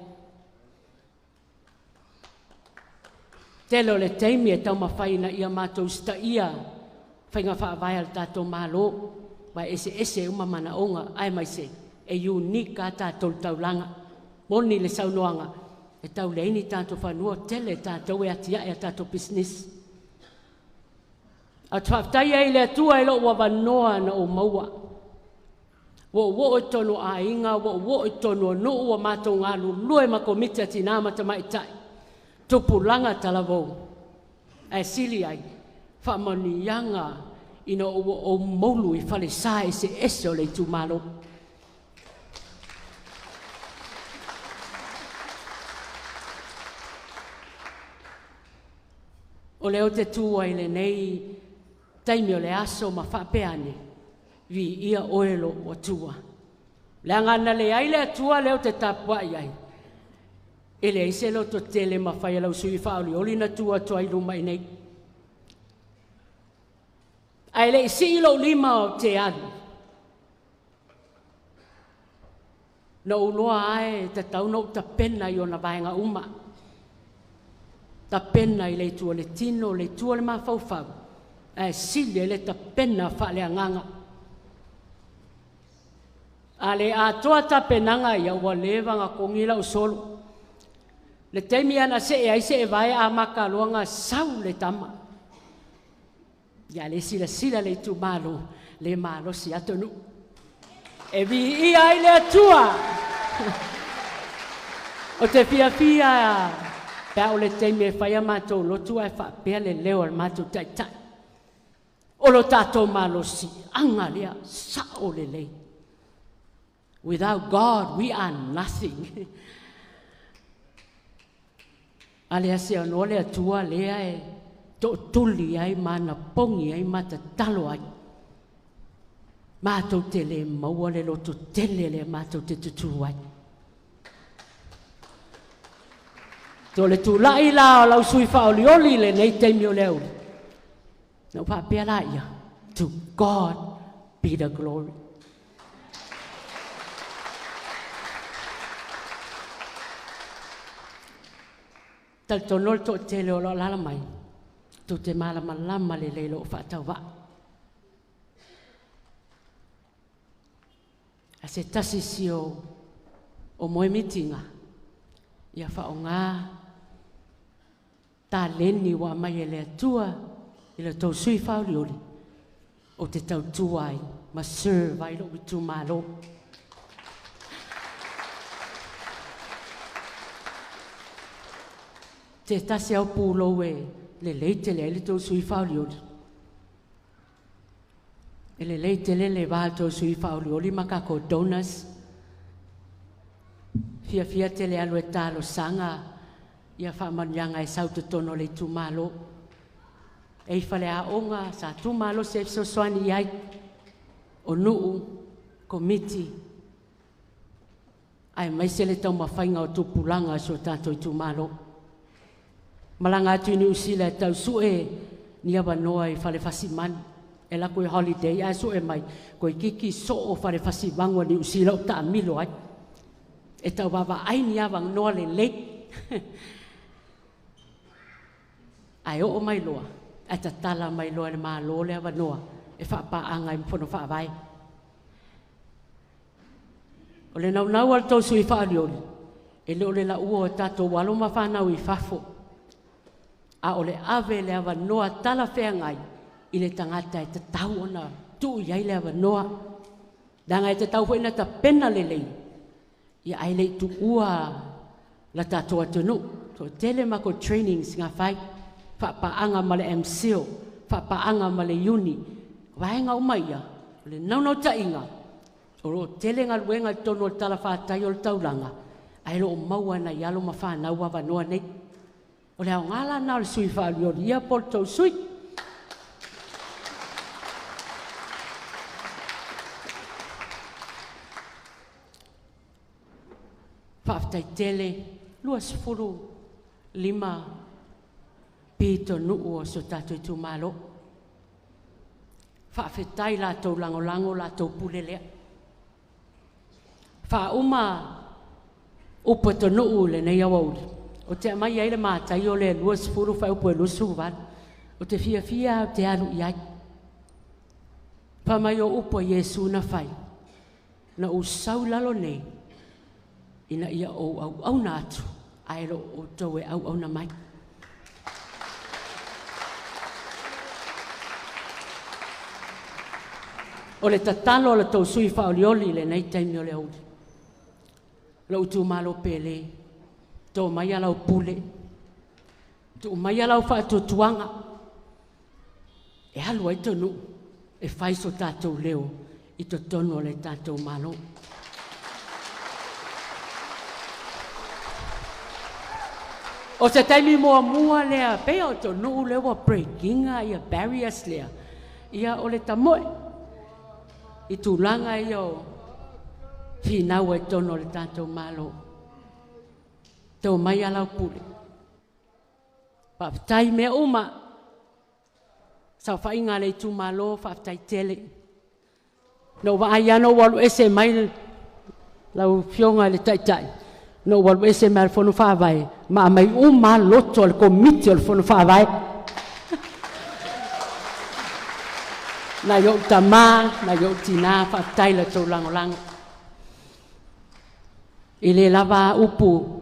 Tele o le taimi e taumafai ina ia matou usitaia faiga faavae a le tatou Malo, ma e eseese uma manaoga, aemaise e unique a tatou taulaga. Moni le saunoaga, e tau leai ni tatou fanua, tele tatou e atiae a tatou pisinisi. Ae ou te faafetai ai i le Atua i lou avanoa na ou maua. Ua ou oo i totonu o aiga, ua ou oo i totonu o nuu, ua matou galulue ma komiti a tina ma tamaitai, tupulaga talavou, ae sili ai faamanuiaga ina ua ou moulu i falesa eseese o le itumalo. O lea ou te tu ai lenei taimi o le aso ma faapea ane, viia oe lou Atua. Leaga na leai le Atua lea ou te tapuai ai, e leai se loto tele mafai e lau sui faaolioli na tu atu ai luma i nei. Ae le i sii lou lima o te alu, na ou loa ae tatau na ou tapena i ona vaega uma. Tapena i le itu o le tino, le itu o le mafaufau, ae sili ai le tapena faaleagaga. A le atoa tapenaga ia, ua leva na kogi lau solo. Le taimi ana see ai see vae a makaloga sau le tama. Ia le silasila le itumalo, le malosi atonu. E viia ai le Atua. O te fiafia pe a o le taimi e fai a matou lotu ae faapea le leo o le matou taitai. O lo tatou malosi anga lea sao lelei. Without God we are nothing. A lea se anoa le Atua lea e tootuli ai ma anapogi ai ma tatalo ai. Matou te le maua le loto tele lea matou te tutū ai. To le tula'i la o lau sui faaolioli lenei taimi o le auli. Na ou faapea la ia, to God be the glory. Talitonu le toatele o lo o alaala mai, tou te malamalama lelei i lou faatauvaa. A se tasi si o moe mitinga, ia faaaoga taleni ua aumai e le Atua i le tou sui faaolioli, ou te tautua ai ma serve ai lou itumalo. Te tasi au pulou e lelei tele ai le tou sui faaolioli. E lelei tele le va tou sui faaolioli ma kako donors. Fiafia tele alu e talosaga ia faamanuiaga e sau totonu o le itumalo. E i faleaoga sa tumalo se fesoasoani i ai o nuu, komiti, aemaise le taumafaiga o tupulaga o si o tatou itumalo. Malaga atu i Niu Sila e tau sue ni avanoa i fale fasimanu. E lako i holiday ae sue mai, koe kiki soo fale fasimagu a Niu Sila o taamilo ai. E tau vaavaai ni avanoa lelei. Ae oo mai loa, ae tatala mai loa e le Malo le avanoa e faapaaga ai ma fono faavae. O le naunau a le tou sui faaolioli, e le o le laua o tatou alo ma fanau i fafo, a o le ave le avanoa talafeagai i le tagata e tatau ona tuu i ai le avanoa. Leaga e tatau foi ona tapena lelei, ia ae le i tuua la tatou atunuu. Toatele matou trainings na fai, faapaaga ma le MCIL, faapaaga ma le Uni, vaega uma ia, o le naunautaiga, o lo o tele galuega i totonu o le talafatai o le taulaga, ae o lo o maua e nai alo ma fanau avanoa nei. O le aoga la lena o le sui faaolioli ia po o le tou sui. Faafetai tele, 25 Pitonuu o so tātou itumalo. Faafetai latou lagolago latou pule lea. Faauma upu e tonuu lenei aoauli. O te aumai ai le matai o le 20 faaupu e 28. O te fiafia o te alu i ai. Fa mai o upu a Iesu na fai. Na ou sau lalo nei, ina ia ou auauna atu, ae lo o outou e auauna mai. O le tatalo o le tou sui whaolioli le nei taimi o le auli. Lo utu malo pele, tō mai ala o pule, tu mai ala o whaatutuanga, e alu ai tonu, e fai so tātou leo, i to tonu o le tātou malo. O se taimi mua mua lea, pea o tonu leo breakinga ia barriers lea, ia o le tamoe, i tūlanga ia o whinau e tono le tātou malo. Tō mai ala o pule. Whaafetai mea uma. Sau whainga le tū malo, whaafetai tele. No wa ai ano walu ese mai lau fionga le taitai. No walu ese mai le fono whaavai. Ma mai uma loto le komiti o le fono whaavai. Na yo tama, na yo tina, whaafetai la tau langolango. I le lava upu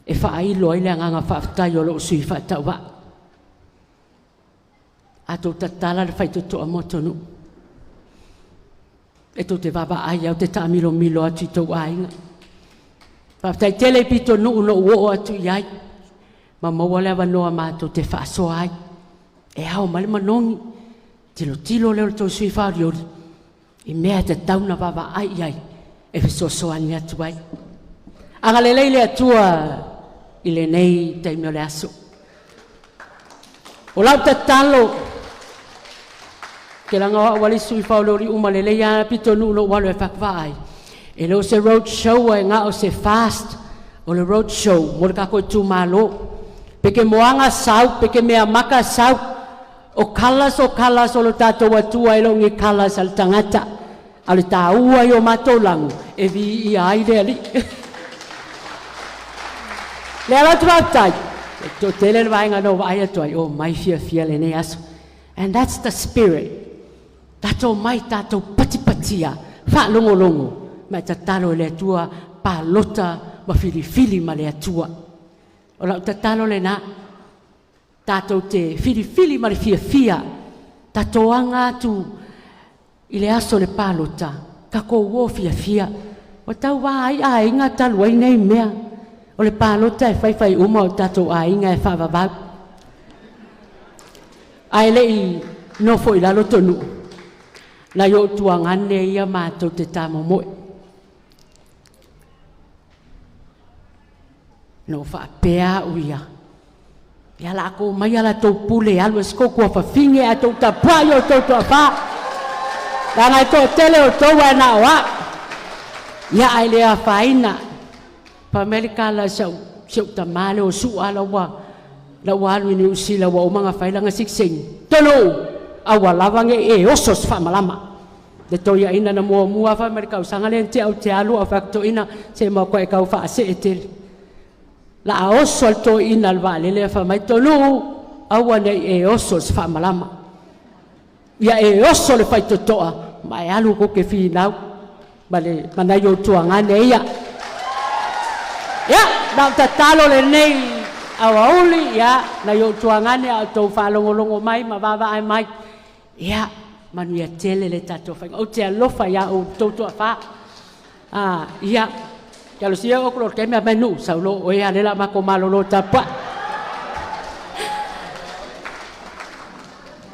e whaailo ai le anganga whaafetai o lo sui whaatau wa. A tō tatala le whaitotoa motonu. E tō te vava ai au te tāmilo milo atu i tō ainga. Whaafetai tele pito nuu no uo atu i ai. Ma maua le awanoa mātou te whaasoa ai. E ao male manongi. Tilo tilo leo le tō sui whaoriori. I mea te tauna vava ai ai. E fesoasoani atu ai. Aga lelei le atua i le nei taimi o le aso. O lau tatalo, ke langa wa wali sui whaolori uma le lei pito nu no walu e whakwa ai. E leo se road show e ngā o se fast o le road show mo le kako i tūmalo. Peke moanga sau, peke mea maka sau. O kalas o lo tātou atua e longi kalas al tangata. A le tāua i o mātou langu e vi i ai le ali. Le ala tu wātai. Tō tele le vaenga no vaai atu ai, o mai fia fia le nei aso. And that's the spirit. Tātou mai tātou patipatia, whaalongolongo. Mai tatalo le atua, pālota, ma whiriwhiri ma le atua. O lau tatalo le nā, tātou te whiriwhiri ma le fia fia. Tātou anga atu i le aso le pālota, kako uo fia fia. O tau wā ai a inga talu ai nei mea. O le pālota e whaiwhai uma o tātou a inga e whaavavau. Ai le i nofo i lalo tonu. Na yo tuangane ia mātou te tāmomoe. No whaapea uia. Ia la ko mai ala tau pule alu e skoko a whawhinge a tau tapai o tau tuawha. Langa i tō tele o tau ana o a. Ia ai lea whaina. Pa Amerika la sau tamale o su ala wa. La walu ni usila wa umanga whailanga siksing. Tono! Awa lawange e osos whamalama. Le toia ina na mua mua wha Amerika o sangale te au te alu a whakto ina se mau koe kau wha ase e tele. La a oso al to ina al wale le wha mai tonu awa nei e osos whamalama. Ia e oso le whaitotoa ma e alu ko ke whinau. Ma le manai o tuangane ia. Ia, na tatalo le nei awauli, ia, na yo tuangane au tau whalongolongo mai, ma wawa ai mai. Ia, manuia tele le tātou whainga. O te alofa ia o tautua wha. Ah, ia, kia lo sia o kuro ke mea menu, saulo o ea lela mako malolo tapa.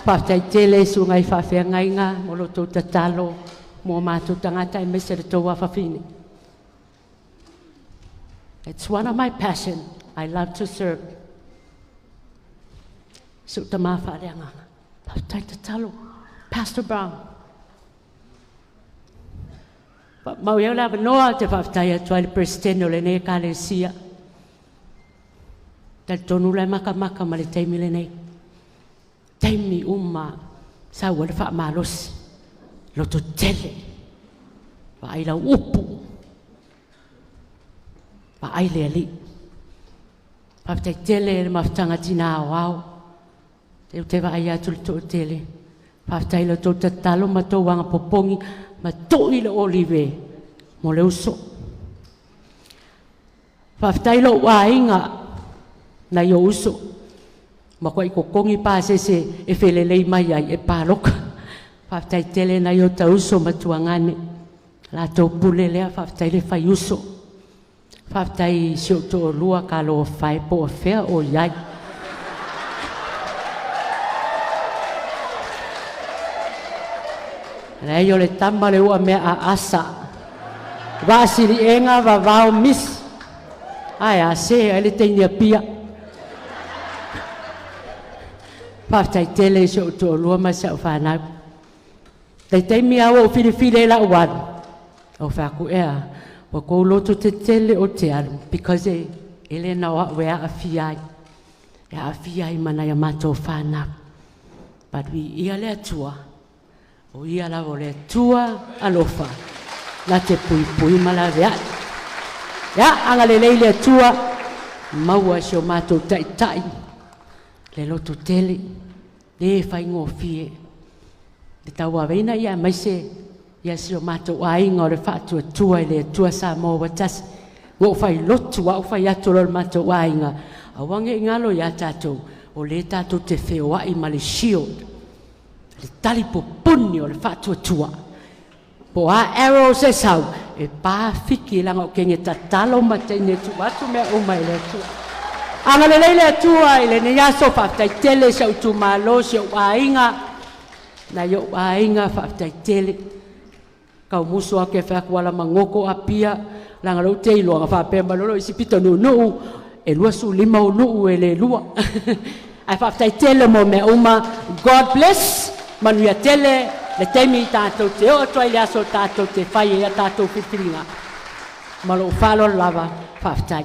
Whaftai tele sungai whawhengainga, mo lo tau tatalo, mo mātou tangata e mese le tau wawhawhine. It's one of my passion. I love to serve. So ta mā whareanga. Whaftai tatalo. Pastor Brown. Mau iau lava noa te whaftai atu ai le president o le nei kalesia. Talitonu la e makamaka ma le taimi lenei. Taimi uma sau ai le faamalosi. Loto tele. Vaai lau upu. Vaai le Alii. Faafetai tele le mafutaga tinā aoao. Te te vaai atu le toatele. Faafetai le tou tatalo ma tou agapopogi ma to'i le olive mo le uso. Faafetai lou aiga nai o uso. Ma koa i kokongi pasese e felelei mai ai e paloka. Faafetai tele nai o ta uso ma tuagane. La tou pule lea faafetai le fai uso. Faafetai si ou toalua ka loa fai po o fea o iai. Leai o le tama le ua mea a asa. Vaasiliega vavao misi. Ae a se ai le teine a pia. Faafetai tele i si ou toalua ma si au fanau. Taitaimi a ua ou filifili ai lau alu. O fai atu ea, ua kou loto tetele o te alu, because e le na o au e aafia ai. E aafia ai ma nai a matou fanau. But viia le Atua, o ia lava o le Atua alofa, na te puipui ma laveai. Ia, agalelei le Atua, maua si o matou taitai, le loto tele, le faigofie. Le tauaveina ia aemaise ia si o matou aiga o le faatuatua i le Atua Samoa ua tasi. Ua ou fai lotu a ou fai atu loa le matou aiga, aua ne i galo ia tatou, o le tatou te feoai ma le shield, le talipupuni o le faatuatua. Po o a arrows e sau, e pafiki leaga o kege tatalo ma teine tuu atu mea uma i le Atua. Agalelei le Atua i lenei aso, faafetai tele i si ou itumalo, si ou aiga, nai ou aiga, faafetai tele. Kau musu ake fai atu ala mangoko apia, leaga lou te iloa faapea mai lolo isi pito nuunuu, e 25 o nuu e le lua. Ae faafetai tele mo mea uma. God bless, manuia tele, le taimi tatou te oo atu ai le aso tatou te fai ai a tatou filifiliga. Ma lou faaaloalo lava, faafetai.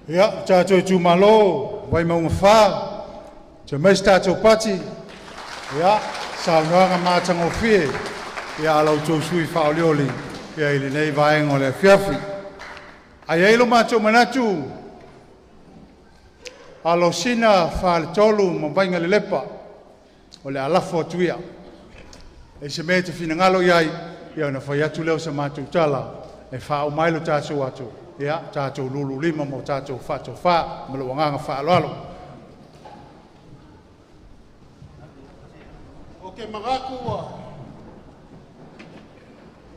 Ia, tatou itumalo, Vaimauga 4, te mai se tatou pati, ia, saunoaga matagofie, ia, a la outou sui usufono faaolioli, ia, i lenei vaega o le afiafi. Ae i ai lo matou manatu, alosina faletolu ma Vaigalelepa, o le alafo atu ia. E se mea e te finagalo i ai, ia ona fai atu lea o sa matou tala, e faauma ai lo tatou atu, ia, tatou lulu lima mo tatou faatofā, ma lou agaga faaaloalo. O ke manatu ua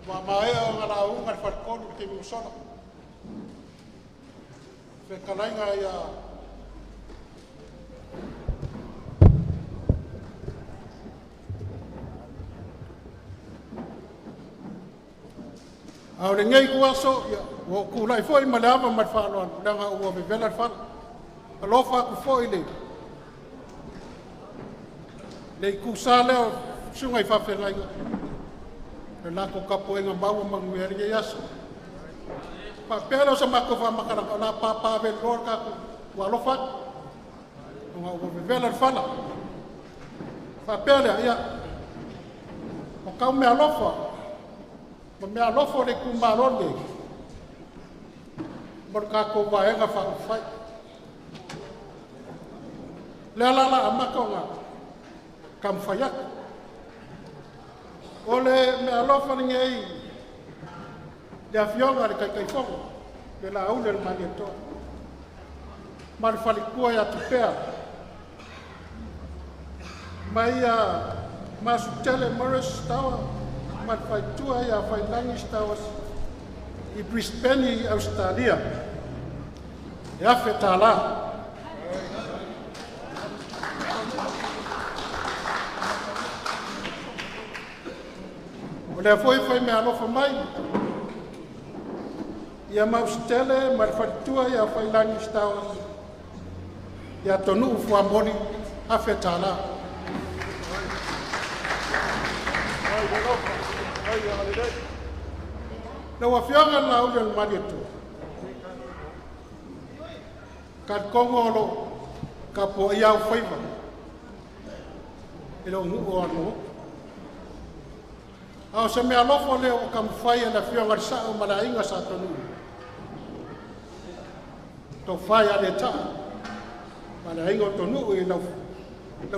ua maea ona lauga le faletolu i le taimi ua sola. Fetalaiga ia A o lenei ituaso, ia, ua ou tulai foi ma le ava ma le faaaloalo, leaga ua vevela le fala. Alofa atu foi le itusa lea o susuga i faafeagaiga, le latou tapuaiga mau manuia ai lenei aso. Faapea lea o se matou faamatalaga, o le a papaaveloa le tatou ua alofa atu, ona ua vevela le fala. Faapea lea, ia, o tau meaalofa, ma meaalofa o le itumalo lenei, mo le tatou vaega faaupufai. Lea la la amata ona taumafai atu. O le meaalofa lenei le afioga i le Taitaifono, le Laauli o le Malietoa, ma le faletua ia Tupea, ma ia Masutele Morris Tower, ma le faletua ia Failagi Towers i Brisbane i Australia, e $1,000. O lea foi fai meaalofa mai ia Mausitele ma le faletua ia Failagi Stowers ia Tonuu Fuamoli $1,000. Lau Afioga i le Laauli o le Malietoa, kalikogo o loo tapuaia au faiva i lou nuu o Alamagoto. A o se mea alofa lea ua taumafai e le Afioga i le Sa'o ma le Aiga Sa Taunuu, tofa ia Letaa ma le Aiga o Taunuu i lau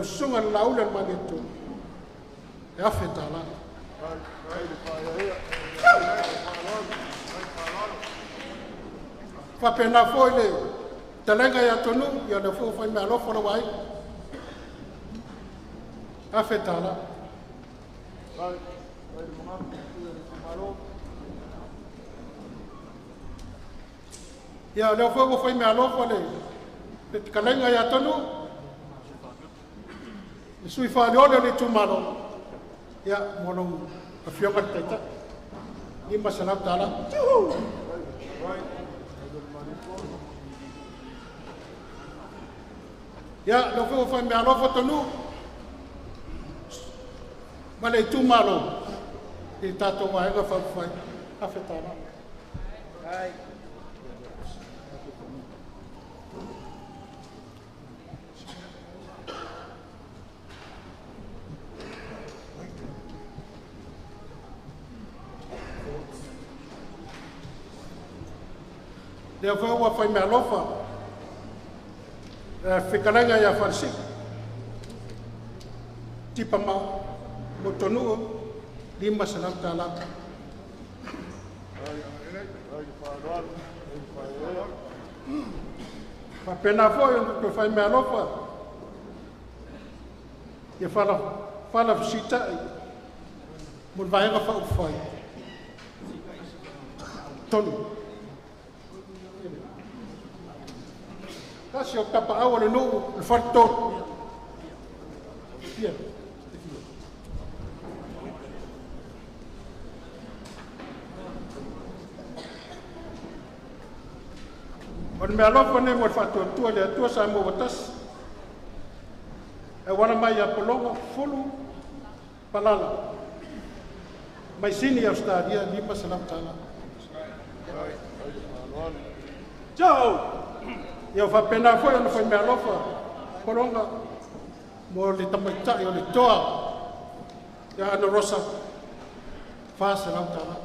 susuga i le Laauli o le Malietoa, e $1,000. Faapena foi le talega ia Taunuu, ia lea foi ua fai meaalofa lou aiga, $1,000. Ia lea foi ua fai meaalofa le fetalaiga ia Taunuu, le sui faaleole o le itumalo, ia mo lou afioga i le Taitai, $500. Ia lea foi ua fai meaalofa Taunuu ma le itumalo i tatou vaega faaupufai, $1,000. Lea foi ua fai meaalofa fetalaiga ia Falesii, tipa ma mo Taunuu, $500. Faapena foi ona toe fai meaalofa ia fala fesiitai mo le vaega faaupufai. Tonu. Tasi o tapaau o le nuu le faletolu. Fia. O le meaalofa nei mo le faatuatua i le Atua Samoa ua tasi. E auala mai ia Pologa Fulu Palala. Mai Sini Australia $500. Ciao. Ia faapena foi ona fai meaalofa Pologa mo le tamaitai o le toa ia Ana Rosa, $400.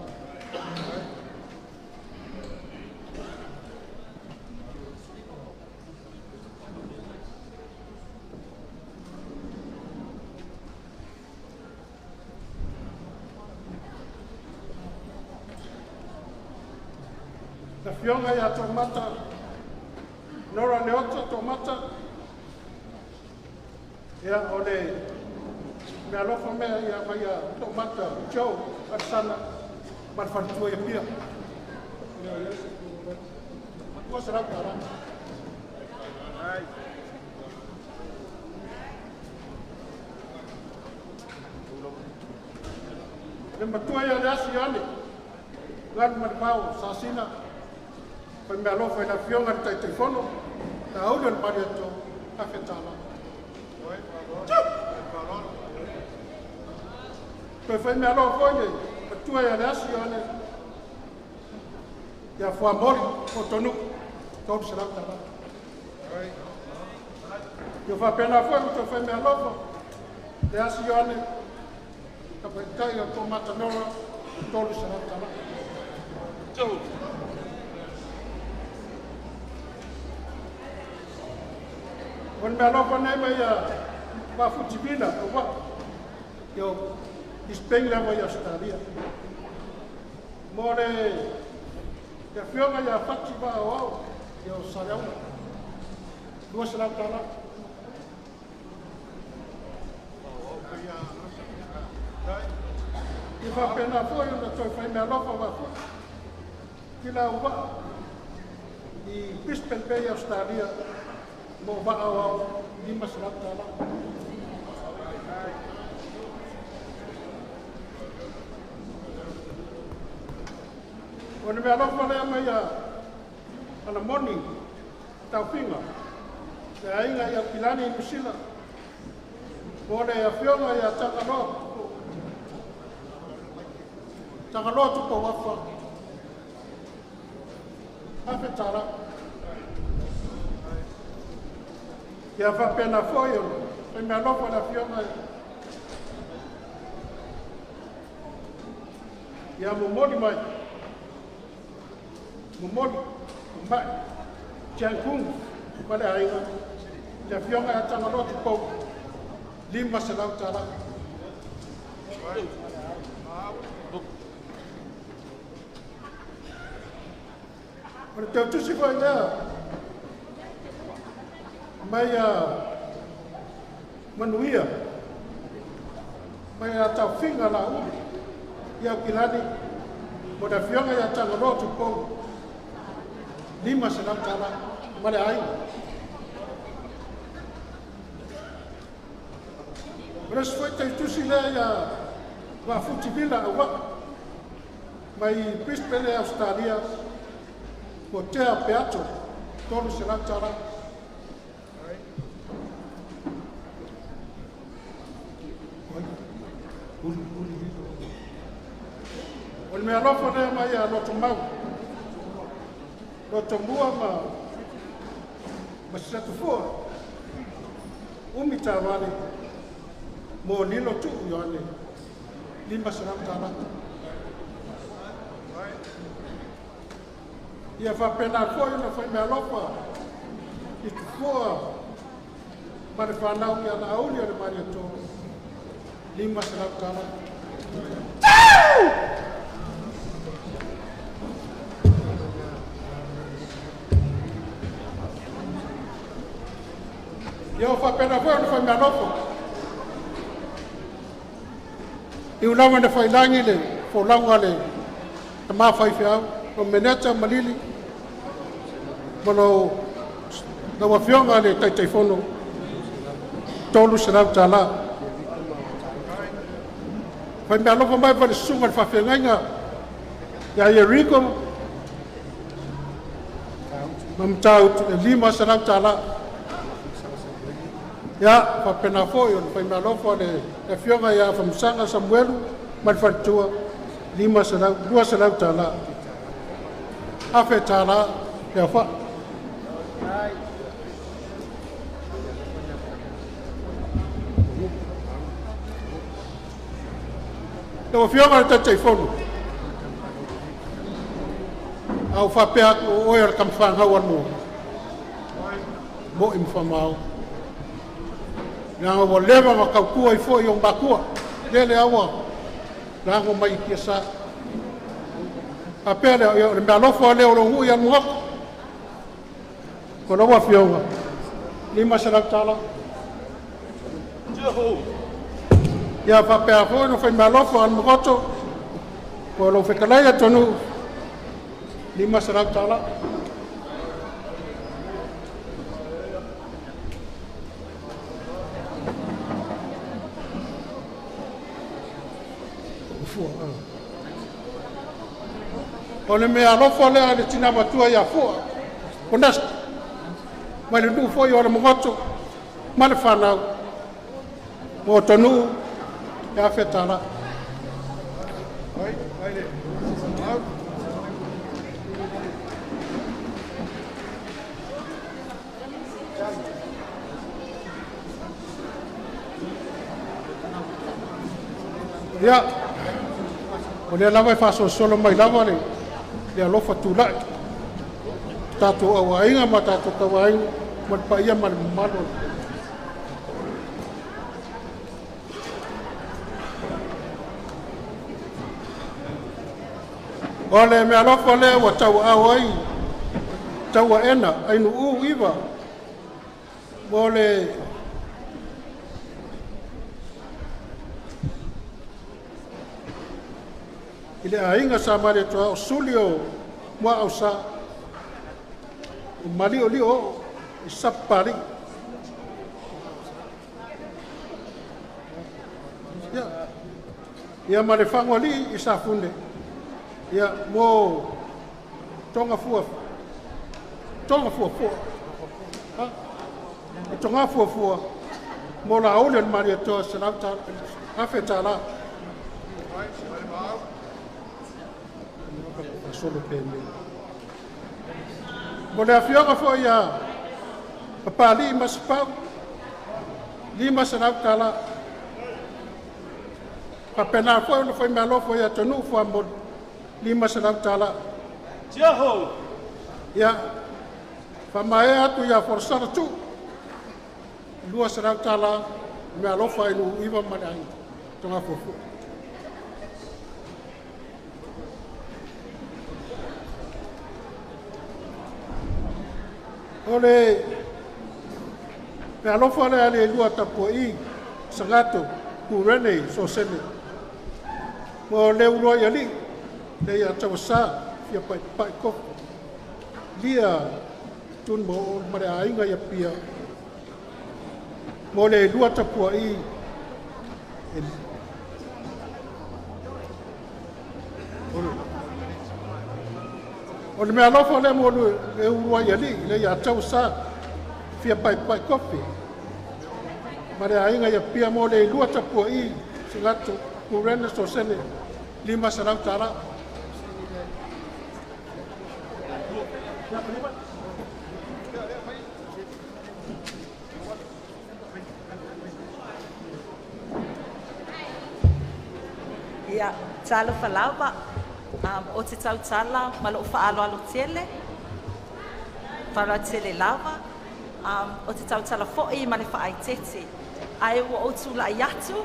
La Afioga ia Toomata Nora Leota Toomata, ia o le meaalofa mea ia mai ia Toomata Joe Alesana ma le faletua ia Pia. $200. Le matua ia le asi ane, galu ma le vao sasina, fai meaalofa i le Afioga i le Taitaifono, Laauli o le Malietoa, $1,000. Toe fai meaalofa foi le matua ia le asi ane, ia Fuamoli o Taunuu, $300. Ia faapena foi ma toe fai meaalofa le asi ane, tamaitai o Toomata Nora, $300. O le meaalofa nei mai ia Vafutivila, o vaa, ia Spain lava i Australia. Mo le afioga ia Fati Vaaoao, ia o Saleaula, $200. Ia faapena foi ona toe fai meaalofa Vafuti, ki lau vaa i Brisbane Bay, Australia, mo Vaaoao, $500. O le meaalofa lea mai ia Alamoni Taufiga, le aiga ia Pilani i Nusila, Mo le afioga ia Tagaloa Tupou Afa, $1,000. Ia faapena foi o le faimeaalofa le afioga ia momoli mai, momoli mai Tiankung ma le aiga, le afioga ia Tagaloa Tupou, $500. O le tautusi foi lea mai a manuia, mai a taufiga la uli, ia Aukilani, mo le afioga ia Tagaloa Tupou, $500 ma le aiga. O le isi foi tautusi lea ia Vafuti Vila Auaa, mai Brisbane, Australia, mo Tea Peato, $300. O le mea alofa lea mai a Loto Mau, Loto Mua ma Sisatufua, umi tāvale, mo Lilo Tuu Ioane, $500. Ia faapena foi ona faimeaalofa i tufua ma le whanau ia na auli o le Mariato, $500. Ia o faapena foi ona faimeaalofa i ulaga na failangi le folauga le tamā faifeau o Meneta Malili ma lau afioga le Taitaifono, $300. Faimeaalofa mai fa le susuga le faafeagaiga ia Ieriko ma Matautu e $500. Ia faapena foi o le faimeaalofa le afioga ia Famusaga Samuelu ma le faletua, $500, $200. $1,000 le aofai. Lau afioga le Taitaifono, au faapea atu o oe o le tamafāgau a le moa, mo'i ma whamao. Leaga ua leva ma tautua ai foi o matua, lele aua, lago mai i kia sa. Faapea lea, o le meaalofa lea o lou nuu ia Alamagoto. O lau afioga, $500. Ia faapea foi no faimeaalofa Alamagoto, o lou fetalai atonu, $500. O le mea alofa lea le tina matua ia Fua, o nasta, mai le nuu foi o Alamagoto, ma le whanau, mo tonu, e $1,000. Ia, o lea lava e faasolosolo mai lava le alofa tulai. Tatou auaiga ma tatou tauaiga ma le paia ma le mamalu. O le mea alofa lea ua tauaau ai, tauaena, ai nuu iwa, mo le i le aiga sa Malietoa o suli o mua au sa o mali o lio o i sapali. Ia, ia ma le whangoali i sa fune. Ia, mo tonga fua, tonga fua fua. Ha? Tonga fua fua. Mo Laauli o le Malietoa 100 afe tālā. Solo pene. Mo le afioga foi ia Papali'i ma Sipau, 500 tālā. Faapena foi ona faimeaalofa ia Tanu'u Fuamoli, 500 tālā. Tiaho! Ia, faamaea atu ia Folosala Tu'u, 200 tālā, meaalofa i Nuu'iva ma le aiga Togafuafua. O le meaalofa lea a le lua tapua'i Sagato Kurene Sosene mo le uluai ali'i le ia tauasā fia pa'ipa'i koko lia tunu mo ma le aiga ia pia mo le lua tapua'i o le meaalofa lea mo le uluai ali'i le ia tauasā fia pa'ipa'i kofi ma le aiga ia pia mo le lua tapua'i Sagato Kurene Sosene 500 tālā. Ia, talofa lava, o te tautala ma lou faaaloalo tele, faaaloalo tele lava, o te tautala fo'i ma le faaeteete. Ae ua ou tula'i atu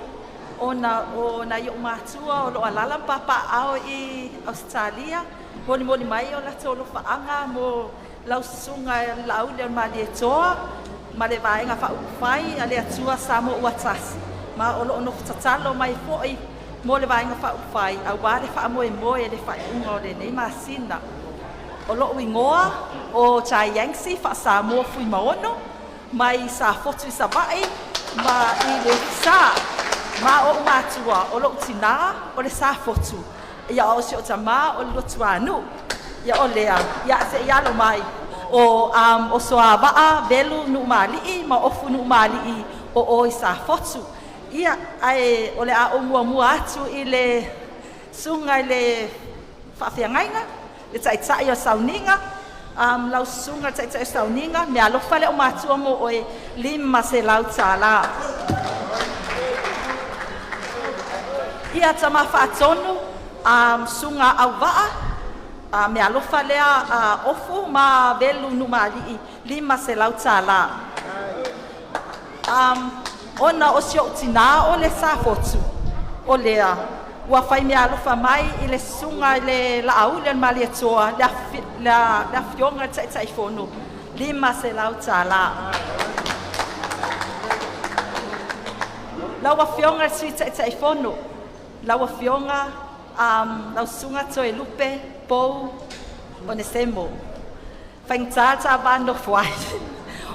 ona o nai o'u matua o loo alaala ma papaaao i Ausetalia, molimoli mai o latou alofaaga mo lau susuga Laauli o le Malietoa ma le Vaega Faaupufai a le Atua Sa Mo Ua Tasi, ma o loo nofo tatalo mai fo'i mo le Vaega Faaupufai auā le faamoemoe le faaiuga o lenei masina. O lo'u igoa o Chayangsi Faasamoa Fuimaono mai Safotu i Sava'i ma i le Sa ma o'u matua o lo'u tinā o le Safotu ia o si o tamā o le Lotuānu'u ia o lea ia se'i alo mai o o Soava'a Velu Nu'umali'i ma Ofu Nu'umali'i o o i Safotu. Ia ae o le a ou muamua atu i le susuga i le faafeagaiga le ta'ita'i o sauniga lau susuga le ta'ita'i o sauniga meaalofa le aumatua mo oe 500 tālā. Ia tamā faatonu susuga Auva'a meaalofa lea Ofu ma Velu Nuumaali'i 500 tālā. Ona o si o'u tinā o le Safotu o lea ua fai meaalofa mai i le susuga i le Laauli o le Malietoa le afioga i le Taitaifono 500 tālā. Lau afioga i le Sui Taitaifono, lau afioga lau susuga Toelupe Pou Onesemo, faigata le ta va nofo ai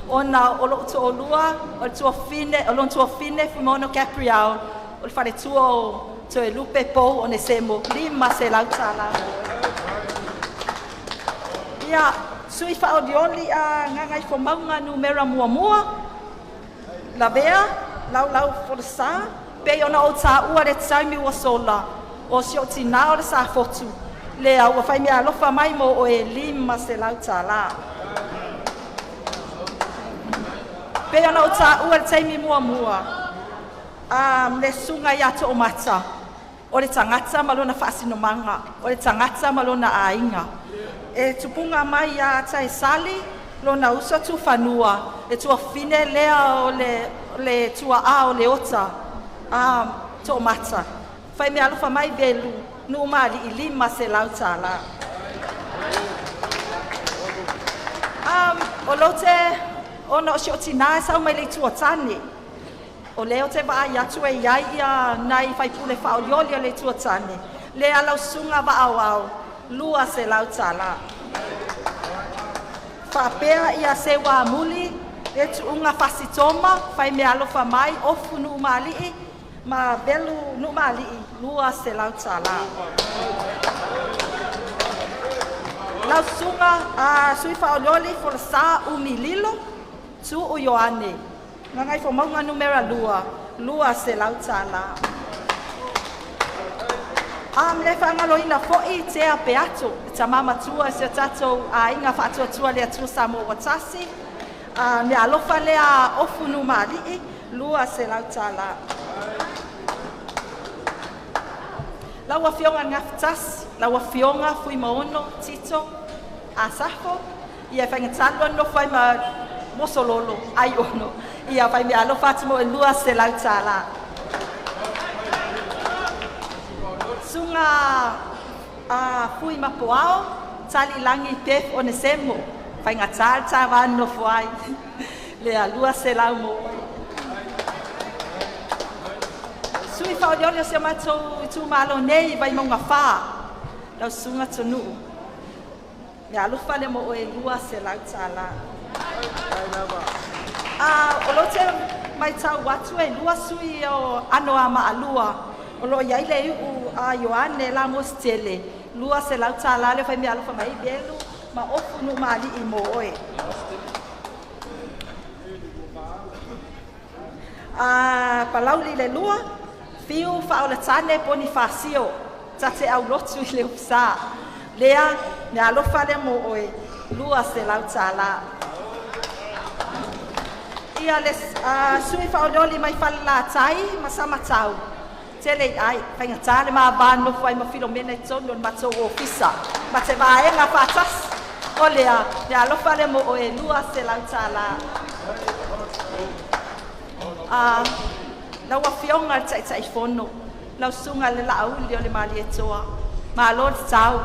ona o lo'u to'alua o le tuafine o lona tuafine Fuimaono Gabriel o le faletua o Toelupe Pou Onesemo 500 tālā. Ia sui faaolioli a Gagaifomauga numera 1 lavea laulau folosā pei ona ou tāua le taimi ua sola o si o tinā o le Safotu lea ua fai meaalofa mai mo oe 500 tālā. Pei ona ou tāua le taimi muamua le susuga ia To'omata o le tagata ma lona faasinomaga o le tagata ma lona aiga e tupuga mai ia Taesali lona uso tufanua le tuafine lea o le tua'a o le ota To'omata fai meaalofa mai Velu Nu'umali'i 500 tālā. O lo te ona o si o tinā e sau mai le itu o tane o lea o te vaai atu e iai ia nai faipule faaolioli o le itu o tane le lau susuga Vaaoao 200 tālā. Faapea ia Seuamuli le tuuga Fasitoma fai meaalofa mai Ofu Nu'umali'i ma Velu Nu'umali'i 200 tālā. Lau susuga a sui faaolioli Folosā Umi Lilo Tu'u Ioane Gagaifomauga Nu.2, $200. Le faagaloina foi Tea Peato, le tama matua o si o tatou aiga Faatuatua le Atua Samoa ua Tasi, meaalofa lea Ofu Nuumalii, $200. Lau Afioga i le Gafatasi, lau Afioga Fuimaono Tito Asafo, ia e faigata le lua nonofo ai ma Mosololo Aiono, ia fai meaalofa atu mo le $200. Susuga Fui Mapoao Talilagi Beth Onesemo, faigata le ta va nonofo ai, lea $200 mo oe. Sui faaolioli o si o matou itumalo nei Vaimauga 4, lau Susuga Tonu'u, meaalofa lea mo oe $200. O loo te matau atu e lua sui o Anoamaa 2, o lo o i ai le iu a Ioane Lamositele, $200 le fai meaalofa mai ai Belu ma Ofu Nuumalii mo oe. Palauli le 2, Fiu Faaolatane Ponifasio, ta te aulotu i le ofisa. Lea, meaalofa lea mo oe, $200. Ia le sui faaolioli mai Falelatai ma Samatau, tele i ai, faigata le ma va nonofo ai ma Filomena i totonu o le matou ofisa, ma te vaega faatasi. O lea, meaalofa lea mo oe, $200. Lau Afioga i le Taitaifono, lau Susuga i le Laauli o le Malietoa, malo le tatau,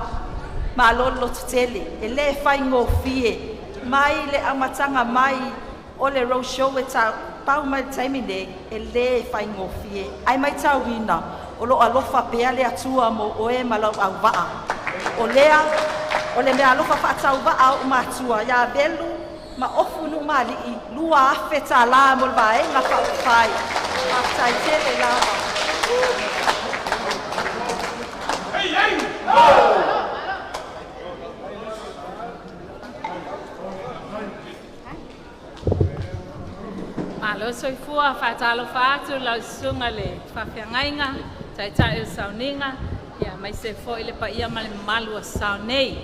malo le lototele, e le faigofie. Mai le amataga mai o le road show e pau mai le taimi nei, e le faigofie. Ae matauina o lo o alofa pea le Atua mo oe ma lau auvaa. O lea, o le meaalofa faatauvaa a ou matua ia Velu ma Ofu Nuumalii, $2,000 mo le Vaega Faaupufai. Faafetai tele lava. Malo soifua, faatalofa atu lau susuga le faafeagaiga, taitai o sauniga, ia aemaise foi le paia ma le mamalu o sao nei.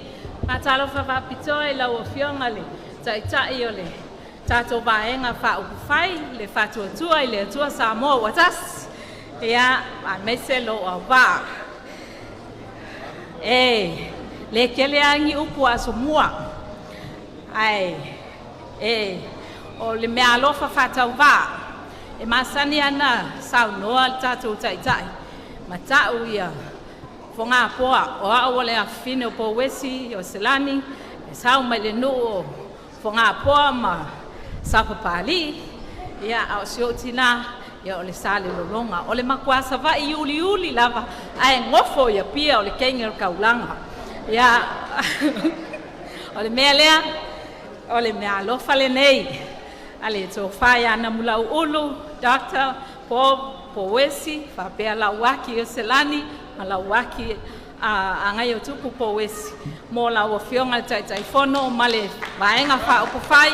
Faatalofa faapitoa i lau Afioga le Taitai o le tatou Vaega Faaupufai, le Faatuatua i le Atua Samoa ua Tasi, ia aemaise lou auvaa. E le tele lava ni upu a Asomua, ae e o le meaalofa faatauvaa e masani ana saunoa le tatou taitai ma ta'u ia Fogapoa. O au o le afafine o Pouesi o Selani e sau mai le nuu o Fogapoa ma Sapapalii, ia a o si ou tinā ia o le Salelologa. O le matua sava'i uliuli lava ae gofo i Apia o le teine o le taulaga. Ia o le mea lea, o le meaalofa lenei a le tofa ia Namulau'ulu Dr. Paul Pouesi faapea Lauaki o Selani ma Lauaki Agaiotupu Pouesi mo lau Afioga i le Taitaifono ma le Vaega Faaupufai,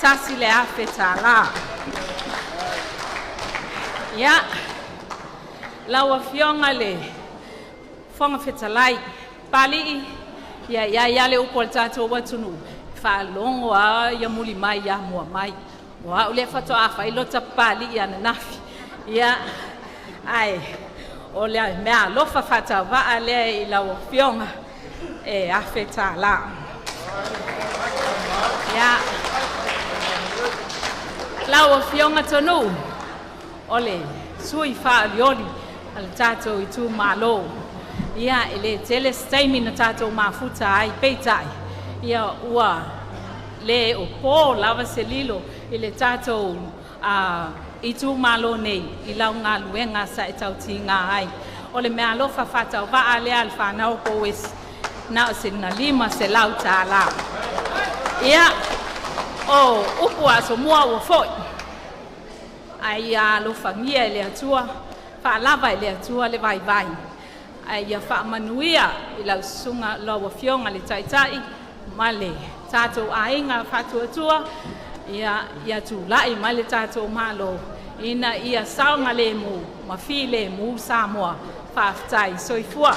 $1,000. Ia, lau Afioga i le Fofoga Fetalai, Papali'i, ia i ai lava le upu a le tatou atunuu, e faalogo lava ia muli mai ia mua mai. O au lea faatoa fai lota Papali'i ananafi. Ia, ae o le meaalofa faatauvaa lea i lau Afioga e $1,000. Ia, lau Afioga Tonu'u, o le sui faaolioli a le tatou itumalo. Ia, e le tele se taimi na tatou mafuta ai, peitai, ia ua le o po lava se lilo i le tatou itumalo nei i lau galuega sa e tautiga ai. O le meaalofa faatauvaa lea a le fanau Pouesi, na o sina $500. Ia, o upu a Asomua ua foi, ae ia alofagia e le Atua, faalava e le Atua le vaivai, ae ia faamanuia i lau susuga lau Afioga le Taitai ma le tatou aiga Faatuatua. Ia, ia tula'i mai le tatou Malo ina ia saogalemu ma filemu Samoa. Faafetai, soifua.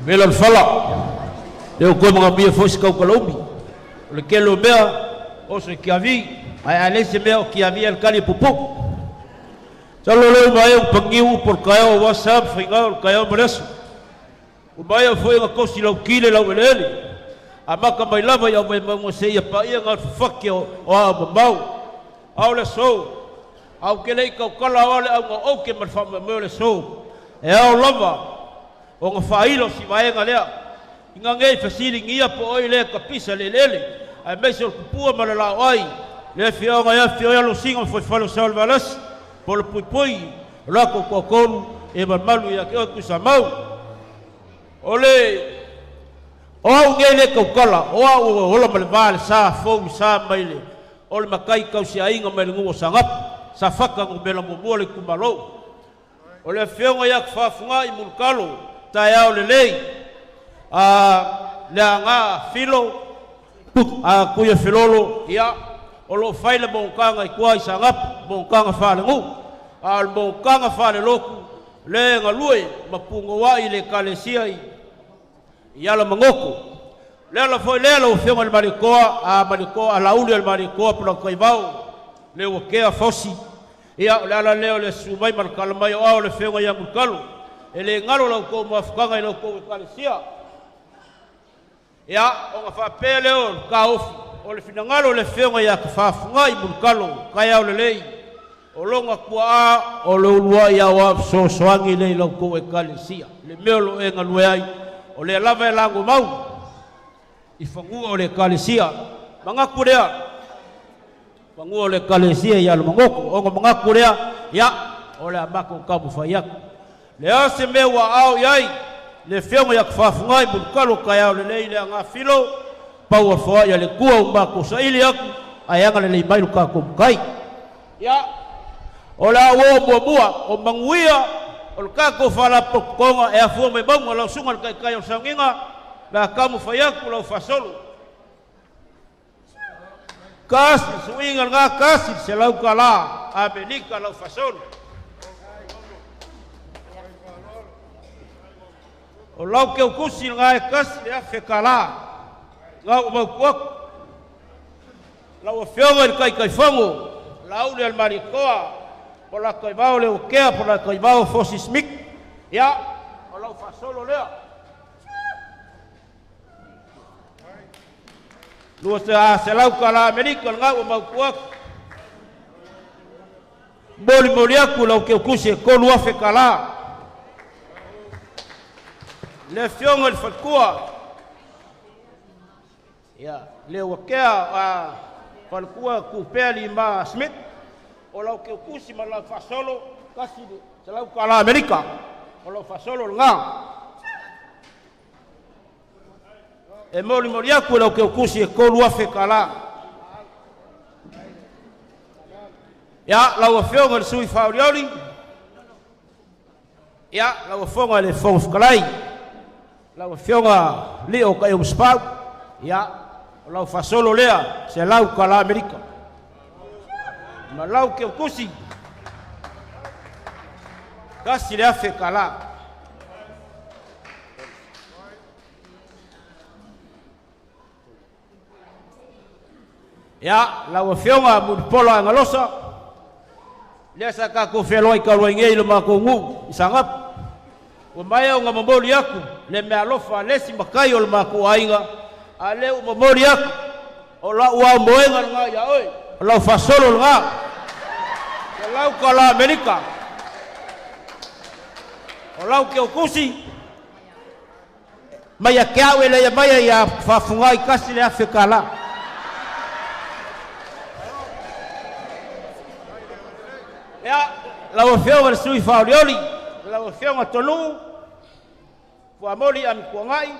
Mela le fala, leo koe mga mia fo se kaukalaumi. O le kele o mea, o se kiavi, ai a le se mea o kiavi al kali pupu. Salo leo mai o pangiu por kaeo wa sam whainga o kaeo maleso. O mai o foi nga kosi lau kile lau elele. A maka mai lava i au mai maunga se ia pa ia ngā whawhaki o a mamau. Au le so. Au ke lei kaukala o le au ngā oke ma le whamea le so. E au lava o ngā whailo si vaenga lea. I ngā ngei whasili ngia po oi le kapisa le lele. Ai meise o le kupua ma le lao ai. Le fioga ia fioga lo singa foi falo sa o le valasi. Po le pui pui. O lako kua kolu e mamalu ia ke oi kusa mau. O le o au ngei le kaukala. O au o hola ma le vā le sa fou sa mai le. O le makai kausi ainga mai le ngungo sangap. Sa whaka ngu mela mua le kumalo. O le fioga ia whafunga i mulkalo. Tai au le lei. A le anga filo. A kuia filolo. Ia. O lo whaile mongkanga i kua i sangap. Mongkanga whale ngu. A le mongkanga whale loku. Le ngalue mapunga wa i le kalesia i. I ala mangoko. Le ala foi le ala o fionga le marikoa. A marikoa a lauli le marikoa pula kaivau. Le wakea fosi. Ia o le ala leo le sumai markala mai o ao le fionga ia mulkalo. E le ngalo lau kou mafukanga i lau kou e kalesia. Ia o nga whapea leo ka ofi. O le finangalo le fionga ia ka whafunga i mulkalo. Kai au le lei. O longa kua a o le ulua ia wa sosoangi le lau kou e kalesia. Le meo lo e ngalue ai. O le lava e lango mau. I whangua o le kalesia. Mangaku lea. Whangua o le kalesia ia le mangoko. Onga mangaku lea. Ia. O le amako kamu whaiaku. Le ase mea ua au iai. Le fionga ia kwhafungai mulkalo kai au le lei le anga filo. Pau a wha ia le kua umako sa ili aku. Ai anga le lei mai luka kumukai. Ia. O la o mua mua. O manguia. O le kako whala pokonga e afua mai maunga lau sunga le kai kai o sanginga. La kamu whaiaku lau fasolo. Kasi suinga ngā kasi se lau kala. Amerika lau fasolo. O lau ke ukusi ngā e kasi le afe kala. Ngā o mau kuaku. Lau afioga i kai kai whango. Lau le almarikoa. Po la kai vao le ukea, po la kai vao fosi smik. Ia, o lau fasolo lea. Lua se a se lau kala Amerika ngā o mau kuaku. Moli moli aku lau ke ukusi e kolu afe kala. Le fionga le falkua. Ia, le wakea a falkua kupea li ma Smith. O lau ke ukusi ma lau fasolo kasi se lau kala Amerika. O lau fasolo ngā. E moli moli aku lau ke ukusi e kolu afe kala. Ia, lau afionga le sui whaoriori. Ia, lau afionga le whonga whakalai. Lau afionga le o kai o spau. Ia, o lau fasolo lea se lau kala Amerika. Ma lau ke ukusi. Kasi le afe kala. Ia, lau afionga mulipolo a ngalosa. Lea sa kako wheloi ka roi ngei lo mako ngu i sangap. O mai au ngā mamori aku, le mea alofa lesi makai o le mako ainga. A le u mamori aku, o lau au moenga ngā ia oi, o lau fasolo ngā. Te lau ka la Amerika. O lau ke ukusi, mai a ke au e leia mai ia whafunga i kasi le afe ka la. Ia, lau afioga le sui whaoriori, lau afioga tonu, fuamoli a mikuangai,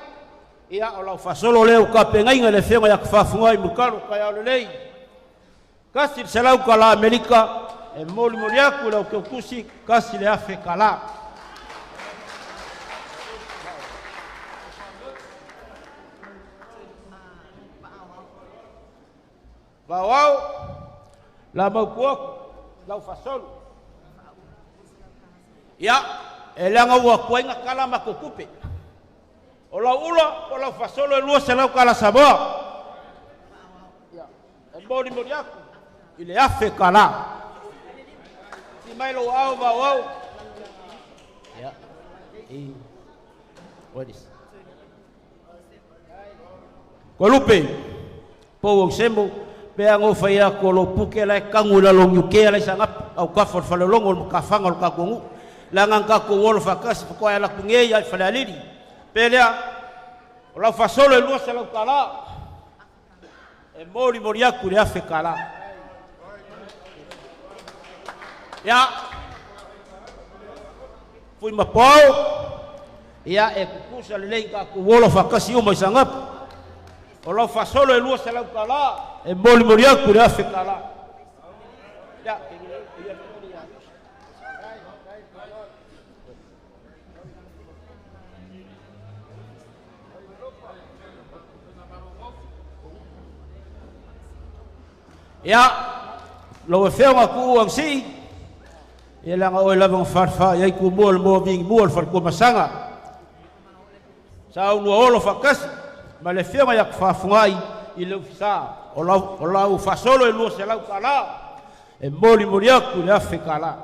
ia o lau fasolo leo ka pengainga le afioga ia ka whafunga i mukalo kai au le lei. Kasi le selau ka la Amerika, e molimoli aku i lau teutusi 1,000 kalā. Vaoao, la mautuaku, lau fasolu. Ia, e leaga ua tuai na tala matou tupe. O lau ula, o lau fasolo e 200 kala Samoa. Ia, e molimoli aku i le 1,000 kalā. Si mai lou ao vaoao. Ia, i, what is? Kolupe, pou au semo, pe ango fai aku o lo puke lai kangu la lo nyuke lai sangap au kafa o le falelongo o le makafaga o le kakou agu'u leaga na tatou olo faatasi faatoa e ala atu nei ai falealili pe lea o lau fasolo e 200 kalā e molimoli atu i le 1,000 kalā. Ia fui ma poao ia e tutusa lelei tatou olo faatasi uma i sagapu o lau fasolo e 200 kalā e molimoli atu i le 1,000 kalā. Ia Ia, lau afioga Tuuu Agasii, ia leaga oe lava na falefa i ai tumua le moa vigimua o le falekuamasaga. Sa ulua olo faatasi ma le afioga ia Tafafugai i le ofisa o lau faasolo e 200 kalā e molimoli atu i le 1,000 kalā.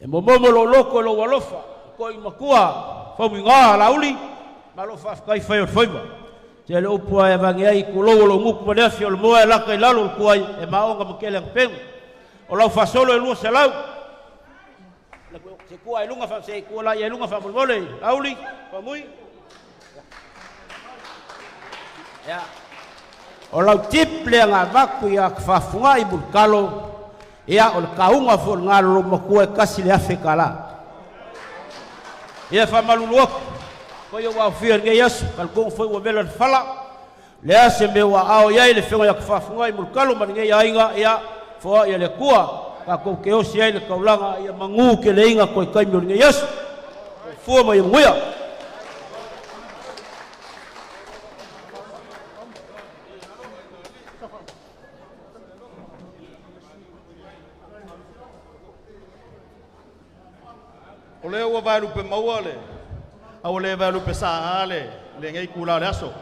E momomo lou loko e lou alofa, ko'i matua, fauigoa lauli, ma lou faafetai fai o le faiva. Tele upu ae avage ai tulou o lou gutu ma le afi o le moa e laka i lalo o le tuai e maoga ma kele agapegu. O lau faasolo e 200. Se tua i luga fa se tua la i luga faamolemole lauli faamui. Ia. O lau tip lea na avatu ia Tafafugai Mulitalo, ia o le kauga foi o le galolo matua e 1,000 kalā. Ia faamalulu atu, foi ua aofia i lenei aso, talitonu foi ua vela le fala, lea se mea ua aao i ai le afioga ia Tafafugai Mulitalo ma lenei aiga, ia foai e le Atua, tatou te osi ai le taulaga, ia magu keleiga toe taimi o lenei aso. Soifua ma ia manuia. O lea ua vaelupe maua le a ua le vaelupe saā le lenei itulā o le aso.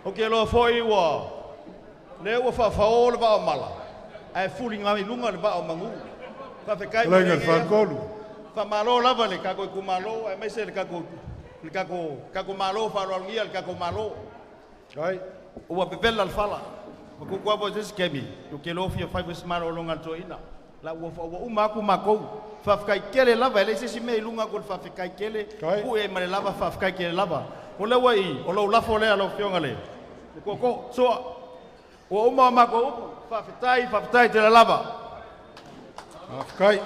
Ou te iloa foi ua lea ua faafaõ le vaa o mala ae fuliga i luga le vaa o magū. Faafetai mo Fetalaiga i le lenei Faletolu. Faamalo lava le tatou itumalo aemaise le tatou Malo faaaloalogia le tatou Malo. Ua pepela le fala. Ua tutu ava o se isi taimi, ou te iloa fia fai foi se malologa a le toeaina. La ua ua uma atu matou. Faafetai tele lava, e leai se isi mea i luga atu o le faafetai tele, pue ai ma le lava, faafetai tele lava. O lea ua i, o lou lafo lea lau Afioga le Tootoo. Soa, ua uma a matou upu, faafetai, faafetai tele lava. Faafetai.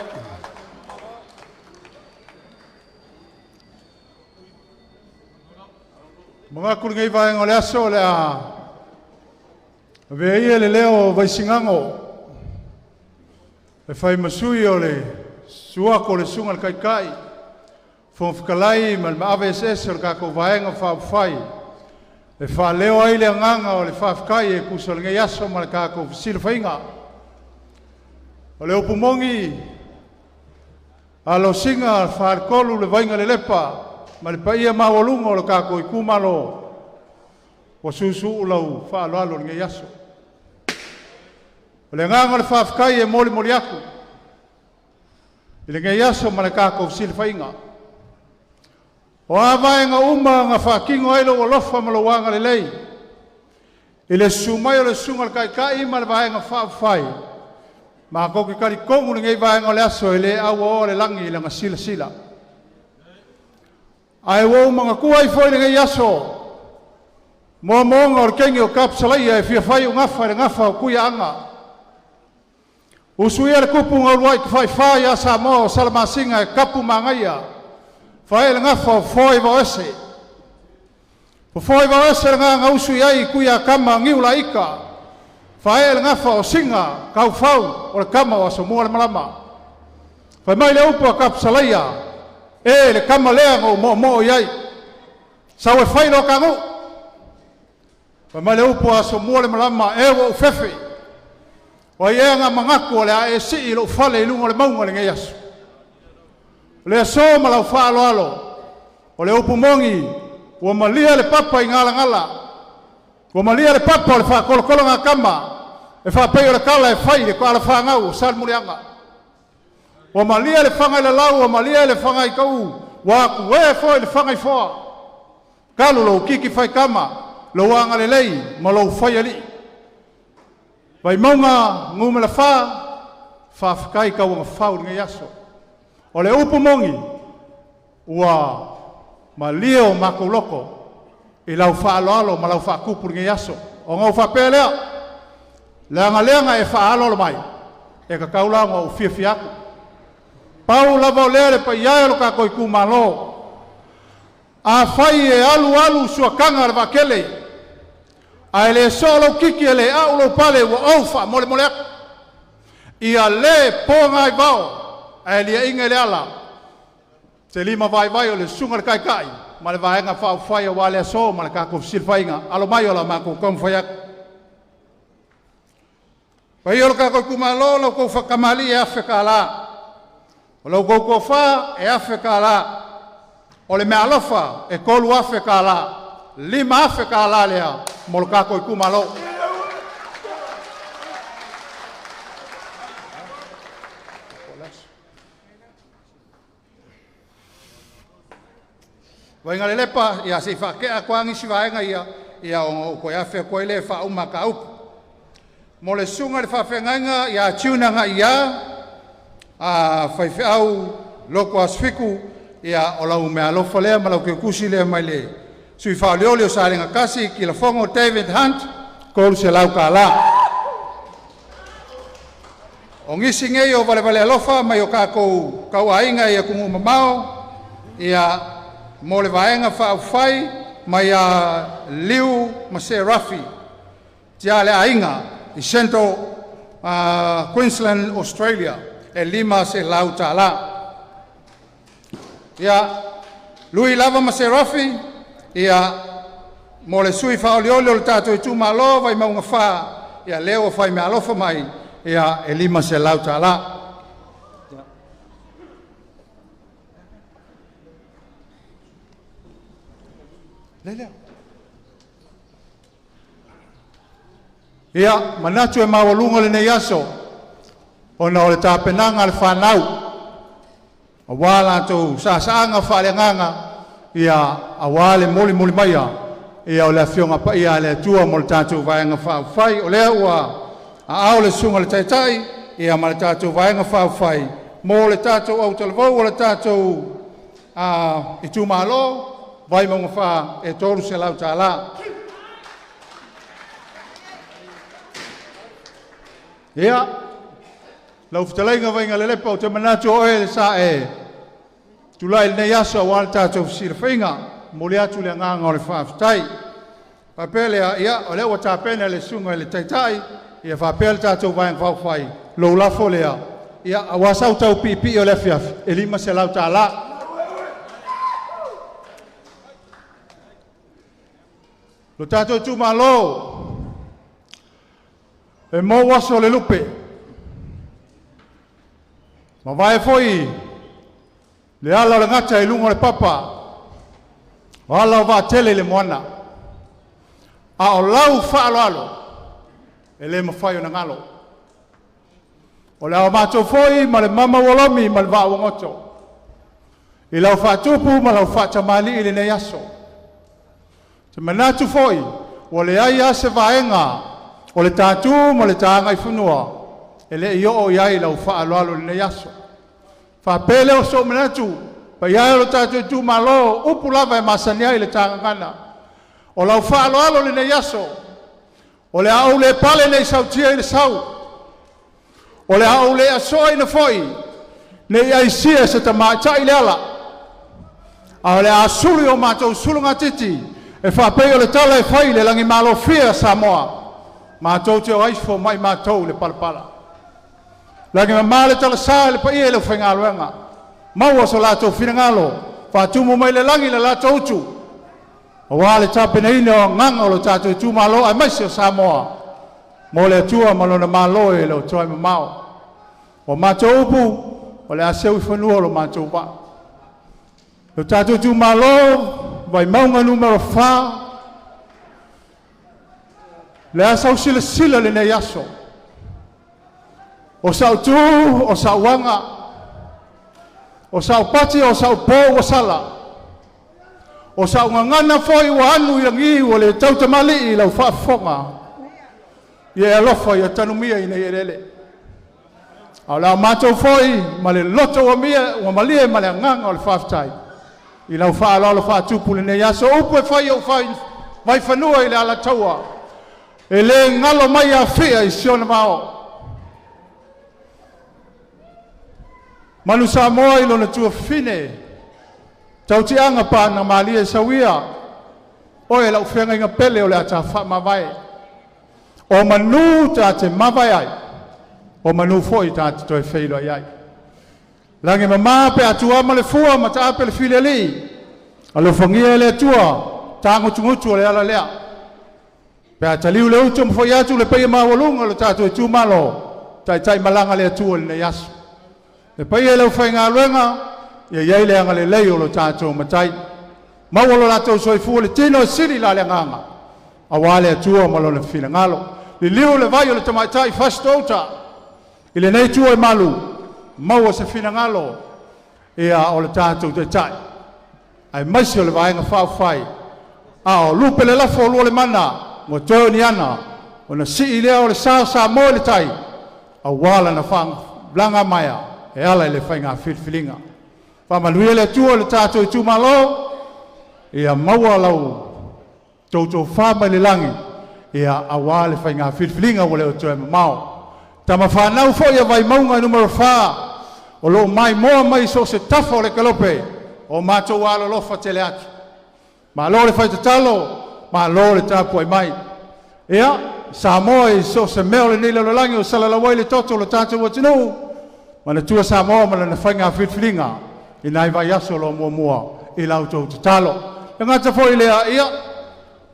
Manatu lenei vaega o le aso o le a avea ia le leo o Vaisigano e fai ma sui o le suako o le susuga i le Taitai, Fofoga Fetalai ma le maave eseese o le tatou Vaega Faaupufai e faaleo ai le agaga o le faafetai e tusa o lenei aso ma le tatou fesilafaiga. O le upu moni, alosiga faletolu le vaiga lelepa ma le paia maualuga o le tatou itumalo ua susu'u lau faaaloalo i lenei aso. O le agaga o le faafetai e molimoli atu i lenei aso ma le tatou fesilafaiga. O a vaega uma na faatino ai lou alofa ma lou agalelei i le susu mai o le susuga i le Taitai ma le Vaega Faaupufai, matou te talitonu lenei vaega o le aso e le auaoa le lagi i lana silasila. Ae ua ou manatua ai foi lenei aso moomooga o le teine o Tapusalaia e fia fai ugafa i le gafa o Tuiaaga. Usuia le tupu na uluai tafaifa ia Samoa o Salamasina e tapu manaia, fae le gafa o foe vaoese. Fofo i vaoese le gagausu i ai kui a kama ngiu laika. Fae le gafa o singa kaufau o le kama o asomua le malama. Fai mai le upu a kapusalaia e le kama lea ngo mo mo i ai. Sau e fai lo kangu. Fai mai le upu a asomua le malama e ua ufefe. O ai ea ngā mangaku o le a e sii lo fale i lunga o le maunga le ngei aso. O le aso ma lau whaaloalo, o le upu mongi, ua malia le papa i ngala ua malia le papa o le whakolokolo ngā kama, e whapei o le kala e whai le ko ala whangau o salmulianga. Ua malia le whangai le lau, ua malia le whangai kau, ua aku e foi le whangai foa. Kalu lo kiki whai kama, lo anga le lei, ma lo whai ali. Vai maunga ngume la wha, whawhikai kau nga whau ngai aso. O le upu mongi, ua malia o mākou loko, i lau whaaloalo ma lau whaakupu ngai aso. O ngau whapea lea, leanga leanga e whaaloalo mai, e ka kaulanga o fia aku. Pau lava o lea le pai ai lo kako i kumalo. A whai e alu alu suakanga le wakele. A ele so lo kiki ele au lo pale ua au mole mole aku. Ia le po ngai vao, a ele inga le ala. Te lima vai vai o le sunga le kai kai. Ma le vaenga whau whai o wale aso ma le kako silwhainga. Alo mai o la mako kamu whai aku. Pai o le kako kumalo lau kou whakamali e afe ka la. O lau kou kofā e afe ka la. O le mea alofa e kolu afe ka la. Lima afe ka la lea mo le kako i kumalo. Vainga le lepa, ia se whakea kwa angisi vaenga ia, ia o koe afe koe le whauma ka upu. Mo le sunga le whawhengainga, ia tiunanga ia, a whaiwheau loko asfiku, ia o lau mea alofa lea ma lau keukusi lea mai le sui whaolioli o salenga kasi ki la fongo David Hunt, kolu se lau ka la. O ngisi ngei o vale vale alofa mai o kākou kauainga ia kungu mamao, ia mo le vaenga whaufai mai a Liu ma se Rafi, tia le ainga i Central Queensland, Australia, e lima se lau tāla. Ia, lui lava ma se Rafi, ia mo le sui whaolioli o le tātou i tūmalo, vai maunga wha, ia leo whai mea alofa mai, ia e lima se lau tāla. Lelea. Ia, manatu e mawalunga le nei aso, ona o le tāpenanga le whanau, a wā lātou saasaanga whaaleanganga, ia a wā le moli moli maia, ia o le afionga pa ia le atua mo le tātou vaenga whaafai, o lea ua a ao le sunga le taitai, ia ma le tātou vaenga whaafai, mo le tātou au talavou, o le tātou i tūmalo, vai maunga wha e toru se lau tāla. Ia, lau fitalenga vainga lelepa o te manatu o e le sa e tulai le nei aso a le tātou whina, moli atu le anganga o le whaafitai. Papelea, ia, o lea ua tāpene le sunga i le taitai, ia whapea le tātou vaenga whauwhai, lou lafo lea, ia, a wasau tau pipi o le afiafi, e lima se lau tāla. Lo tātou tūmalo, e mō waso le lupe. Ma vai foi, le ala o le ngata i lunga o le papa, o ala o vātele le moana. A o lau whaaloalo, e le mawhai o na ngalo. O le ao mātou foi, ma le mama wolomi, ma le vaa. I lau whaatupu, ma lau whaatamali i le nei aso. Te manatu foi, o le ai ase vaenga, o le tātū ma le tānga i whanua, e le i o iai lau whaaloalo le nei aso. Whapele o so manatu, pa iai o le tātou tū malo, upu lava e masani ai le tāngangana. O lau whaaloalo le nei aso, o le au le pale nei sautia i le sau, o le au le asoa ina foi, nei ai sia se tamaitai le ala. A o le asulu o mātou sulu ngā titi, E faapei o le tala e fai le lagi malofia Samoa, matou te o aifo mai matou le palapala. Lagi mama le talasa i le paia i le aufaigaluega. Maua so latou finagalo, faatumu mai le lagi le latou utu, aua le tapenaina o agaga o lo tatou itumalo aemaise o Samoa, mo le Atua ma lona Malo e le o toe mamao. O matou upu, o le a seu i fanua o lo matou vaa. Lo tatou itumalo, Vaimauga Nu.4, le a sau silasila lenei aso. O sau tu, o sau aga, o sau pati, o sau po ua sala. O sau gagana foi ua anu i lagi ua le tautamalii i lau faafofoga. Ia e alofa ia tanumia i nei elele. A o la matou foi ma le loto ua mia, ua malie ma le agaga o le faafetai. I lau faaaloalo faatupu lenei aso upu e fai ou fai vai fanua i le alataua. E le ngalo mai afia i si ona vao. Manu Samoa i lona tuafafine, tautiaga pa na malie e sauia, oe lau feagaiga pele o le ata faamavae. O manu ta te mavae ai, o manu foi ta te toe feiloai ai. Lagi mama pe atua ma le fua ma taape le fileli, alofagia e le Atua, tagutugutu o le ala lea. Pe ataliu le utu ma foi atu le paia maualuga o le tatou itumalo, taitai malaga le Atua i lenei aso. Le paia i le aufaigaluega, ia iai le agalelei o lo tatou matai. Maua lo latou soifua le tino e sili la le agaga, aua le Atua ma lona finagalo. Liliu le vai o le tamaitai Fasitouta, i lenei tua e malu, maua se finagalo, ia o le tatou taitai. Aemaise o le vaega faaupufai, a o lupe le lafo o lua le mana, ua toe o ni ana, ona sii lea o le sa o Samoa i le tai, aua lana faalaga maea, e ala i le faiga filifiliga. Faamanuia le Atua i le tatou itumalo, ia maua lau toutofa mai le lagi, ia aua le faiga filifiliga ua le o toe mamao. Tama whanau foi a Vaimauga Nu.4, o loo mai moa mai so se tafa o le kalope, o mātou alolofa tele atu. Malo le whaitatalo, malo le tapuai mai. Ia, Samoa i so se mea o le nei lalolagi o salalauai le toto o le tatou atunuu, manatua Samoa ma lana faiga filifiliga, i nai vaiaso lo muamua i lau tou tatalo. E gata foi lea, ia,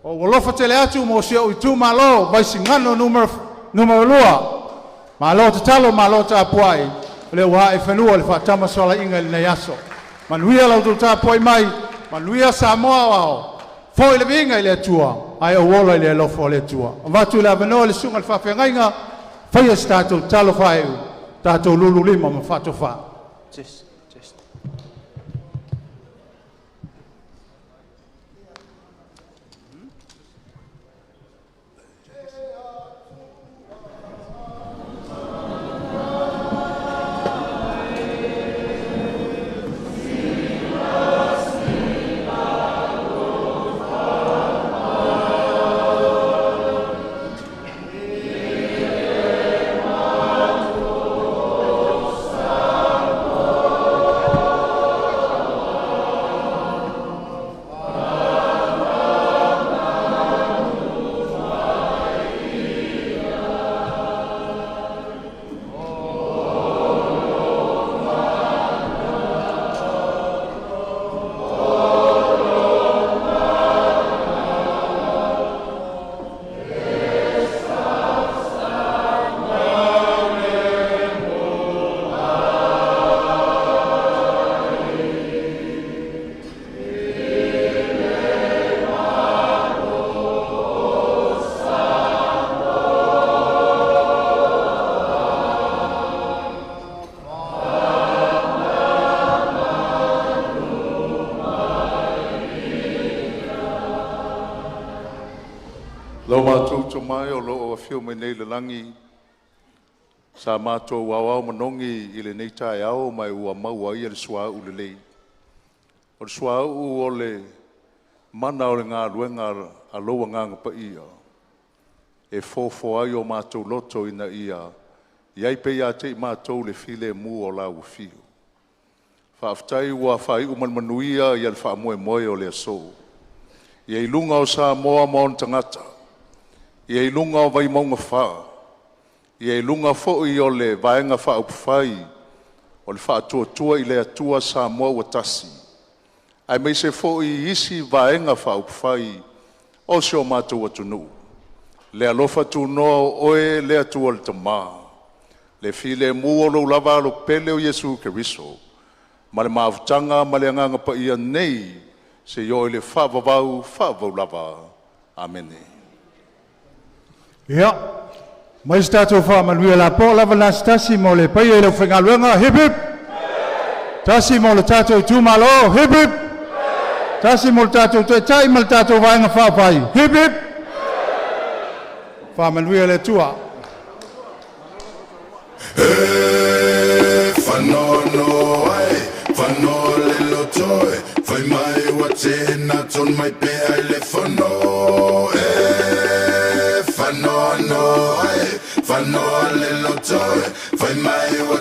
o ua lofa tele atu mo si ou itumalo, Vaisigano Nu.2, malo tatalo, malo tapuai, o le ua e whanua le whaatama soala inga i lenei aso. Manuia lau tou tapuai mai, manuia Samoa o ao, foi le viiga i le Atua, ae ou ola i le alofa o le Atua. Avatu i le avanoa le susuga i le faafeagaiga, faia se tatou tatalo faaiu, tatou lulu lima ma faatofa. Test, test. Lau mātou mai o loo afio mai nei le lagi, sa mātou aoao manogi i lenei taeao mai ua maua ai le suauu lelei. O le suauu o le mana o le galuega a lou agaga paia, e fofoa ai o mātou loto ina ia iai pe ia te i mātou le filemu o lau afio. Faafetai ua faaiu ma le manuia ia le faamoemoe o le aso. Ia i luga o Samoa ma ona tagata, ia i luga o Vaimauga 4, ia i luga foi o le Vaega Faaupufai o le Faatuatua i le Atua Samoa ua Tasi, aemaise foi i isi Vaega Faaupufai o si o matou atunuu, le alofa tunoa o Oe le Atua le Tama, le filemu o lou lava Alo pele o Iesu Keriso ma le mafutaga ma le Agaga Paia nei seia oo i le faavavau, faavavau lava. Amene. Ia, mai se tatou faamanuia lapoa lava na se tasi mo le paia i le aufaigaluega. Hip hip! Tasi mo le tatou itumalo. Hip hip! Tasi mo le tatou taitai ma le tatou vaega faaupufai. Hip hip! Faamanuia le Atua. E whanono ai, whano le lotoe, Whai mai wa tēnā ton mai pe ai le whano. E whanono ai, whano le lotoe, Whai mai wa